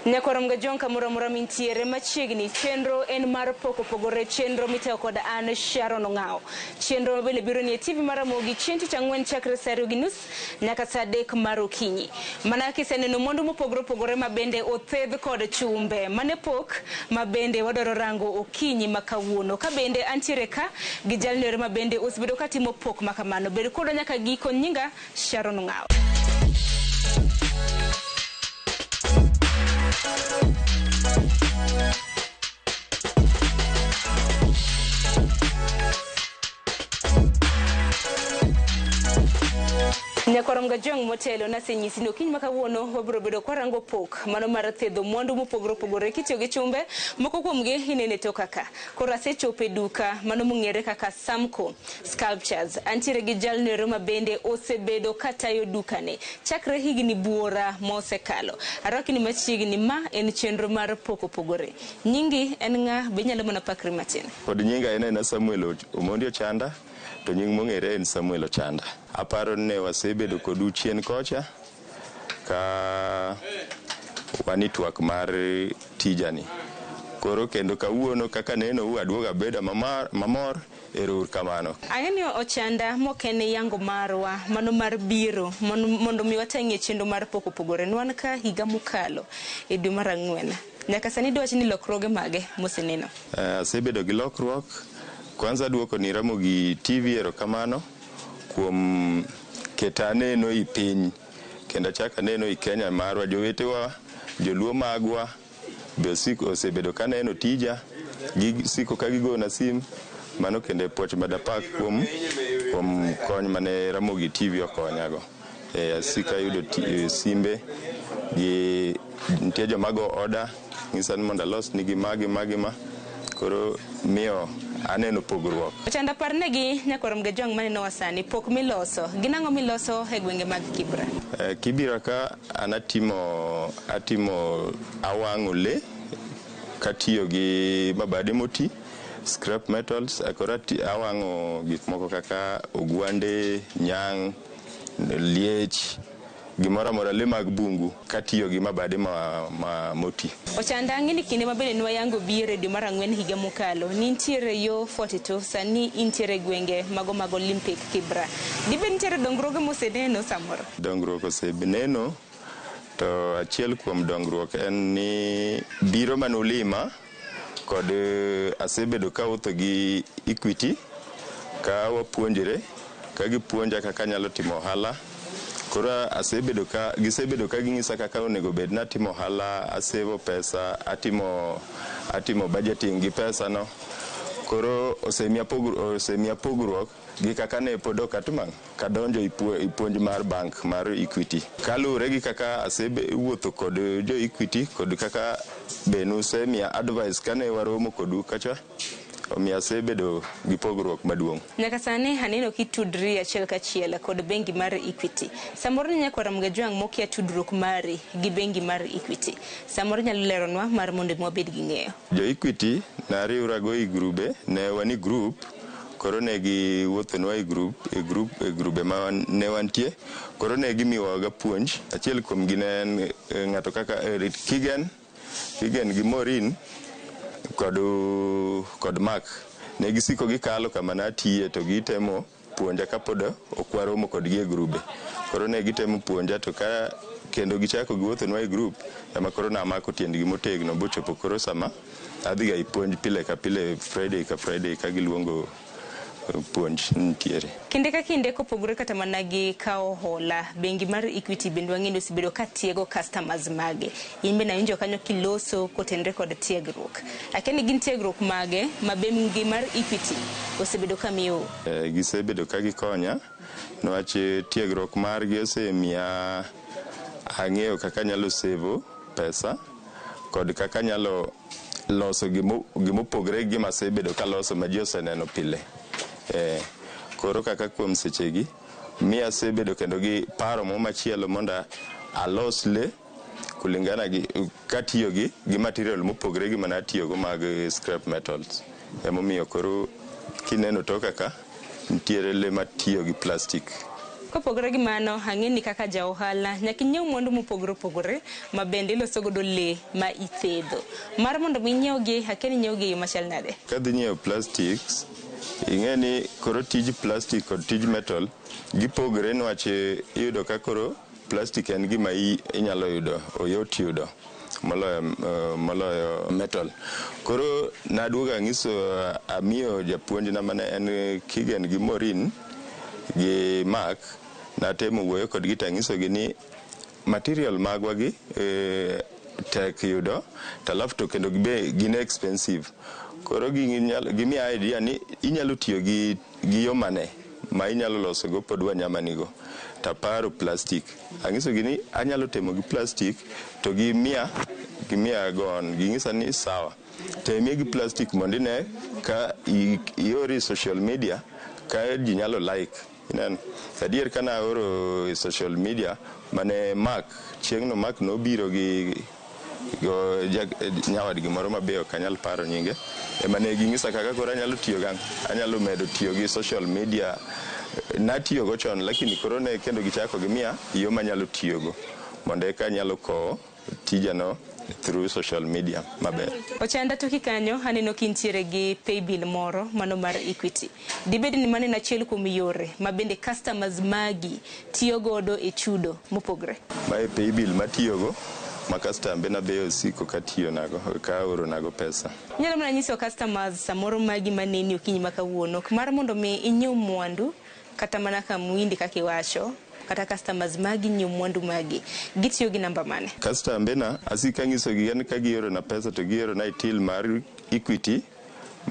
Speaker 17: Nyakwar Mgajong kamoro amora mintiere machiegni, chenro en mar pok opogore, chenro mitayo kod an Sharon Ong'ao. Chenro mabende biro ni e TV mar Ramogi chieng' tich ang'wen chakre saa 2:30 nyaka saa 3 mar okinyi. Mana kiseneno mwandu mopogore opogore mabende othedh kod chumbe. Mane pok mabende wadwaro rango okinyi ma kawuono. Ka bende antiere ka gi jalno mabende osebedo katimo pok makamano. Bed kodwa nyaka giko, nyinga Sharon Ong'ao. Nyakwarom Gajwang' motelo nasenyisi ni okinyi ma kawuono wabiro bedo kwarango pok mano mar thiedho mwandu mopogore opogore kitiyo gi chumbe moko kuomgi inene toka ka. Koro asechopo e duka mano mong'ere kaka Samco Sculptures. Antiere gi jalno ma bende osebedo katayo dukane chakre higni buora mosekalo. Arwaki ni machiegni ma en chenro mar pok opogore. Nyingi en ng'a be inyalo mana pakri matin.
Speaker 1: Kod nyinga en aena Samuel Omondi Ochanda, to nying mong'ere en Samuel Ochanda. Aparo ni ne wasebedo kodu chien kocha ka wan e twak mar tijani. Koro kendo kawuono kaka nenou aduogo abedo mamor, ero uru kamano.
Speaker 17: Ang'e ni Ochanda mok en yango marwa mano mar biro mondo mi watang'ie chenro mar pok opogore. Nwan ka higa mokalo e dwe mar ang'wen. Nyaka sani dwach ni lokruoge mage moseneno?
Speaker 1: Asebedo gi lokruok. Kwanza aduoko ni Ramogi TV erokamano kuom keta aneno i piny kendo achako aneno i Kenya marwa. Jowetewa, joluo magwa be osebedo kaneno tija, gisiko ka gigona sim. Mano kendo e puoch madapak kuom kony mane Ramogi TV okonyago. Asiko ayudo simbe gi nitie joma go oda ng'isa ni mondo alos nigi ma gi ma gi ma. Koro miyo aneno pogruok.
Speaker 17: Ochanda parnegi nyakwarom Gajwang' manenowa sani pok miloso. Gin ang'o miloso e gwenge mag Kibra?
Speaker 1: Kibra ka an atimo awang'o le katiyo gi mabade moti, scrap metals. Koro awang'o gik moko kaka ogwande, nyang', liech, gimoro amora, le mag bungu katiyo gi mabade ma moti.
Speaker 17: Ochanda ang'e ni kinde mabende nwayango biro e dwe mar ang'wen higa mokalo, nintiere yo 42, sani intiere gwenge mago mag Olympic Kibra. Dibed nitiere dongruoge moseneno samoro?
Speaker 1: Dongruok oseneno, to achiel kuom dongruok en ni biro manulima kod asebedo kawuotho gi Equity ka wapuonjre, ka gipuonja kaka anyalo timo ohala. Koro gisebedo ka ging'isa kaka onego bed ni atimo ohala, asevo pesa, atimo budgeting gi pesa no. Koro osemiya pogruok gi kaka ne pod ok atimo kadonjo e puonj mar bank mar Equity. Kaluwore gi kaka asewuotho kod jo Equity kod kaka be nusemiya advice kane waromo kodu kacha, omiyo asebedo gi pogruok maduong'.
Speaker 17: Nyaka sani aneno kitudri achiel kachiel kod bengi mar Equity. Samoro ni nyakwarom Gajwang' mokia tudruok mari gi bengi mar Equity. Samoro nyalo leronwa mar mondo wabed gi ng'eyo.
Speaker 1: Jo Equity nariwrago e grube, ne wan e group, koro ne giwuothonwa e grube ma ne wantie. Koro ne gimiyowaga puonj. Achiel kuomgi ne en ng'ato kaka Kigen gi Maureen kod Mark. Ne gisiko gikalo kama natiye to gitemo puonja kapod ok waromo kodgi e grube. Koro ne gitemo puonja to ka kendo gichako giwuothonwa e group, ema koro namako tiendgi motegno bochopo koro sama adhiga e puonj pile ka pile, Friday ka Friday ka giluongo puonj nitiere.
Speaker 17: Kinde ka kinde kopogore kata mana gi kawo hola, bengi mar Equity bende wang'e ni osebedo ka tiego customers mage. In bende awinjo kanyo kiloso kotenre kod tiegruok. Akia ni gin tiegruok mage ma bengi mar Equity osebedo ka miyou?
Speaker 1: Gisebedo ka gikonya niwach tiegruok margi osemiya ang'eyo kaka anyalo sevo pesa kod kaka anyalo loso gimopogore gi gima asebedo kaloso ma ji oseneno pile. Koro kaka kuom sechegi miya asebedo kendo gi paro mo machielo mondo alos le kulingana gi katiyo gi material mopogore gi mana atiyogo mag scrap metals. Emomiyo koro kineno toka ka nitiere le matiyo gi plastic.
Speaker 17: Kopogore gi mano, ang'e ni kaka ja ohala nyaka inyiew mwandu mopogore opogore ma bende iloso godo le ma ithedho. Mar mondo mi inyiew gi, akia ni inyiew gi e yo machal nade?
Speaker 1: Kadhi nyiewo plastics, ing'e ni koro tij plastic kod tij metal gipogre niwach iyudo ka koro plastic en gima inyalo yudo, oyot yudo moloyo metal. Koro naduogo ang'iso amiyo japuonjna mane en Kigen gi Maureen gi Mark, natemo wuoyo kodgi tang'isogi ni material magwa gi tek yudo, to alafu to kendo gin expensive. Koro gimiya idea ni inyalo tiyo gi yo mane ma inyalo losogo pod wanyama nigo. Taparo plastic. Ang'isogi ni anyalo temo gi plastic to gimiya gon, ging'isa ni sawa. Temie gi plastic mondo ine ka iore e social media ka ji nyalo like. Ineno? Adier ka naoro e social media mane Mark, chieng'no Mark nobiro gi nyawadgi moro mabe ok anyal paro nyinge, ema ne ging'isa kaka koro anyalo tiyo gi anyalo medo tiyo gi social media. Natiyogo chon lakini koro ne kendo gichako gimiya yo manyalo tiyogo mondo eka anyalo kowo tijano through social media maber.
Speaker 17: Ochanda toki kanyo aneno kintiere gi paybill moro mano mar Equity. Dibed ni mano en achiel kuom yore ma bende customers magi tiyo godo e chudo mopogre.
Speaker 1: Mae paybill matiyogo ma kastambe na be osiko katiyonago ka ooronago pesa.
Speaker 17: Inyalo mana nyiso customers samoro magi maneni okinyi ma kawuono mar mondo mi inyiew mwandu kata mana ka Muhindi kaka iwacho kata customers magi nyiew mwandu magi gitiyo gi namba mane?
Speaker 1: Kastambe na asiko ang'isogi en ka giorona pesa to giorona e till mar Equity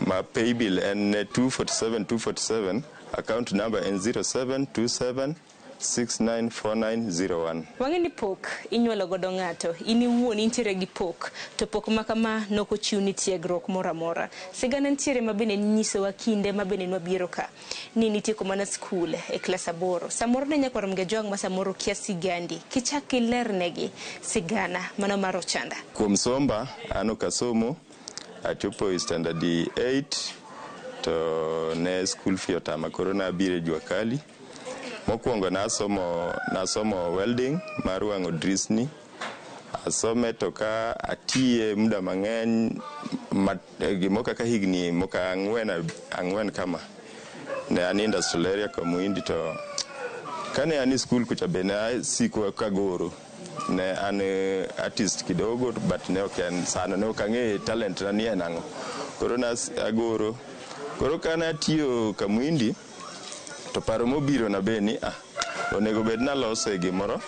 Speaker 1: ma paybill en 247 247, account number en 0727 694901.
Speaker 17: Wang'e ni pok inyuolo godo ng'ato, in iwuon intiere gi pok, to pok ma kama nokochiwni tiegruok moro amora. Sigana nitiere ma bende nyisowa kinde ma bende nwabiro ka, ni nitieko mana skul e klas 8. Samoro ne nyakwar Mgejwang' ma samoro kia sigandi, kichak ilernegi sigana mano mar Ochanda.
Speaker 1: Kuom somba, an ok asomo, achopo e standard 8 to ne school fee otama koro nabiro e jua kali. Mokwongo nasomo welding mar wang'o drisni. Asome to ka atiye muda mang'eny gimo kaka higni moko ang'wen kama. Ne an industrial area ka Muhindi to kane an e skul kucha be ne asiko kagoro. Ne an artist kidogo but ne ok en sana, ne ok ang'e talent na ni en ang'o. Koro ne agoro. Koro kane atiyo ka Muhindi to paro mobiro na be ni onego bed nalose gimoro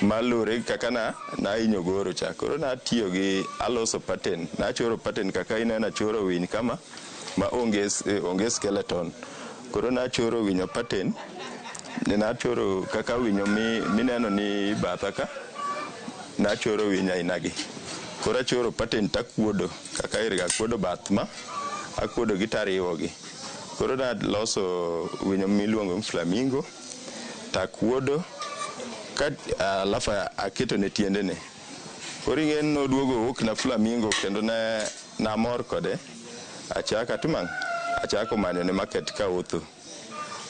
Speaker 1: malure kaka nahinyo goro cha. Koro natiyo gi aloso pattern, nachoro pattern kaka ineno achoro winy kama ma onge skeleton. Koro nachoro winyo pattern, ne nachoro kaka winyo mineno ni batha ka, nachoro winy ainagi. Koro achoro pattern takuodo kaka irga kuodo bath ma akuodo gi tariwogi. Koro naloso winyo miluongo ni flamingo takuodo ka alafu aketo ne tiendene. Koro ing'e ni noduogo owuok na flamingo kendo ne namor kode. Achako manyo ne market kawuotho.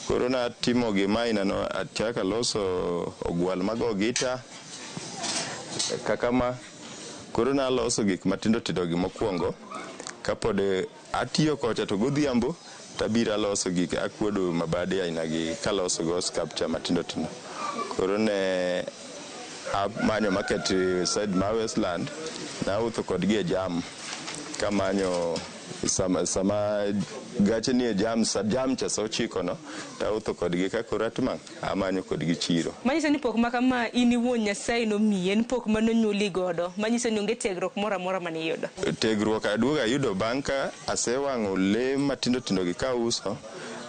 Speaker 1: Koro natimo gima ainano, achako aloso ogwal mago gita kaka ma. Koro naloso gik matindo tindo gi mokwongo kapod atiyo kocha to godhiambo tabiro aloso gik akuodo mabade ainagi kaloso go sculpture matindo tindo. Koro ne amanyo market side ma Westland, nawuotho kodgi e jam kamanyo sama gache nie jam, sa jam cha sa 9 no, tawuotho kodgi ka koro amanyo kodgi chiro.
Speaker 17: Manyiso ni pok ma kama in iwuon Nyasaye nomiyi, en pok manonyuoli godo, manyiso ni onge tiegruok moro amora mane iyudo.
Speaker 1: Tiegruok aduogo ayudo bang' ka asewang'o le matindo tindo gi kauso,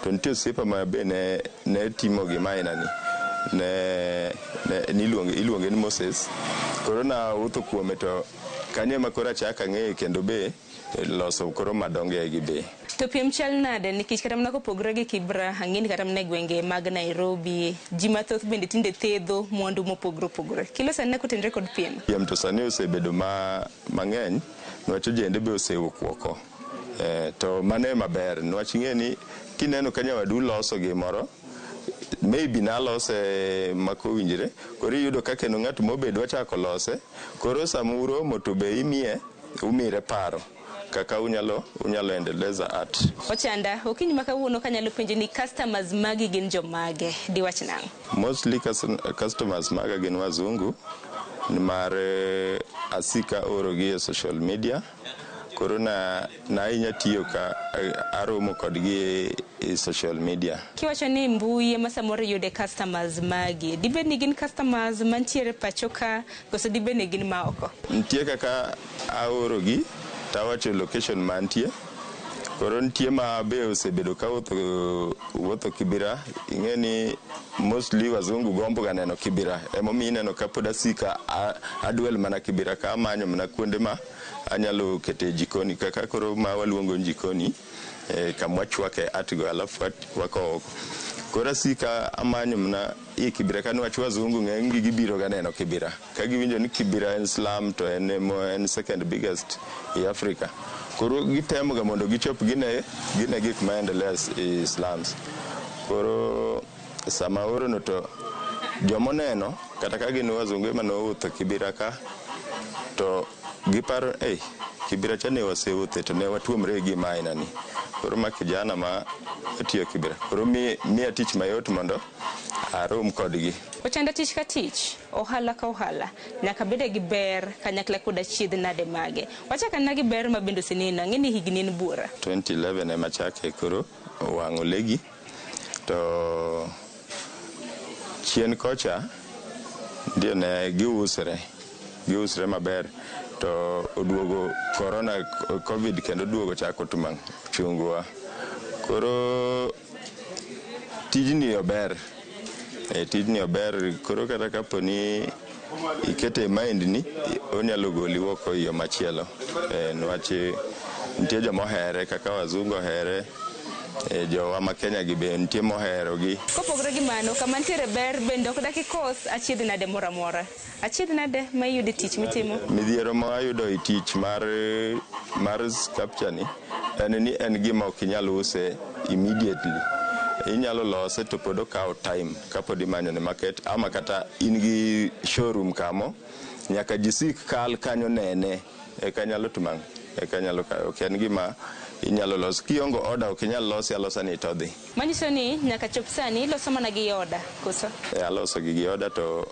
Speaker 1: to nitie osiepa ma be ne timo gima ainani. Ne iluonge ni Moses. Koro nawuotho kuome to kanyo ema koro achako ang'eye kendo be loso koro madonge gi be.
Speaker 17: To piem chal nade nikech kata mana kopogore gi Kibra, ang'e ni kata mana e gwenge mag Nairobi, ji mathoth bende tinde thedho mwandu mopogore opogore. Kiloso anena kotenore kod piem.
Speaker 1: Piem to sani osebedo mang'eny, niwach ojende be osewuok oko. To mano ema ber, niwach ing'e ni kineno ka nyawadu loso gimoro, maybe nalose makowinjre, koro iyudo ka kendo ng'at mobedo wachako lose, koro sama uromo to be imiye, umire paro kaka unyalo endeleza art.
Speaker 17: Ochanda, okinyi ma kawuono kanyalo penjo ni customers magi gin jomage, diwach nang'o?
Speaker 1: Mostly customers maga gin wazungu, nimar asika orogi e social media. Koro na ahinya tiyo ka aromo kodgi e social media.
Speaker 17: Kiwacho ni mbui ema samoro iyude customers magi, dibed ni gin customers mantiere pacho ka koso dibed ni gin ma oko?
Speaker 1: Nitie kaka aorogi tawacho location mantie, Koro nitie ma be osebedo ka wuotho Kibira. Ing'e ni mostly wazungu gombo ga neno Kibira, emomiyo ineno ka pod asika adwel mana Kibira ka amanyo mana kuonde ma anyalo kete jikoni, kaka koro ma waluongo ni jikoni, kama wachwake art go alafu wakowo oko. Koro asika amanyo mana i Kibira ka, niwach wazungu ng'eny gi gibiro ga neno Kibira ka giwinjo ni Kibira en slum to en en second biggest i Africa. Koro gitemo ga mondo gichop gine gik maendelea i slums. Koro sama orono to jomoneno, kata ka gin wazungu ema nowuotho Kibira ka, to giparo, "Ei, Kibira cha ne wasewuothe to ne watuomre gi gima aina ni." Koro ma kijana ma otiyo Kibira koro miya tich mayot mondo arom kodgi.
Speaker 17: Ochanda, tich ka tich, ohala ka ohala, nyaka bede gi ber kanyakla kod achiedh nade mage. Wachak anena gi ber ma bende oseneno, ang'e ni higni en buora.
Speaker 1: 2011 ema chake. Koro wang'o legi to chien kocha ndio ne giusre maber, to oduogo corona, COVID kendo oduogo chako tumang' chungowa. Koro tijni ober, tijni ober. Koro kata kapo ni ikete e mind ni onyalo goli oko e yo machielo, niwach nitie joma ohere kaka wazungu ohere, jowa ma Kenya gi be nitie moherogi.
Speaker 17: Kopogore gi mano, kama nitiere ber bende ok dak ikos achiedh nade moro amora. Achiedh nade ma iyudo e tich mitimo?
Speaker 1: Midhiero ma wayudo e tich mar sculpture ni en ni en gima ok inyal use immediately. Inyalo lose to pod okawo time kapod imanyo ne market, ama kata in gi showroom kamo nyaka ji sik kal kanyo nene eka nyalo tumang' eka nyalo kayo. Ok en gima inyalo loso kiongo order, ok inyal losi alosa ni to dhi.
Speaker 17: Manyiso ni nyaka chop sani iloso mana gi order, koso?
Speaker 1: E, aloso gi gi order, to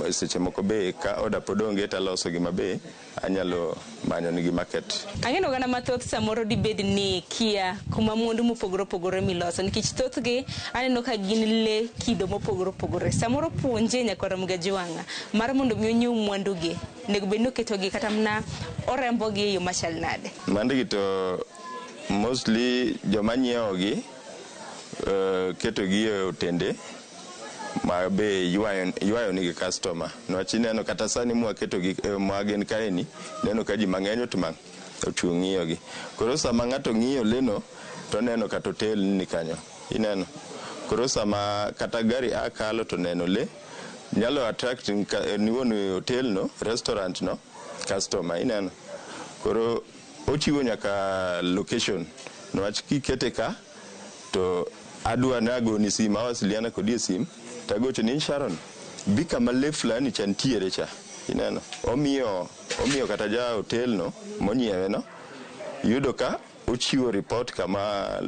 Speaker 1: seche moko be ka order pod onge to aloso gi mabe anyalo manyo nigi market.
Speaker 17: Ang'e ni oganda mathoth samoro dibed ni kia kuma mwandu mopogore opogore miloso, nikech thothgi aneno ka gin le kido mopogore opogore. Samoro puonje nyakwar Ramogi Ajwang'a mar mondo mi onyiew mwandugi, onego bed ni oketogi kata mana orembogi e yo machal nade?
Speaker 1: Mwandugi to mostly joma nyiewogi ketogi e otende ma be ywayo nigi customer, niwach ineno kata sani mwaketogi, ma gin kaeni, ineno ka ji mang'eny otumang' ochung' ng'iyogi. Koro sama ng'ato ng'iyo leno to oneno kata hotel ni kanyo, ineno. Koro sama kata gari a kalo to neno le nyalo attract ni wuon hotel no, restaurant no, customer, ineno. Koro ochiwo nyaka location, niwach kikete ka to adwa nagoni sim, awasiliana kodi e sim tagocho ni, "Sharon, bi kama le fulani cha ntiere cha," ineno. Omiyo kata ja hotel no monyiewe no yudo ka ochiwo report kama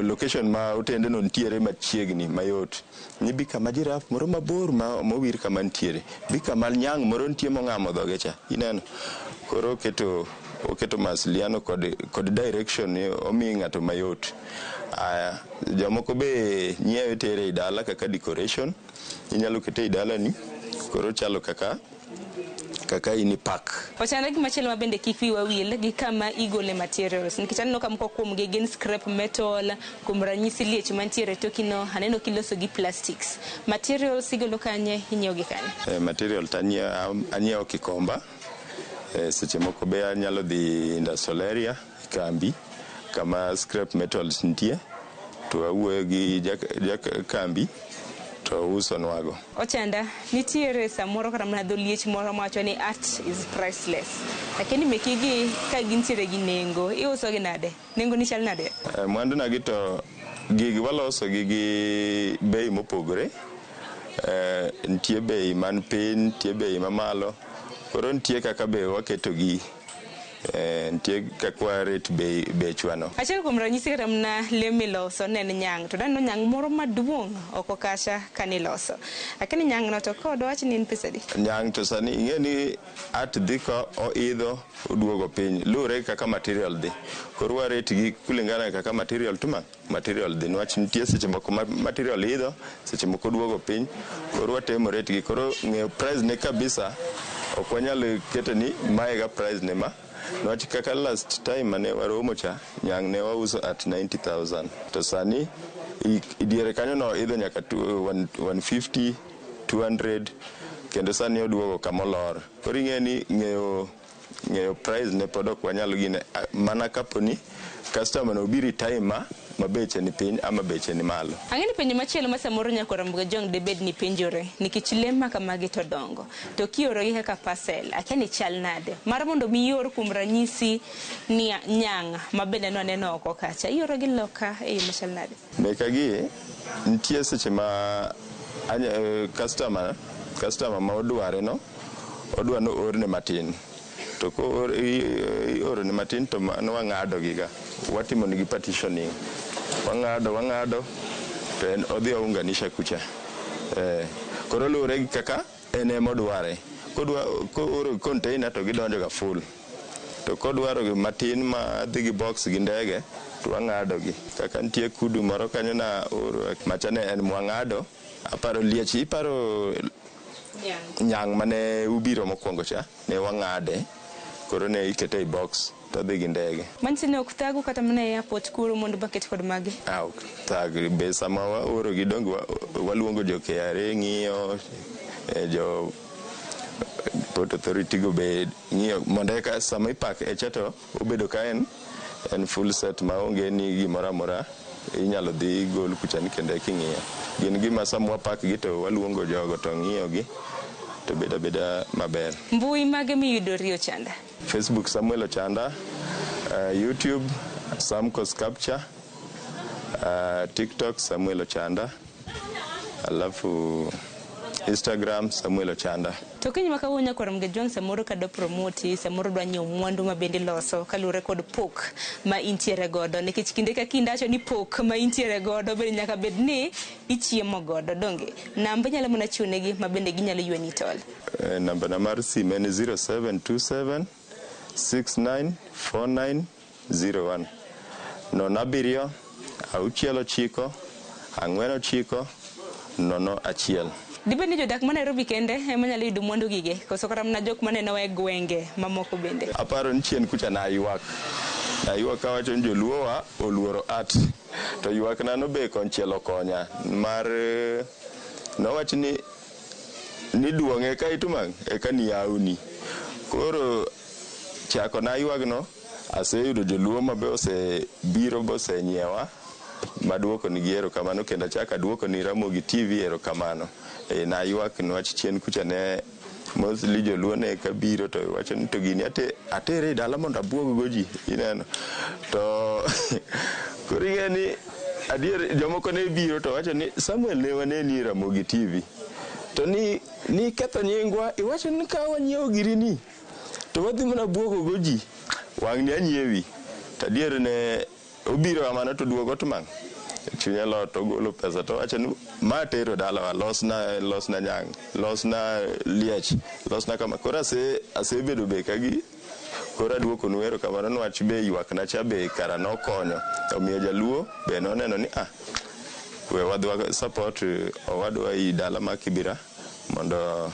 Speaker 1: location ma otende no ntiere machiegni mayot, ni bi kama giraffe moro mabor ma mowir kama ntiere, bi kama nyang' moro nitie mong'amo dhoge cha, ineno. Koro oketo mawasiliano kod direction ni omiyo ng'ato mayot. Aya, jomoko be nyiewe tere e dala kaka decoration, inyalo kete e dalani koro chalo kaka in i park.
Speaker 17: Ochanda, gimachielo ma bende kik wiwa wil gi kama igole materials, nikech aneno ka moko kuomgi gin scrap metal. Kuom ranyisi liech mantiere tokino aneno kiloso gi plastics. Materials igolo kanye, inyiewo gi kanye?
Speaker 1: Material to anyiewo Kikomba. Seche moko be anyalo dhi industrial area, kambi kama scrap metals nitie, to awuoyo gi jak kambi to usonwago.
Speaker 17: Ochanda, nitiere samoro kata mana dho liech moro mawacho ni art is priceless, lakini mekigi ka gintiere gi nengo, iuso gi nade? Nengo ni chal nade?
Speaker 1: Mwandu na gi to gigi waloso gi gi bei mopogore. Nitie bei man piny, nitie bei mamalo. Koro nitie kaka be waketo gi, nitie kaka waret bei bechwa no.
Speaker 17: Achiel kuom ranyisi kata mana le miloso ne en nyang', to daneno nyang' moro maduong' oko kacha kaniloso, lakini nyang' no to kod wach ni en pesa adi?
Speaker 1: Nyang' to sani ing'e ni art dhi ka oidho oduogo piny luwore kaka material dhi. Koro waret gi kulingana kaka material tuma material dhi, niwach nitie seche moko ma material idho, seche moko duogo piny. Koro watemo rate gi. Koro ng'eyo price ne kabisa ok wanyal keto ni mae ga price ne ma. Niwach kaka last time mane waromo cha, nyang' ne wauso at 90,000. To sani idiere kanyo no idho nyaka 150, 200 kendo sani oduogo kamolor. Koro ing'e ni ng'eyo price ne pod ok wanyal gine mana kaponi customer no obiro time ma beche ni piny ama beche ni malo.
Speaker 17: Ang'e ni penjo machielo ma samoro nyakwar Ramogi Ojwang' debed ni penjore nikech le ma kamagi to dongo to kiorogi kaka parcel akia ni chal nade mar mondo mi ior kuom ranyisi ni nyang' ma bende nwaneno oko kacha iorogi loka e yo machal nade?
Speaker 1: Mekagi nitie seche ma customer ma odware no odwa no orne matin. To ko iorone matin to mano wang'ado giga. Watimo nigi partitioning. Wang'ado to en odhi ounganisha kucha. Koro luwore gi kaka en ema odware. Kodwa kooro container to gidonjo ga full. To kodwaro gi matin ma dhi gi box gi ndege to wang'ado gi. Kaka nitie kudu moro kanyo na oro macha ne en mwang'ado. Aparo liech iparo nyang' mane ubiro mokwongo cha ne wang'ade. Koro ne ikete e box to dhi gi ndege.
Speaker 17: Manyiso ni ok thagu kata mana e airport kuro mondo bucket kod magi?
Speaker 1: Ok thag be sama waoro gi donge waluongo jo KRA ng'iyo, jo Port Authority go be ng'iyo mondo eka sama ipak e cha to obedo ka en full set maonge ni gimoro amora inyalo dhi gol kucha ni kendo eka ing'iyo. Gin gima sama wapak gi to waluongo jogo to ng'iyo gi to bedo abeda maber.
Speaker 17: Mbui mage miyudori Ochanda?
Speaker 1: Facebook Samuel Ochanda, YouTube Samco Sculpture, TikTok Samuel Ochanda, alafu Instagram Samuel Ochanda.
Speaker 17: To kiny ma kawuono nyakwar Ramogi Ojwang' samoro ka do promoti, samoro dwa nyiewo mwandu ma bende iloso kaluwore kod pok ma intiere godo nikech kinde ka kinde awacho ni pok ma intiere godo bende nyaka bed ni ichiemo godo donge? Namba inyalo mana chiwo negi ma bende ginyalo yweni tol.
Speaker 1: Namba na mar simu en 0727 694901. 07 69 49 01.
Speaker 17: Dibed ni jodak ma Nairobi kende ema nyalo yudo mwandu gige koso kata mana jok manenowa e gwenge mamoko bende?
Speaker 1: Aparo ni chien kucha naywak. Naywak kawacho ni joluowa oluoro art. To ywak na no be konchiel okonya mar nowach ni duong'e ka itumang' eka niyawni. Koro chako naywagno aseyudo joluo ma be osebiro bosenyiewa maduoko nigi erokamano kendo achako aduoko ni Ramogi TV erokamano. Naywak niwach chien kucha ne mostly joluo ne kabiro to wacho ni to gini atere e dala mondo abuog go ji ineno. To koro ing'e ni adier jomoko ne biro to wacho ni Samuel ne waneni e Ramogi TV. To ni ketho nyingwa iwacho ni ka wanyiewo girini to wadhi mana buogo go ji. Wang' ni anyiewi. To adier ne obiro kamano to duogo to mang' chunya lot ogolo pesa to wacho ni ma tero dalawa losna nyang' losna liech losna kama. Koro asebedo be kagi koro aduokonu erokamano niwach be ywakna cha be kara nokonyo. Omiyo jaluo be noneno ni we wadhi wa support owadwa i dala ma Kibera mondo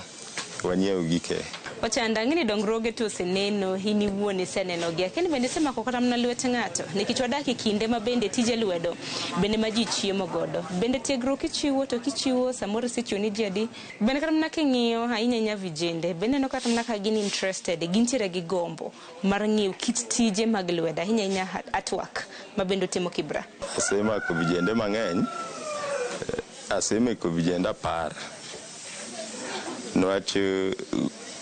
Speaker 1: wanyiew gike.
Speaker 17: Ochanda, ang'e ni dongruoge to oseneno, in iwuon isenenogi. Akia bende isemako kata mana lwet ng'ato nikech wadak e kinde ma bende tije lwedo bende ma ji chiemo godo. Bende tiegruok ichiwo to kichiwo samoro isechiwo ni ji adi. Bende kata mana king'iyo ahinya ahinya vijende bende ineno kata mana ka gin interested, gintiere gi gombo mar ng'iyo kit tije mag lwedo ahinya ahinya artwork ma bende otimo Kibra.
Speaker 1: Asemako vijende mang'eny, asemako vijende 10. Niwach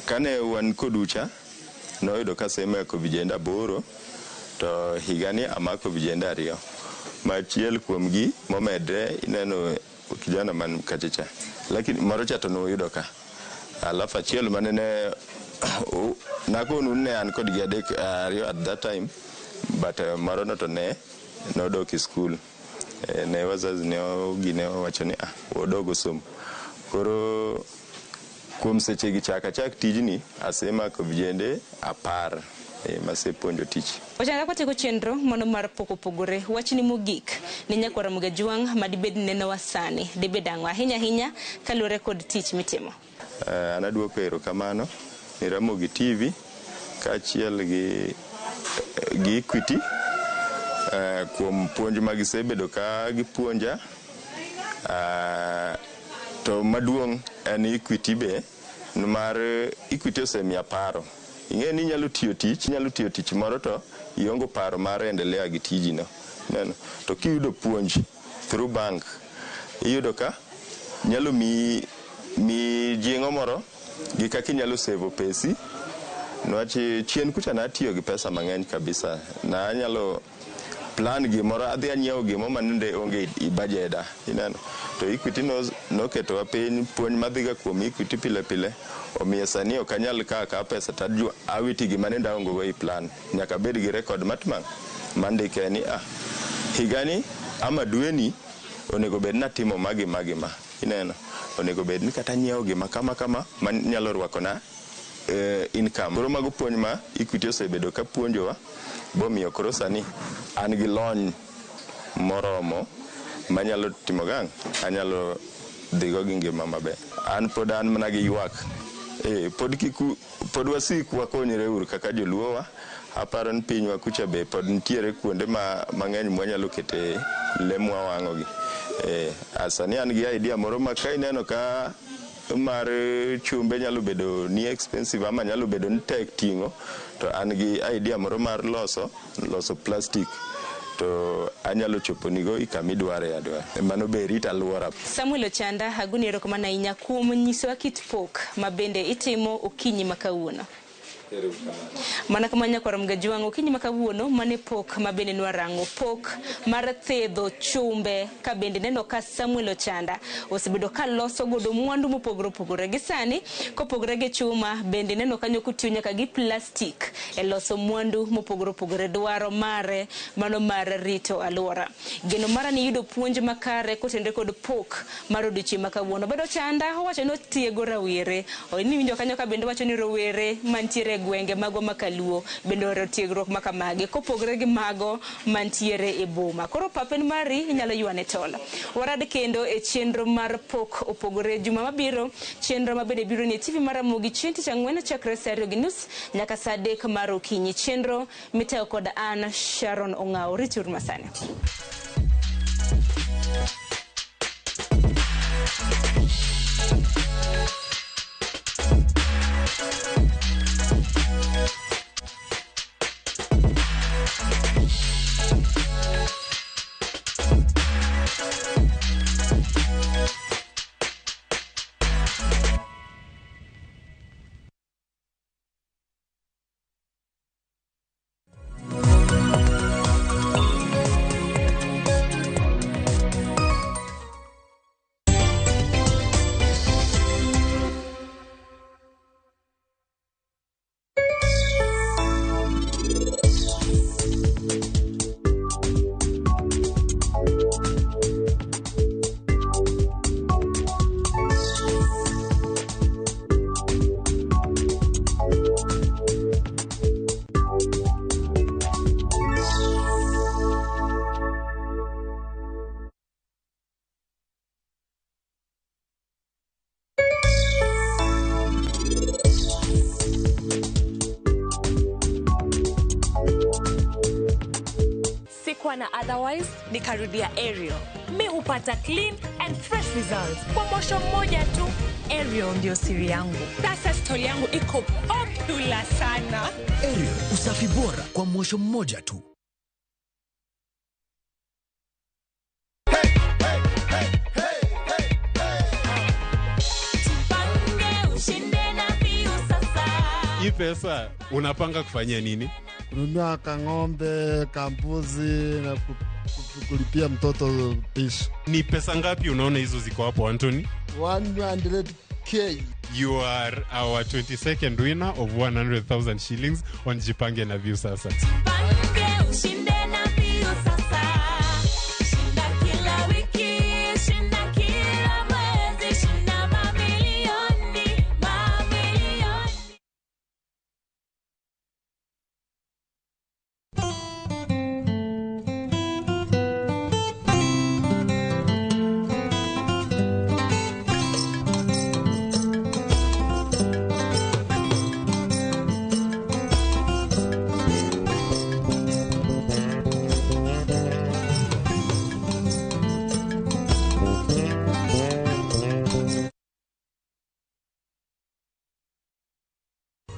Speaker 1: kane wan koducha noyudo ka asemako vijende 8 to higani amako vijende 2. Machiel kuomgi momedre ineno kijana man kacha cha. Lakini moro cha to noyudo ka. Alafu achiel mane ne nakonu ne an kodgi 2 at that time but moro no to ne nodok e skul. Ne wazazi ne gine owacho ni odogo somo. Koro kuom seche gi chak achak tijni asemako vijende 10 masepuonjo tich.
Speaker 17: Ochanda kwatieko chenro mano mar pok opogore wachni mogik ne nyakwar Ramogi Ojwang' ma dibed nenowa sani dibed ang'o ahinya ahinya kaluwore kod tich mitimo?
Speaker 1: An aduoko erokamano ni Ramogi TV kaachiel gi Equity kuom puonj ma gisebedo ka gipuonja. To maduong' en Equity be, nimar Equity osemiya paro. Ing'e ni inyalo tiyo tich, inyalo tiyo tich moro to iongo paro mar endelea gi tijino. Neno. To kiyudo puonj through bank, iyudo ka nyalo miyi mijing'o moro gi kaka inyalo sevo pesi. Niwach chien kucha natiyo gi pesa mang'eny kabisa. Nanyalo plan gimoro, adhi anyiewo gimoro manende onge i bajeda. Ineno. To Equity noketowa piny, puonj madhiga kuom Equity pile pile. Omiyo sani ok anyal kawo akawa pesa to awiti gima nende aonge go i plan. Nyaka abed gi record matma mandike ni higani ama dweni onego bed ni atimo magi magi ma. Ineno. Onego bed ni kata anyiewo gima kama kama manyalo rwakona income. Koro mago puonj ma Equity osebedo ka puonjowa, bomiyo koro sani an gi lony moromo manyalo timo gang, anyalo dhigo gi ngima maber. An pod an mana gi ywak. Pod wasik wakonyre uru kaka joluowa. Aparo ni pinywa kucha be pod nitiere kuonde mang'eny mwanyalo kete le mwawang'ogi. Sani an gi idea moro ma ka ineno ka mar chumbe nyalo bedo ni expensive ama nyalo bedo ni tek ting'o, to an gi idea moro mar loso plastic to anyalo chopo nigo i kama idware adwara. Mano be rito alwora.
Speaker 17: Samuel Ochanda, agoni erokamano ahinya kuom nyisowa kit pok ma bende itimo okinyi ma kawuono. Mana kama nyakwar Mgajwang' okinyi ma kawuono mane pok ma bende nwarango, pok mar thedho chumbe ka bende neno ka Samuel Ochanda osebedo ka loso godo mwandu mopogore opogore. Gi sani kopogore gi chuma bende neno kanyo kotiyo nyaka gi plastic e loso mwandu mopogore opogore. Dwaro mare mano mar rito alwora. Geno mara ni yudo puonj makare kotenore kod pok mar odiochieng' ma kawuono. Bado Ochanda owacho ni otiego rawere. Niwinjo kanyo ka bende wacho ni rowere mantiere gwenge magwa makaluo bende ohero tiegruok makamagi kopogore gi mago mantiere e boma. Koro papen mari inyalo ywane tol. Warad kendo e chenro mar pok opogore juma mabiro, chenro mabende biro ni e TV mar Ramogi chieng' tich ang'wen chakre saa 2:30 nyaka saa 3 mar okinyi. Chenro mitayo kod an Sharon Ong'awo. Rituru masani.
Speaker 7: Na otherwise nikarudia Ariel. Mi hupata clean and fresh results kwa mosho mmoja tu. Ariel ndio siri yangu. Sasa story yangu iko popular sana.
Speaker 10: Ariel, usafi bora kwa mosho mmoja tu.
Speaker 15: Hey, hey, hey, hey, hey, hey.
Speaker 7: Tupange ushinde na Viusasa.
Speaker 4: Hii pesa unapanga kufanyia nini?
Speaker 11: Kununua kang'ombe, kambuzi na kulipia mtoto pishi.
Speaker 4: Ni pesa ngapi unaona hizo ziko hapo, Anthony?
Speaker 11: 100K.
Speaker 4: You are our 22nd winner of 100,000 shillings on Jipange na Viusasa.
Speaker 7: Jipange ushinde na Viusasa. Shinda kila wiki, shinda kila mwezi, shinda mamilioni, mamilioni.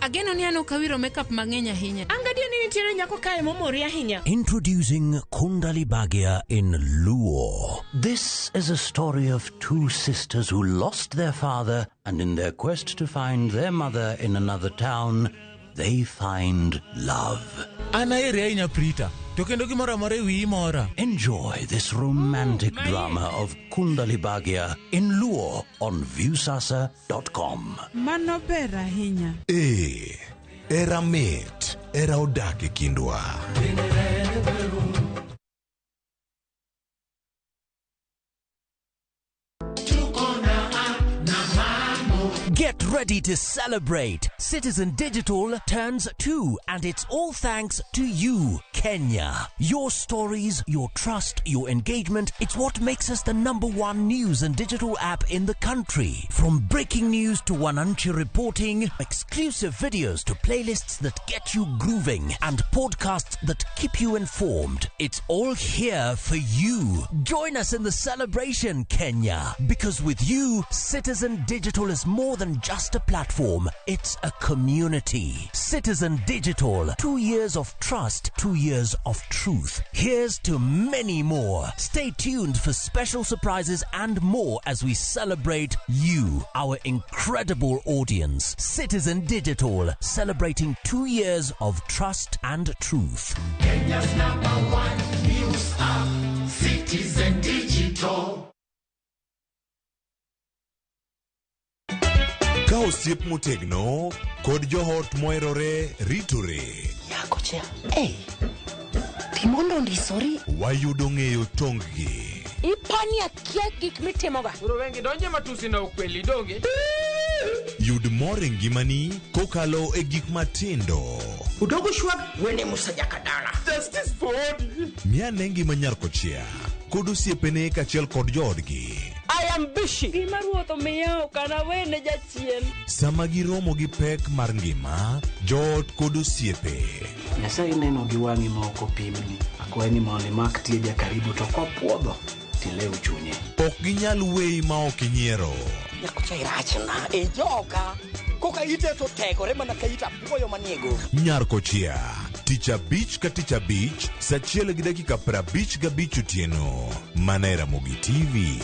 Speaker 23: Ageno ni an ok awiro makeup mang'eny ahinya.
Speaker 7: An gadier ni nitiere nyako kae momori ahinya.
Speaker 20: Introducing Kundali Bhagya in Luo. This is a story of two sisters who lost their father and in their quest to find their mother in another town, they find love.
Speaker 13: An aheri ahinya Prita, to kendo gimoro amora e wiyi mora.
Speaker 20: Enjoy this romantic drama of Kundali Bhagya in Luo on viewsasa.com.
Speaker 16: Mano ber ahinya.
Speaker 18: Ee, era mit, era odak e kindwa.
Speaker 10: Get ready to celebrate. Citizen Digital turns 2, and it's all thanks to you, Kenya. Your stories, your trust, your engagement, it's what makes us the number one news and digital app in the country. From breaking news to Wananchi reporting, exclusive videos to playlists that get you grooving, and podcasts that keep you informed. It's all here for you. Join us in the celebration, Kenya, because with you, Citizen Digital is more than just a platform, it's a community. Citizen Digital, 2 years of trust, 2 years of truth. Here's to many more. Stay tuned for special surprises and more as we celebrate you, our incredible audience. Citizen Digital, celebrating 2 years of trust and truth.
Speaker 15: Kenya's number one news app, Citizen Digital.
Speaker 18: Ka osiep motegno kod joot moherore ritore.
Speaker 19: Nyakocha, ei, timondo ndisori.
Speaker 18: Wayudo ng'eyo tong-gi.
Speaker 19: Ipani akia gik mitimoga.
Speaker 21: Koro wengi donje matusi na ukweli donge.
Speaker 18: Yud mor e ngimani kokalo e gik matindo.
Speaker 19: Udogo shwag wene musajakadala.
Speaker 21: Justice for Odi.
Speaker 18: Miane ngima nyar kochia kod osiepene kaachiel kod joodgi.
Speaker 19: I am busy. Gima ruoth omiya ok anawene jachien.
Speaker 18: Sama giromo gi pek mar ngima, joot kod osiepe.
Speaker 22: Nyasaye neno gi wang'i ma ok opimni. Akwayi ni mondo imak tieja karibu to kopuodho tilew chunye.
Speaker 18: Ok ginyal weyi ma ok inyiero.
Speaker 19: Nyakocha irachna e joka. Koka ite to tegore mana ka ita apuoyo manie go.
Speaker 18: Nyar kochia, tich abich ka tich abich, saa 1:55 otieno. Mana e Ramogi TV.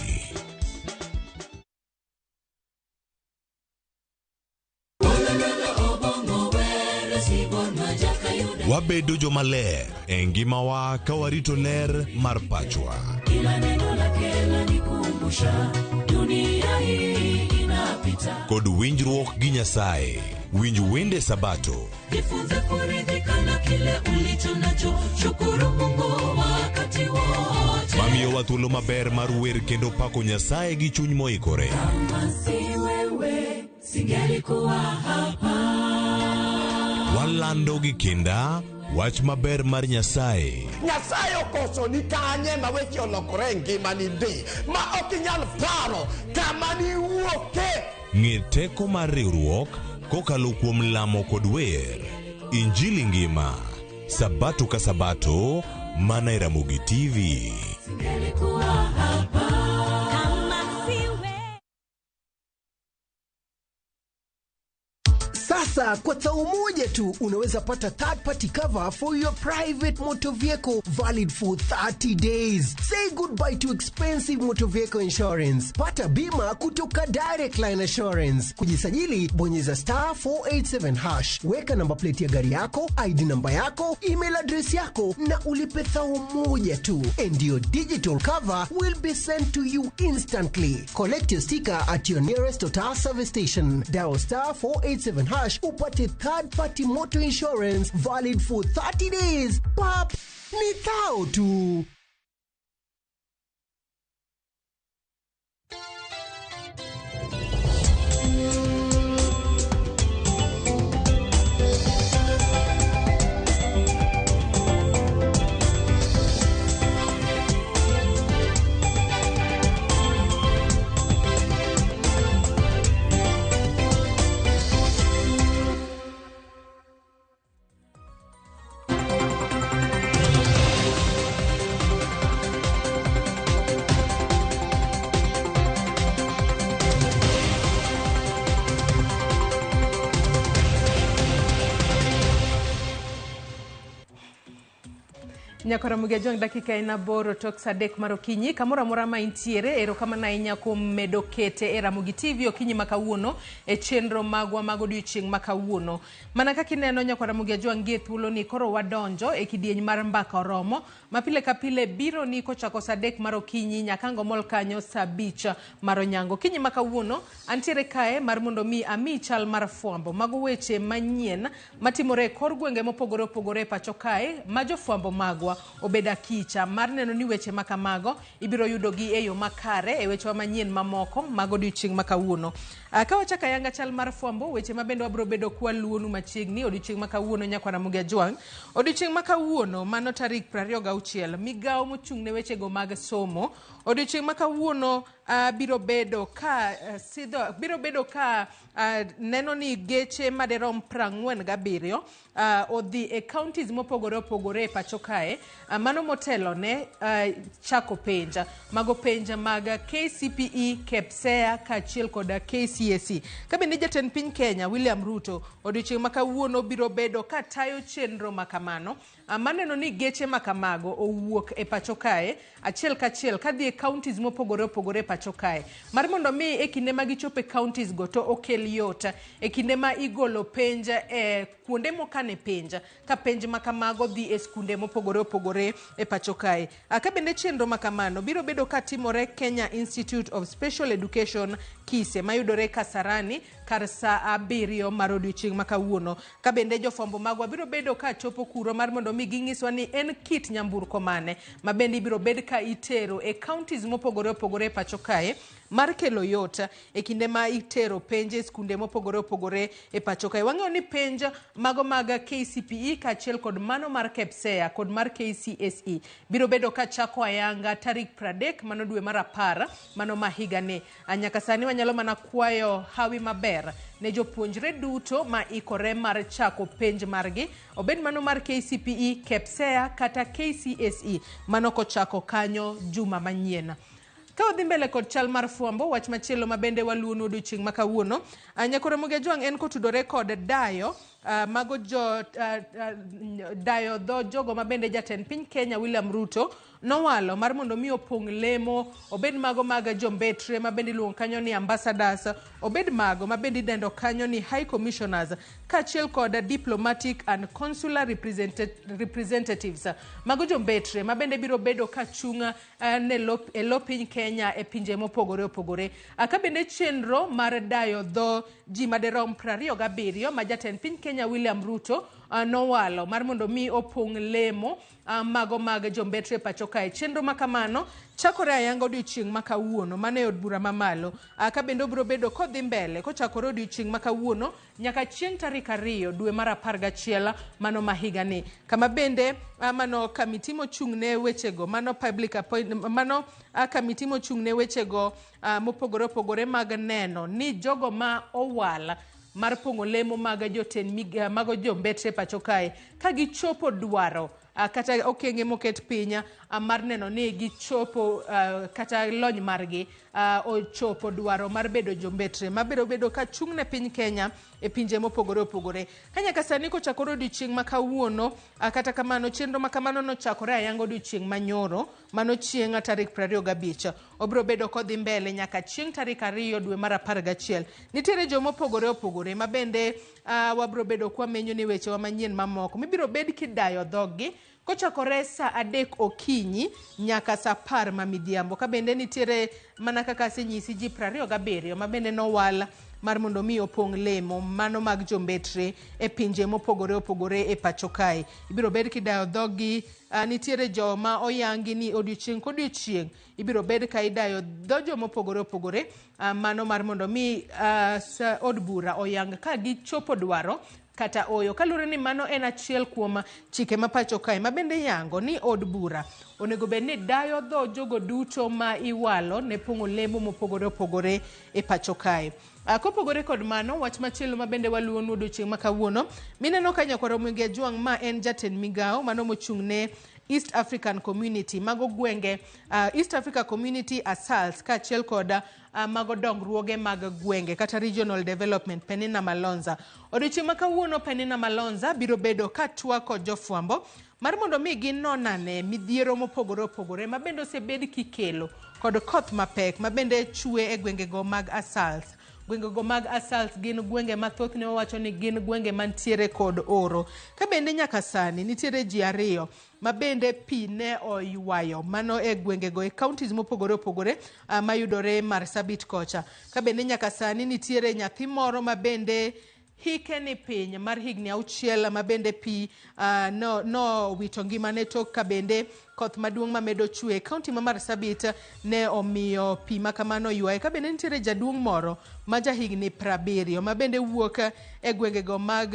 Speaker 18: Wabedo jomaler e ngimawa ka warito ler mar pachwa.
Speaker 15: Kila neno lake lanikumbusha dunia hii inapita.
Speaker 18: Kod winjruok gi Nyasaye. Winj wende Sabato.
Speaker 15: Jifunze kuridhika na kile ulicho nacho. Shukuru Mungu wakati wote.
Speaker 18: Mamiyowa thuolo maber mar wer kendo pako Nyasaye gi chuny moikore.
Speaker 15: Kama si wewe singelikuwa hapa.
Speaker 18: Walando gi kinda wach maber mar Nyasaye.
Speaker 30: Nyasaye okoso ni kanye ma weche olokore e ngimani ndi ma ok inyal paro kama niwuoke.
Speaker 18: Ng'e teko mar riwruok kokalo kuom lamo kod wer. Injili ngima, Sabato ka Sabato, mana e Ramogi TV.
Speaker 15: Singelikuwa hapa. Kama si wewe.
Speaker 24: Sasa kwa tao moja tu unaweza pata third party cover for your private motor vehicle valid for 30 days. Say goodbye to expensive motor vehicle insurance. Pata bima kutoka Direct Line Assurance. Kujisajili bonyeza star 487 hash. Weka namba plate ya gari yako, ID namba yako, email address yako na ulipe thao moja tu. And your digital cover will be sent to you instantly. Collect your sticker at your nearest Total service station. Dial star 487 hash upate third party motor insurance valid for 30 days. Pap, ni thao tu.
Speaker 2: Nyakora Mugejuang dakika en 8 tok saa 3 mar okinyi kamoro amora ma intiere erokamano ahinya kuom medo kete e Ramogi TV okinyi ma kawuono e chenro magwa mag odiochieng' ma kawuono. Mana kaka ineno Nyakwara Mugejuang gi e thuoloni koro wadonjo e kidieny mar mbaka oromo ma pile ka pile biro ni kochako saa 3 mar okinyi nyaka ang' omol kanyo saa 5 mar onyango. Okinyi ma kawuono antiere kae mar mondo mi ami chal mar fwambo mago weche manyien matimore e kor gwenge mopogore opogore e pacho kae ma jofwambo magwa obedo akicha mar neno ni weche ma kamago ibiro yudogi e yo makare e wechewa manyien mamoko mag odiochieng' ma kawuono. Ka wachako ayanga chal mar fwambo weche ma bende wabiro bedo kwaluonu machiegni odiochieng' ma kawuono Nyakwara Ramogi Ajwang'. Odiochieng' ma kawuono mano tarik 26 migawo mochung' ne wechego mag somo odiochieng' ma kawuono biro bedo ka sidho biro bedo ka neno ni geche maderom 47 odhi e counties mopogore opogore e pacho kae mano motelo ne chako penj mago penj mag KCPE, KPSEA kaachiel kod KCSE. Ka bende jatend piny Kenya William Ruto odiochieng' ma kawuono biro bedo ka tayo chenro ma kamano maneno ni geche ma kamago owuok e pacho kae achiel kachiel kadhi e counties mopogore opogore e pacho kae mar mondo mi e kinde ma gichopo e counties go to okel yot e kinde ma igolo penj e kuonde mokane penj ka penj ma kamago dhi e skunde mopogore opogore e pacho kae. Ka bende chenro ma kamano biro bedo ka timore Kenya Institute of Special Education Kise mayudore Kasarani kar saa 7 mar odiochieng' ma kawuono. Ka bende jofwambo magwa biro bedo ka chopo kuro mar mondo mi ginyiswa ni en kit nyamburko mane ma bende ibiro bed ka itero e counties mopogore opogore e pacho kae mar kelo yot e kinde ma itero penj e skunde mopogore opogore e pacho kae. Wang'eyo ni penj mago mag KCPE kaachiel kod mano mar KPSEA kod mar KCSE biro bedo ka chako ayanga tarik 30 mano dwe mar 10 mano ma higani. Nyaka sani wanyalo mana kwayo hawi maber ne jopuonjre duto ma ikore mar chako penj margi obed mano mar KCPE, KPSEA kata KCSE mano kochako kanyo juma manyien. Ka wadhi mbele kod chal mar fwambo wach machielo ma bende waluonu odiochieng' ma kawuono Nyakora Ramogi Ajwang' en kotudore kod dayo mago jo dayo dho jogo ma bende jatend piny Kenya William Ruto nowalo mar mondo mi opong' lemo obed mago mag jombetre ma bende iluongo kanyo ni ambassadors obed mago ma bende idendo kanyo ni high commissioners kaachiel kod diplomatic and consular representatives mago jombetre ma bende biro bedo ka chung' ne e lo piny Kenya e pinje mopogore opogore. Ka bende chenro mar dayo dho ji maderom 27 ma jatend piny Kenya William Ruto nowalo mar mondo mi opong' lemo mago mag jombetre pacho kae. Chenro ma kamano chakore ayanga odiochieng' ma kawuono mano e od bura mamalo. Ka bende obiro bedo kodhi mbele kochakore odiochieng' ma kawuono nyaka chieng' tarik 2 dwe mar 11 mano ma higani. Kama bende mano kamiti mochung' ne wechego mano public appointment mano kamiti mochung' ne wechego mopogore opogore mag neno ni jogo ma owal mar pong'o lemo mag jotend mago jombetre pacho kae ka gichopo dwaro kata okenge moket piny mar neno ni gichopo kata lony margi ochopo dwaro mar bedo jombetre mabiro bedo ka chung' ne piny Kenya e pinje mopogore opogore. Ka nyaka sani kochakore odiochieng' ma kawuono kata kamano chenro ma kamano nochakore ayanga odiochieng' manyoro mano chieng' tarik 25 obiro bedo kodhi mbele nyaka chieng' tarik 2 dwe mar 11. Nitiere joma opogore opogore ma bende wabiro bedo kwamenyo ni wechewa manyien mamoko mibiro bed kidayo dhoggi kochakore saa 3 okinyi nyaka saa 10 ma midhiambo. Ka bende nitiere mana kaka asenyisi ji 27 ma bende nowal mar mondo mi opong' lemo mano mag jombetre e pinje mopogore opogore e pacho kae. Ibiro bed kidayo dhoggi nitiere joma oyangi ni odiochieng' kodiochieng' ibiro bed ka idayo dho joma opogore opogore mano mar mondo mi od bura oyang ka gichopo dwaro kata oyo. Kaluwore ni mano en achiel kuom chike ma pacho kae ma bende yango ni od bura onego bed ni dayo dho jogo duto ma iwalo ne pong'o lemo mopogore opogore e pacho kae. Kopogore kod mano, wach machielo ma bende waluwonu odiochieng' ma kawuono mineno ka Nyakwar Ramogi Ajwang' ma en jatend migawo mano mochung' ne East African Community, mago gwenge East Africa Community ASALs kaachiel kod mago dongruoge mag gwenge kata regional development Penina Malonza. Odiochieng' ma kawuono Penina Malonza biro bedo ka twak kod jofwambo mar mondo mi ginon ane midhiero mopogore opogore ma bende osebed kikelo kod koth mapek ma bende chwe e gwengego mag ASALs. Gwengego mag ASALs gin gwenge ma thothne wawacho ni gin gwenge mantiere kod oro. Ka bende nyaka sani nitiere ji ariyo ma bende pi ne oywayo mano e gwengego e counties mopogore opogore mayudore Marsabit kocha. Ka bende nyaka sani nitiere nyathi moro ma bende hike ni piny mar higni 6 ma bende pi no wito ngimane tok ka bende koth maduong' mamedo chwe e kaunti ma Marsabit ne omiyo pi ma kamano ywaye. Ka bende nitiere jaduong' moro ma jahigni 70 ma bende wuok e gwengego mag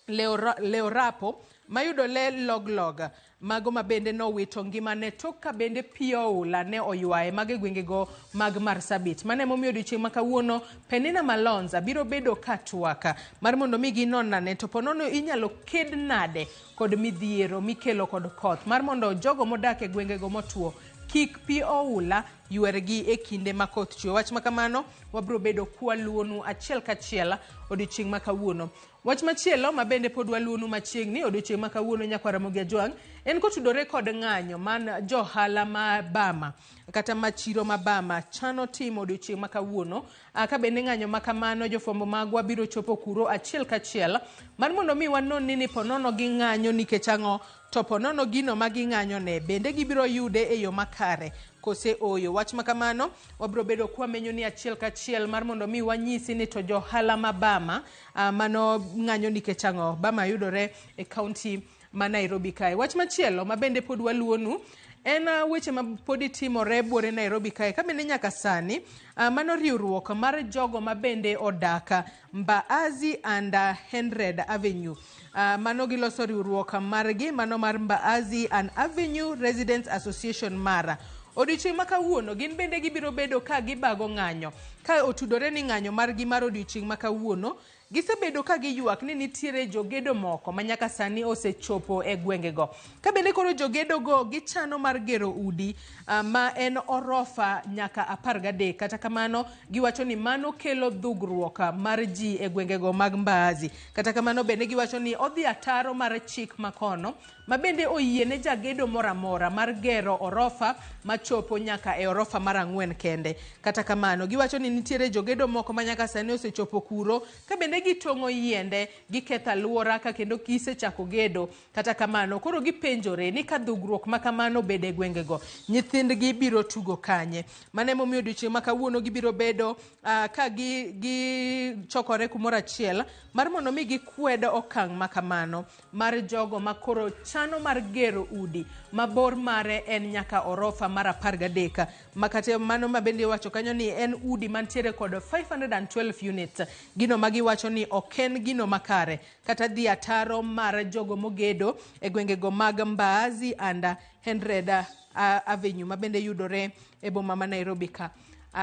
Speaker 2: Leorapo mayudore Log Log, mago ma bende nowito ngimane tok ka bende pi oula ne oywaye mago e gwengego mag Marsabit. Mano emomiyo odiochieng' ma kawuono Penina Malonza biro bedo ka twak mar mondo mi ginon ane to ponono inyalo ked nade kod midhiero mikelo kod koth mar mondo jogo modak e gwengego motuo kik pi oula ywergi e kinde ma koth chwe. Wach ma kamano wabiro bedo kwaluonu achiel kachiel odiochieng' ma kawuono. Wach machielo ma bende pod waluonu machiegni odiochieng' ma kawuono nyakwar Ramogi Ajwang' en kotudore kod ng'anyo man johala ma Bama kata ma chiro ma Bama chano timo odiochieng' ma kawuono. Ka bende ng'anyo ma kamano jofwambo magwa biro chopo kuro achiel kachiel mar mondo mi wanon ni ponono ging'anyo nikech ang'o, to ponono gino ma ging'anyo ne bende gibiro yude e yo makare kose oyo. Wach ma kamano wabiro bedo kwamenyo ni achiel kachiel mar mondo mi wanyisi ni to johala ma Bama mano ng'anyo nikech ang'o. Bama yudore e kaunti ma Nairobi kae. Wach machielo ma bende pod waluonu en weche ma pod timore buore Nairobi kae ka bende nyaka sani mano riwruok mar jogo ma bende odak Mbaazi and Henred Avenue. Mano giloso riwruok margi mano mar Mbaazi and Avenue Residents Association mara. Odiochieng' ma kawuono gin bende gibiro bedo ka gibago ng'anyo ka otudore ni ng'anyo margi mar odiochieng' ma kawuono. Gisebedo ka giywak ni nitiere jogedo moko ma nyaka sani osechopo e gwengego. Ka bende koro jogedogo gichano mar gero udi ma en orofa nyaka 13. Kata kamano giwacho ni mano kelo dhugruok mar ji e gwengego mag Mbaazi. Kata kamano bende giwacho ni odhi ataro mar chik makono ma bende oyie ne jagedo moro amora mar gero orofa machopo nyaka e orofa mar 4 kende. Kata kamano giwacho ni nitiere jogedo moko ma nyaka sani osechopo kuro ka bende gitong'o yiende, giketho alwora ka kendo gisechako gedo. Kata kamano koro gipenjore ni ka dhugruok ma kamano bede e gwengego, nyithindgi biro tugo kanye. Mano emomiyo odiochieng' ma kawuono gibiro bedo ka gichokore kumoro achiel mar mondo mi gikwed okang' ma kamano mar jogo ma koro chano mar gero udi ma bor mare en nyaka orofa mar 13. Makata mano ma bende iwacho kanyo ni en udi mantiere kod 512 units. Gino ma giwacho ni ok en gino makare kata dhi ataro mar jogo mogedo e gwengego mag Mbaazi and Henred Avenue ma bende yudore e boma ma Nairobi ka.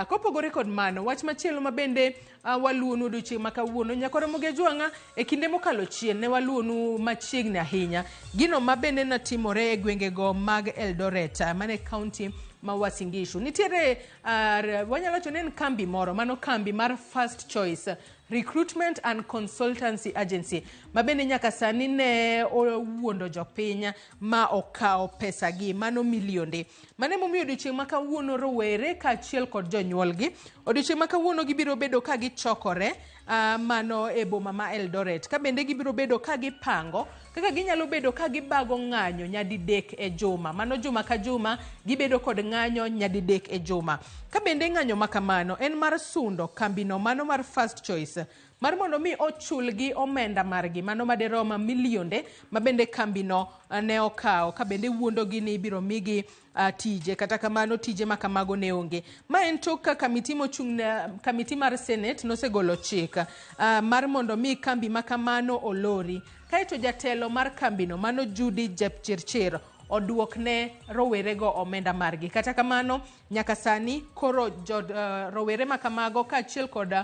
Speaker 2: Kopogore kod mano, wach machielo ma bende waluonu odiochieng' ma kawuono nyakwar Ramogi Ajwang'a e kinde mokalo chien ne waluonu machiegni ahinya gino ma bende notimore e gwengego mag Eldoret mane kaunti ma Uasin Gishu. Nitiere wanyalo wacho ni en kambi moro, mano kambi mar First Choice Recruitment and Consultancy Agency ma bende nyaka sani ne owuondo jopiny ma okawo pesa gi mano milionde. Mano emomiyo odiochieng' ma kawuono rowere kaachiel kod jonyuolgi odiochieng' ma kawuono gibiro bedo ka gichokore mano e boma ma Eldoret ka bende gibiro bedo ka gipango kaka ginyalo bedo ka gibago ng'anyo nyadidek e juma. Mano juma ka juma gibedo kod ng'anyo nyadidek e juma. Ka bende ng'anyo ma kamano en mar sundo kambino mano mar First Choice mar mondo mi ochulgi omenda margi mano maderom milionde ma bende kambino ne okawo ka bende wuondogi ni ibiro migi tije. Kata kamano tije ma kamago ne onge. Ma en tok ka kamiti mochung' ne kamiti mar Senate nosegolo chik mar mondo mi kambi ma kamano olori. Kaeto jatelo mar kambino mano Judy Jepchirchir oduokne rowerego omenda margi. Kata kamano, nyaka sani koro rowere makamago kaachiel kod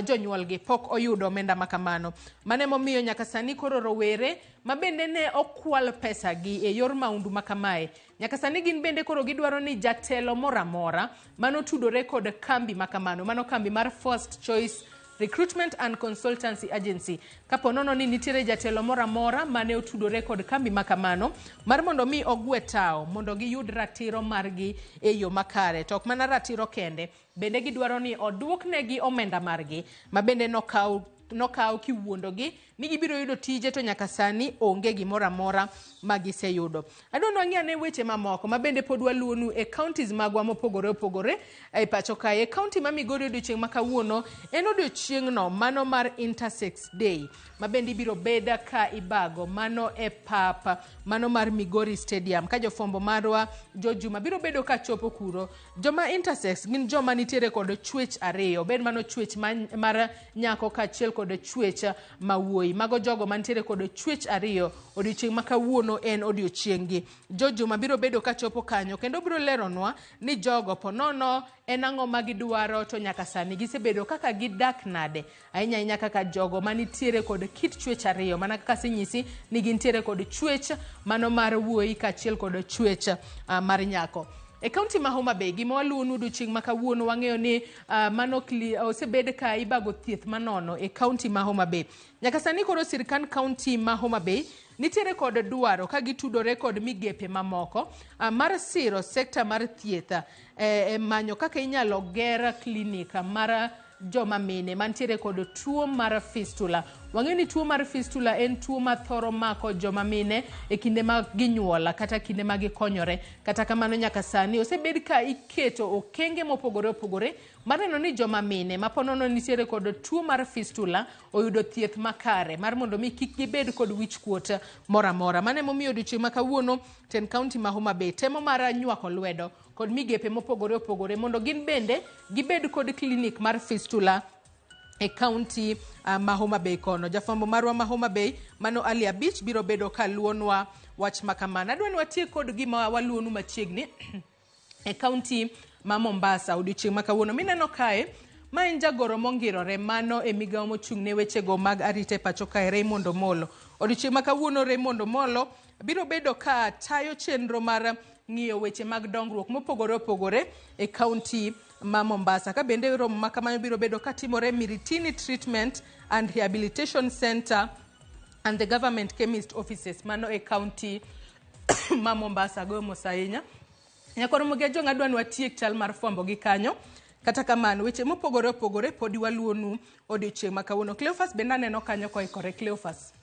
Speaker 2: jonyuolgi pok oyudo omenda makamano. Mano emomiyo nyaka sani koro rowere ma bende ne okwal pesagi e yor maundu makamae, nyaka sani gin bende koro gidwaro ni jatelo moro amora manotudore kod kambi makamano, mano kambi mar First Choice Recruitment and Consultancy Agency, kapo nono ni nitiere jatelo moro amora mane otudore kod kambi makamano mar mondo mi ogwe tao mondo giyud ratiro margi e yo makare. To ok mana ratiro kende, bende gidwaro ni oduoknegi omenda margi ma bende nokaw kiwuondogi ni gibiro yudo tije, to nyaka sani onge gimoro amora ma giseyudo. Adwa ni wang'i ane weche mamoko ma bende pod waluwonu e counties magwa mopogore opogore e pacho kae. E county ma Migori odiochieng' ma kawuono en odiochieng'no mano mar Intersex Day ma bende ibiro bed ka ibago mano e pap mano mar Migori Stadium, ka jofwambo marwa Jojuma biro bedo ka chopo kuro. Joma intersex gin joma nitiere kod chwech ariyo, bed mano chwech mar nyako kaachiel kod chwech ma wuoyi. Mago jogo mantiere kod chwech ariyo, odiochieng' ma kawuono en odiochieng'gi. Jojuma biro bedo ka chopo kanyo kendo biro leronwa ni jogo ponono en ang'o ma gidwaro, to nyaka sani gisebedo kaka gidak nade, ahinya ahinya kaka jogo manitiere kod kit chwech ariyo, mana kaka asenyisi ni gintiere kod chwech mano mar wuoyi kaachiel kod chwech mar nyako. E kaunti ma Homa Bay, gima waluwonu odiochieng' ma kawuono, wang'eyo ni mano osebed ka ibago thieth manono e kaunti ma Homa Bay. Nyaka sani koro sirkand kaunti ma Homa Bay nitiere kod dwaro ka gitudore kod migepe mamoko mar siro sekta mar thieth e manyo kaka inyalo ger klinik mar joma mine mantiere kod tuo mar fistula. Wang'eyo ni tuo mar fistula en tuo ma thoro mako joma mine e kinde ma ginyuola kata kinde ma gikonyore. Kata kamano nyaka sani osebed ka iketo okenge mopogore opogore mar neno ni joma mine ma ponono nitiere kod tuo mar fistula oyudo thieth makare mar mondo mi kik gibed kod wichkuot moro amora. Mano emomiyo odiochieng' ma kawuono tend kaunti ma Homa Bay temo mar nywako lwedo kod migepe mopogore opogore mondo gin bende gibed kod klinik mar fistula e kaunti ma Homa Bay kono. Jafwambo marwa ma Homa Bay mano Ali Abich biro bedo ka luonwa wach makamano. Adwa ni watiek kod gima waluonu machiegni e kaunti ma Mombasa odiochieng' ma kawuono. Mineno kae ma en jagoro mongirore mano e migawo mochung' ne wechego mag arita e pacho kae, Raymond Omolo. Odiochieng' ma kawuono Raymond Omolo biro bedo ka tayo chenro mar ng'iyo weche mag dongruok mopogore opogore e kaunti ma Mombasa. Ka bende romo ma kamano biro bedo katimore Miritini Treatment and Rehabilitation Center and the Government Chemist Offices mano e kaunti ma Mombasa. Goyo mos ahinya. Nyakoro Ramogi Ajwang' adwa ni watiek chal mar fwambo gi kanyo. Kata kamano weche mopogore opogore podi waluonu odiochieng' ma kawuono. Cleophas bende aneno kanyo koikore. Cleophas.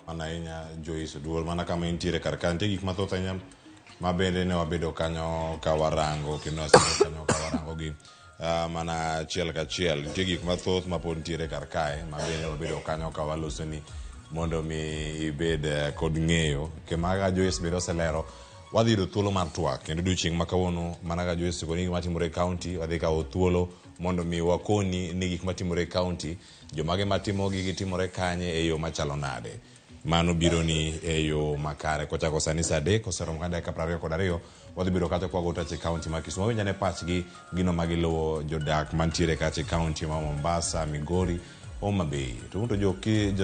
Speaker 18: Mana ahinya Joyce Oduor, mana kama intiere kar ka nitie gik mathoth ahinya ma bende ne wabedo kanyo ka warango kendo wasebedo kanyo ka warango gi mana achiel kachiel. Nitie gik mathoth ma pod nitiere kar kae ma bende wabedo kanyo ka waloso ni mondo mi ibed kod ng'eyo. Kama Joyce bende oselero, wadhi yudo thuolo mar twak kendo odiochieng' ma kawuono mana ka Joyce koni gima timore e kaunti, wadhi kawo thuolo mondo mi wakoni ni gik matimore e kaunti, jomage matimogi gitimore kanye e yo machalo nade. Mano biro ni e yo makare. Kochako sani saa 3 oseromo ka dakika 22, wadhi bedo kacha kwa gotache e kaunti ma Kisumu. Wawinj ane pachgi gino ma giluwo jodak mantiere kacha e kaunti ma Mombasa, Migori, Homa Bay. To un to jo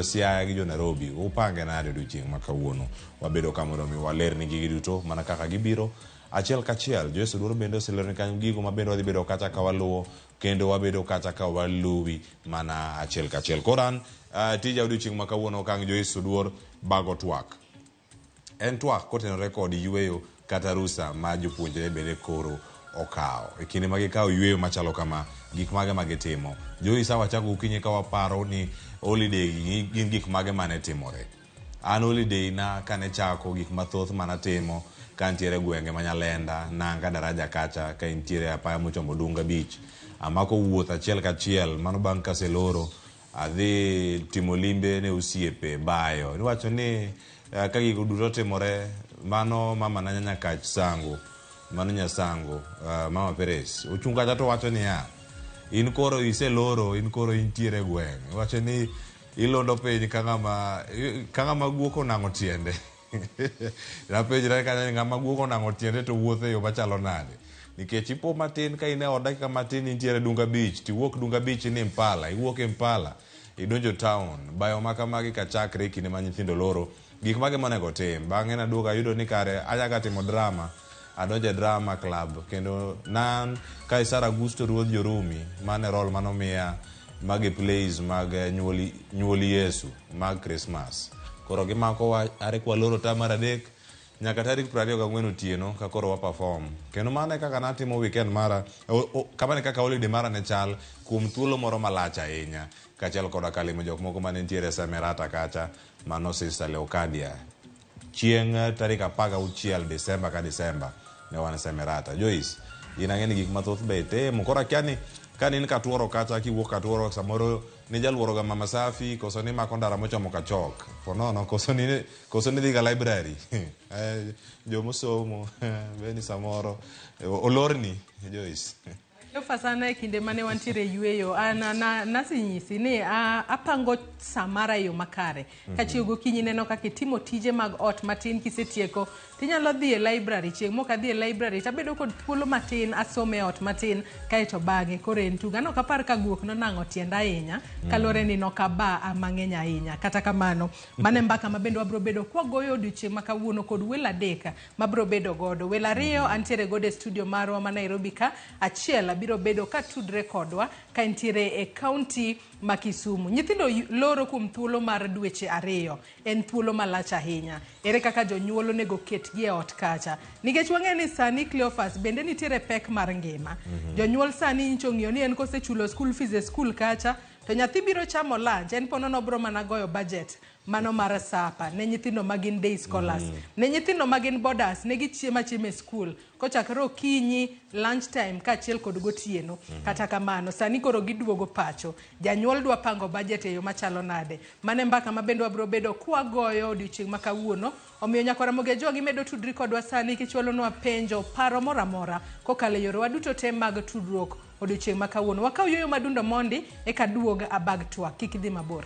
Speaker 18: Siaya gi jo Nairobi, upange nade odiochieng' ma kawuono? Wabedo ka mondo mi walerni gigi duto mana kaka gibiro achiel kachiel. Joyce Oduor bende oseleroni kanyo gigo ma bende wadhi bedo kacha ka waluwo kendo wabedo kacha ka waluwi mana achiel kachiel. Koro an tija odiochieng' ma kawuono okang' Joyce Oduor bago twak. En twak kotenore kod yweyo kata rusa ma jopuonjre bende koro okawo. E kinde ma gikawo yweyo machalo kama, gik mage ma gitimo. Joyce, awachako gokinyi ka waparo ni holiday gin gik mage mane timore. An holiday na kane chako gik mathoth manatimo ka nitiere gwenge ma Nyalenda, Nanga, Daraja kacha, ka intiere apaya mochomo Dunga Beach. Amako wuoth achiel kachiel, mano bang' kaseloro, adhi timo limbe ne osiepe bayo. Iwacho ni ka gigo duto timore, mano mama na Nyakach Sango, mano Nyasango, mama Peres. Ochung' kacha to wacho niya, in koro iseloro, in koro intiere gweng'. Iwacho ni ilondo piny ka ng'ama guok onang'o tiende.
Speaker 5: Napenjra kanyo ni ng'ama guok onang'o tiende to wuotho e yo machalo nade. Nikech ipo matin ka in e ot dakika matin intiere Dunga Beach, tiwuok Dunga Beach ni Impala, iwuok Impala, idonjo town. Bayo ma kamagi kachakre e kinde ma nyithindo loro, gik mage monego tim. Bang'e naduogo ayudo ni kare anyaka timo drama, adonjo e drama club kendo nan Kaisar Augusto ruodh Jorumi, mano e role manomiya mage plays mag nyuol Yesu mag Christmas. Koro gimakowa are kwaloro tam mar 3 nyaka tarik 24 otieno ka koro wa perform. Kendo mano e kaka natimo weekend mara, kamano e kaka holiday mara ne chal kuom thuolo moro malach ahinya. Kaachiel koda ka limo jok moko mane nitiere Semerata kacha, mano Sister Leocadia. Chieng' tarik 16 Desemba ka Desemba ne wan Semerata. Joyce, in ang'e ni gik mathoth be itimo. Koro akia ni ka in Katuoro kacha kiwuok Katuoro samoro ni jaluoro ga Mama Safi koso ni mako ndara mochomo Kachok. Po nono koso ni dhi ga library. Jomosomo be ni samoro olorni Joyce.
Speaker 2: Yofa sana e kinde mane wantiere yueyo, nasenyisi ni apango sa mara e yo makare. Kachiew gokinyi neno kaka itimo tije mag ot matin kisetieko, tinyalo dhi e library. Chieng' mok adhi e library tabedo kod thuolo matin, asome e ot matin, kaeto bang'e koro en tugo. An ok apar ka guok nonang'o tienda ahinya, kaluwore ni nokaba mang'eny ahinya. Kata kamano, mano e mbaka ma bende wabro bedo kwagoyo odiochieng' ma kawuono kod welo 3 mabro bedo godo. Welo 2 antiere godo e studio marwa ma Nairobi ka, achiel biro bedo ka tudre kodwa ka entiere e kaunti ma Kisumu. Nyithindo loro kuom thuolo mar dweche 2, en thuolo malach ahinya. Ere kaka jonyuol onego ketgi e ot kacha? Nikech wang'eyo ni sani Cleophas bende nitiere pek mar ngima. Jonyuol sani nyicho ng'iyo ni en kosechulo school fees e school kacha, to nyathi biro chamo lunch, en ponono bro mana goyo budget mano mar sapa ne nyithindo ma gin day scholars, ne nyithindo ma gin boarders, ne gichiemo achiema e school kochakore okinyi, lunch time kaachiel kod gotieno. Kata kamano sani koro giduogo pacho, janyuol dwa pango budget e yo machalo nade? Mano e mbaka ma bende wabro bedo kwagoyo odiochieng' ma kawuono. Omiyo nyakwa Ramogi Ajwang' imedo tudri kodwa sani kichwalonwa penjo, paro moro amora kokalo e yorewa duto te mag tudruok odiochieng' ma kawuono. Wakaw yueyo madundo mondi eka duog abag twak, kik idhi mabor.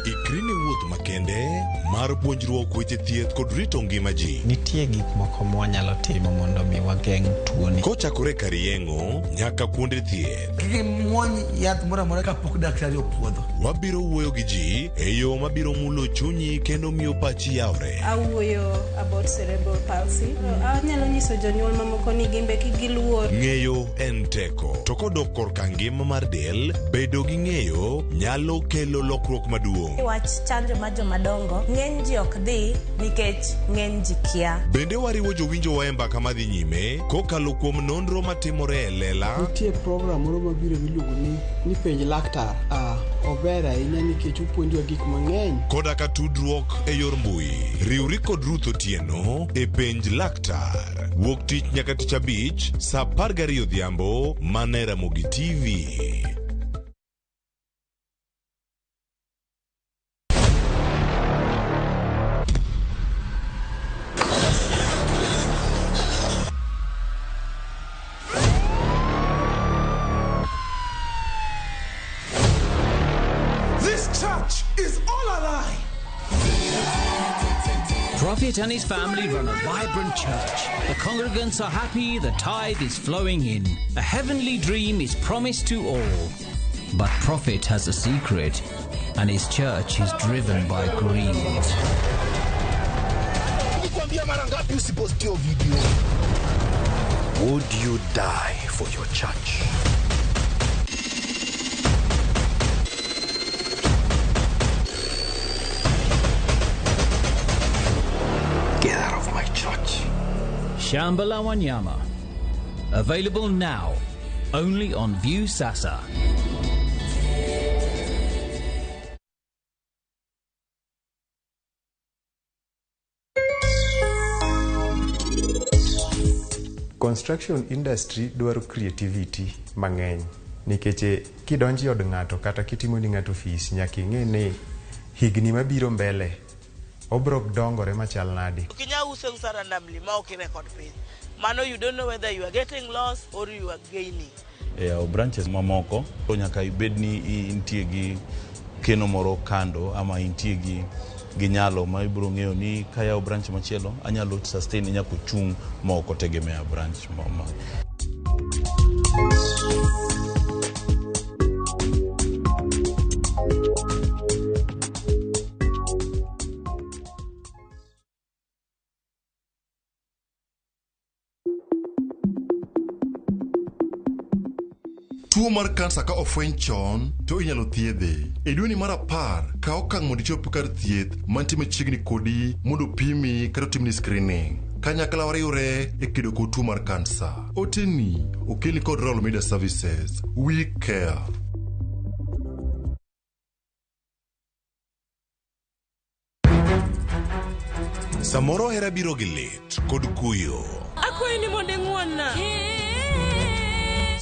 Speaker 18: Ikri ne wuoth makende mar puonjruok weche thieth kod rito ngima ji.
Speaker 22: Nitie gik moko mwanyalo timo mondo mi wageng' tuoni.
Speaker 18: Kochakore kar yeng'o nyaka kuonde thieth.
Speaker 6: Kik imuony yath moro amora kapok daktari opuodho.
Speaker 18: Wabiro wuoyo gi ji e yo mabiro mulo chunyi kendo miyo pachi yawre.
Speaker 8: Awuoyo about cerebral palsy. Anyalo nyiso jonyuol mamoko ni gimbe kik giluor.
Speaker 18: Ng'eyo en teko. To kodok korka ngima mar del, bedo gi ng'eyo nyalo kelo lokruok maduong'.
Speaker 9: Wach chanjo mar jomadongo, ng'eny ji ok dhi nikech ng'eny ji kia.
Speaker 18: Bende wariwo jowinjowa e mbaka madhi nyime kokalo kuom nonro matimore e lela.
Speaker 12: Nitie program moro mabiro miluongo ni penj laktar. Ober ahinya nikech opuonjowa gik mang'eny.
Speaker 18: Koda ka tudruok e yor mbui. Riwri kod Ruth Otieno e penj laktar. Wuok tich nyaka tich abich saa 12 odhiambo mana e Ramogi TV.
Speaker 25: Prophet and his family run a vibrant church. The congregants are happy, the tithe is flowing in. A heavenly dream is promised to all. But Prophet has a secret, and his church is driven by greed.
Speaker 26: Would you die for your church? Get out of my church.
Speaker 25: Shamba la Wanyama. Available now, only on View Sasa.
Speaker 27: Construction industry dwaro creativity mang'eny nikech kidonjo e od ng'ato kata kitimo ni ng'ato ofis nyaka ing'e ni higni mabiro mbele obro dongore machal nade.
Speaker 28: Ok inyal use usa randomly ma ok irekod piny.
Speaker 1: Mano you don't know whether you are getting loss or you are gaining.
Speaker 3: E yawo branches mamoko to nyaka ibed ni intie gi keno moro kando ama intie gi gi nyalo ma ibiro ng'eyo ni kayawo branch machielo anyalo sustain nyaka ochung' ma ok otegemea branch ma.
Speaker 18: Tuo mar kansa ka ofweny chon to inyalo thiedhe. E dweni mar 10, kaw okang' mondo ichop kar thieth mantie machiegni kodi mondo opimi kata otimni screening. Kanyakla wariwre e kedo kod tuo mar kansa. Oteni okelni kod Royal Media Services. We care.
Speaker 4: Samoro hera biro gi lit kod kuyo.
Speaker 15: Akwayi ni mondo ing'won-na.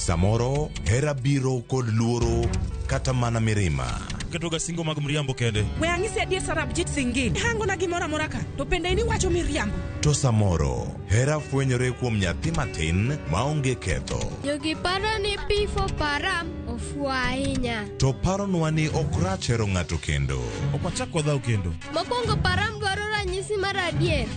Speaker 4: Samoro hera biro kod luoro kata mana mirima.
Speaker 7: Ketoga singo mag mriambo kende.
Speaker 16: We ang'isi adier Sarabjit Singh. Hangona gimoro amora ka, to bende in iwacho miriambo.
Speaker 4: To samoro hera fwenyore kuom nyathi matin maonge ketho.
Speaker 11: Jogi paro ni P4 Param ofuwo ahinya.
Speaker 4: To paronwa ni ok rach hero ng'ato kendo.
Speaker 7: Ok wachak wadhaw kendo.
Speaker 11: Mokwongo Param dwaro ranyisi mar adier.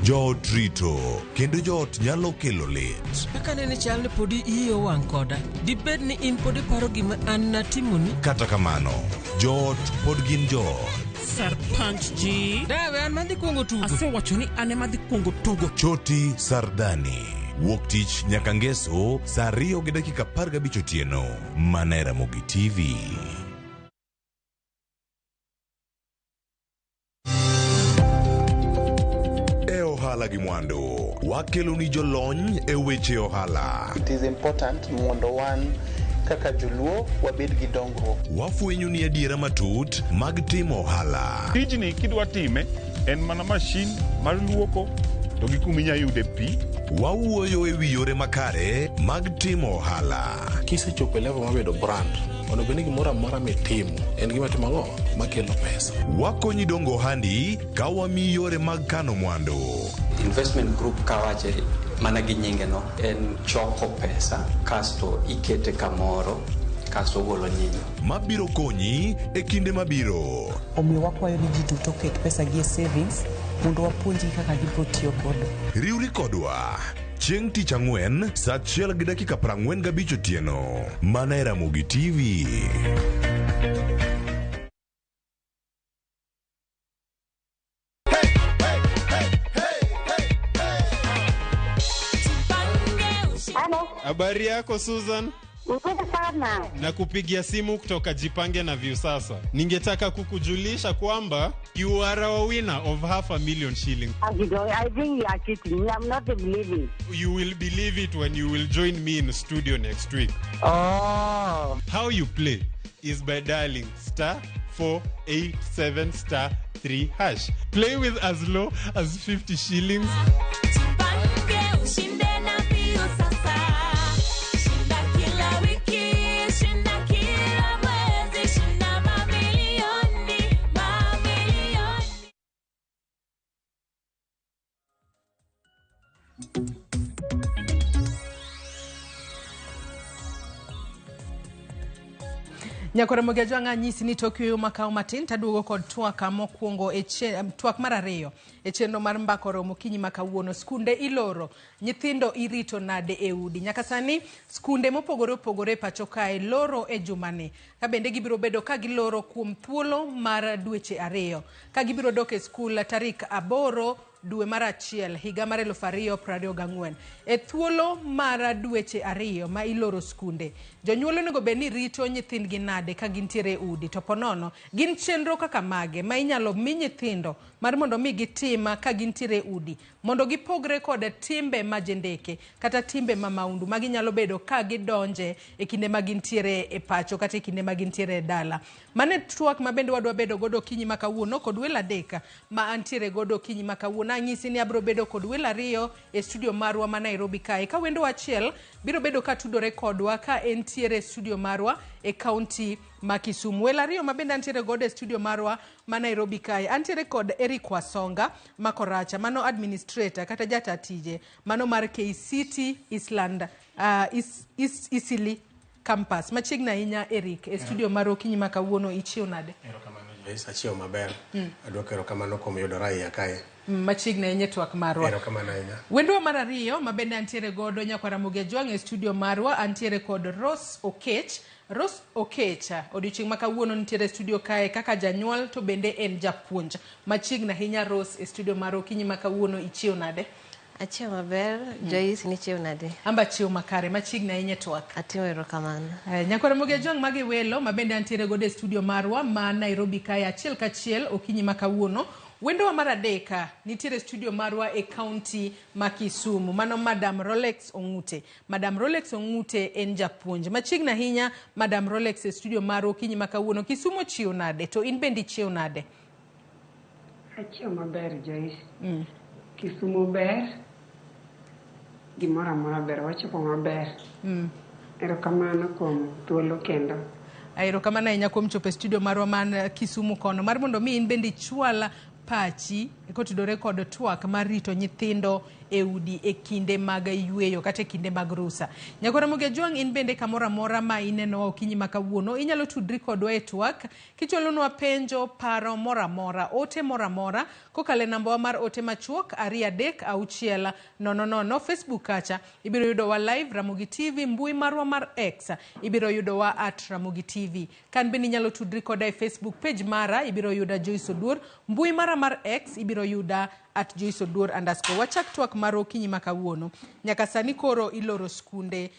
Speaker 4: Joot rito kendo joot nyalo kelo lit.
Speaker 14: Kaka nene chal ni podi iyi owang' koda. Dibed ni in pod iparo gima an natimoni?
Speaker 4: Kata kamano, joot pod gin joot.
Speaker 14: Sarpanch ji. Dawe an madhi kuongo tugo.
Speaker 16: Asewacho ni an ema adhi kuongo tugo.
Speaker 4: Choti Sardani. Wuok tich nyaka ngeso saa 2:15 otieno. Mana e Ramogi TV. E ohala gi mwandu, wakelo ni jolony e weche ohala.
Speaker 17: It is important mondo wan kaka joluo wabed gi dongruok.
Speaker 4: Wafwenyo ni adiera matut mag timo ohala.
Speaker 23: Tijni kidwa time en mana mashin mar luoko to gi kuma inya yude pi.
Speaker 4: Wawuoyo e wi yore makare mag timo ohala.
Speaker 28: Kisechopo e level mar bedo brand, onego bed ni gimoro amora mitimo en gima timo ang'o makelo pesa.
Speaker 4: Wakonyi dongo ohandi ka wamiyi yore mag kano mwandu.
Speaker 29: Investment group kawache mana gi nyinge no en choko pesa kasto ikete kamoro kasto ogolo nyinyo.
Speaker 4: Mabiro konyi e kinde mabiro.
Speaker 31: Omiyo wakwayo ni ji duto oket pesa gi e savings mondo wapuonjgi kaka gibiro tiyo godo.
Speaker 4: Riwri kodwa chieng' tich ang'wen saa 1:45 otieno mana e Ramogi TV.
Speaker 32: Habari yako Susan?
Speaker 33: Nzuri sana.
Speaker 32: Nakupigia simu kutoka Jipange na Viusasa. Ningetaka kukujulisha kwamba you are our winner of 500,000 shillings.
Speaker 33: I think you are cheating. I'm not believing.
Speaker 32: You will believe it when you will join me in studio next week.
Speaker 33: Oh.
Speaker 32: How you play is by dialing star 487 star 3 hash. Play with as low as 50 shillings.
Speaker 15: Jipange ushinde na Viusasa. Shinda kila wiki, shinda kila mwezi, shinda mamilioni, mamilioni.
Speaker 2: Nyakore Mogejwang' anyisi ni tok yueyo makawo matin taduogo kod twak mokwongo e twak mar ariyo e chenro mar mbaka oromo okinyi ma kawuono. Skunde iloro, nyithindo irito nade e udi? Nyaka sani skunde mopogore opogore e pacho kae loro e jumani, ka bende gibiro bedo ka giloro kuom thuolo mar dweche 2, ka gibiro dok e skul tarik 8 dwe mar 1 higa mar 2024. E thuolo mar dweche 2 ma iloro skunde, jonyuol onego bed ni rito nyithindgi nade ka gintiere e udi? To ponono gin chenro kaka mage ma inyalo mi nyithindo mar mondo mi gitim ka gintiere e udi mondo gipogre kod timbe ma jendeke kata timbe ma maundu ma ginyalo bedo ka gidonje e kinde ma gintiere e pacho kata e kinde ma gintiere e dala. Mano e twak ma bende wadwa bedo godo okinyi ma kawuono kod welo adek ma antiere godo okinyi ma kawuono. Nanyisi ni abiro bedo kod welo ariyo e studio marwa ma Nairobi kae. Ka wendo achiel biro bedo ka tudore kodwa ka entiere e studio marwa e kaunti ma Kisumu. Welo ariyo ma bende antiere godo e studio marwa ma Nairobi kae. Antiere kod Eric Wasonga Makoracha, mano administrator kata jata tije mano mar KCT Eastland East Eastleigh campus. Machiegni ahinya Eric, e studio mar okinyi ma kawuono ichiew nade?
Speaker 5: Erokamano Joyce, achiew maber. Adwoko erokamano kuom yudora iya kae.
Speaker 2: Machiegni ahinya e twak marwa.
Speaker 5: Erokamano ahinya.
Speaker 2: Wendwa mar ariyo ma bende antiere godo nyakwar Ramogi Ajwang' e studio marwa antiere kod Rose Okech. Rose Okech odiochieng' ma kawuono nitiere e studio kae kaka janyuol to bende en japuonj. Machiegni ahinya Rose e studio mar okinyi ma kawuono ichiew nade?
Speaker 6: Achiew maber, Joyce nichiew nade?
Speaker 2: Amba achiew makare, machiegni ahinya e twak.
Speaker 6: Atimo erokamano.
Speaker 2: Nyakwar Ramogi Ajwang' magi welo ma bende antiere godo e studio marwa ma Nairobi kae achiel kachiel okinyi ma kawuono. Wendowa mar adek nitiere studio marwa e kaunti ma Kisumu. Mano Madam Rolex Ong'ute. Madam Rolex Ong'ute en japuonj. Machiegni ahinya Madam Rolex e studio marwa okinyi ma kawuono. Kisumu ochiew nade? To in bende ichiew nade?
Speaker 8: Achiew maber Joyce. Kisumu ber, gimoro amora ber, wachopo maber. Erokamano kuom thuolo kendo.
Speaker 2: Erokamano ahinya kuom chopo e studio marwa man Kisumu kono mar mondo mi in bende ichwal pachi kotudore kod twak mar rito nyithindo e udi e kinde mag yweyo kata e kinde mag rusa. Nyakwar Ramogi Ajwang' in bende kamoro amora ma inenowa okinyi ma kawuono inyalo tudri kodwa e twak kichwalonwa penjo, paro moro amora, ote moro amora kokalo e nambawa mar ote machuok 2 3 6 0 0. Facebook kacha ibiro yudowa live Ramogi TV, mbui marwa mar X ibiro yudowa at Ramogi TV. Kan bende inyalo tudri koda e Facebook page mara ibiro yuda Joyce Oduor, mbui mara mar X ibiro yuda at Joyce Oduor underscore. Wachak twak mar okinyi ma kawuono. Nyaka sani koro iloro skunde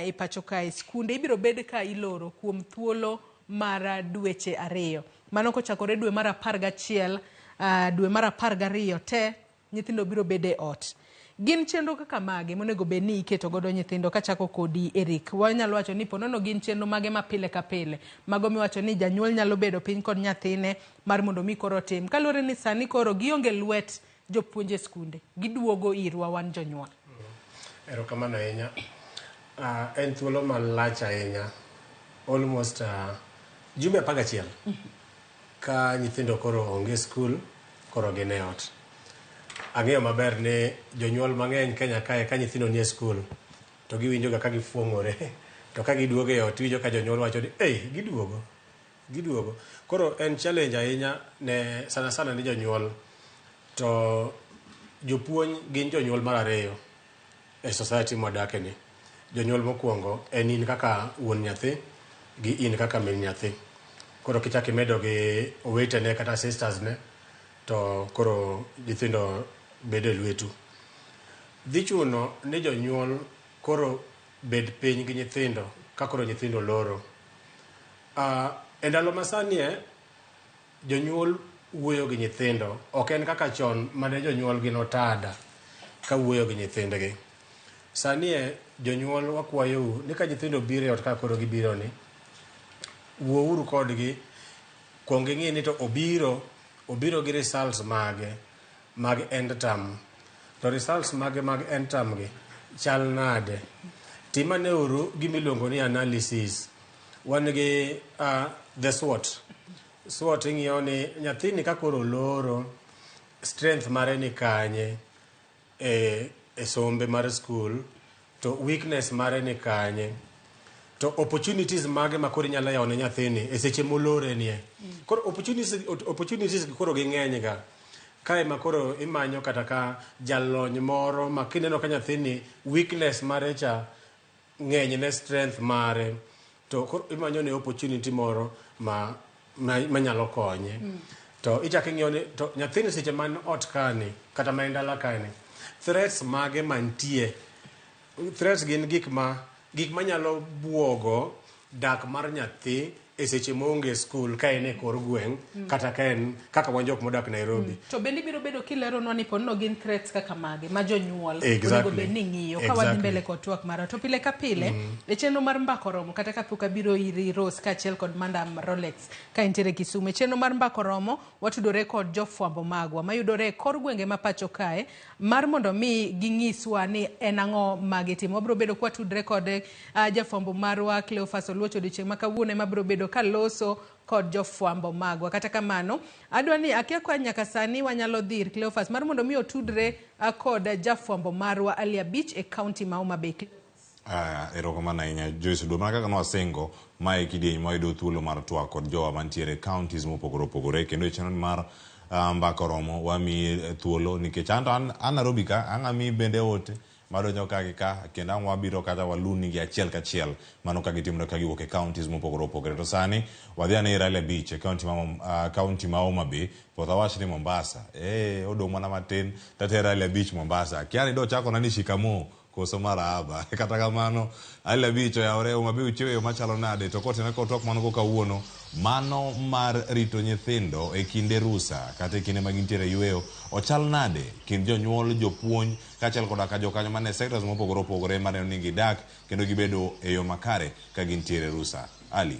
Speaker 2: e pacho kae. Skunde ibiro bed ka iloro kuom thuolo mar dweche 2. Mano kochakore dwe mar 11, dwe mar 12 te nyithindo biro bedo e ot. Gin chenro kaka mage monego bed ni iketo godo nyithindo kachako kodi Eric? Wanyalo wacho ni ponono gin chenro mage ma pile ka pile. Mago miwacho ni janyuol nyalo bedo piny kod nyathine mar mondo mi koro otim. Kaluwore ni sani koro gionge lwet jopuonj e skunde. Giduogo irwa wan jonyuol.
Speaker 5: Erokamano ahinya. En thuolo malach ahinya. Almost jumbe 11 ka nyithindo koro onge skul, koro gin e ot. Ang'eyo maber ni jonyuol mang'eny Kenya kae ka nyithindo nie skul to giwinjo ga ka gifuong'ore to ka giduogo e ot iwinjo ka jonyuol wacho ni ei giduogo giduogo. Koro en challenge ahinya ne sana sana ne jonyuol to jopuonj gin jonyuol mar ariyo e society mwadake ni. Jonyuol mokwongo en in kaka wuon nyathi gi in kaka min nyathi. Koro kichako imedo gi owetene kata sisters ne to koro nyithindo bedo e lwetu. Dhi chuno ni jonyuol koro bed piny gi nyithindo ka koro nyithindo loro. E ndalo masani e, jonyuol wuoyo gi nyithindo ok en kaka chon mane jonyuol gin otada ka wuoyo gi nyithindgi. Sani e jonyuol wakwayou ni ka nyithindo biro e ot kaka koro gibiro ni, wuouru kodgi kuong ing'i ni to obiro obiro gi results mage mag end term. To results mage mag end term gi chal nade? Tim ane uru gima iluongo ni analysis. Wan gi the SWOT. SWOT ing'iyo ni nyathini ka koro oloro, strength mare ni kanye e sombe mar skul, to weakness mare ni kanye. To opportunities mage ma koro inyalo yawo ne nyathini e seche molore nie. Koro opportunities gi koro ging'eny ga. Kae ma koro imanyo kata ka jalony moro ma kineno ka nyathini weakness mare cha ng'eny ne strength mare to koro imanyo ne opportunity moro ma manyalo konye. To ichako ing'iyo ni to nyathini seche man ot kani kata ma en dala kani threats mage mantie. Threats gin gik ma gik manyalo buogo dak mar nyathi e seche maonge skul ka en e kor gweng' kata ka en kaka wan jok modak Nairobi.
Speaker 2: To bende ibiro bedo kileronwa ni ponono gin threats kaka mage ma jonyuol onego bed ni ng'iyo ka wadhi mbele kod twak marwa. To pile ka pile e chenro mar Mbaka Oromo, kata kapok abiro iri Rose kaachiel kod Madam Rolex ka intiere Kisumu, e chenro mar Mbaka Oromo watudore kod jofwambo magwa mayudore e kor gwenge ma pacho kae mar mondo mi ging'iswa ni en ang'o ma gitimo. Wabiro bedo kwatudre kod jafwambo marwa Cleophas Oluoch odiochieng' ma kawuono ema biro bedo kaloso kod jofwambo magwa. Kata kamano, adwa ni akia kwa nyaka sani wanyalo dhi ir Cleophas mar mondo mi otudre kod jafwambo marwa Ali Abich e kaunti ma Homa Bay.
Speaker 18: Erokamano ahinya Joyce Oduor. Mana kaka nwasingo, mae e kidieny mwayudo thuolo mar twak kod jowa mantiere e counties mopogore opogore, kendo e chenro mar Mbaka Oromo wamiyi thuolo nikech anto an Nairobi ka ang' amiyi bende ote madonjo ka gi ka, kendo ang' wabiro kata waluni gi achiel kachiel mano ka gitimore ka giwuok e counties mopogore opogore. To sani wadhi ane ir Ali Abich e county ma, county ma Homa Bay, poth awach ni Mombasa. Odong' mana matin tatero Ali Abich Mombasa. Akia ni dochakona ni shikamoo koso marahaba. Kata kamano, Ali Abich oyawore Homa Bay uchiewo e yo machalo nade? To kotenore kod twak mano go kawuono, mano mar rito nyithindo e kinde rusa kata e kinde ma gintiere e yweyo ochal nade kind jonyuol, jopuonj kaachiel koda ka jokanyo mane sectors mopogore opogore maneno ni gidak kendo gibedo e yo makare ka gintiere rusa. Ali.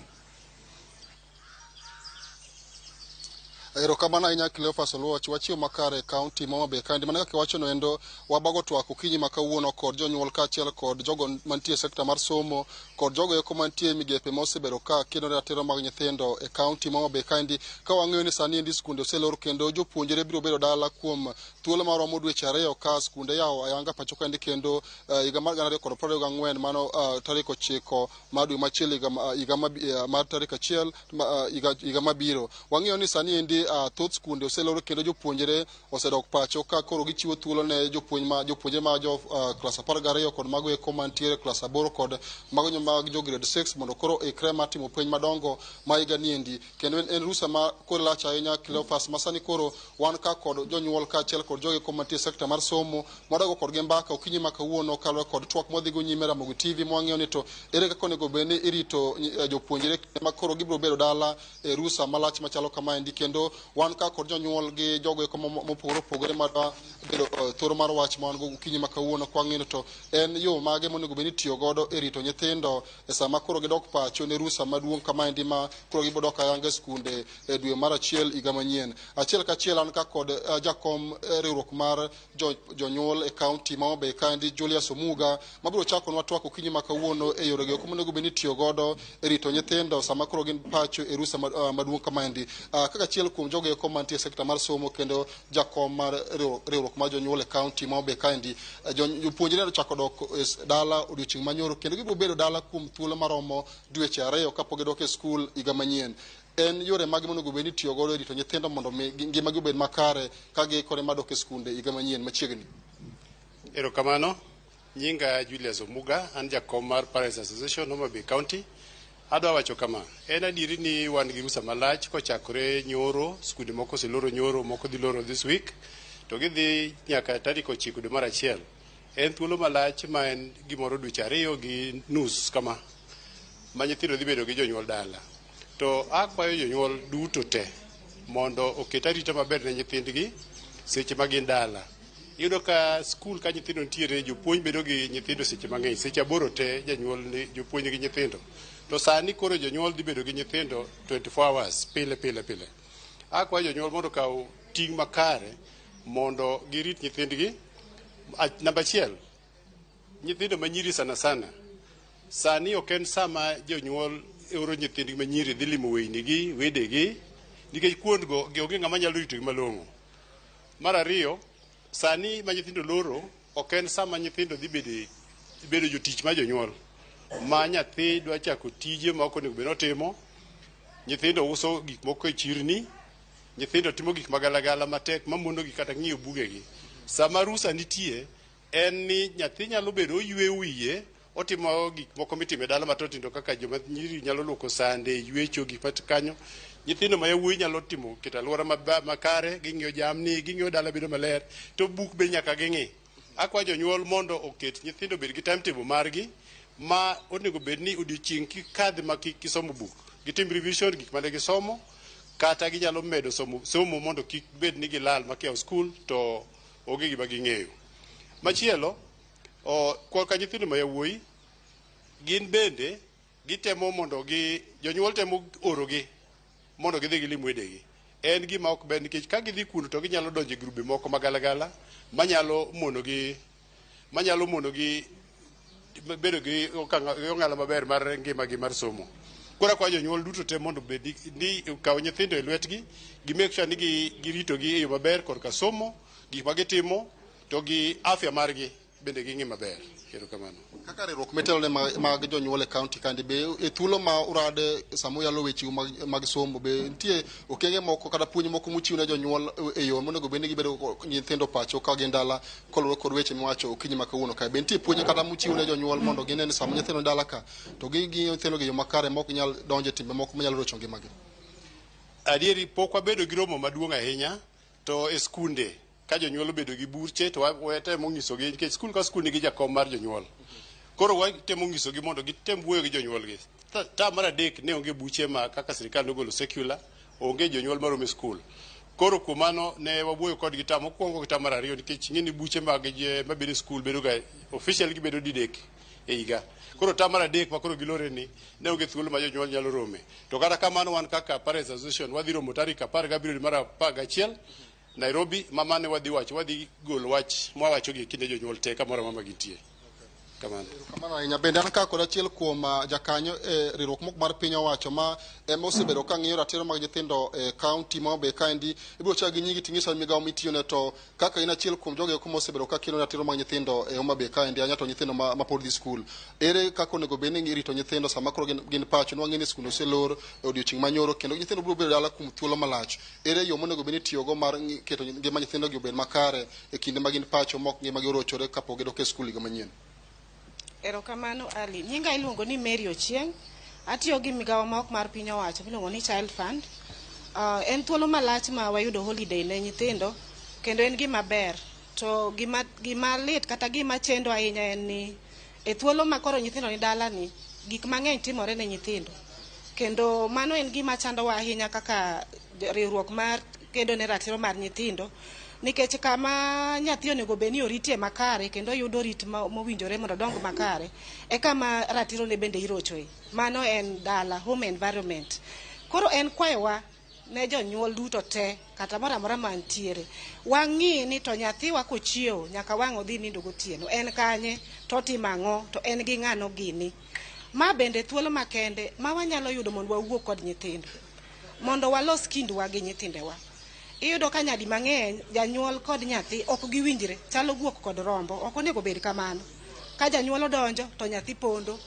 Speaker 9: Erokamano ahinya Cleophas Oluoch. Wachiewo makare e kaunti ma Homa Bay kaendi. Mana kaka iwacho no endo, wabago twak okinyi ma kawuono kod jonyuol kaachiel kod jogo mantie e sekta mar somo kod jogo eko mantie e migepe ma osebedo ka kedo ne ratiro mag nyithindo e kaunti ma Homa Bay kaendi. Ka wang'eyo ni sani endi skunde oselor kendo jopuonjre biro bedo dala kuom thuolo maromo dweche 2 ka skunde yawo ayanga pacho kaendi, kendo higa mar 2024 mano tarik 9 mar dwe machielo higa mar tarik 1 higa mabiro. Wang'eyo ni sani endi thoth skunde oselor kendo jopuonjre osedok pacho ka koro gichiwo thuolo ne jopuonjre ma jo klas 12 kod mago eko mantiere klas 8 kod mago mag jo grade 6 mondo koro ikre mar timo penj madongo ma higa ni endi. Kendo en rusa ma koro lach ahinya Cleophas, ma sani koro wan ka kod jonyuol kaachiel kod jogo eko mantie e sekta mar somo mwadago kodgi mbaka okinyi ma kawuono kaluwore kod twak mwadhigo nyime Ramogi TV, mwang'eyo ni to ere kaka onego bed ni irito jopuonjre ma koro gibiro bedo dala e rusa malach machalo kamaendi. Kendo wan ka kod jonyuol gi jogo eko mopogore opogore ma bedo thuolo mar wach ma wan go okinyi ma kawuono, kwang'eyo ni to en yo mage monego bed ni itiyo godo e rito nyithindo e sama koro gidok pacho ne rusa maduong' kamaendi ma koro gibiro dok ayanga e skunde e dwe mar 1 higa manyien. Achiel kachiel an ka kod jakom riwruok mar jonyuol e kaunti ma Homa Bay kaendi Julius Omuga, mabiro chakonwa twak okinyi ma kawuono e yore go monego bed ni itiyo godo e rito nyithindo sama koro gin pacho e rusa maduong' kamaendi. Kaka achiel kuom jogo eko mantie e sekta mar somo kendo jakom mar riwruok mar jonyuol e kaunti ma Homa Bay kaendi, jopuonjre ochako dok e dala odiochieng' manyoro kendo gibiro bedo dala kuom thuolo maromo dweche 2 kapok gidok e skul higa manyien. En yore mage monego bed ni itiyo godo e rito nyithindo mondo mi ngimagi obed makare ka giikore mar dok e skunde higa manyien machiegni?
Speaker 10: Erokamano. Nyinga Julius Omuga, an jakom mar Parents Association Homa Bay County. Adwa wacho kama, en adieri ni wan gi rusa malach kochakore nyoro, skunde moko oseloro nyoro, moko dhi loro this week, to gidhi nyaka tarik 9 dwe mar 1. En thuolo malach ma en gimoro dweche 2.5 kama, ma nyithindo dhi bedo gi jonyuol dala. To akwayo jonyuol duto te mondo oket arita maber ne nyithindgi seche ma gin dala. Iyudo ka skul ka nyithindo nitiere, jopuonj bedo gi nyithindo seche mang'eny, seche 8 te janyuol ni jopuonj gi nyithindo. To sani koro jonyuol dhi bedo gi nyithindo 24 hours pile pile pile. Akwayo jonyuol mondo okaw ting' makare mondo girit nyithindgi. Namba 1, nyithindo manyiri sana sana. Sani ok en sama jonyuol oro nyithindgi manyiri dhi limo weynigi, wedegi, nikech kuondgo onge ng'ama nyalo ritogi malong'o. Mar 2, sani ma nyithindo loro ok en sama nyithindo dhi bedo jotich ma jonyuol. Ma nyathi dwa chako tije ma ok onego bed ni otimo, nyithindo uso gik moko e chirni, nyithindo timo gik magalagala matek mamonogi kata ng'iyo bugegi. Sama rusa nitie, en ni nyathi nyalo bedo oywe wiye, otimo gik moko mitimo e dala matindo tindo kaka joma nyiri nyalo luoko sande, ywecho, gik mat kanyo. Nyithindo ma yawuoyi nyalo timo keto alwora makare, ging'iyo jamni, ging'iyo dala bedo maler, to buk be nyaka ging'i. Akwayo jonyuol mondo oket nyithindo obed gi timetable margi ma onego bed ni odiochieng' kik kadhi ma kik gisomo buk. Gitim revision gik mane gisomo kata ginyalo medo somo, somo mondo kik bed ni gilal makiyawo skul to onge gima ging'eyo. Machielo, korka nyithindo ma yawuoyi, gin bende gitemo mondo gi jonyuol temo orogi mondo gidhi gilim wedegi. En gima ok ber nikech ka gidhi kuno to ginyalo donjo e grube moko magalagala manyalo monogi bedo gi ong'ala maber mar ngimagi mar somo. Koro akwayo jonyuol duto te mondo bed ni okaw nyithindo e lwetgi, gi make sure ni giritogi e yo maber korka somo, gik ma gitimo, to gi afya margi bende ging'i maber. Erokamano.
Speaker 9: Kaka riwruok mitelone mag jonyuol e kaunti kandi be e thuolo ma urade sama uyalo weche mag somo be nitie okenge moko kata puonj moko muchiwo ne jonyuol e yo monego bed ni gibedo nyithindo pacho ka gin dala koluwore kod weche miwacho okinyi ma kawuono kae. Be nitie puonj kata muchiwo ne jonyuol mondo gine ni sama nyithindo ni dala ka to ging'iyo nyithindo e yo makare ma ok ginyal donjo e timbe moko manyalo rocho ngimagi.
Speaker 10: Adieri pok wabedo gi romo maduong' ahinya to e skunde ka jonyuol obedo gi buche to watemo nyisogi nikech skul ka skul nigi jakom mar jonyuol. Koro watemo nyisogi mondo gitem wuoyo gi jonyuolgi. Term mar adek ne onge buche ma kaka sirikal nogolo circular, onge jonyuol maromo e skul. Koro kuom mano ne wawuoyo kodgi term mokwongo gi term mar ariyo nikech ing'e ni buche mag mabedo e skul bedo ga official gibedo didek e higa. Koro term mar adek ma koro gilore ni ne onge thuolo ma jonyuol nyalo rome. To kata kamano wan kaka Parents Association wadhi romo tarik 17 mar 11 Nairobi ma mane wadhi wacho wadhi golo wach mwawacho gi kinde jonyuol te kamoro amora ma gintie. Kamano.
Speaker 9: Kamano ahinya. Bende an ka kod achiel kuom jakanyo e riwruok moko mar piny owacho ma ema osebedo ka ng'iyo ratiro mag nyithindo e kaunti ma Homa Bay kaendi. Ibiro chako gi nyingi ting'iso migawo mitiyone to kaka in achiel kuom jogo eko mosebedo ka kelo ratiro mag nyithindo e Homa Bay kaendi ahinya to nyithindo ma pod dhi skul. Ere kaka onego bed ni irito nyithindo sama koro gin pacho? Nwang'e ni skul oselor e odiochieng' manyoro kendo nyithindo biro bedo dala kuom thuolo malach. Ere yo monego bed ni itiyogo mar keto ngima nyithindo gi obed makare e kinde ma gin pacho mok ngimagi orochore kapok gidok e skul higa manyien?
Speaker 1: Erokamano Ali. Nyinga iluongo ni Mary Ochieng. Atiyo gi migawo ma ok mar piny owacho miluongo ni Child Fund. En thuolo malach ma wayudo holiday ne nyithindo kendo en gima ber. To gima lit kata gima chendo ahinya en ni e thuolo ma koro nyithindo ni dala ni gik mang'eny timore ne nyithindo. Kendo mano en gima chandowa ahinya kaka riwruok mar kedo ne ratiro mar nyithindo. Nikech kama nyathi onego bed ni oritie makare kendo yudo rit mowinjore mondo odong makare, e kama ratiro ne bende irochoe. Mano en dala, home environment. Koro en kwayowa ne jonyuol duto te kata moro amora mantiere. Wang'i ni to nyathiwa kochiewo nyaka wang' odhi nindo gotieno. En kanye, to otimo ang'o, to en gi ng'ano gini. Ma bende thuolo makende ma wanyalo yudo mondo wawuo kod nyithindo. Mondo walos kindwa gi nyithindewa. Iyudo ka nyadi mang'eny janyuol kod nyathi ok giwinjre, chalo guok kod rombo, ok onego bed kamano. Ka janyuol odonjo to nyathi pondo,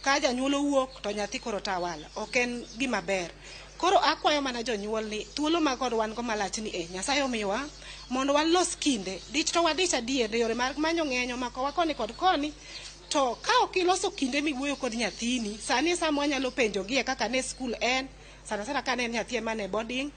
Speaker 1: ka janyuol owuok to nyathi koro tawala, ok en gima ber. Koro akwayo mana jonyuol ni thuolo ma kod wan go malach ni Nyasaye omiyowa mondo walos kinde. Dich to wadich adier e yore mag manyo ng'eny omakowa koni kod koni. To ka ok iloso kinde miwuoyo kod nyathini, sani e sama wanyalo penjogie kaka ne skul en, sana sana ka ne en nyathi ema ne boarding,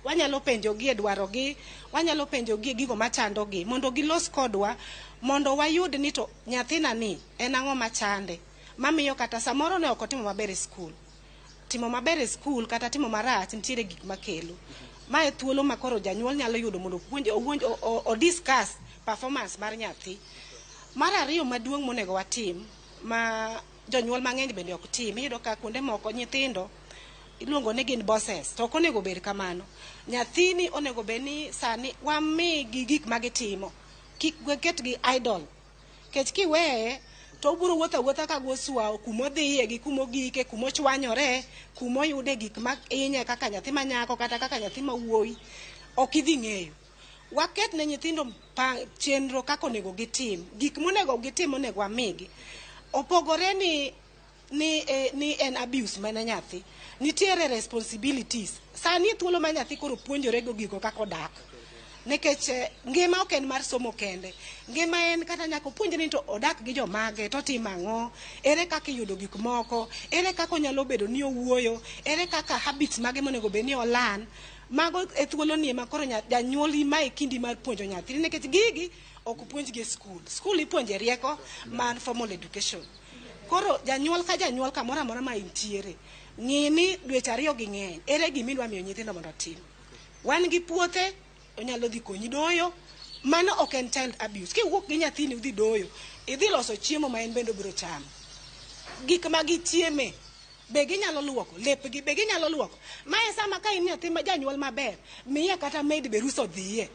Speaker 1: wanyalo penjogi e dwarogi, wanyalo penjogi e gigo machandogi mondo gilos kodwa mondo wayud ni to nyathina ni en ang'o machande mamiyo kata samoro ne ok otimo maber e skul. Timo maber e skul kata timo marach nitiere gik makelo. Ma e thuolo ma koro janyuol nyalo yudo mondo opuonj, owuonj, o discuss performance mar nyathi. Mar ariyo maduong' monego watim ma jonyuol mang'eny bende ok tim, iyudo ka kuonde moko nyithindo iluongo ni gin bosses, to ok onego bed kamano. Nyathini onego bed ni sani wamigi gik ma gitimo, kik waketgi idle. Nikech kiweye to obiro wuotho awuotha ka go swawo kumodhiye gi kumogike, kumochwanyore, kumoyude gik ma hinye kaka nyathi ma nyako kata kaka nyathi ma wuoyi, ok idhi ng'eyo. Waket ne nyithindo chenro kaka onego gitim, gik monego gitim onego wamigi. Opogore ni en abuse mana nyathi. Nitiere responsibilities. Sani thuolo ma nyathi koro puonjore go gigo kaka odak. Nikech ngima ok en mar somo kende. Ngima en kata nyaka opuonjre ni to odak gi jomage, to otimo ang'o, ere kaka iyudo gik moko, ere kaka onyalo bedo ni owuoyo, ere kaka habits mage monego bed ni olan. Mago e thuolo ni ema koro janyuol ma e kindi mar puonjo nyathini, nikech gigi ok puonjgi e skul. Skul ipuonje rieko man formal education. Koro janyuol ka janyuol kamoro amora ma intiere, Ng'i ni dweche ariyo gi ng'eny, ere gima idwa miyo nyithindo mondo otim. Wan gi puothe, onyalo dhi konyi doyo. Mano ok en child abuse. Kiwuok gi nyathini udhi doyo, idhi loso chiemo ma en bende obiro chamo. Gik ma gichieme be ginyalo luoko, lepgi be ginyalo luoko. Mae sama ka in nyathi ma janyuol maber, miye kata maid be rusa odhiye.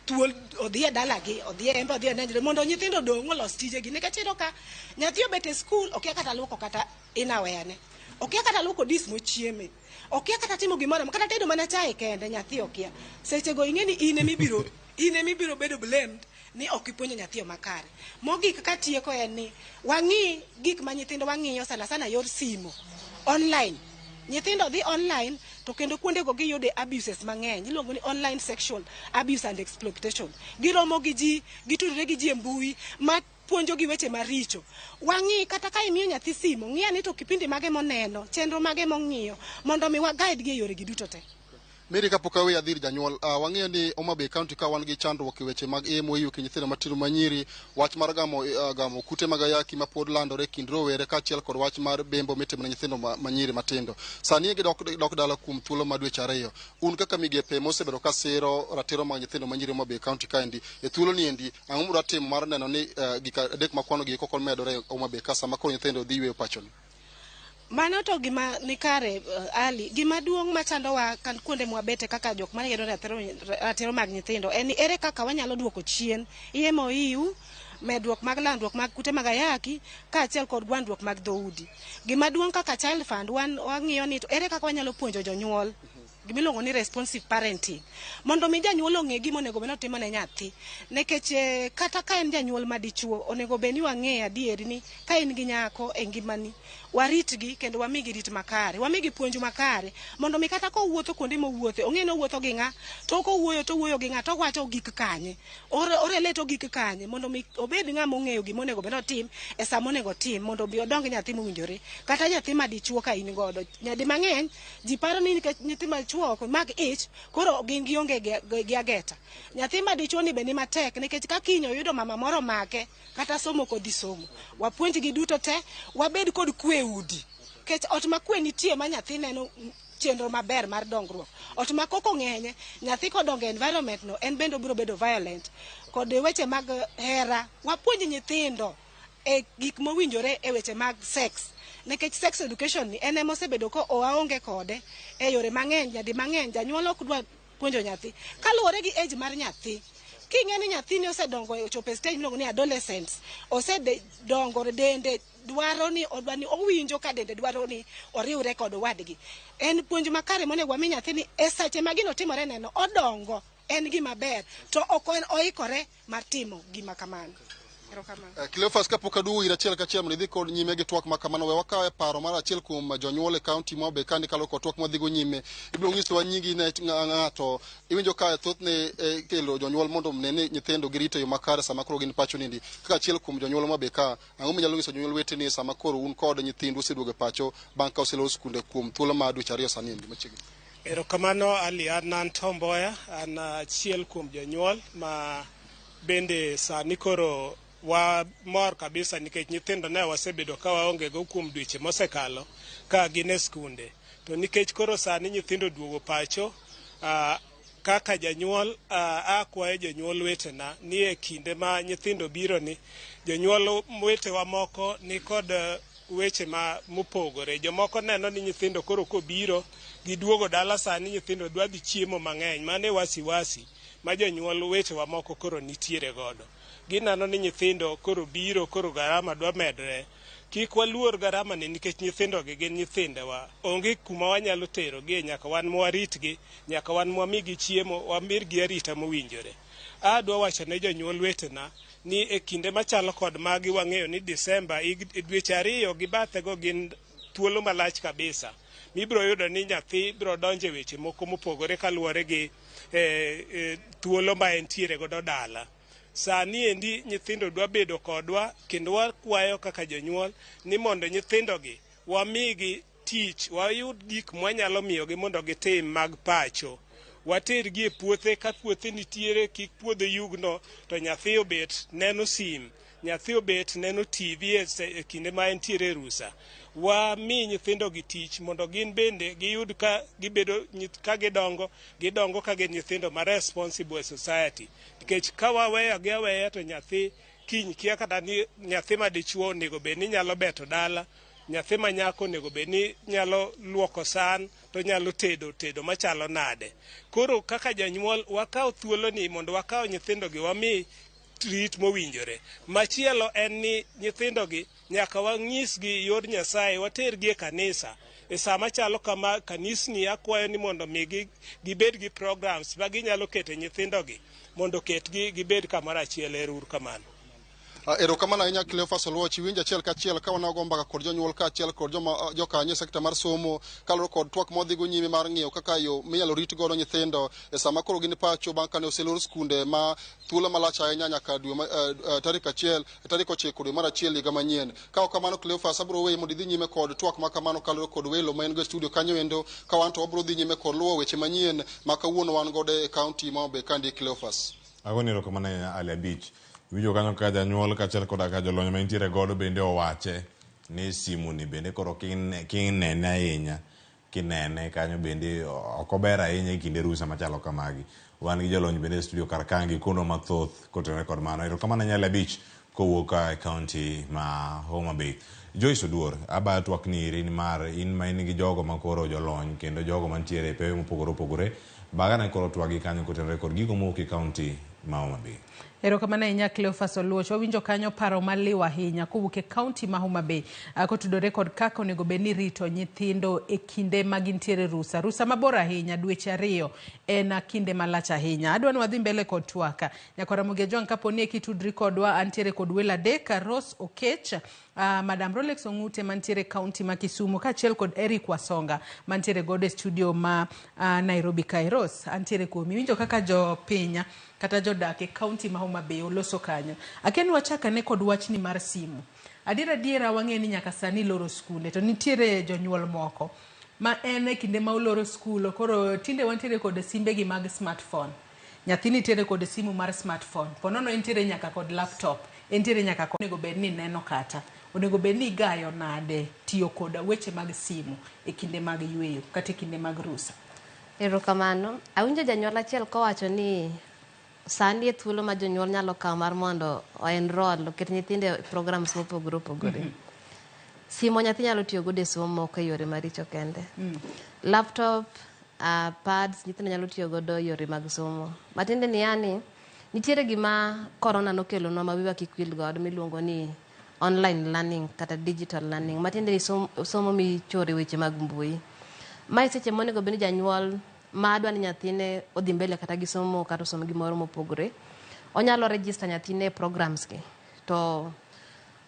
Speaker 1: Thuol odhi e dalagi, odhi e embe, odhi e nenjre mondo nyithindo odong' olos tijegi. Nikech iyudo ka nyathi obet e skul okia kata luoko kata inawea ne. Okia kata luoko dis mochieme. Okia kata timo gimoro, kata tedo mana chae kende nyathi okia. Sechego ing'e ni in emibiro, in emibiro bedo blamed ni ok ipuonjo nyathi makare. Mogik katieko en ni wang'i gik ma nyithindo wang'iyo sana sana yor simo online. Nyithindo dhi online to kendo kuondego giyude abuses mang'eny iluongo ni online sexual abuse and exploitation. Giromo gi ji, gitudore gi ji e mbui ma puonjo gi weche maricho. Wang'i kata ka imiyo nyathi simo, ng'i ane to kipindi mage moneno, chenro mage mong'iyo mondo mi wa guide gi e yore gi duto te.
Speaker 9: Mary, kapok aweyi adhi ir janyuol, wang'eyo ni Homa Bay County ka wan gi chandruok e weche mag MOU kind nyithindo matindo manyiri, wach mar gamo kute mag ayaki ma pod landore e kind rowere kaachiel kod wach mar bembo mitimo ne nyithindo manyiri matindo. Sani gidok dok dala kuom thuolo mar dweche ariyo. Un kaka migepe mosebedo ka siro ratiro mag nyithindo manyiri Homa Bay County kaendi, e thuolo ni endi ang'o mudwa timo mar neno ni gik adek makwano gi eko medore e Homa Bay ka sama koro nyithindo dhi yweyo pachoni?
Speaker 1: Mano to gima nikare, Ali, gima duong' machandowa kan kuonde mwabete kaka jok mayiero ratiro mag nyithindo en ni ere kaka wanyalo duoko chien EMOU, medruok mag landruok mag kute mag ayaki kaachiel kod gwandruok mag dhoudi. Gima duong' kaka Child Fund wan wang'iyo ni to ere kaka wanyalo puonjo jonyuol gimiluongo ni responsive parenting mondo mi janyuol ong'e gima onego bed ni otimo ne nyathi nikech kata ka en janyuol madichuo onego bed ni wang'e adieri ni ka in gi nyako e ngimani waritgi kendo wamigi rit makare, wamigi puonj makare mondo mi kata kowuotho kuonde mowuothe ong'e ni owuotho gi ng'a, to kowuoyo to owuoyo gi ng'a, to owacho gik kanye, orelate ogik kanye, mondo mi obed ng'ama ong'eyo gima onego bed ni otim e sa monego otim mondo mi odong nyathi mowinjore. Kata nyathi madichuo ka in godo, nyadi mang'eny ji paro ni nikech nyathi machuo ok mak ich koro gin gionge gi ageta. Nyathi madichuo ni be ni matek nikech ka kiny oyudo mama moro make kata somo kodhi somo. Wapuonjgi duto te, wabed kod kwe e udi. Nikech ot ma kwe nitie ma nyathi neno chenro maber mar dongruok. Ot ma koko ng'enye, nyathi kodongo e environment no, en bende obiro bedo violent. Kod weche mag hera, wapuonj nyithindo e gik mowinjore e weche mag sex. Nikech sex education ni en ema osebedo ka oaonge kode e yore mang'eny, nyadi mang'eny janyuol ok dwa puonjo nyathi. Kaluwore gi age mar nyathi, king'e ni nyathini osedongo ochopo e stage miluongo ni adolescence, osedongo dende dwaro ni odwa ni owinjo ka dende dwaro ni oriwre kod wadgi. En puonj makare monego wami nyathini e seche ma gino timore neno odongo en gima ber to ok oikore mar timo gima kamano.
Speaker 9: Cleophas, kapok aduogo ir achiel kachiel mondo idhi kod nyime gi twak ma kamano, we wakawe paro mar achiel kuom jonyuol e kaunti ma Homa Bay kandi kaluwore kod twak mwadhigo nyime. Ibiro nyisowa nyingi ne ng'ato. Iwinjo ka thothne kelo jonyuol mondo one ni nyithindo girito e yo makare sama koro gin pacho nindi. Kaka achiel kuom jonyuol ma Homa Bay ka, ang'o minyalo nyiso jonyuol weteni sama koro un kod nyithindu oseduogo e pacho bang' ka oselor skunde kuom thuolo mar dweche ariyo sani endi machiegni?
Speaker 3: Erokamano Ali, an an Tom Mboya, an achiel kuom jonyuol ma bende sani koro wamor kabisa nikech nyithindo ne wasebedo ka waonge go kuom dweche mosekalo ka gin e skunde. To nikech koro sani nyithindo oduogo pacho, kaka janyuol akwayo jonyuol wetena ni e kinde ma nyithindo biro ni, jonyuol wetewa moko ni kod weche ma mopogore. Jomoko neno ni nyithindo koro kobiro giduogo dala sani nyithindo dwa dhi chiemo mang'eny. Mano e wasiwasi ma jonyuol wetewa moko koro nitiere godo. Gineno ni nyithindo koro biro, koro garama dwa medre. Kik waluor garama ni nikech nyithindo gi gin nyithindewa. Onge kuma wanyalo terogie, nyaka wan mwaritgi, nyaka wan mwamigi chiemo, wamirgi arita mowinjore. Adwa wacho ne jonyuol wetena ni e kinde machalo kod magi wang'eyo ni Disemba, dweche ariyo gi bathego gin thuolo malach kabisa. Mibiro yudo ni nyathi biro donjo e weche moko mopogore kaluwore gi thuolo ma entiere godo dala. Sani endi nyithindo dwa bedo kodwa kendo wakwayo kaka jonyuol ni mondo nyithindogi wamigi tich, wayud gik mwanyalo miyogi mondo gitim mag pacho. Watergi e puothe, ka puothe nitiere kik puodho yugno to nyathi obet neno sim, nyathi obet neno TV e kinde ma entiere e rusa. Wami nyithindo gi tich mondo gin bende giyud ka gibedo ka gidongo, gidongo ka gin nyithindo ma responsible e society. Nikech ka waweyo gi aweya to nyathi kiny kia kata ni nyathi ma dichuo onego bed ni nyalo beto dala, nyathi ma nyako onego bed ni nyalo luoko san to nyalo tedo tedo machalo nade. Koro kaka janyuol wakaw thuolo ni mondo wakaw nyithindo gi wami rit mowinjore. Machielo en ni nyithindo gi nyaka wanyisgi yor Nyasaye, watergi e kanisa. E sama chalo kama kanisni akwayo ni mondo mi gibed gi programs ma ginyalo kete nyithindo gi mondo oketgi gibed kamoro achiel. Ero uru kamano.
Speaker 9: Erokamano ahinya Cleophas Oluoch. Iwinjo achiel kachiel ka wanago mbaka kod jonyuol kaachiel kod joma jokanyo e sekta mar somo kaluwore kod twak modhigo nyime mar ng'iyo kaka yo minyalo rit godo nyithindo e sama koro gin pacho bang' kane oselor skunde ma thuolo malach ahinya nyaka dwe tarik 1, tarik 9 dwe mar 1 higa manyien. Ka ok kamano, Cleophas, abiro weyi mondo idhi nyime kod twak ma kamano kaluwore kod welo ma en go e studio kanyo endo ka wan to wabiro dhi nyime kod luwo weche manyien ma kawuono wan godo e kaunti ma Homa Bay kandi. Cleophas.
Speaker 18: Agoni erokamano ahinya Ali Abich. Iwinjo kanyo ka janyuol kaachiel koda ka jolony ma intiere godo bende owache ni simu ni bende koro kinene ahinya, kinene kanyo bende ok ober ahinya e kinde rusa machalo kamagi. Wan gi jolony bende e studio kar ka gi kono mathoth kotenore kod mano. Erokamano ahinya Ali Abich kowuok e kaunti ma Homa Bay. Joyce Oduor, abayo twak ni iri nimar in ma in gi jogo ma koro jolony kendo jogo mantiere e pewe mopogore opogore. Bagane koro twagi kanyo kotenore kod gigo mowuok e kaunti ma Homa Bay.
Speaker 2: Erokamano ahinya Cleophas Oluoch. Wawinjo kanyo paro maliw ahinya kowuok e kaunti ma Homa Bay kotudore kod kaka onego bed ni rito nyithindo e kinde ma gintiere rusa. Rusa mabor ahinya, dweche 2 en kinde malach ahinya. Adwa ni wadhi mbele kod twak. Nyakwa Ramogi Ajwang', kapo ni kitudri kodwa, antiere kod welo adek, Rose Okech, Madam Rolex Ong'ute mantiere kaunti ma Kisumu, kaachiel kod Eric Wasonga mantiere godo e studio ma Nairobi kae. Rose, antiere kuomi. Iwinjo kaka jopiny kata jodak e kaunti ma Homa Bay oloso kanyo. Akia ni wachak ane kod wachni mar simu. Adier adiera wang'eyo ni nyaka sani iloro skunde to nitiere jonyuol moko ma en e kinde ma oloro skul koro tinde wantiere kod simbegi mag smartphone. Nyathi nitiere kod simu mar smartphone. Ponono entiere nyaka kod laptop, entiere nyaka kod onego bed ni neno kata. Onego bed ni igayo nade tiyo kod weche mag simu e kinde mag yueyo kata e kinde mag rusa.
Speaker 6: Erokamano. Awinjo janyuol achiel kowacho ni sani e thuolo ma jonyuol nyalo kawo mar mondo o enroll, oket nyithindo e programs mopogore opogore. Simo nyathi nyalo tiyo godo e somo, ok e yore maricho kende. Laptop, pads nyithindo nyalo tiyo godo e yore mag somo. Matiende ni yani, nitiere gima corona nokelonwa ma wiwa kik wil godo miluongo ni online learning kata digital learning. Matiende ni somo michoro e weche mag mbui. Mae seche monego bed ni janyuol ma dwa ni nyathine odhi mbele kata gi somo kata osom gimoro mopogore, onyalo register nyathine e programs gi. To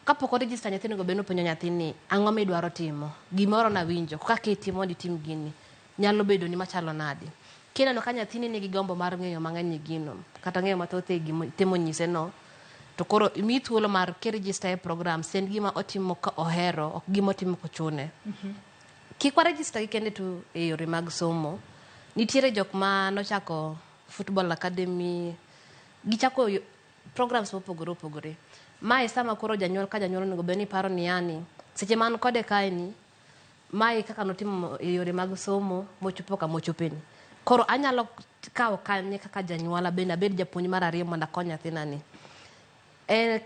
Speaker 6: kapok o register nyathine, onego bed ni openjo nyathini ang'o midwaro timo, gimoro nawinjo kaka itimo mondo itim gini nyalo bedo ni machalo nade. Kineno ka nyathini nigi gombo mar ng'eyo mang'eny e gino kata ng'eyo mathoth e gima itemo nyise no, to koro imiyi thuolo mar kiregister e programs en gima otimo ka ohero, ok gima otimo kochune. Kik wa register gi kende tu e yore mag somo. Nitiere jok ma nochako football academy, gichako programs mopogore opogore. Mae sama koro janyuol ka janyuol onego bed ni paro ni yani seche man kode kae ni mae kaka notimo e yore mag somo mochopo kama ochopeni. Koro anyalo kawo kanye kaka janyuol bende abed japuonj mar ariyo mondo akony nyathina ni.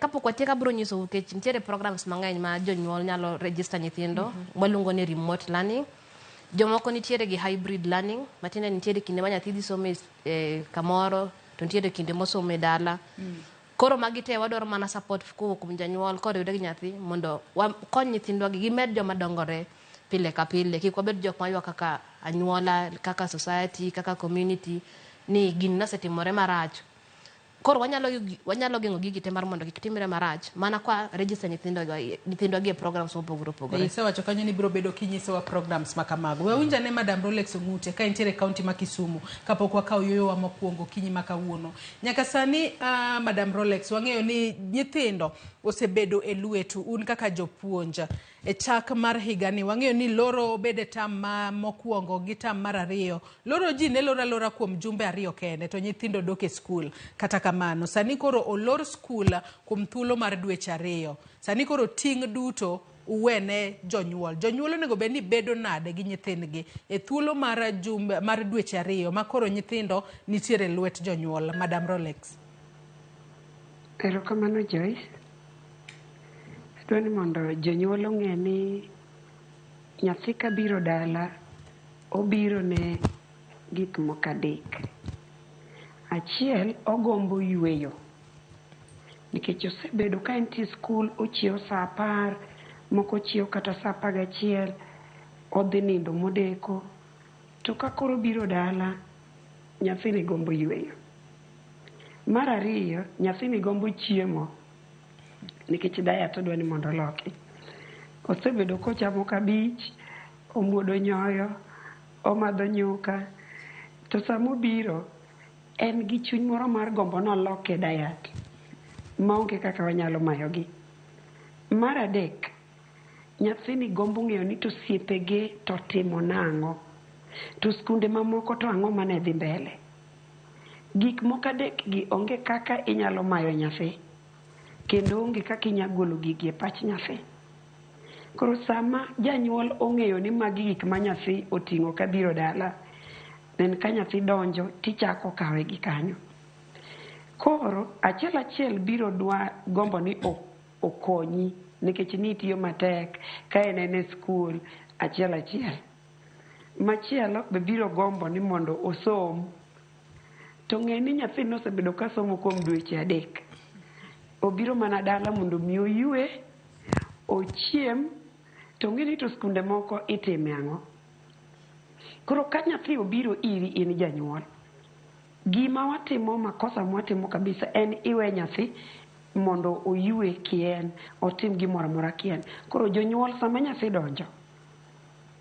Speaker 6: Kapok watieko abiro nyisou nikech nitiere programs mang'eny ma jonyuol nyalo register nyithindo waluongo ni remote learning. Jomoko nitiere gi hybrid learning, matiende ni nitiere kinde ma nyathi dhi somo e kamoro to nitiere kinde mosomo e dala. Koro magi te wadwaro mana support kowuok kuom janyuol koriwre gi nyathi mondo wakony nyithindwa gi gimed joma dongore pile ka pile. Kik wabed jok maywak kaka anyuola, kaka society, kaka community ni gini nosetimore marach. Koro wanyalo geng'o gigi te mar mondo kik timre marach mana kwa register nyithindwa gi e programs mopogore opogore.
Speaker 2: Isewacho kanyo ni biro bedo kinyisowa programs ma kamago. We awinj ane Madam Rolex Ong'ute ka entiere e kaunti ma Kisumu kapok wakawo yueyowa mokwongo okinyi ma kawuono. Nyaka sani Madam Rolex, wang'eyo ni nyithindo osebedo e lwetu un kaka jopuonj. E chak mar higani wang'eyo ni loro obed e tam ma mokwongo gi tam mar ariyo. Loro ji ne loro alora kuom jumbe 2 kende to nyithindo dok e skul. Kata kamano, sani koro olor skul kuom thuolo mar dweche 2. Sani koro ting' duto uwene jonyuol. Jonyuol onego bed ni bedo nade gi nyithindgi e thuolo mar jumbe mar dweche 2 ma koro nyithindo nitiere lwet jonyuol. Madam Rolex.
Speaker 8: Erokamano Joyce. Adwa ni mondo jonyuol ong'e ni nyathi kabiro dala obiro ne gik moko 3. Achiel, ogombo yweyo. Nikech osebedo ka entie skul, ochiewo saa 10, moko chiewo kata saa 11, odhi nindo modeko. To ka koro obiro dala, nyathini gombo yweyo. Mar ariyo, nyathini gombo chiemo, nikech diet odwa ni mondo oloki. Osebedo kochamo kabich, omuodo nyoyo, omadho nyuka, to samobiro en gi chuny moro mar gombo noloke diet maonge kaka wanyalo mayogi. Mar adek, nyathini gombo ng'eyo ni to osiepege to timo nang'o, to skunde mamoko to ang'o mane dhi mbele. Gik moko 3 gi onge kaka inyalo mayo nyathi, kendo onge kaka inyalo golo gigi e pach nyathi. Koro sama janyuol ong'eyo ni magi gik ma nyathi oting'o kabiro dala, then ka nyathi donjo tichako kawe gi kanyo. Koro achiel achiel biro dwa gombo ni okonyi nikech ni itiyo matek ka en e skul achiel achiel. Machielo be biro gombo ni mondo osom. To ng'e ni nyathi nosebedo ka somo kuom dweche 3. Obiro mana dala mondo mi oywe, ochiem, to ng'e ni to skunde moko itime ang'o. Koro ka nyathi obiro iri in janyuol, gima watimo makosa mwatimo kabisa en iwe nyathi mondo oywe kien, otim gimoro amora kien. Koro jonyuol sama nyathi donjo,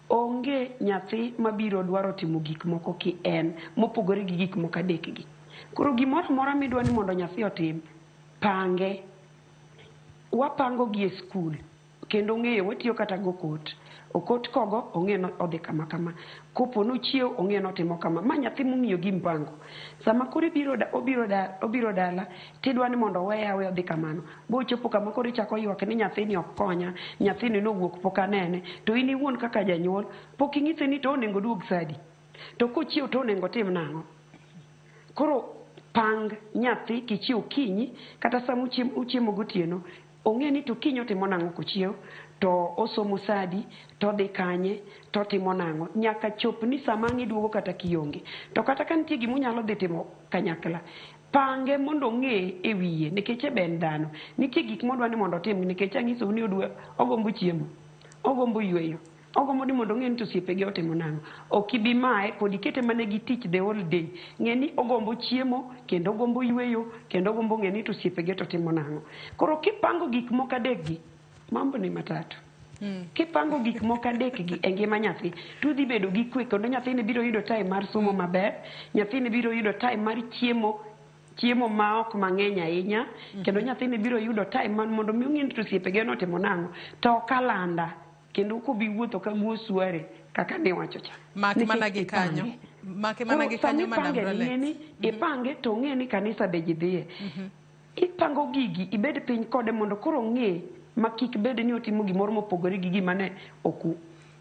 Speaker 8: onge nyathi mabiro dwaro timo gik moko kien mopogore gi gik moko 3 gi. Koro gimoro amora midwa ni mondo nyathi otim, pange. Wapango gi e skul, kendo ng'eyo watiyo kata go okot. Okot kogo ong'e no odhi kama kama. Kopo nochiew ong'e notimo kama. Ma nyathi mong'iyo gi mpango. Sama koro obiro dala, tidwa ni mondo oweye aweya odhi kamano. Bochopo kama koro ichako ywak ni nyathini ok konya, nyathini nowuok pok anene. To in iwuon kaka janyuol, pok inyise ni to onego duog sadi. To kochiew to onego tim nang'o. Koro pang nyathi kichiew kinyi, kata sama uchiemo gotieno, ong'e ni to kiny otimo nang'o kochiew, to osomo sadi, to odhi kanye, to otimo nang'o. Nyaka chop ni sama ang' iduogo kata kionge. To kata ka nitie gima unyalo dhi timo kanyakla, pange mondo ong'e e wiye, nikech e ben dhano. Nitie gik modwa ni mondo otim, nikech ang'isou ni ogombo chiemo, ogombo yweyo, ogombo ni mondo ong'e ni to osiepege otimo nang'o. Ok ibi maye, pod ikete mana gi tich the whole day. Ng'e ni ogombo chiemo, kendo ogombo yweyo, kendo ogombo ng'e ni to osiepege to timo nang'o. Koro kipango gik moko 3 gi, mambo ni matatu. Kipango gik moko 3 gi e ngima nyathi, to udhi bedo gi kwe, kendo nyathini biro yudo time mar somo maber, nyathini biro yudo time mar chiemo, chiemo ma ok mang'eny ahinya, kendo nyathini biro yudo time mar mondo mi ong'e ni to osiepege notimo nang'o. To ok alanda, kendo kobi wuotho ka guo suare kaka ne wacho cha.
Speaker 2: Mak mana gi kanyo. Make mana gi kanyo, Madam Rolex.
Speaker 8: Ipange to ong'e ni kanisa be ji dhiye. Ipango gigi, ibed piny kode mondo koro ong'e ma kik bed ni otimo gimoro mopogore gi gima ne ok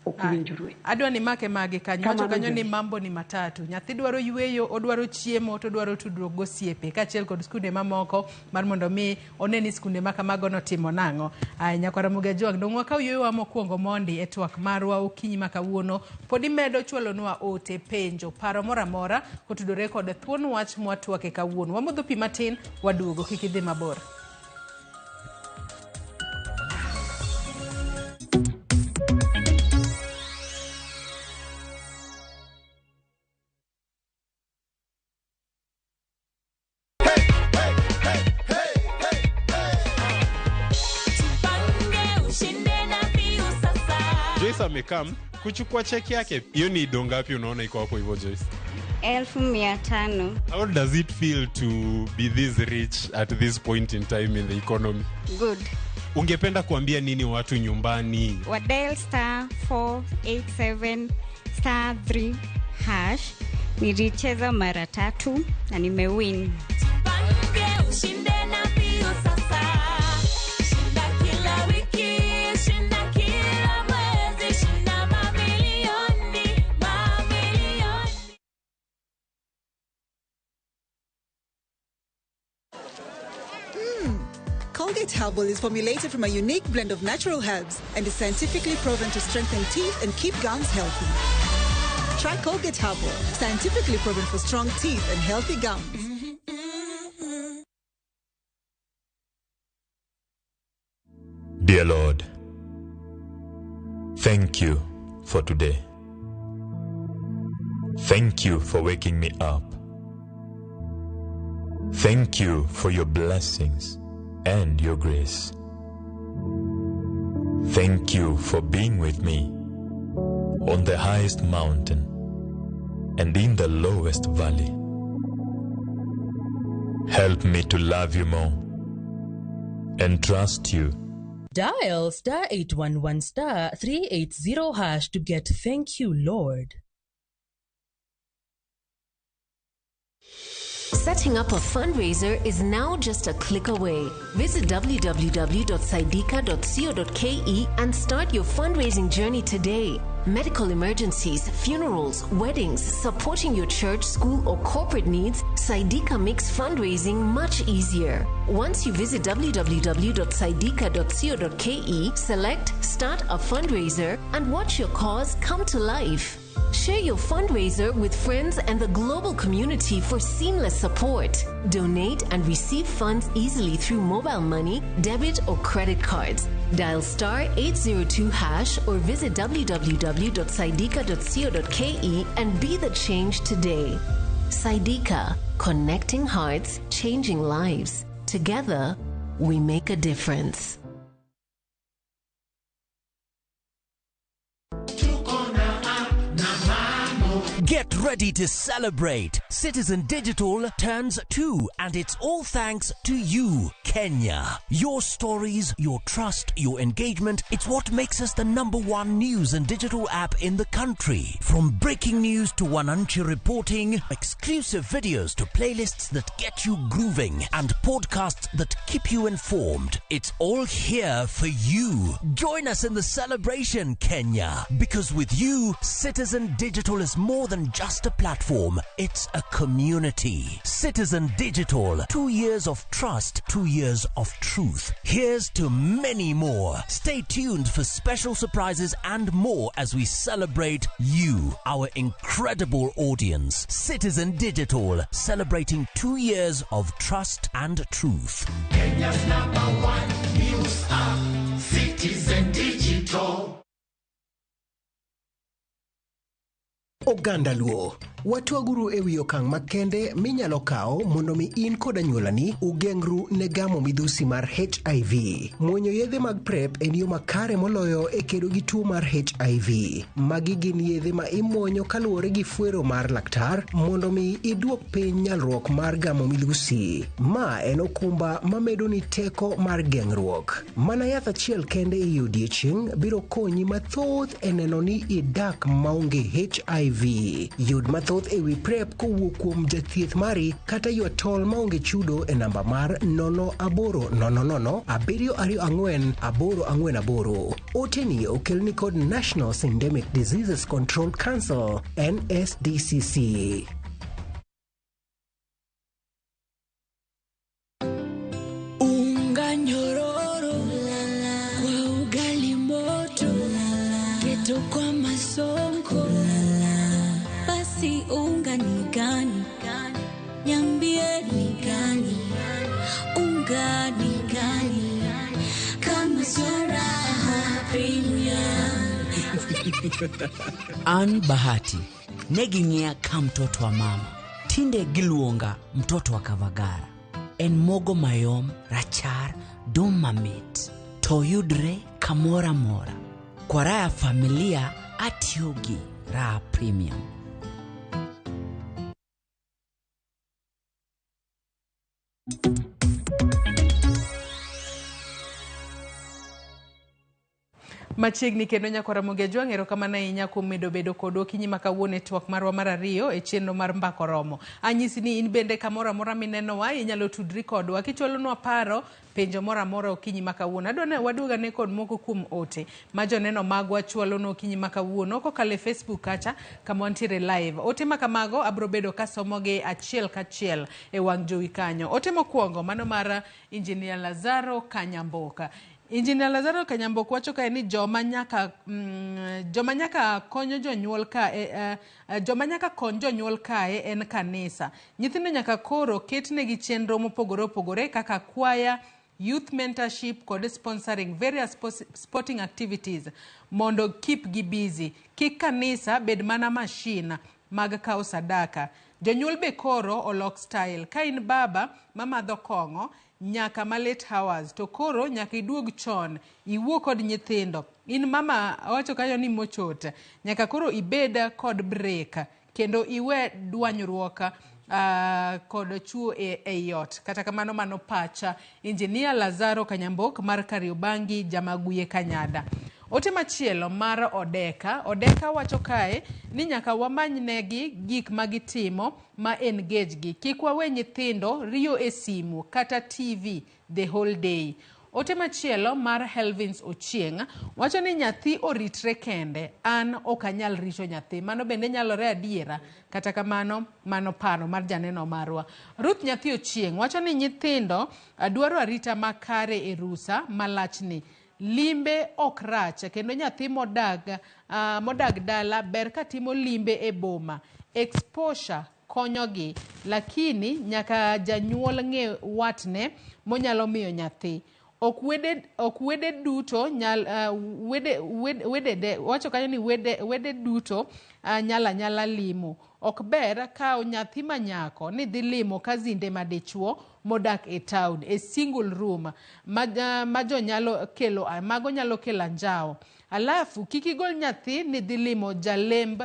Speaker 8: owinjore.
Speaker 2: Adwa ni make magi kanyo. Wacho kanyo ni mambo ni matatu. Nyathi dwaro yweyo, odwaro chiemo, to odwaro tudruok gosiepe, kaachiel kod skunde mamoko mar mondo mi one ni skunde ma kamago notimo nang'o. Aya, nyakwara Ramogi Ajwang', dong' wakaw yweyowa mokwongo mondi e twak marwa okinyi ma kawuono. Pod imedo chwalonwa ote, penjo, paro moro amora kotudore kod thuon wach mwatwake kawuono. Wamodho pi matin, waduogo, kik idhi mabor.
Speaker 32: Joyce amekam kuchukua cheki yake. Hiyo ni do ngapi unaona iko hapo hivyo Joyce?
Speaker 7: 500,000.
Speaker 32: How does it feel to be this rich at this point in time in the economy?
Speaker 7: Good.
Speaker 32: Ungependa kuambia nini watu nyumbani?
Speaker 7: Wa dial *487 *3 hash. Nilicheza mara 3 na nimewin.
Speaker 15: Ushinde na pio sasa. Shinda kila wiki, shinda
Speaker 11: Colgate Herbal is formulated from a unique blend of natural herbs and is scientifically proven to strengthen teeth and keep gums healthy. Try Colgate Herbal, scientifically proven for strong teeth and healthy gums.
Speaker 12: Dear Lord, thank you for today. Thank you for waking me up. Thank you for your blessings and your grace. Thank you for being with me on the highest mountain and in the lowest valley. Help me to love you more and trust you.
Speaker 13: Dial star 811 star 380 hash to get thank you, Lord.
Speaker 14: Setting up a fundraiser is now just a click away. Visit www.saidika.co.ke and start your fundraising journey today. Medical emergencies, funerals, weddings, supporting your church, school, or corporate needs, Saidika makes fundraising much easier. Once you visit www.saidika.co.ke, select Start a Fundraiser and watch your cause come to life. Share your fundraiser with friends and the global community for seamless support. Donate and receive funds easily through mobile money, debit, or credit cards. Dial star 802 hash or visit www.saidika.co.ke and be the change today. Saidika, connecting hearts, changing lives. Together, we make a difference.
Speaker 19: Get ready to celebrate. Citizen Digital turns 2, and it's all thanks to you, Kenya. Your stories, your trust, your engagement, it's what makes us the #1 news and digital app in the country. From breaking news to Wananchi reporting, exclusive videos to playlists that get you grooving, and podcasts that keep you informed. It's all here for you. Join us in the celebration, Kenya, because with you, Citizen Digital is more than just a platform, it's a community. Citizen Digital, 2 years of trust, 2 years of truth. Here's to many more. Stay tuned for special surprises and more as we celebrate you, our incredible audience. Citizen Digital, celebrating 2 years of trust and truth.
Speaker 20: Kenya's #1 news app, Citizen Digital.
Speaker 21: Oganda Luo, watwaguru ewi okang' makende minyalo kawo mondo mi in kod anyuolani ugeng'ru ne gamo midhusi mar HIV. Muonyo yedhe mag PrEP en yo makare moloyo e kedo gi tuo mar HIV. Magi gin yedhe ma imuonyo kaluwore gi fwero mar laktar mondo mi iduok piny nyalruok mar gamo midhusi. Ma en okumba mamedoni teko mar geng'ruok. Mana yath achiel kende ei odiechieng' biro konyi mathoth e neno ni idak maonge HIV. Yud mathoth ewi PrEP kowuok kuom jathieth mari kata ywa tol maonge chudo e namba mar 0800 724 848. Oteni okelni kod National Syndemic Diseases Control Council NSDCC.
Speaker 22: Unga nyororo kwa ugali moto, keto kwa masonko. Basi unga ni gani? Niambie ni gani? Unga ni gani? Kama sio Raha Premium.
Speaker 24: An Bahati ne ging'iya ka mtoto wa mama, tinde giluonga mtoto wa Kavagara. En mogo mayom, rachar, dum mamit, to yudre kamoro amora. Kwa raha ya familia atiyo gi Raha Premium.
Speaker 2: Machiegni kendo nyako Ramogi Ajwang', erokamano ahinya kuom medo bedo kodwa okinyi ma kawuono e twak marwa mar ariyo e chenro mar Mbaka Oromo. Anyisi ni in bende kamoro amora minenowa inyalo tudri kodwa kichwalonwa paro, penjo moro amora okinyi ma kawuono. Adwa ni waduog ane kod moko kuom ote ma joneno magwa chwalonwa okinyi ma kawuono kokalo e Facebook kacha kama wantiere live. Ote ma kamago abro bedo kasomogi achiel kachiel e wang' jowi kanyo. Ote mokwongo mano mar Engineer Lazaro Kanyamboka. Engineer Lazaro Kanyambok wacho kae ni joma nyaka joma nyaka konyo jonyuol ka e, joma nyaka kony jonyuol kae en kanisa. Nyithindo nyaka koro ketnegi chenro mopogore opogore kaka kwaya, youth mentorship kod sponsoring various sporting activities mondo keep gi busy. Kik kanisa bed mana machine mag kawo sadaka. Jonyuol be koro olok style. Ka in baba mamadho kong'o nyaka ma late hours to koro nyaka iduog chon iwuo kod nyithindo. In mama owacho kanyo ni mochot nyaka koro ibed kod break kendo iwe dwanyruok kod chuo e ot. Kata kamano mano pacha Engineer Lazaro Kanyambok mar Kariobangi Jamaguye Kanyada. Ote machielo mar Odeka. Odeka wacho kae ni nyaka wamany negi gik ma gitimo ma engage gi. Kik wawe nyithindo riyo e simu kata TV the whole day. Ote machielo mar Helvins Ochieng' wacho ni nyathi oritre kende, an ok anyal rito nyathi. Mano bende nyalore adiera, kata kamano mano paro mar janeno marwa. Ruth Nyathi Ochieng' wacho ni nyithindo dwaro arita makare e rusa malachni. Limbe ok rach kendo nyathi modag dala ber katimo limbe e boma. Exposure konyogi, lakini nyaka janyuol ng'e watne monyalo miyo nyathi. Ok wede duto nyal wede wacho kanyo ni wede duto nyala limo. Ok ber kawo nyathi manyako ni dhi limo kazinde madichuo modak e town e single room ma nyalo kelo mago nyalo kelo anjawo. Alafu kik igol nyathi ni dhi limo jalemb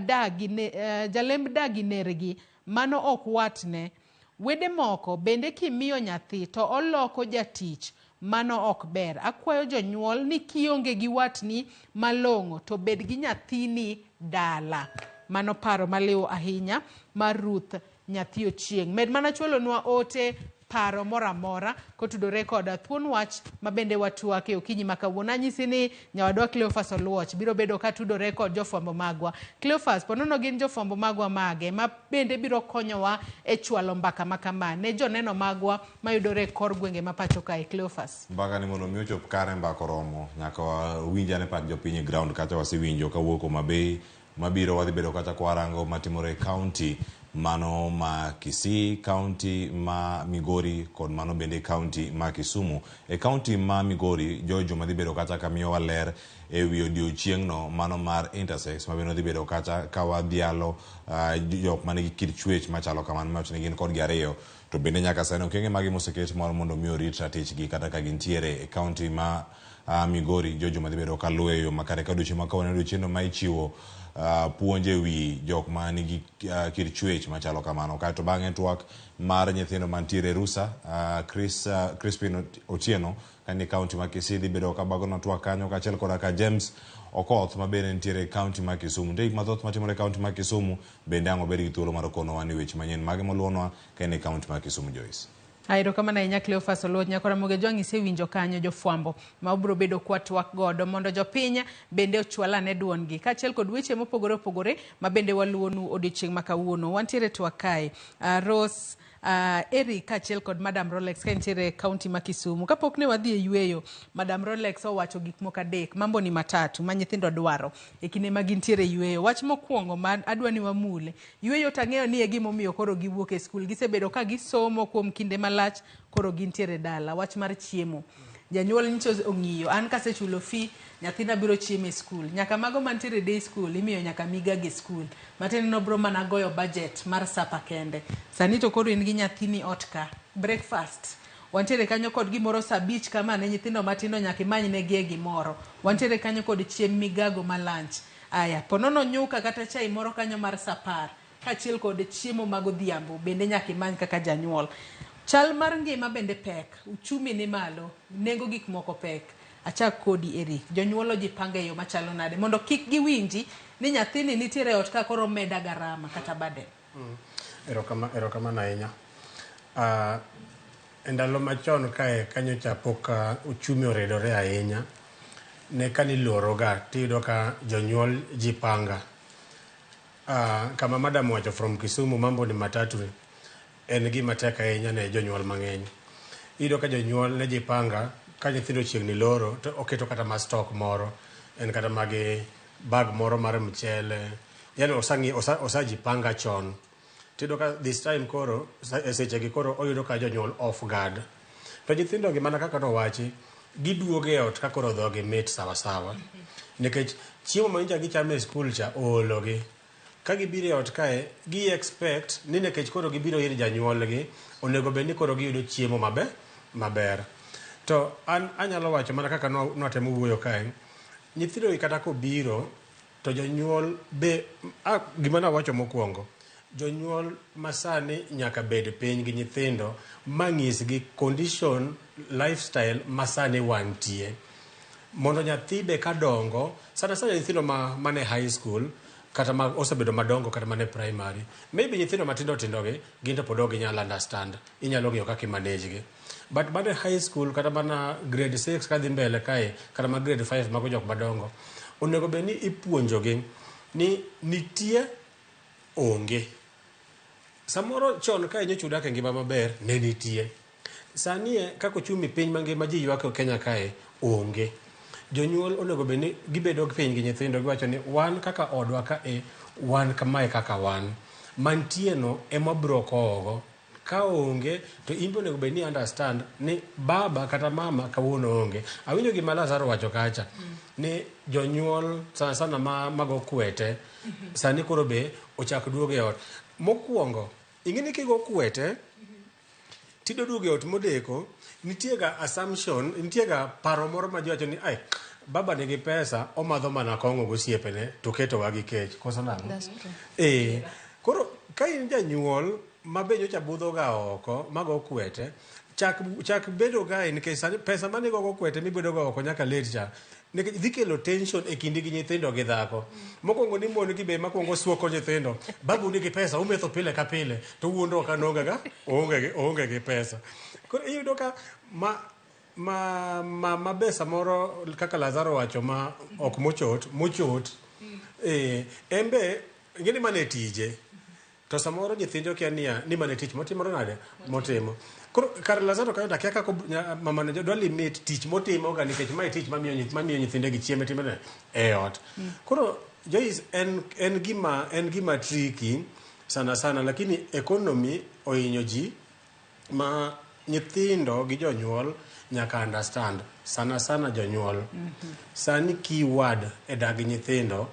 Speaker 2: dagi nergi, mano ok watne. Wede moko bende kimiyo nyathi to oloko jatich, mano ok ber. Akwayo jonyuol ni kionge gi watni malong'o to bed gi nyathini dala. Mano paro maliw ahinya mar Ruth Nyathi Ochieng'. Med mana chwalonwa ote paro moro amora kotudore kod thuon wach ma bende watwake okinyi ma kawuono. Anyisi ni nyawadwa Cleophas Oluoch biro bedo ka tudore kod jofwambo magwa. Cleophas, ponono gin jofwambo magwa mage ma bende biro konyowa e chwalo mbaka ma kama ne joneno magwa mayudore e kor gwenge ma pacho kae. Cleophas.
Speaker 18: Mbaka ni mondo mi ochop kare mbaka oromo nyaka wawinj ane pach jopiny e ground kacha wasewinjo kawuok Homa Bay mabiro wadhi bedo kacha kwarango matimore e county mano ma Kisii, county ma Migori kod mano bende county ma Kisumu. E county ma Migori, George Juma dhi bedo kacha ka miyowa ler e wi odiochieng'no mano mar intersex ma bende dhi bedo kacha ka wadhialo jok manigi kit chwech machalo kamano miwacho ni gin kodgi ariyo. To bende nyaka sani okenge mage moseket mar mondo mi orit ratichgi kata ka gintiere e county ma Migori. George Juma dhi bedo kaluwe e yo makare ka odiochieng' ma kawuono en odiochieng'no ma ichiwo puonj e wi jok ma nigi kit chwech machalo kamano. Kaeto bang'e twak mar nyithindo mantiere e rusa, Crispin Otieno kanie county ma Kisii dhi bedo kabagono twak kanyo kaachiel koda ka James Okoth ma bende nitiere e county ma Kisumu. Nitie gik mathoth matimore e county ma Kisumu bende ang' obed gi thuolo mar konowa ni weche manyien mage moluonwa ka en e county ma Kisumu. Joyce.
Speaker 2: Erokamano ahinya Cleophas Oluoch. Nyakora Ramogi Ajwang' isewinjo kanyo jofwambo ma obiro bedo kwa twak godo mondo jopiny bende ochwal ane duondgi kaachiel kod weche mopogore opogore ma bende waluwonu odiochieng' ma kawuono. Wantiere twak kae Rose, Eric kaachiel kod Madam Rolex ka entiere e county ma Kisumu. Kapok ne wadhi e yueyo, Madam Rolex owacho gik moko adek, mambo ni matatu ma nyithindo dwaro e kinde ma gintiere e yueyo. Wach mokwongo ma adwa ni wamule, yueyo to ang'eyo ni e gimomiyo koro giwuok e skul. Gisebedo ka gisomo kuom kinde malach, koro gintiere dala. Wach mar chiemo. Janyuol nyicho ong'iyo, an kasechulo fee, nyathina biro chiemo e skul. Nyaka mago mantiere day school, imiyo nyaka migagi e skul. Matiende ni obiro mana goyo budget mar supper kende. Sani to koro in gi nyathini ot ka, breakfast. Wantiere kanyo kod gimoro saa abich kama ne nyithindo matindo nyaka imany negi e gimoro. Wantiere kanyo kod chiemb migago ma lunch. Aya, ponono nyuka kata chai moro kanyo mar saa apar, kaachiel kod chiemo mag odhiambo bende nyaka imany kaka janyuol. Chal mar ngima bende pek, uchumi ni malo, nengo gik moko pek. Achak kodi Eric, jonyuol ojipanga e yo machalo nade mondo kik giwinji ni nyathini nitiere e ot ka koro meda garama kata burden?
Speaker 4: Erokamano ahinya. E ndalo machon kae kanyocha pok uchumi oridore ahinya, ne kaniloroga tiyudo ka jonyuol jipanga. Kama madam wacho from Kisumu mambo ni matatu en gima tek ahinya ne jonyuol mang'eny. Iyudo ka jonyuol ne jipanga ka nyithindo chiegni loro to oketo kata ma stock moro, en kata magi bag moro mar mchele, yani osajipanga chon. Tiyudo ka this time koro e sechegi koro oyudo ka jonyuol off guard. To nyithindo gi mana kaka nowachi, giduogo e ot ka koro dhogi mit sawasawa. Nikech chiemo ma nyocha gichamo e skul cha oologi. Ka gibiro e ot kae, gi expect ni nikech koro gibiro ir janyuolgi, onego bed ni koro giyudo chiemo maber. To an anyalo wacho mana kaka nwatemo wuoyo kae, nyithindo gi kata kobiro, to jonyuol be, gima nawacho mokwongo, jonyuol masani nyaka bed piny gi nyithindo manyisgi condition, lifestyle masani wantie. Mondo nyathi be kadongo, sana sana nyithindo mane high school, kata ma osebedo madongo kata mane primary, maybe nyithindo matindo tindo gi, gin to pod ok ginyal understand, inyalo ng'iyo kaka i-manage gi. But mane high school kata mana grade 6 kadhi mbele kae, kata ma grade 5 mago jok madongo, onego bed ni ipuonjogi ni nitie onge. Samoro chon ka nyocha udak e ngima maber, ne nitie. Sani e kaka ochumi piny mangima ji ywak e Kenya kae, onge. Jonyuol onego bed ni gibedo piny gi nyithindo giwacho ni wan kaka odwa ka e, wan kamae kaka wan. Mantie no ema wabiro kowogo. Ka onge to in be onego bed ni understand ni baba kata mama kawuono onge. Awinjo gima Lazaro wacho kacha ni jonyuol sana sana ma mago kwete sani koro be ochak duogo e ot. Mokwongo, ing'e ni kigo kwete tidwa duogo e ot modeko, nitie ga assumption, nitie ga paro moro ma ji wacho ni ai, baba nigi pesa, omadho mana kong'o gosiepene to ketowa gi kech. Koso nang'o?
Speaker 6: That's true.
Speaker 4: Koro ka in janyuol ma be nyocha budho ga oko mago kwete, chak bedo ga nikech sani pesa mane igogo kwete mibedo ga oko nyaka late cha, nikech dhi kelo tension e kindi gi nyithindo gi dhako. Mokwongo ni mon gi be makwongo suoko nyithindo, babu nigi pesa, umetho pile ka pile, to wuondo ok an onge ga, oonge gi pesa. Koro iyudo ka ma be samoro kaka Lazaro wacho ma ok mochot, mochot, en be ing'e ni mano e tije. To samoro nyithinde okia niya, ni mano e tich motimore nade? Motimo. Koro kar Lazaro kanyo akia kaka mama ne dwa limit tich motimo ga nikech mae tich mamiyo nyithinde gi chiemo timore e ot. Koro Joyce en gima tricky sana sana, lakini economy ohinyo ji ma nyithindo gi jonyuol nyaka understand sana sana jonyuol. Sani keyword e dag nyithindo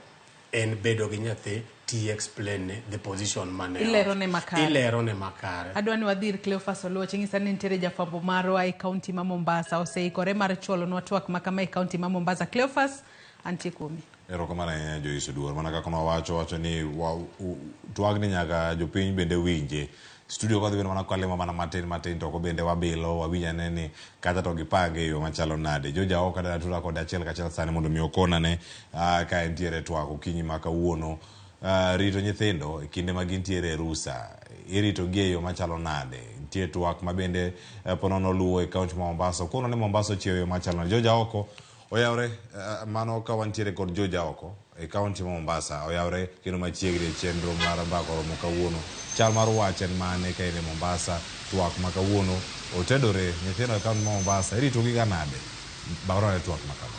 Speaker 4: en bedo gi nyathi ti explain ne the position mane ot.
Speaker 2: Ilerone makare.
Speaker 4: Ilerone makare.
Speaker 2: Adwa ni wadhi ir Cleophas Oluoch, ing'isa ni nitiere jafwambo marwa e kaunti ma Mombasa, oseikore mar chwalonwa twak ma kama e kaunti ma Mombasa. Cleophas, antie kuomi.
Speaker 18: Erokamano ahinya Joyce Oduor. Mana kaka nwawacho, wacho ni twagni nyaka jopiny bende winje. Studio kodhi bedo mana kalimo mana matin matin to bende wabilo wawinj ane ni kata to gipange e yo machalo nade. Joja oko dala tura kod achiel kachiel sani mondo mi okonane ka entiere twak okinyi ma kawuono. Rito nyithindo e kinde ma gintiere e rusa, irito gi e yo machalo nade? Nitie twak ma bende ponono luwo e kaunti ma Mombasa. Okono ni Mombasa ochiewo e yo machalo nade? Joja oko oyawre, mano ka wantiere kod Joja oko e kaunti ma Mombasa oyawre kendo machiegni e chenro mar mbaka oromo kawuono. Chal mar wach en mane ka in e Mombasa? Twak ma kawuono otedore nyithindo e kaunti ma Mombasa irito gi ga nade? Bawrone twak ma kama.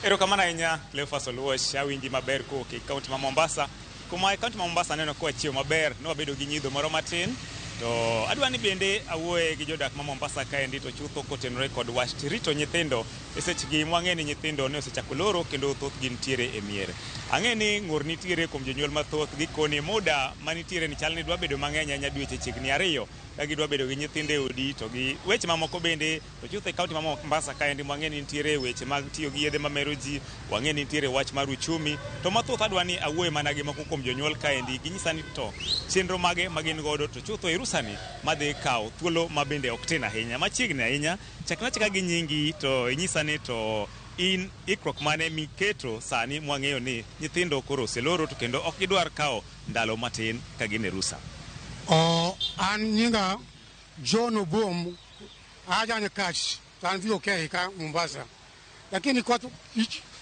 Speaker 5: Erokamano ahinya Cleophas Oluoch, awinji maber kowuok e kaunti ma Mombasa. Kuma e kaunti ma Mombasa aneno ka wachiewo maber, ne wabedo gi nyidho moro matin. To adwa ni bende awuoye gi jodak ma Mombasa kaendi to chutho kotenore kod wach rito nyithindo E sechegi mwang'e ni nyithindo ne osechako loro kendo thothgi nitiere e mier. Ang'e ni ng'ur nitiere kuom jonyuol mathoth gikoni muda manitiere ni chal ni dwa bedo mang'eny ahinya dweche chiegni 2 ka gidwa bedo gi nyithindo e odi to gi weche mamoko bende. To chutho e kaunti ma Mombasa kaendi mwang'e ni nitiere weche mag tiyo gi yedhe mamero ji, wang'e ni nitiere wach mar uchumi. To mathoth adwa ni awuoye mana gi moko kuom jonyuol kaendi ginyisa ni to chenro mage ma gin godo to chutho e rusani madhi kawo thuolo ma bende ok tin ahinya machiegni ahinya. Chakna achaka gi nyingi to inyisa ni to in ikruok mane miketo sani mwang'eyo ni nyithindo koro oseloro to kendo ok gidwar kawo ndalo matin ka gin e rusa.
Speaker 1: An nyinga John Obom, aja Nyakach, to an VOK ka Mombasa. Lakini koth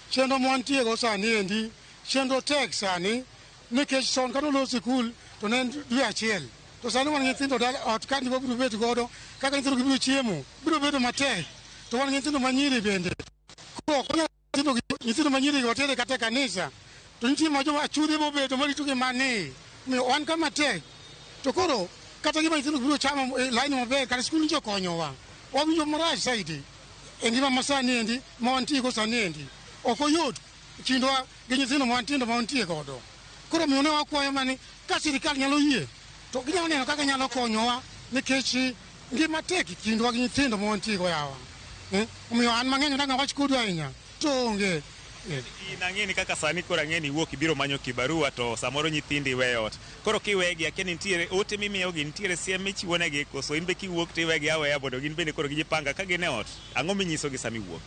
Speaker 1: chenro mwantiego sani endi, chenro tek sani, nikech chon kane olor sikul to ne en dwe achiel. To sani wan gi nyithindo dala ot ka wabiro bet godo, kaka nyithindo gibiro chiemo, biro bedo matek. To wan gi nyithindo manyiri bende. Koro ok wanyal nyithindo manyiri watere kata e kanisa. To nitie ma joma achudhe mobedo marito gi mani. Omiyo wan kama tek. To koro kata gima nyithindo biro chamo e line maber kata sikul nyicho konyowa. Wawinjo marach saidi e ngima masani endi ma wantie go sani endi. Ok oyot kindwa gi nyithindo matindo ma wantie godo. Koro omiyo ne wakwayo mani ka sirikal nyalo yie to ginyalo neno kaka nyalo konyowa nikech ngima tek kindwa gi nyithindo ma wantie go yawa. Omiyo an mang'eny dang' awach kodu ahinya to onge.
Speaker 5: In ang'e ni kaka sani koro ang'e ni iwuok ibiro manyo kibarua to samoro nyithindi iweyo ot. Koro kiwegi akia ni nitiere ote mimiyogi, nitiere siem michiwonegi koso in be kiwuok to iwegi aweya mondo gin bende koro gijipanga ka gin e ot. Ang'o minyisogi sama iwuok?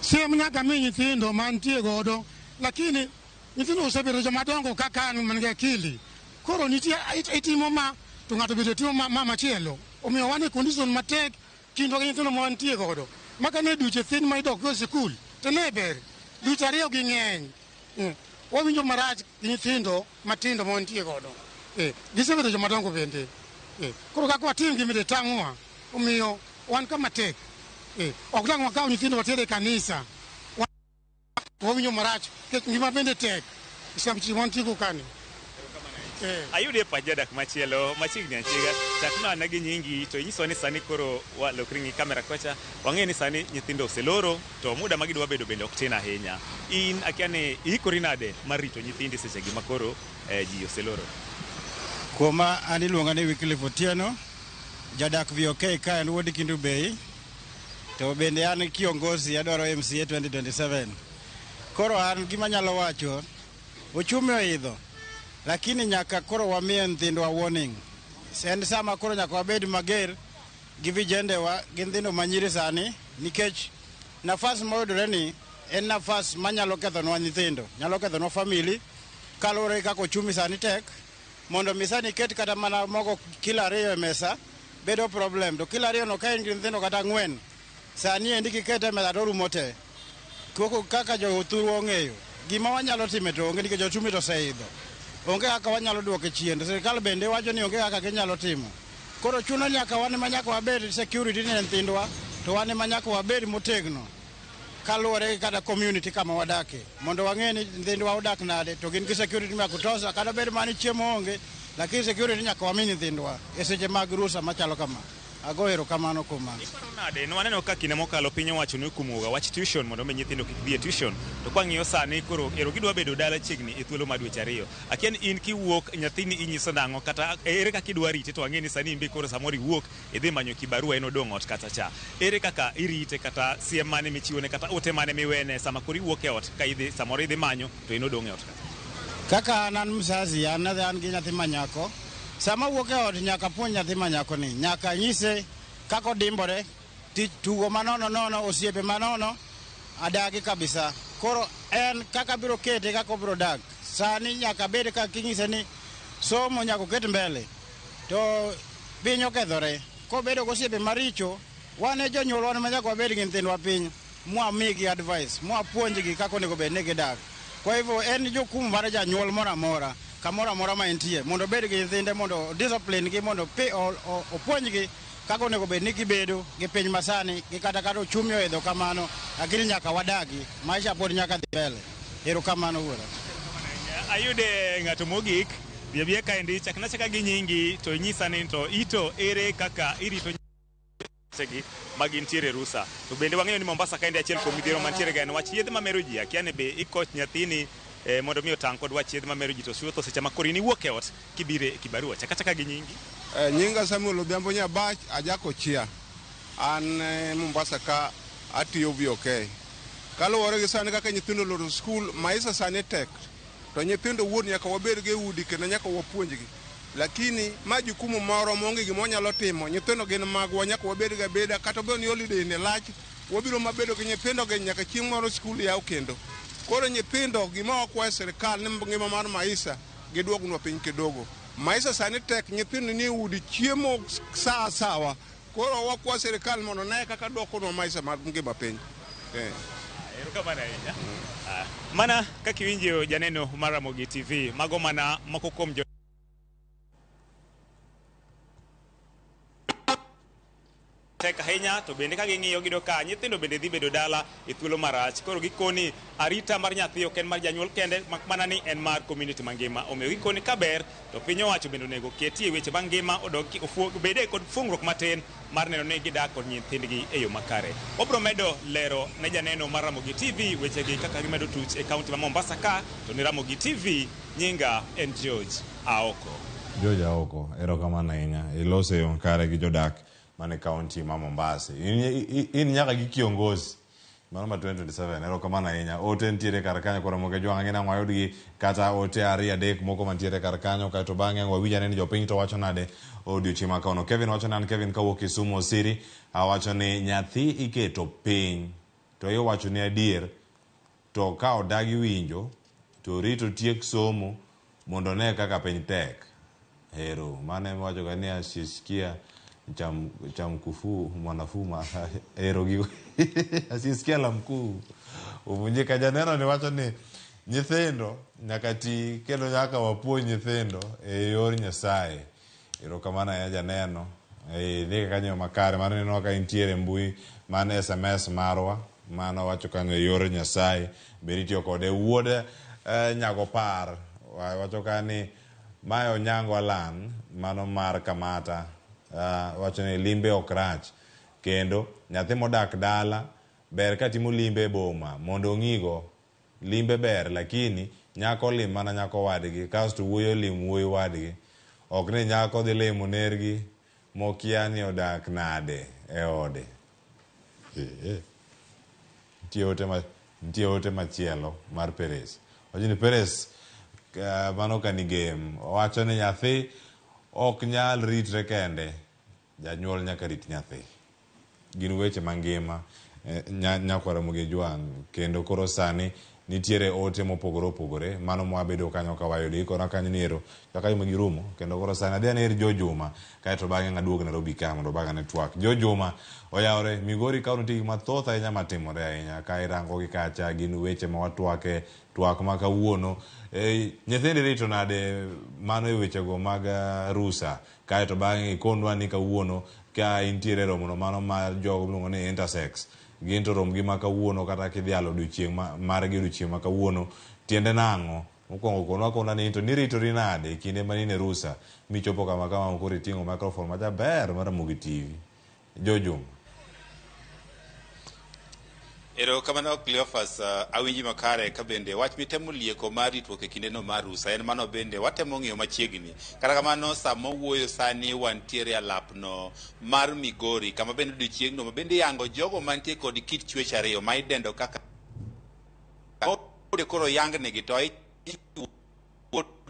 Speaker 1: Siem nyaka mi nyithindo mantie godo, lakini nyithindo osebedo joma dongo kaka an man gi akili. Koro nitie itimo ma to ng'ato bende timo ma machielo. Omiyo wan e condition matek kindwa gi nyithindo ma wantie godo. Maka ne dweche thin ma idok go e sikul to ne ber. Dweche 2 gi ng'eny. Wawinjo marach gi nyithindo matindo ma wantie godo. Gisebedo joma dongo bende. Koro kaka watim gi bende tang'owa. Omiyo wan kama tek. Ok dang' wakaw nyithindo water e kanisa. Wawinjo marach nikech ngima bende tek. Seche wantie go kani.
Speaker 5: Ayude e pach jadak machielo machiegni achiega. Chakna ane gi nyingi to inyisowa ni sani koro walokri ng'i kamera kocha. Wang'eyo ni sani nyithindo oseloro to muda ma gidwa bedo bende ok tin ahinya. In akia ni iikori nade mar rito nyithindi sechegi ma koro ji oseloro?
Speaker 10: Kuoma an iluonga ni Wycliffe Otieno, jadak VOK ka en wuod Kendu Bay, to bende an kiongozi adwaro MCA 2027. Koro an gima anyalo wacho, uchumi oidho, lakini nyaka koro wamiye nyithindwa warning. En sama koro nyaka wabed mager gi vijendewa gi nyithindo manyiri sani, nikech nafas moyudore ni en nafas manyalo kethonwa nyithindo, nyalo kethonwa family, kaluwore gi kaka uchumi sani tek. Mondo mi sani iket kata mana mogo kilo 2 e mesa bedo problem, to kilo 2 no ka in gi nyithindo kata 4, sani endi kikete e mesa to orumo te. Koko kaka jothurwa ong'eyo, gima wanyalo time to onge nikech ochumi to oseidho. Onge kaka wanyalo duoke chien, to sirikal bende wacho ni onge kaka ginyalo timo. Koro chuno nyaka wan ema nyaka wabed security ne nyithindwa, to wan ema nyaka wabed motegno kaluwore gi kata community kama wadake, mondo wang'e ni nyithindwa odak nade, to gin gi security ma kutosha, kata bed mana ni chiemo onge, lakini security nyaka wami nyithindwa e seche mag rusa machalo kama. Ago erokamano kuom mano.
Speaker 5: Iparo nade? Nwaneno ka kinde mokalo piny owacho ni okumoga wach tuition mondo mi nyithindo kik dhi e tuition. To kwang'iyo sani koro ero gidwa bedo dala chiegni e thuolo mar dweche 2. Akia ni in kiwuok nyathini inyiso nang'o kata ere kaka idwa rite to ang'e ni sani in be koro samoro iwuok idhi manyo kibarua en odong' ot kata cha. Ere kaka irite kata siem mane michiwone kata ote mane miwene sama koro iwuok e ot ka idhi samoro idhi manyo to en odong' e ot kata.
Speaker 10: Kaka an mzazi, an gi nyathi manyako. Sama wuok e ot nyaka puonj nyathi manyako ni, nyaka nyise kaka odimbore, tich tugo manono nono, osiepe manono, adagi kabisa. Koro en kaka biro kete, kaka obiro dak. Sani nyaka bed ka kinyise ni somo nyaka oket mbele, to piny okethore. Kobedo gosiepe maricho, wan e jonyuol wan ema nyaka wabed gi nyithindwa piny, mwamigi advice, mwapuonjgi kaka onego bed ni gidak. Kwa hivyo en jukumu mar janyuol moro amora, kamoro amora ma entie, mondo obed gi nyithinde, mondo discipline gi, mondo opuonjgi kaka onego bed ni gibedo gi piny masani, gi kata kata uchumi oidho kamano, lakini nyaka wadagi, maisha pod nyaka dhi mbele. Erokamano wuora.
Speaker 5: Ayude ng'ato mogik, dhi abiya kaendi, chakna chaka gi nyingi to inyisa ni to ito ere kaka irito Segi ma gintiere rusa. To bende wang'eyo ni Mombasa kaendi achiel kuom midhiero mantiere ga en wach yedhe mamero ji. Akia ni be ikoch nyathini mondo mi otang' kod wach yedhe mamero ji to chutho seche ma koro in iwuok e ot kibire e kibarua. Chak achaka gi nyingi.
Speaker 3: Nyinga Samuel Odhiambo Nyabach, ajako chia. An Mombasa ka atiyo VOK. Kaluwore gi sani kaka nyithindo oloro skul, maisha sani tek. To nyithindo wuon nyaka wabed go e udi kendo nyaka wapuonjgi. Lakini ma jukumu moro maonge gima wanyalo timo. Nyithindo gin magwa, nyaka wabed go abeda kata obedo ni holiday ni lach, wabiro mabedo gi nyithindo gi nyaka chieng' moro skul yaw kendo. Koro nyithindo gima wakwayo sirikal ni ngima mar maisha giduognwa piny kidogo. Maisha sani tek, nyithindo ni e udi chiemo saa sawa. Koro wakwa sirikal mondo ne kaka duokonwa maisha mar ngima piny.
Speaker 5: Erokamano ahinya. Mana kaka iwinjo janeno mar Ramogi TV, mago mana moko kuom jo tek ahinya to bende ka ging'iyo giyudo ka nyithindo bende dhi bedo dala e thuolo marach. Koro gikoni arita mar nyathi ok en mar janyuol kende mak mana ni en mar community mangima. Omiyo gikoni kaber to piny owacho bende onego ketie weche mag ngima odog bede kod fungruok matin mar neno ni gidak kod nyithindgi e yo makare. Wabro medo lero ne janeno mar Ramogi TV wechegi kaka gimedo tuch e kaunti ma Mombasa ka to ni Ramogi TV nyinga en George Aoko.
Speaker 9: George Aoko, erokamano ahinya. Iloso e yo makare gi jodak mane kaunti ma Mombasa. In nyaka gi kiongozi mano ma 2027, erokamano ahinya. Ote nitiere kar kanyo koro Ramogi Ojwang' ang'e nang'o wayudgi kata ote ariyo adek moko mantiere kar kanyo kaeto bang'e wawinj ane ni jopiny to wacho nade odiochieng' ma kawuono. Kevin wacho ni an Kevin kawuok Kisumu Osiri awacho ni nyathi iketo piny to iwacho ni adier to ka odagi winjo to orit otiek somo mondo one kaka piny tek. Hero, mano ema wacho ga ni asisikia cha mkufu mwanafuma hero gi asisikia la mkuu uvunjika. Janeno ni wacho ni nyithindo nyaka ti kendo nyaka wapuonj nyithindo e yor Nyasaye. Erokamano ahinya janeno. Idhi kanyo makare mano ineno ka intiere mbui man SMS marwa mano wacho kanyo e yor Nyasaye bende itiyo kode. Wuod Nyagopar wacho ka ni mae Onyango Alan mano mar Kamata wacho ni limbe ok rach kendo nyathi modak dala ber ka timo limbe e boma mondo ong'igo. Limbe ber lakini nyako lim mana nyako wadgi kasto wuoyi olim wuoyi wadgi. Ok ni nyako dhi limo nergi mokia ni odak nade e ode. Nitie ote machielo mar Perez. Wacho ni Perez mano ka ni game. Owacho ni nyathi ok nyal ritre kende. Janyuol nyaka rit nyathi. Gin weche mangima nyakwar Ramogi Ojwang' kendo koro sani nitiere ote mopogore opogore mano mwabedo kanyo ka wayudo ikona kanyo ni ero kaka yo girumo kendo koro sani adhi ane ir Jo Juma kaeto bang'e aduog Nairobi ka mondo bang'e ne twak. Jo Juma oyawore Migori ka nitie gik mathoth ahinya matimore ahinya ka irango gi kacha gin weche ma watwake twak ma kawuono. Nyithindo irito nade mano e wechego mag rusa kaeto bang'e ikondwa ni kawuono ka intiere romono mano mar jogo miluongo ni intersex gin to romgi ma kawuono kata kidhialo odiochieng' margi odiochieng' ma kawuono tiende nang'o? Mokwongo konwa kona ni to niritori nade e kinde mane in e rusa michopo kama kama koro iting'o microphone majaber mar Ramogi TV. Jo Juma.
Speaker 16: Erokamano Cleophas, awinji makare ka bende wach mitemo lieko mar ritruok e kindeno mar rusa en mano bende watemo ng'iyo machiegni. Kata kamano sama wuoyo sani wantiere alapno mar Migori kama bende odiochieng'no ma bende yango jogo mantie kod kit chwech ariyo ma idendo kaka koro yangnegi to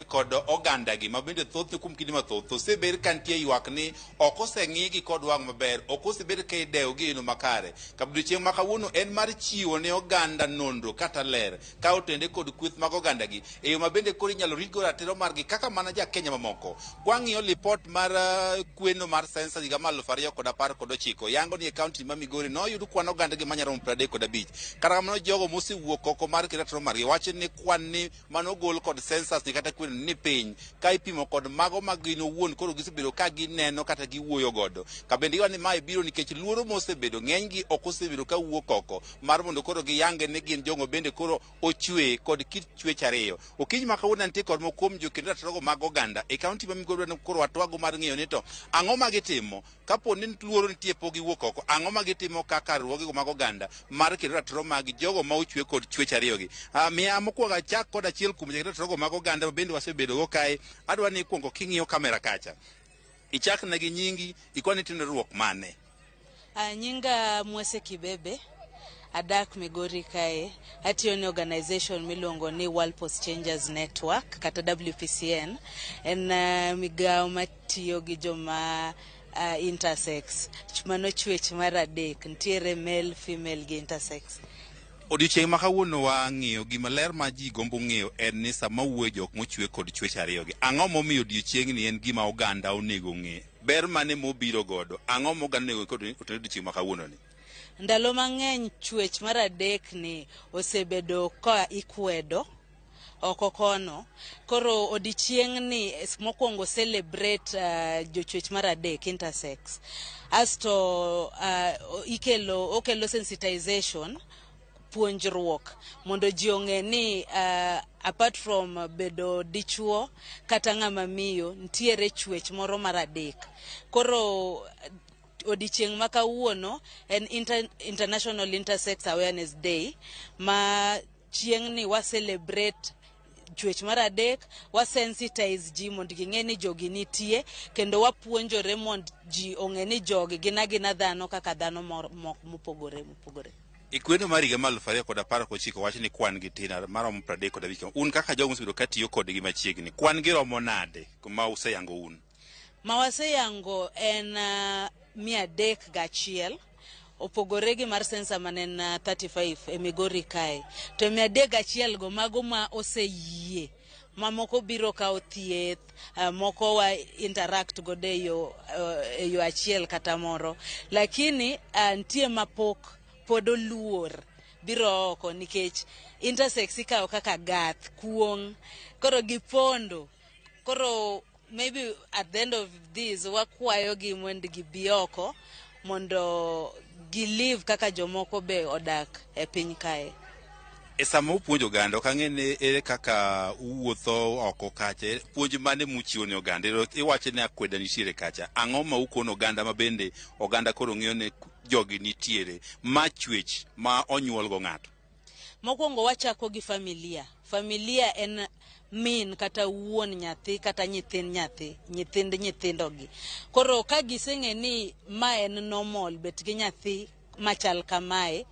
Speaker 16: kod oganda gi ma bende thothne kuom kinde mathoth osebed ka nitie ywak ni ok oseng'igi kod wang' maber, ok osebed ka idewogi e yo makare. Ka odiochieng' ma kawuono en mar chiwo ne oganda nonro kata ler ka otende kod kweth mag oganda gi e yo ma bende koro inyalo ritgo ratiro margi kaka mana ja Kenya mamoko. Kwang'iyo lipot mar kweno mar sensa higa mar 2019 yango ni e kaunti ma Migori noyud kwan oganda gi manyalo romo 35. Kata kamano jogo mosewuok oko mar ratiro margi wacho ni kwan ni manogol kod census ni kata kweno fwenyo ni piny ka ipimo kod mago ma gin owuon koro gisebedo ka gineno kata giwuoyo godo. Kabende iwacho ni mae biro nikech luoro mosebedo ng'enygi ok osebedo ka wuok oko mar mondo koro giyange ni gin jogo bende koro ochwe kod kit chwech ariyo. Okinyi ma kawuono antie kod moko kuom jokend ratirogo mag oganda e kaunti ma Migori koro watwago mar ng'eyo ni to ang'o ma gitimo kapo ni luoro nitie pok giwuok oko, ang'o ma gitimo kaka riwruogego mag oganda mar kedo ratiro mag jogo ma ochwe kod chwech ariyogi. Miya mokwongo achak kod achiel kuom jokend ratirogo mag oganda ma bende wasebedogo kae. Adwa ni ikuongo king'iyo kamera kacha, ichak ne gi nyingi, ikwa ni itimo riwruok mane.
Speaker 7: Nyinga Mwese Kibebe, adak Migori kae, atiyo ne organization miluongo ni World Post Changers Network kata WPCN. En migawo matiyo gi joma intersex. Mano chwech mar adek, nitiere male, female gi intersex.
Speaker 16: Odiochieng' ma kawuono wang'iyo gima ler ma ji gombo ng'eyo en ni sama wuoyo jok mochwe kod chwech ariyogi, ang'o momiyo odiochieng'ni en gima oganda onego ng'e? Ber mane mobiro godo? Ang'o ma oganda onego ng'e kod odiochieng' ma kawuono ni?
Speaker 7: Ndalo mang'eny chwech mar adek ni osebedo ka ikwedo oko kono. Koro odiochieng'ni mokwongo celebrate jochwech mar adek intersex. Asto ikelo okelo sensitization, puonjruok mondo ji ong'e ni apart from bedo dichuo kata ng'ama miyo, nitiere chwech moro mar adek. Koro odiochieng' ma kawuono en International Intersex Awareness Day, ma chieng'ni wa celebrate chwech mar adek, wa sensitize ji mondo ging'e ni jogi nitie, kendo wapuonjore mondo ji ong'e ni jogi gin agina dhano kaka dhano mopogore mopogore.
Speaker 16: E kweno mar higa mar 2019 wach ni kwan gi tin maromo 35. Un kaka jogo mosebedo katiyo kodgi machiegni, kwan gi romo nade ma useyango un?
Speaker 7: Ma waseyango en 301, opogore gi mar sensa mane en 35 e Migori kae. To 301 go mago ma oseyie, mamoko biro kawo thieth, moko wa interact godo e yo achiel kata moro. Lakini nitie mapok pod oluor biro oko nikech intersex ikawo kaka gath, kuong', koro gipondo. Koro maybe at the end of this wakwayo gi mondo gibi oko mondo gilive kaka jomoko be odak e piny kae.
Speaker 16: E sama upuonjo oganda, ok ang'e ni ere kaka uwuotho oko kacha, puonj mane muchiwo ne oganda? Iwacho ni akweda nitiere kacha. Ang'o ma ukono oganda ma bende oganda koro ng'eyo ni jogi nitiere, ma chwech ma onyuol go ng'ato?
Speaker 7: Mokwongo wachako gi familia. Familia en min kata wuon nyathi kata nyithind nyathi, nyithind nyithindogi. Koro ka giseng'e ni ma en normal bet gi nyathi machal kamae,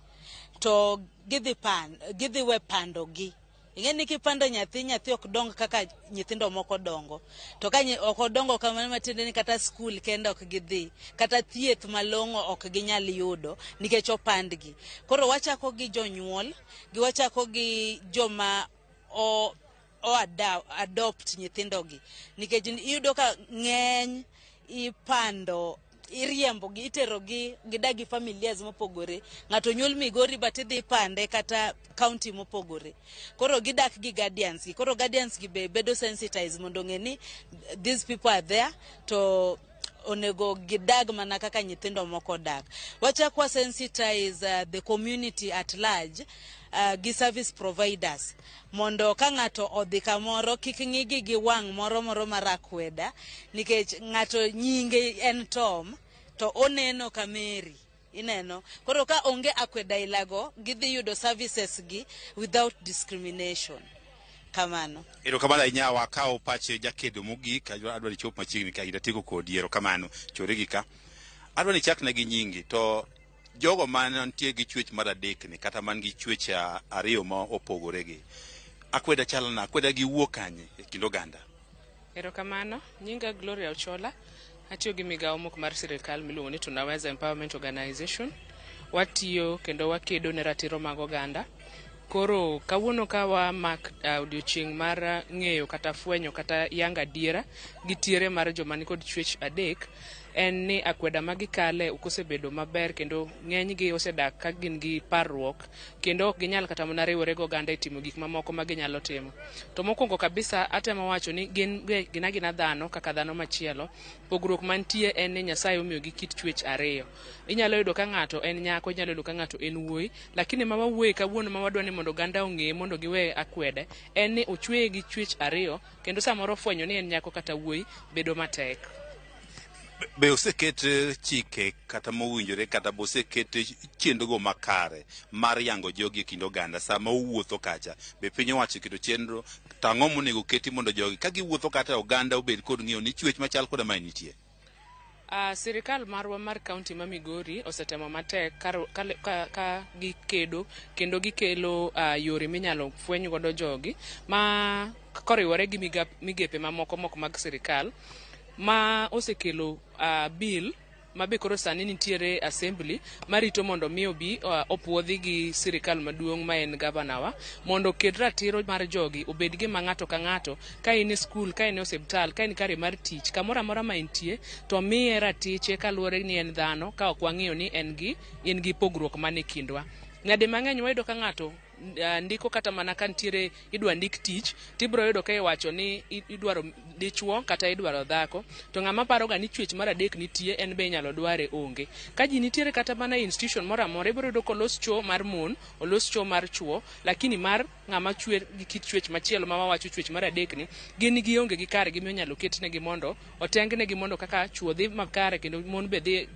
Speaker 7: to gidhi we pando gi. Ing'e ni kipando nyathi, nyathi ok dong kaka nyithindo moko dongo. To ka ok odongo kamano, matiende ni kata skul kende ok gidhi, kata thieth malong'o ok ginyal yudo nikech opandgi. Koro wachako gi jonyuol, gi wachako gi joma o adopt nyithindogi. Nikech iyudo ka ng'eny ipando, iriembo gi, itero gi, gidak gi familias mopogore. Ng'ato nyuol Migori but idhi pande kata county mopogore. Koro gidak gi guardians gi. Koro guardians gi be bedo sensitized mondo ong'e ni these people are there to onego gidag mana kaka nyithindo moko dak. Wachak wa sensitize the community at large gi service providers mondo ka ng'ato odhi kamoro kik ng'igi gi wang' moro moro mar akweda, nikech ng'ato nyinge en Tom to oneno ka Mary. Ineno? Koro ka onge akweda ilago, gidhi yudo services gi without discrimination. Kamano.
Speaker 16: Erokamano ahinya. Wakawo pach jakedo mogik. Adwa ni chop machiegni ka idatieko kodi. Erokamano. Chore gi ka. Adwa ni ichakna gi nyingi to jogo mantie gi chwech mar adek ni kata man gi chwech ariyo ma opogore gi. Akweda chalo na akweda gi wuok kanye e kind oganda?
Speaker 8: Erokamano, nyinga Gloria Ochola, atiyo gi migawo mok mar sirikal miluongo ni Tunaweza Empowerment Organization. Watiyo kendo wakedo ne ratiro mag oganda. Koro kawuono ka wamak odiochieng' mar ng'eyo kata fwenyo kata yango adiera gi tiere mar joma nikod chwech adek, en ni akweda ma gikale ok osebedo maber kendo ng'enygi osedak ka gin gi parruok kendo ok ginyal kata mana riwore gi oganda e timo gik mamoko ma ginyalo timo. To mokwongo kabisa atemo wacho ni gin gin agina dhano kaka dhano machielo. Pogruok mantie en ni Nyasaye omiyogi kit chwech ariyo. Inyalo yudo ka ng'ato en nyako, inyalo yudo ka ng'ato en wuoyi, lakini ma wawuoye kawuono ma wadwa ni mondo oganda ong'e mondo giwe akwede en ni ochweye gi chwech ariyo kendo samoro fwenyo ni en nyako kata wuoyi bedo matek.
Speaker 16: Be oseket chike kata mowinjore kata be oseket chenrogo makare mar yango jogi e kind oganda sama owuotho kacha? Be piny owacho oketo chenro to ang'o monego keti mondo jogi ka giwuotho kata oganda obed kod ng'eyo ni chwech machal koda mae nitie?
Speaker 8: Sirikal marwa mar kaunti ma Migori osetemo matek ka gikedo kendo gikelo yore minyalo fweny godo jogi ma koriwore gi migepe mamoko mok mag sirikal ma osekelo bill ma be koro sani nitiere assembly marito mondo mi obi opuodhi gi sirikal maduong' ma en gavana wa mondo oket ratiro mar jogi obed gima ng'ato ka ng'ato ka in e skul, ka in e osiptal, ka in kare mar tich, kamoro amora ma intie to miye ratiche kaluwore ni en dhano ka ok wang'iyo ni en gi pogruok man e kindwa. Nyadi mang'eny wayudo ka ng'ato ndiko kata mana ka nitiere idwa ndik tich tibiro yudo ka iwacho ni idwaro dichuo kata idwaro dhako to ng'ama paroga ni chwech mar adek nitie en be inyalo dware onge. Ka ji nitiere kata mana e institution moro amora ibiro yudo kolos cho mar mon, olos cho mar chuo, lakini mar ng'ama chwe gi kit chwech machielo ma wawacho chwech mar adek ni gin gionge gi kargi minyalo ketnegi mondo otengnegi mondo kaka chuo dhi makare kendo mon be dhi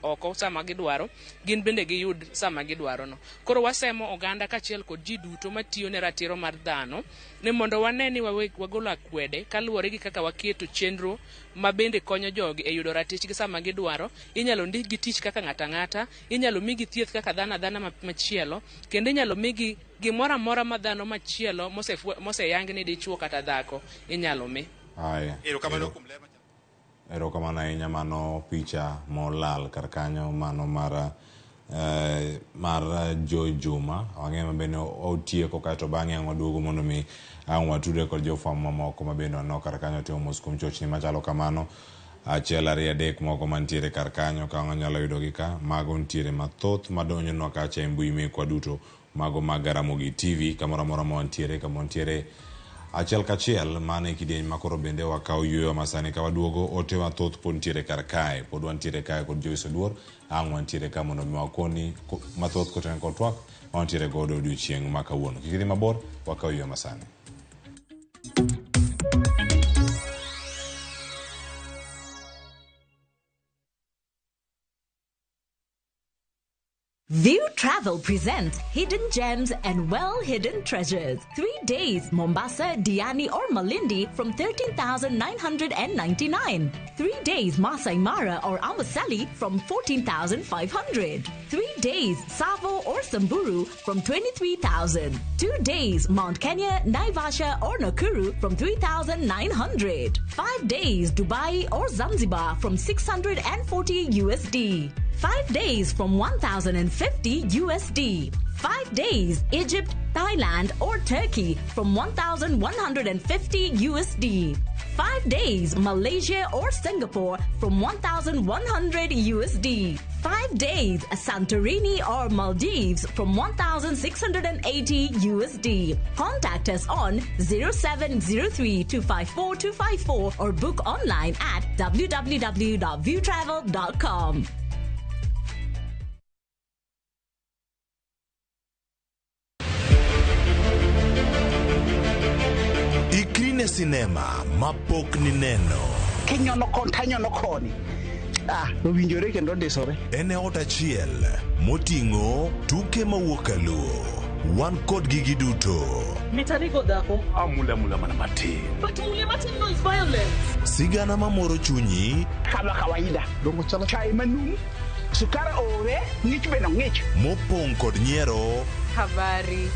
Speaker 8: oko sama gidwaro, gin bende giyud sama gidwaro no. Koro wasemo oganda kaachiel kod ji duto matiyo ne ratiro mar dhano ni mondo wane ni wagolo akwede kaluwore gi kaka waketo chenro ma bende konyo jogi e yudo ratichgi sama gidwaro. Inyalo ndikgi tich kaka ng'ato ang'ata, inyalo migi thieth kaka dhano adhana machielo, kendo inyalo migi gimoro amora ma dhano machielo moseyang ni dichuo kata dhako inyalo mi.
Speaker 9: Aya.
Speaker 16: Erokamano kuom ler machalo.
Speaker 9: Erokamano ahinya, mano picha molal kar kanyo, mano mar Joy Juma. Wang'eyo mabende otieko kaeto bang'e ang' waduogo mondo mi ang' watudre kod jofwambo mamoko mabende waneno kar kanyo timo mos kuom chochni machalo kamano. 1 2 3 moko mantiere kar kanyo ka wanyalo yudogi ka, mago nitiere mathoth madonjonwa kacha e mbui mekwa duto, mago mag Ramogi TV kamoro amora ma wantiere, kama wantiere achiel kachiel. Mano e kidieny ma koro bende wakawo yueyo masani ka waduogo ote mathoth pod nitiere kar kae, pod wantiere kae kod Joyce Oduor, ang' wantiere ka mondo mi wakoni mathoth kotenore kod twak ma wantiere godo odiochieng' ma kawuono. Kik idhi mabor, wakawo yueyo masani.
Speaker 11: View Travel presents Hidden Gems and Well-Hidden Treasures. 3 days, Mombasa, Diani or Malindi from 13,999. 3 days, Masai Mara or Amboseli from 14,500. 3 days, Tsavo or Samburu from 23,000. 2 days, Mount Kenya, Naivasha or Nakuru from 3,900. 5 days, Dubai or Zanzibar from 640 USD. 5 days from 1,050 USD. 5 days, Egypt, Thailand or Turkey from 1,150 USD. 5 days, Malaysia or Singapore from 1,100 USD. 5 days, Santorini or Maldives from 1,680 USD. Contact us on 0703 254 254 or book online at www.viewtravel.com.
Speaker 18: Ikri ne sinema mapok nineno.
Speaker 15: Kinyono kon tanyono koni. Owinjore kendo ndisore.
Speaker 18: En e ot achiel moting'o tuke mawuok kaluo. Wan kodgi giduto.
Speaker 13: Mitarigo dhako.
Speaker 18: Amula mula mana matin.
Speaker 13: But mule matin no is violence.
Speaker 18: Sigana mamoro chunyi.
Speaker 15: Kama kawaida. Dongo chalo chai manum. Sukari ore, ng'ich be nong'ich.
Speaker 18: Mopong' kod nyiero.
Speaker 2: Habari.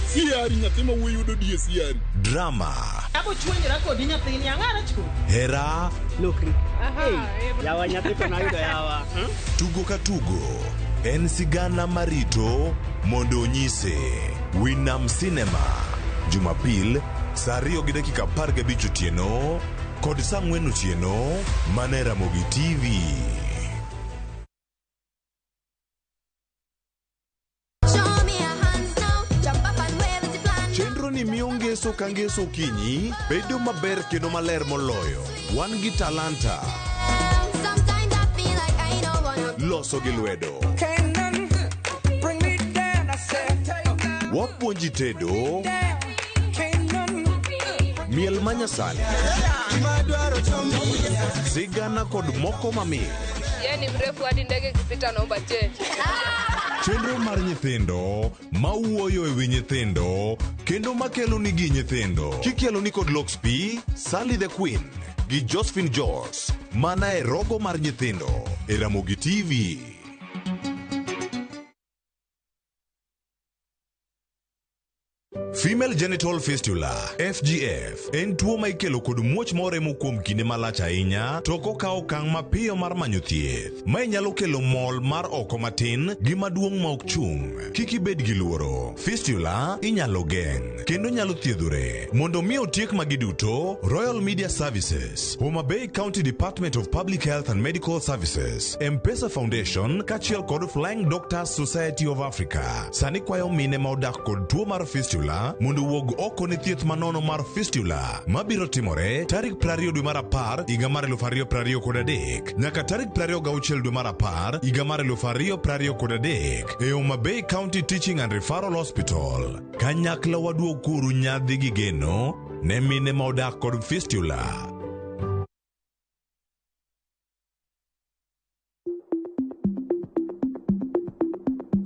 Speaker 17: Siari nyathi ma wuoyi yudo die siari.
Speaker 18: Drama.
Speaker 13: Abo chwenyra kodi nyathini, ang'ara chu.
Speaker 18: Hera.
Speaker 15: Lokri. Yawa nyathi to nayudo yawa.
Speaker 18: Tugo ka tugo en sigana marito mondo onyise. Winam Cinema. Jumapil, saa 2:15 otieno. kod saa 4 otieno mana e Ramogi TV. Chenro ni miyo ngeso ka ngeso okinyi bedo maber kendo maler moloyo. Wan gi talanta. Loso gi lwedo. Wapuonji tedo. Miel manyasani. Sigana kod moko mamit.
Speaker 12: Yeye ni mrefu hadi ndege ikipita naomba change.
Speaker 18: Chenro mar nyithindo mawuoyo e wi nyithindo kendo makelo nigi nyithindo. Kikelo ni kod Lox P, Sally the Queen gi Josephine Jos mana e rogo mar nyithindo e Ramogi TV. Female genital fistula FGF en tuo ma ikelo kod muoch moremo kuom kinde malach ahinya to ok okaw okang' mapiyo mar manyo thieth. Mae nyalo kelo mol mar oko matin gi maduong' ma ok chung'. Kik ibed gi luoro. Fistula inyalo geng' kendo nyalo thiedhore. Mondo mi otiek magi duto, Royal Media Services, Homa Bay County Department of Public Health and Medical Services, M-Pesa Foundation kaachiel kod Flying Doctors Society of Africa sani kwayo mine ma odak kod tuo mar fistula mondo owuog oko ne thieth manono mar fistula mabiro timore tarik 20 dwe mar 10 higa mar 2023 nyaka tarik 26 dwe mar 10 higa mar 2023 e Homa Bay County Teaching and Referral Hospital. Kanyakla waduog kuru nyadhi gi geno ne mine ma odak kod fistula.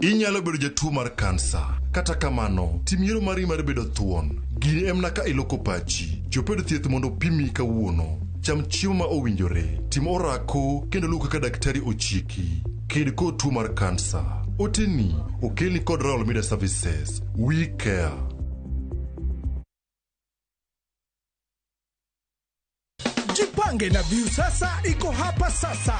Speaker 14: Inyalo bedo jatuo mar kansa. Kata kamano, tim yiero mari mar bedo thuon. Gini en mana ka iloko pachi. Chop e od thieth mondo opimi kawuono. Cham chiemo ma owinjore. Tim orako kendo luw kaka daktari ochiki. Ked kod tuo mar kansa. Oteni okelni kod Royal Media Services. We care.
Speaker 19: Jipange na Viusasa iko hapa sasa.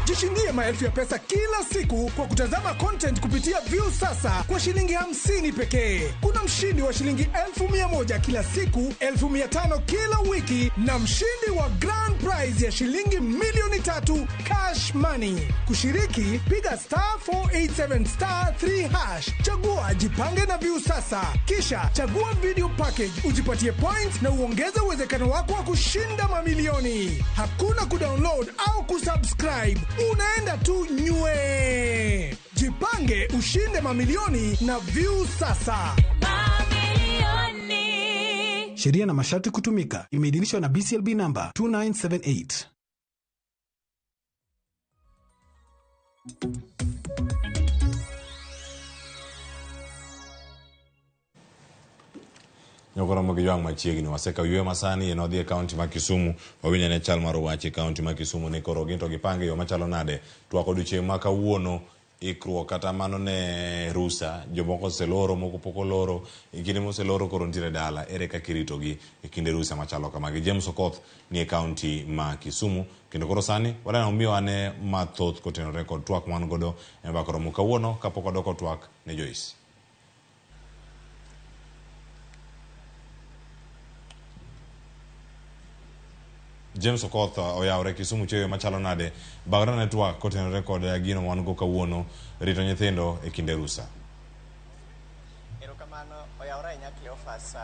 Speaker 19: Jishindie maelfu ya pesa kila siku kwa kutazama content kupitia Viusasa kwa shilingi 50 pekee. Kuna mshindi wa shilingi 1,100 kila siku, 1,500 kila wiki na mshindi wa grand prize ya shilingi 3,000,000 cash money. Kushiriki, piga star 487 star 3 hash. Chagua Jipange na Viusasa. Kisha chagua video package, ujipatie points na uongeze uwezekano wako wa kushinda mamilioni. Hakuna kudownload au kusubscribe. Unaenda tu nywe. Jipange ushinde mamilioni na Viusasa.
Speaker 22: Mamilioni.
Speaker 23: Sheria na masharti kutumika. Imeidhinishwa na BCLB number 2978.
Speaker 9: Nyokoromo gi jwang' machiegni wasekawo yweyo masani en odhi e kaunti ma Kisumu wawinjo ne chal mar wach e kaunti ma Kisumu ni koro gin to gipange yo machalo nade twak odiochieng' ma kawuono ikruok kata mano ne rusa jomoko oseloro moko pok oloro e kinde moseloro koro nitiere dala ere kaka iritogi e kinde rusa machalo kamagi. James Okoth ni e kaunti ma Kisumu kendo koro sani wadwa miyo ane mathoth kotenore kod twak man godo e mbaka romo kawuono kapok wadoko twak ne Joyce. James Okoth oyawre Kisumu cheyo machalo nade bagna network kotenore kod gino wan go kawuono rito nyithindo e kinde rusa.
Speaker 25: Erokamano oyawre ahinya Cleophas,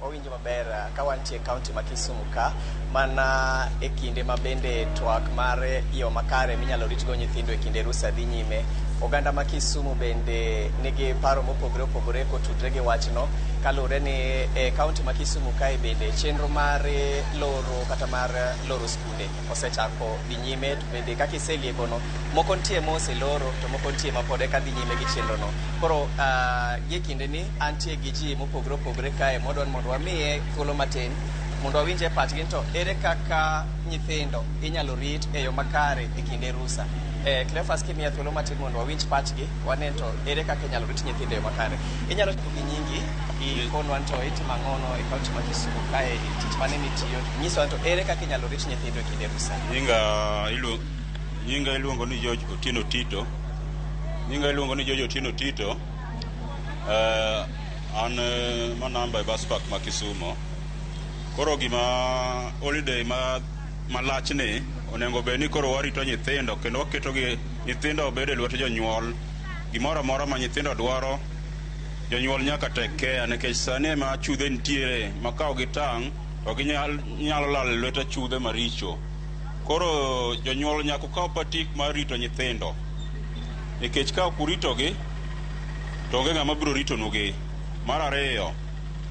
Speaker 25: wawinjo maber ka wantie e kaunti ma Kisumu ka mana e kinde ma bende twak mar yo makare minyalo ritgo nyithindo e kinde rusa dhi nyime. Oganda ma Kisumu bende nigi paro mopogore opogore kotudre gi wachno kaluwore ni e kaunti ma Kisumu kae bende chenro mar loro kata mar loro skunde osechako dhi nyime, to bende kaka iseliegono moko nitie moseloro to moko nitie ma pod eka dhi nyime gi chenro no. Koro gie kinde ni antie gi ji mopogore opogore kae modwa ni mondo wamiye thuolo matin mondo wawinje pachgi to ere kaka nyithindo inyalo rit e yo makare e kinde rusa. Cleophas kimiya thuolo matin mondo wawinj pachgi wane to ere kaka inyalo rit nyithindo e yo makare. Inyalo chako gi nyingi ikonwa to itimo ang'ono e kaunti ma Kisumu kae tich mane mitiyo nyiswa to ere kaka inyalo rit nyithindo e kinde rusa.
Speaker 26: Nyinga iluongo ni George Otieno Tito. Nyinga iluongo ni George Otieno Tito. An manamba e bus park ma Kisumu. Koro gima holiday ma malachni onego bed ni koro warito nyithindo kendo waketogi nyithindo obed e lwet jonyuol. Gimoro amora ma nyithindo dwaro jonyuol nyaka take care nikech sani ema achudhe nitiere ma ka ok gitang' to ginyalo lal e lwet achudhe maricho. Koro jonyuol nyaka kaw patik mar rito nyithindo nikech ka ok uritogi to onge ng'ama biro ritonugi. Mar ariyo,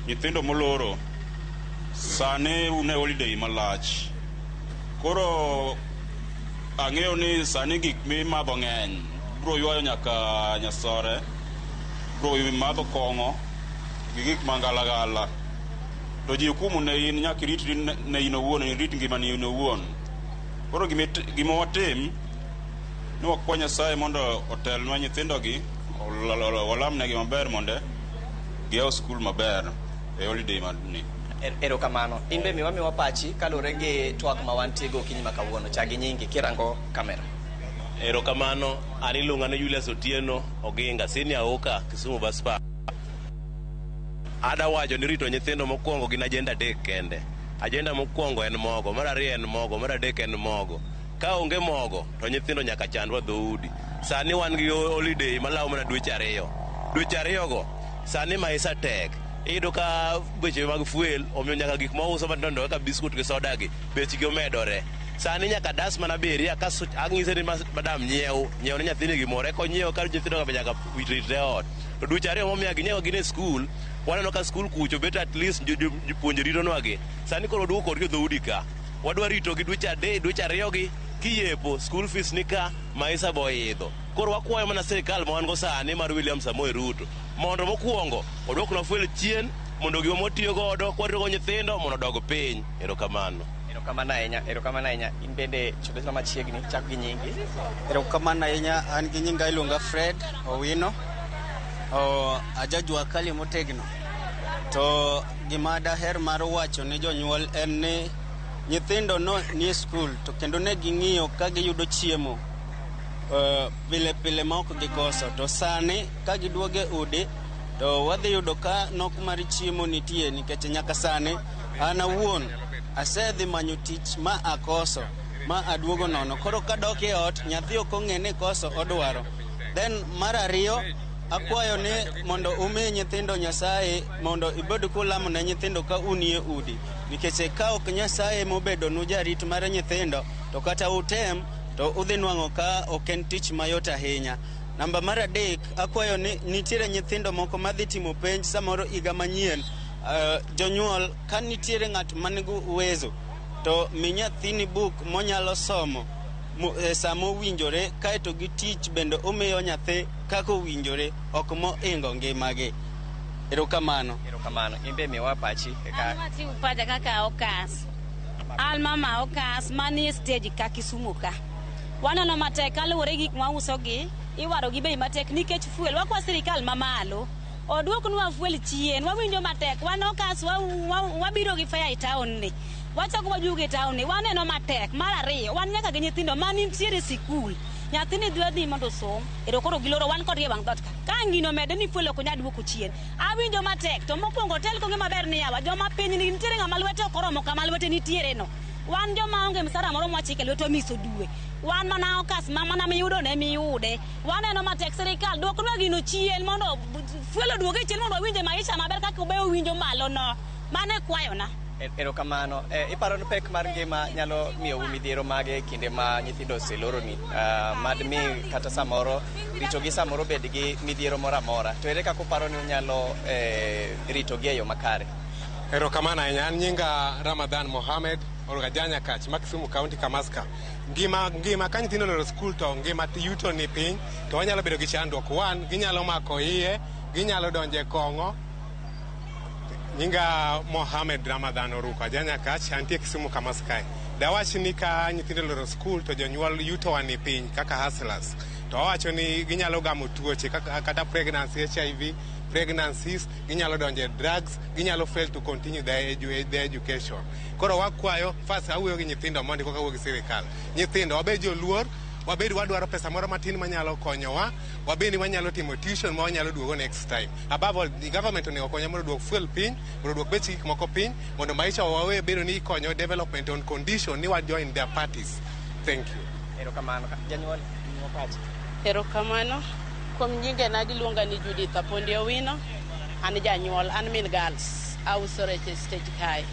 Speaker 26: nyithindo moloro sani un e holiday malach. Koro ang'eyo ni sani gik mimadho ng'eny biro ywayo nyaka nyasore, biro madho kong'o gi gik mangalagala. To ji hukumu ne in nyaka iritri ne in owuon, irit ngimani in owuon. Koro gima watim ni wakwa Nyasaye mondo otelnwa nyithindogi, walamnegi maber mondo giyaw skul maber e holiday ni.
Speaker 25: Erokamano. In be miwa pachi kaluwore gi twak ma wantie go okinyi ma kawuono. Chak gi nyingi kirango kamera.
Speaker 1: Erokamano, an iluonga ni Julius Otieno Oginga, senior Oka, Kisumu Bus Park. Ada wacho ni rito nyithindo mokwongo gin agenda adek kende. Agenda mokwongo en mogo, mar ariyo en mogo, mar adek en mogo. Ka onge mogo to nyithindo nyaka chandwa dhoudi. Sani wan gi holiday malawo mana dweche ariyo. Dweche ariyogo, sani maisha tek. Iyudo ka beche mag fuel omiyo nyaka gik mawauso matindo kaka biskut gi soda gi bechgi omedore. Sani nyaka das mana abiria kasto ang'ise ni madam nyiew, nyiew ne nyathini gimoro eka onyiew ka nyithindo ka nyaka ritre ot. To dweche ariyo momiya ginyiew gin e skul, waneno ka skul kucho bet at least jopuonje ritonwagi. Sani koro waduogo kodgi e dhoudi ka. Wadwa ritogi dweche adek, dweche ariyo gi kiyepo school fees ni ka maisha bo idho. Koro wakwayo mana sirikal ma wan go sani mar William Samoei Ruto mondo mokwongo oduoknwa fuel chien mondo gima mwatiyo godo kwarito go nyithindo mondo odog piny. Erokamano.
Speaker 25: Erokamano ahinya, erokamano ahinya. In bende chobetna machiegni, chak gi nyingi.
Speaker 10: Erokamano ahinya, an gi nyinga iluonga Fred Owino. Aja jua kali motegno. To gima daher mar wacho ne jonyuol en ni nyithindo no nie skul to kendo ne ging'iyo ka giyudo chiemo pile pile ma ok gikoso. To sani ka giduogo e udi to wadhi yudo ka nok mar chiemo nitie nikech nyaka sani an awuon asedhi manyo tich ma akoso ma aduogo nono. Koro kadok e ot nyathi ok ong'e ni koso odwaro. Then mar ariyo akwayo ni mondo umi nyithindo Nyasaye mondo ibed kulamo ne nyithindo ka unie udi nikech ka ok Nyasaye mobedonu jarit mar nyithindo to kata utem to udhi nwang'o ka ok en tich mayot ahinya. Namba mar adek akwayo ni nitiere nyithindo moko madhi timo penj samoro higa manyien. Jonyuol ka nitiere ng'at manigi uwezo to mi nyathini buk monyalo somo e sama owinjore kaeto gi tich bende umiyo nyathi kaka owinjore ok moingo ngimagi. Erokamano.
Speaker 25: Erokamano. In be miwa pachi.
Speaker 4: An wachiwo pacha kaka okas. An mama okas manie stage ka Kisumu ka. Waneno matek kaluwore gi gik mwauso gi, iwaro gi bei matek nikech fuel. Wakwa sirikal mamalo oduoknwa fuel chien. Wawinjo matek. Wan okas wabiro gi fare e town ni. Wachako wajuogo e town ni. Waneno matek. Mar ariyo, wan nyaka gi nyithindo manitiere e sikul. Nyathini dwa dhi mondo osom, ero koro giloro wan kodgi e wang' dhoot ka. Ka ng'ino omede ni fuel ok onyal duoko chien. Awinjo matek, to mokwongo tel konge maber ni yawa, joma piny ni nitiere ng'ama lwete ok oromo kama lwete nitiere no. Wan joma onge msara moro mwachike lwetwa miso dwe. Wan mana okas ma mana miyudo ne miyude. Waneno matek sirikal duoknwa gino chien mondo fuel oduoge chien mondo wawinje maisha maber kaka ube uwinjo malo no. Mano e kwayona.
Speaker 25: Erokamano. Iparo ni pek mar ngima nyalo miyou midhiero mage e kinde ma nyithindo oseloroni? Mad mi kata samoro ritogi samoro bed gi midhiero moro amora. To ere kaka uparo ni unyalo ritogi e yo makare?
Speaker 6: Erokamano ahinya. An nyinga Ramadhan Mohamed Orgajanya Kach ma Kisumu County Kamaska. Ngima ngima ka nyithindo oloro skul to ngima yuto ni piny to wanyalo bedo gi chandruok. One, ginyalo mako iye, ginyalo donjo e kong'o. Nyinga Mohamed Ramadhan Oruko Ajanya Kach, antie Kisumu Kamaska. Dawach ni ka nyithindo oloro skul to jonyuol yutowa ni piny kaka hustlers. To wawacho ni ginyalo gamo tuoche kaka kata pregnancy, HIV, pregnancies, ginyalo donjo e drugs, ginyalo fail to continue their education. Koro wakwayo, first awuoyo gi nyithindo mondi koka awuoyo gi sirikal. Nyithindo wabed joluor, Wabed wadwaro pesa moro matin manyalo konyowa, wabed ni wanyalo timo tuition ma wanyalo duogo next time. Above all, the government onego okonya mondo oduok fuel piny, mondo oduok bech gik moko piny, mondo maisha wawe bedo ni ikonyo development on condition ni wa join their parties. Thank you.
Speaker 25: Erokamano. Janyuol, miwa pachi.
Speaker 3: Erokamano. Kuom nyingena giluonga ni Judith Apondi Owino. An janyuol, an min girls. Auso rech e stage kae.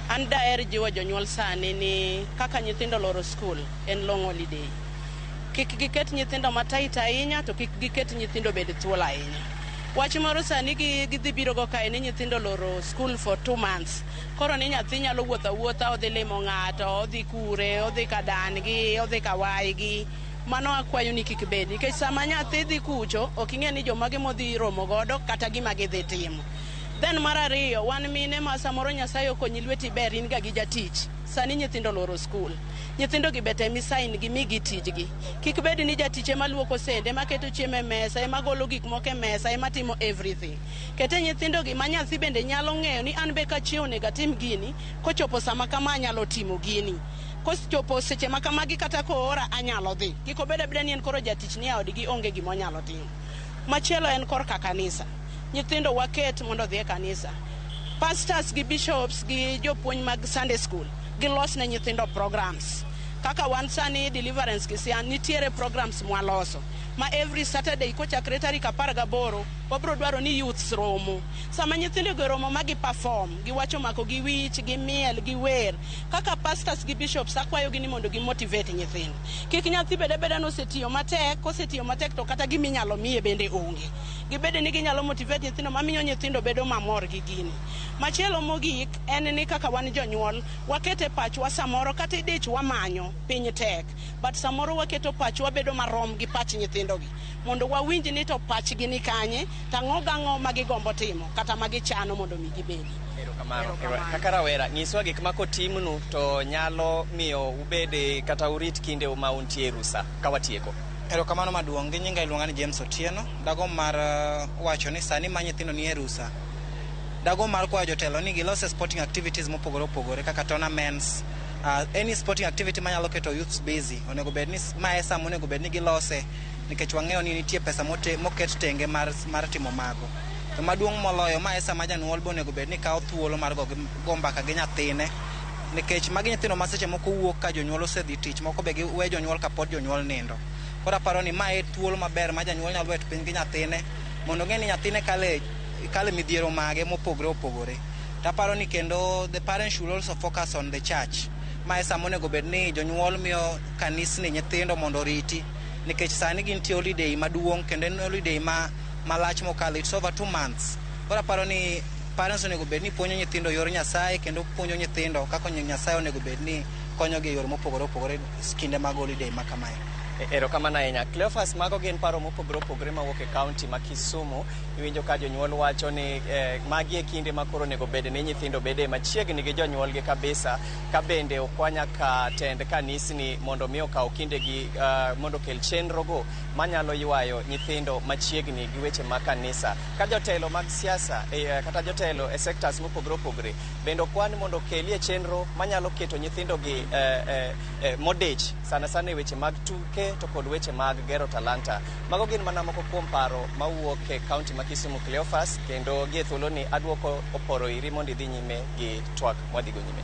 Speaker 3: An daher jiwo jonyuol sani ni kaka nyithindo oloro skul en long holiday. Kik giket nyithindo matight ahinya to kik giket nyithindo bed thuolo ahinya. Wach moro sani gidhi biro go kae ni nyithindo oloro skul for 2 months. Koro ni nyathi nyalo wuotho awuotha, odhi limo ng'ato, odhi kure, odhi ka dan gi, odhi ka waygi. Mano akwayo ni kik bed nikech sama nyathi dhi kucho ok ing'e ni jomage modhi romo godo kata gima gidhi timo. Then mar ariyo, wan mine ma samoro Nyasaye okonyi lweti ber in ga gi jatich. Sani nyithindo oloro skul. Nyithindo gi be tem isign gi migi tijgi. Kik bed ni jatich ema luoko sende, ema keto chiemo e mesa, ema golo gik moko e mesa, ema timo everything. Kete nyithindo gi ma nyathi bende nyalo ng'eyo ni an be kachiewo onego atim gini, kochopo sama kama anyalo timo gini. Kochopo seche ma kamagi kata koora anyalo dhi. Kik obed abeda ni en koro jatich ni e odgi onge gima onyalo timo. Machielo en korka kanisa. Nyithindo waket mondo odhi e kanisa. Pastors gi bishops gi jopuonj mag Sunday school gilos ne nyithindo programs. Kaka wan sani Deliverance Kisian nitiere programs mwaloso ma every Saturday kochakre tarik 18 wabro dwaro ni youths romo. Sama nyithindo go romo ma gi perform, giwacho mako gi wich, gi miel, gi wer. Kaka pastors gi bishops akwayo gi ni mondo gi motivate nyithindo. Kik nyathi bed abeda ni osetiyo matek, kosetiyo matek to kata giminyalo miye bende onge. Gibede ni ginyalo motivate nyithindo mamiyo nyithindo bedo mamor gi gini. Machielo mogik en ni kaka wan jonyuol wakete pachwa samoro kata idich wamanyo piny tek, but samoro waketo pachwa bedo marom gi pach nyithindogi mondo wawinj ni to pachgi ni kanye to ang'o gang'o ma gigombo timo kata ma gichano mondo mi gibedi.
Speaker 25: Erokamano. Kaka rawera, nyiswa gik ma kotimnu to nyalo miyo ubed kata urit kinde ma untie e rusa ka watieko.
Speaker 5: Erokamano maduong', gi nyinga iluonga ni James Otieno. Dago mar wacho ni sani ma nyithindo nie rusa, dago mar kwayo jotelo ni gilose sporting activities mopogore opogore kaka tournaments, any sporting activity manyalo keto youths busy. Onego bed ni mae e sama onego bed ni gilose nikech wang'eyo ni nitie pesa moket tenge mar timo mago. To maduong' moloyo, ma e sama janyuol be onego bed ni kawo thuolo mar go mbaka gi nyathine nikech magi nyithindo ma seche moko wuok ka jonyuol osedhi tich, moko be giwe jonyuol kapod jonyuol nindo. Koro aparo ni mae e thuolo maber ma janyuol nyalo bet piny gi nyathine mondo ong'e ni nyathine kale midhiero mage mopogore opogore. To aparo ni kendo the parents should also focus on the church. Ma e sama onego bed ni jonyuol miyo kanisni nyithindo mondo oriti nikech sani gintie holiday maduong' kendo en holiday ma malach mokalo, it's over 2 months. Koro aparo ni parents onego bed ni puonjo nyithindo yor Nyasaye kendo puonjo nyithindo kaka Nyasaye onego bed ni konyogi e yore mopogore opogore kinde mag holiday ma kamae.
Speaker 25: Erokamano ahinya. Cleophas, mago gin paro mopogore opogore mawuok e kaunti ma Kisumu. Iwinjo ka jonyuol wacho ni magi e kinde ma koro onego bed ni nyithindo bede machiegni gi jonyuolgi kabisa, ka bende okwa nyaka tend kanisni mondo mi okaw kindegi mondo okel chenrogo manyalo ywayo nyithindo machiegni gi weche mag kanisa. Ka jotelo mag siasa kata jotelo e sectors mopogore opogore bende okwa ni mondo okelie chenro manyalo keto nyithindogi modich sana sana e weche mag tuke to kod weche mag gero talanta. Mago gin mana moko kuom paro mawuok e kaunti ma Kisumu, Cleophas, kendo gie thuoloni aduoko oporo iri mondo idhi nyime gi twak mwadhigo nyime.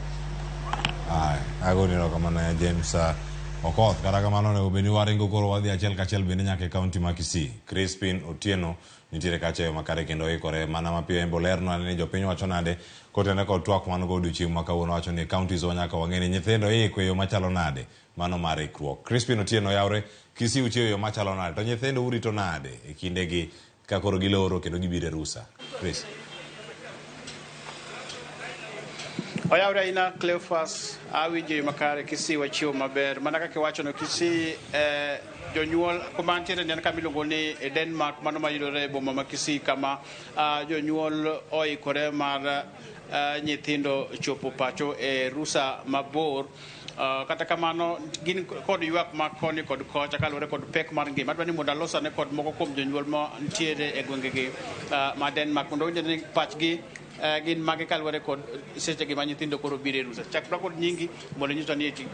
Speaker 9: Aya, agoni erokamano ya James Okoth. Kata kamano onego bed ni waringo koro wadhi achiel kachiel bende nyaka e kaunti ma Kisii. Crispin Otieno nitiere kacha e yo makare kendo oikore mana mapiyo en bolerno ni jopiny wacho nade kotenore kod twak man go odiochieng' ma kawuono wacho ni counties wa nyaka wang'e ni nyithindo iiko e yo machalo nade mano mar ikruok. Crispin Otieno yawre Kisii uchiewo e yo machalo nade to nyithindo urito nade e kindegi ka koro giloro kendo gibiro e rusa. Chris.
Speaker 7: Oyawre ahinya Cleophas, awinjo yo makare. Kisii wachiwo maber mana kaka iwachono. Kisii jonyuol kuma antiere ni en kama iluongo ni Denmark, mano mayudore e boma ma Kisii, kama jonyuol oikore mar nyithindo chopo pacho e rusa mabor. Kata kamano gin kod ywak ma koni kod kocha kaluwore kod pek mar ngima. Adwa ni mondo alosane kod moko kuom jonyuol ma nitiere e gwengegi ma Denmark mondo winjo ni pachgi gin mage kaluwore kod sechegi ma nyithindo koro biro e rusa. Chakna kod nyingi mondo inyiswa ni eti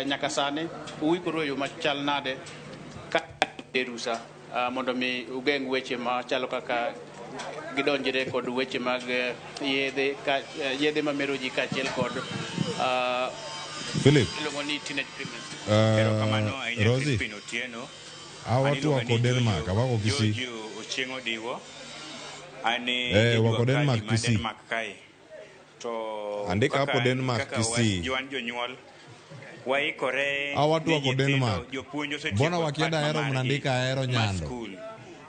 Speaker 7: nyaka sani uikoru e yo machal nade ka e rusa mondo mi ugeng' weche machalo kaka gidonjre kod weche mag yedhe ka yedhe mamero ji kaachiel kod
Speaker 9: Philip.
Speaker 7: iluongo ni teenage pregnancy.
Speaker 8: Erokamano ahinya
Speaker 9: Rosie.
Speaker 8: Crispin Otieno.
Speaker 9: Hawa
Speaker 8: An
Speaker 9: watu wako
Speaker 8: iluonga ni
Speaker 9: Denmark,
Speaker 8: Jojo-
Speaker 9: hawako Kisii.
Speaker 8: Jojo Ochieng' Odiwo. An
Speaker 9: Wako
Speaker 8: jajua
Speaker 9: Denmark,
Speaker 8: kali ma
Speaker 9: Kisii.
Speaker 8: Denmark kae. To
Speaker 9: Andika hapo Denmark,
Speaker 8: kaka
Speaker 9: Kisii.
Speaker 8: wan jonyuol waikore
Speaker 9: Hawa watu
Speaker 8: ni
Speaker 9: wako
Speaker 8: nyithindo-
Speaker 9: Denmark.
Speaker 8: Jopuonj osetieko
Speaker 9: Mbona wakienda
Speaker 8: part
Speaker 9: Ahero
Speaker 8: margi
Speaker 9: mnaandika Ahero
Speaker 8: mar
Speaker 9: Nyando?
Speaker 8: skul.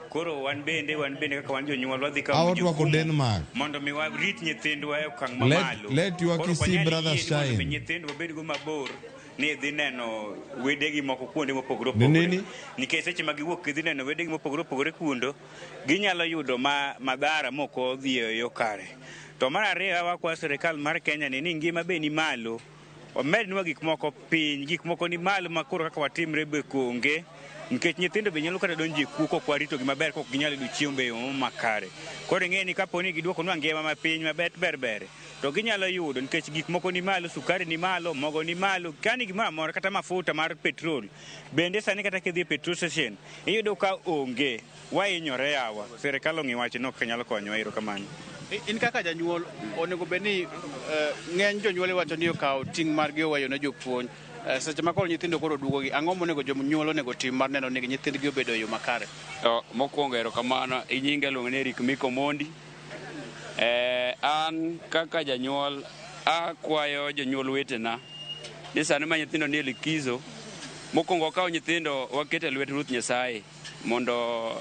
Speaker 8: Koro wan bende kaka wan jonyuol wadhi
Speaker 9: Hawa
Speaker 8: kawo
Speaker 9: watu wako
Speaker 8: jukumu
Speaker 9: Denmark.
Speaker 8: mondo mi warit nyithindwa e okang' mamalo.
Speaker 9: Let your
Speaker 8: Koro ok
Speaker 9: Kisii
Speaker 8: wanyal
Speaker 9: brothers
Speaker 8: yie ni mondo mi
Speaker 9: shine.
Speaker 8: nyithindwa obedgo mabor ni dhi neno wedegi moko kuonde mopogore
Speaker 9: Ni
Speaker 8: opogore.
Speaker 9: nini?
Speaker 8: Nikech seche ma giwuok gidhi neno wedegi mopogore opogore kundo, ginyalo yudo ma madhara mok odhi e yo kare. To mar ariyo wakwayo sirikal mar Kenya ni ngima be ni malo. Omednwa gik moko piny, gik moko ni malo ma koro kaka watimre be konge. Nikech nyithindo be nyalo kata donjo e kuo kok waritogi maber kok ginyal yudo chiemo be e yo makare. Koro ing'e ni kapo ni giduokonwa ngima mapiny mabet ber ber, to ginyalo yudo nikech gik moko ni malo, sukari ni malo, mogo ni malo, kani gimoro amora kata mafuta mar petrol. Bende sani kata kidhi e petrol station, iyudo ka onge, wahinyore yawa. Sirikal ong'i wachno kaka nyalo konyowa, erokamano.
Speaker 7: In kaka janyuol onego bed ni ng'eny jonyuol iwacho ni okawo ting' margi oweyo ne jopuonj. Seche ma koro nyithindo koro duogogi, ang'o monego jonyuol onego tim mar neno ni nyithindgi obedo e yo makare?
Speaker 11: To mokwongo erokamano, inyinga iluongo ni Eric Miko Mondi. An kaka janyuol akwayo jonyuol wetena ni sani ma nyithindo nie likizo, mokwongo wakaw nyithindo waket e lwet Ruoth Nyasaye mondo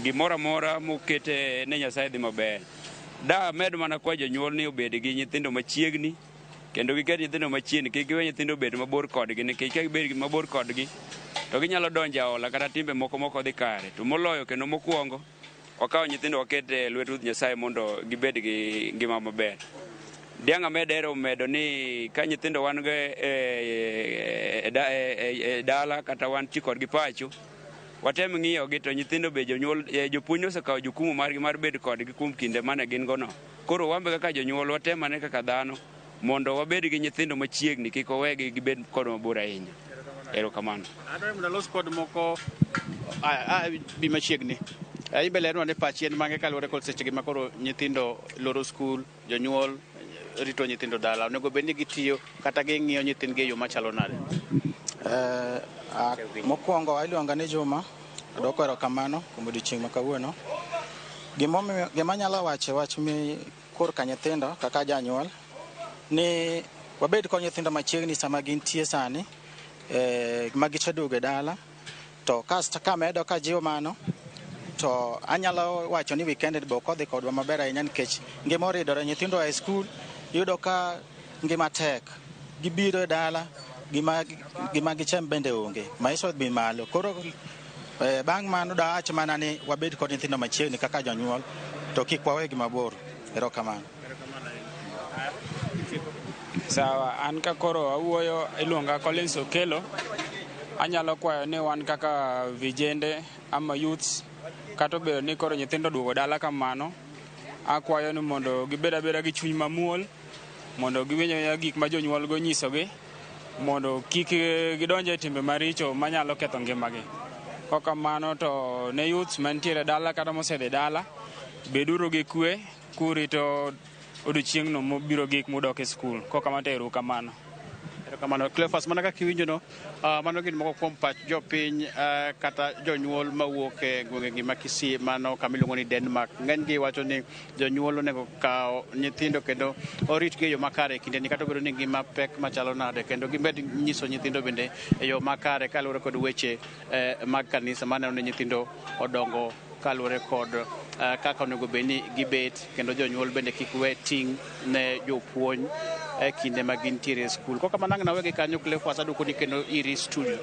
Speaker 11: gimoro amora mokete ne Nyasaye dhi maber. Da med mana kwa jonyuol ni obed gi nyithindo machiegni kendo giket nyithindo machiegni, kik giwe nyithindo obed mabor kodgi, nikech ka gibed mabor kodgi to ginyalo donjo e aola kata timbe moko mok odhi kare. To moloyo kendo mokwongo wakaw nyithindo waket e lwet Ruoth Nyasaye mondo gibed gi ngima maber. Diang' amed hero medo ni ka nyithindo wan go e dala kata wantie kodgi pacho, watem ng'iyogi to nyithindo be jonyuol jopuonj osekawo jukumu margi mar bedo kodgi kuom kinde mane gin go no. Koro wan be kaka jonyuol watem ane kaka dhano mondo wabed gi nyithindo machiegni, kik wawegi gibed kodwa mabor ahinya. Erokamano.
Speaker 7: Adwaro mondo alos kod moko bi machiegni. Imbe lernwa ni pachi en mage kaluwore kod sechegi ma koro nyithindo loro skul, jonyuol rito nyithindo dala. Onego bed ni gitiyo kata ging'iyo nyithindgi e yo machalo nade?
Speaker 10: Mokwongo iluonga ni Juma, adwoko erokamano kuom odiochieng' ma kawuono. Gima anyalo wacho wach mi korka nyithindo kaka janyuol ni wabed kod nyithindo machiegni sama gintie sani ma giseduogo e dala. To kasto kamedo kajiwo mano, to anyalo wacho ni weekend be ok odhi kodwa maber ahinya nikech ngima oridore. Nyithindo e skul yudo ka ngima tek, gibiro e dala gima gicham bende onge, maisha odhi malo. Koro bang' mano dawach mana ni wabed kod nyithindo machiegni kaka jonyuol to kik wawegi mabor. Erokamano.
Speaker 16: Sawa, an ka koro awuoyo iluonga Collins Okelo. Anyalo kwayo ni wan kaka vijende ama youths, kata obedo ni koro nyithindo oduogo dala kamano, akwayo ni mondo gibed abeda gi chuny mamuol, mondo giwinj awinja gik ma jonyuol go nyisogi, mondo kik gidonj e timbe maricho manyalo ketho ngimagi. Kokamano to ne youths mantiere dala kata mosedhi dala, beduru gi kwe kurito odiochieng'no mobiro gik mudok e skul. Kokamano to erokamano.
Speaker 7: Erokamano. Cleophas, mana kaka iwinjono, mano gin moko kuom pach jopiny kata jonyuol mawuok e gwengegi ma Kisii, mano kama iluongo ni Denmark. Ng'enygi wacho ni jonyuol onego kaw nyithindo kendo oritgi e yo makare e kindeni, kata obedo ni ngima pek machalo nade, kendo gimed nyiso nyithindo bende e yo makare kaluwore kod weche mag kanisa maneno ni nyithindo odongo kaluwore kod kaka onego bed ni gibet, kendo jonyuol bende kik we ting' ne jopuonj e kinde ma gintiere e skul. Kokamano ang' nawegi kanyo, Cleophas, aduoko ni kendo iri studio.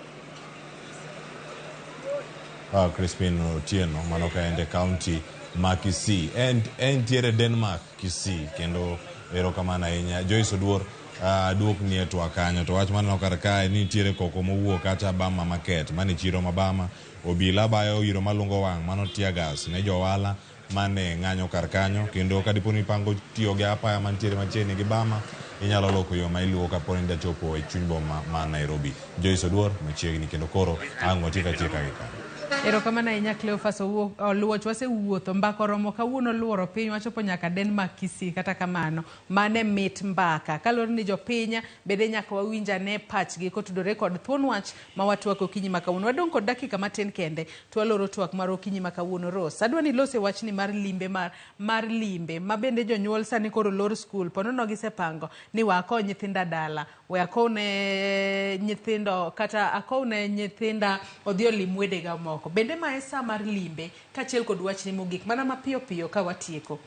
Speaker 9: Crispin Otieno, mano ka en e county ma Kisii. Entiere Denmark, Kisii, kendo erokamano ahinya. Joyce Oduor, Aduokni e twak kanyo to wach maneno kar kae ni nitiere koko mowuok kacha Bama Market mane chiro ma Bama obila bayo iro malungo wang' mano tear gas ne johala mane ng'anyo kar kanyo kendo ka dipo ni ipango tiyo gi apaya mantiere machiegni gi Bama inyalo loko yo ma iluwo kapo ni idwa chopo e chuny boma ma Nairobi. Joyce Oduor machiegni kendo koro ang' watiek atieka gi kanyo.
Speaker 2: Erokamano ahinya Cleophas Oluoch, wasewuotho mbaka oromo kawuono luoro piny wachopo nyaka Denmark Kisii. Kata kamano mane mit mbaka kaluwore ni jopiny bende nyaka wawinj ane pachgi kotudore kod thuon wach ma watwako okinyi ma kawuono. Wadong' kod dakika matin kende to waloro twak mar okinyi ma kawuono. Rose, adwa ni ilose wachni mar limbe mar limbe ma bende jonyuol sani koro lor skul ponono gisepango ni we akow nyithinda dala, we akowne nyithindo kata akowne nyithinda odhi olim wedega moko. Bende ma e sa mar limbe kaachiel kod wachni mogik mana mapiyo piyo ka watieko.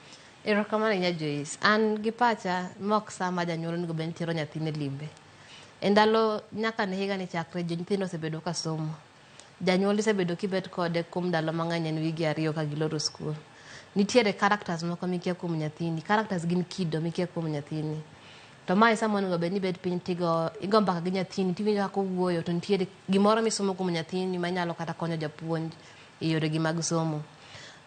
Speaker 13: Erokamano ahinya Joyce. An gi pacha mok sa ma janyuol onego bed ni tero nyathine limbe. E ndalo nyaka ne higa ni chakre jo nyithindo osebedo ka somo. Janyuol isebedo kibet kode kuom ndalo mang'eny en wigi 2 ka giloro skul. Nitiere characters moko mikia kuom nyathini. Characters gin kido mikia kuom nyathini. To mae sama onego bed ni ibet piny tigo igo mbaka gi nyathini tiwinjo kaka owuoyo to nitiere gimoro misomo kuom nyathini manyalo kata konyo japuonj e yoregi mag somo.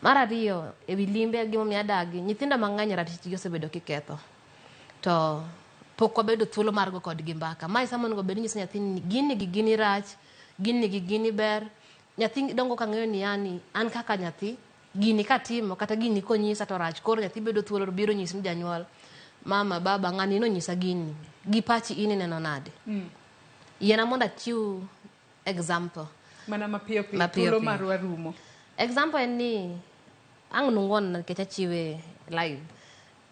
Speaker 13: Mar ariyo, ewi limbe gimomiyo adagi, nyithindo mang'eny ratichgi osebedo kiketho. To pok wabedo thuolo mar go kodgi mbaka. Mae sama onego bed ni inyiso nyathini ni gini gi gini rach, gini gi gini ber. Nyathi dongo ka ng'eyo ni yani an kaka nyathi, gini katimo kata gini konyisa to rach. Koro nyathi bedo thuolo biro nyisi ni janyuol, mama, baba, ng'ani nonyisa gini. Gi pachi in ineno nade? Yiena mondo achiw example.
Speaker 2: Mana mapiyo piyo,
Speaker 13: Mapiyo
Speaker 2: thuolo
Speaker 13: piyo.
Speaker 2: marwa rumo.
Speaker 13: Example en ni ang' nung'uon nikech achiwe live.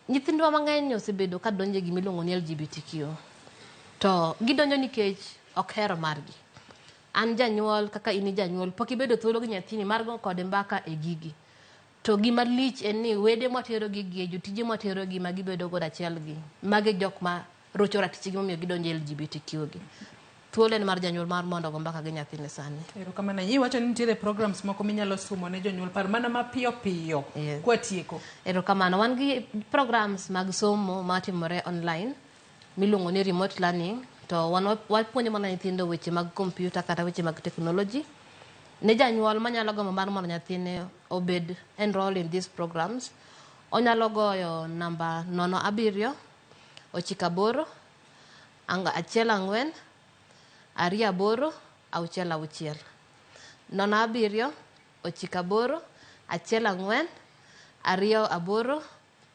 Speaker 13: Nyithindwa mang'eny osebedo ka donjo e gima iluongo ni LGBTQ. To gidonjo nikech ok hero margi. An janyuol kaka in janyuol pok ibedo thuolo gi nyathini mar go kode mbaka e gigi. To gima lich en ni wede mwatero gigi, jotije mwatero gi ma gibedo godo achiel gi, magi jok ma rocho ratichgi momiyo gidonjo e LGBTQ gi. Thuolo en mar janyuol mar mondo ogo mbaka gi nyathine sani.
Speaker 2: Erokamano ahinya. Iwacho ni nitiere programs moko minyalo sumo ne jonyuol par mana mapiyo piyo kwatieko.
Speaker 13: Erokamano. Wan gi programs mag somo matimore online miluongo ni remote learning to wan wapuonjo mana nyithindo weche mag computer kata weche mag technology. Ne janyuol manyalo gombo mar mondo nyathine obed enroll in these programs, onyalo goyo namba 07 98 14 28 66. 07 98 14 28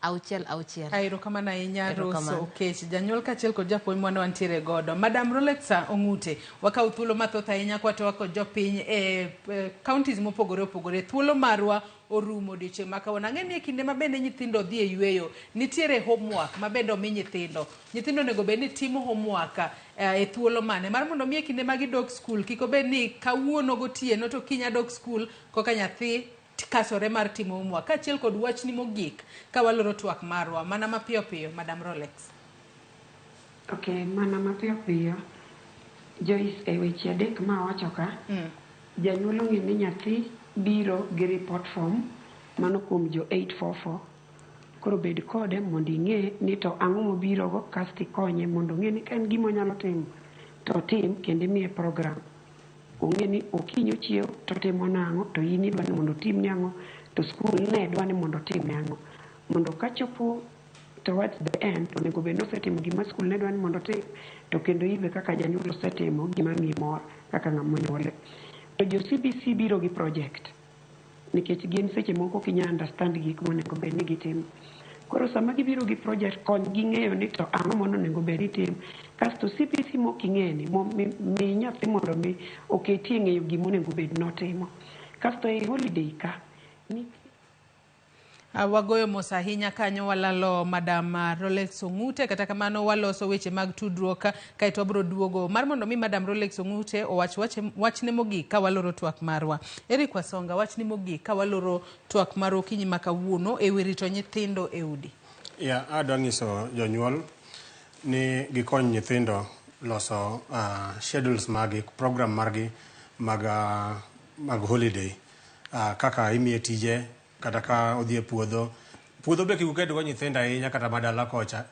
Speaker 13: 66.
Speaker 2: Erokamano ahinya Rose
Speaker 13: Erokamano.
Speaker 2: Okech, janyuol kaachiel kod japuonj mane wantiere godo. Madam Rolexa Ong'ute, wakaw thuolo mathoth ahinya kwatwak kod jopiny e counties mopogore opogore. Thuolo marwa orumo odiochieng' ma kawuono. Ang'e ni e kinde ma bende nyithindo dhi e yweyo, nitiere homework ma bende omi nyithindo. Nyithindo onego bed ni timo homework e thuolo mane mar mondo mi e kinde ma gidok skul kik obed ni kawuono gotieno to kiny adok skul koka nyathi kasore mar timo homework. Kaachiel kod wachni mogik ka waloro twak marwa mana mapiyo piyo, Madam Rolex.
Speaker 17: Okay, mana mapiyo piyo. Joyce, e weche adek ma awacho ka, janyuol ong'e ni nyathi biro gi report form mano kuom jo 844. Koro bed kode mondo ing'e ni to ang'o mobirogo kasto ikonye mondo ong'e ni ka en gima onyalo timo to otim kendo imiye program. Ong'e ni okinyi ochiew to otimo nang'o to in idwa ni mondo otimni ang'o to skul ne dwa ni mondo otimne ang'o. Mondo kachopo towards the end onego bed ni osetimo gima skul ne dwa ni mondo otim to kendo in be kaka janyuol osetimo gima miyi mor kaka ng'ama onyuole. To jo CBC biro gi project nikech gin seche moko ok inyal understand gik monego bed ni gitimo. Koro sama gibiro gi project kony gi ng'eyo ni to ang'o monego bed ni itimo. Kasto CBC mok ing'eyo ni mi nyathi mondo mi oketie ng'eyo gima onego bed notimo. Kasto e holiday ka
Speaker 2: Wagoyo mos ahinya kanyo walalo Madam Rolex Ong'ute, kata kamano waloso weche mag tudruok kaeto wabiro duogo mar mondo mi Madam Rolex Ong'ute owach wachne mogik ka waloro twak marwa. Eric Wasonga, wachni mogik ka waloro twak mar okinyi ma kawuono e wi rito nyithindo e udi.
Speaker 20: Ya, adwa nyiso jonyuol ni gikony nyithindo loso schedules margi, program margi mag holiday, kaka imiye tije kata ka odhi e puodho. Puodho be kik uket go nyithindo ahinya kata madala kocha.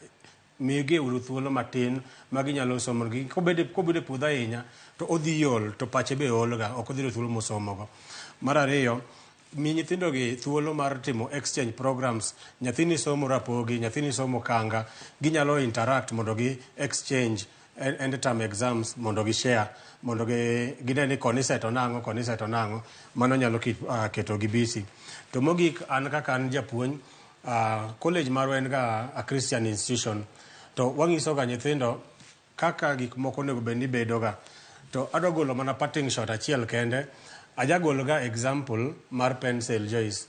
Speaker 20: Migi uru thuolo matin ma ginyalo somo. Kobedo e puodho ahinya to odhi ol to pache be olga, ok odhi yudo thuolo mosomogo. Mar ariyo, mi nyithindo gi thuolo mar timo exchange programs. Nyathini somo Rapogi, nyathini somo Kanga, ginyalo interact mondo gi exchange end term exams mondo gi share mondo gi gine ni koni seto nang'o, koni seto nang'o. Mano nyalo keto gi busy. To mogik an kaka an japuonj, college marwa en ga a Christian institution to wang'iso ga nyithindo kaka gik moko onego bed ni bedo ga. To adwa golo mana parting shot achiel kende. Ajagolo ga example mar pencil Joyce.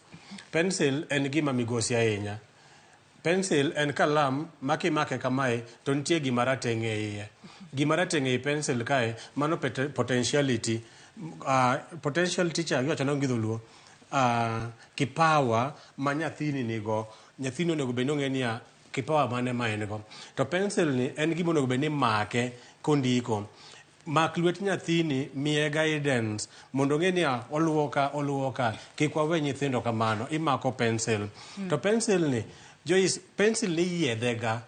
Speaker 20: Pencil en gima migosi ahinya. Pencil en kalam ma kimake kamae to nitie gima rateng' e iye. Gima rateng' ei pencil kae mano potentiality. Potential teacher iwacho nang'o gi dholuo? Kipawa ma nyathini nigo. Nyathini onego bed ni ong'e niya kipawa mane ma en go. To pencil ni en gima onego bed ni make kondiko. Mak lwet nyathini, miye guidance mondo ong'e niya oluwo ka oluwo ka. Kik wawe nyithindo kamano, imako pencil. To pencil ni, Joyce, pencil ni yiedhe ga.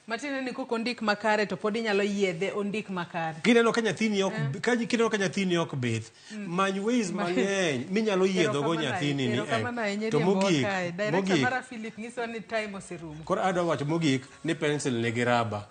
Speaker 2: Matiende ni kok ondik makare to pod inyalo yiedhe ondik makare.
Speaker 20: Kineno ka nyathini ok ka kineno ka nyathini ok bith, many ways mang'eny minyalo yiedho go nyathini ni.
Speaker 2: Erokamano ahinya
Speaker 20: To
Speaker 2: riembowa
Speaker 20: mogik,
Speaker 2: kae. Director
Speaker 20: mogik,
Speaker 2: mara Philip nyisowa ni time oserumo.
Speaker 20: koro adwa wacho mogik ni pencil nigi raba.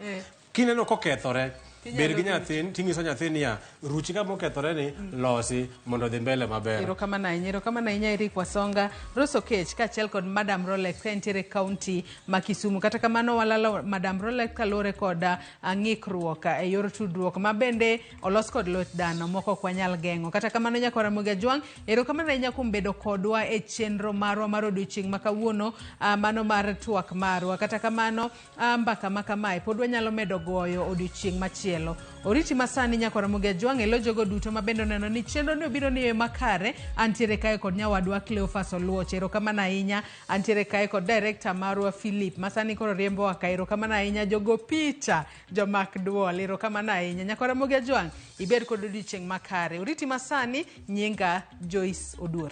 Speaker 20: Kineno kokethore,
Speaker 2: Tinyalo
Speaker 20: bed gi
Speaker 2: rucho.
Speaker 20: nyathi ting'iso nyathi niya, ruch kama okethore ni, losi mondo odhi mbele maber.
Speaker 2: Erokamano ahinya, erokamano ahinya Eric Wasonga, Rose Okech kaachiel kod Madam Rolex ka entiere kaunti ma Kisumu. Kata kamano walalo Madam Rolex kaluwore kod ng'ikruok e yor tudruok ma bende olos kod lwet dhano moko ok wanyal geng'o. Kata kamano nyaka Ramogi Ajwang', erokamano ahinya kuom bedo kodwa e chenro marwa mar odiochieng' ma kawuono, mano mar twak marwa. Kata kamano mbaka ma kamae pod wanyalo medo goyo odiochieng' machielo. Oriti masani nyaka Ramogi Ajwang' elo jogo duto ma bende oneno ni chenro ni obiro ni e makare. Antiere kae kod nyawadwa Cleophas Oluoch, erokamano ahinya. Antiere kae kod director marwa Philip masani koro riembowa ka, erokamano ahinya. Jogo picha, jomak duol, erokamano ahinya. Nyaka Ramogi Ajwang', ibed kod odiochieng' makare. Oriti masani, nyinga Joyce Oduor.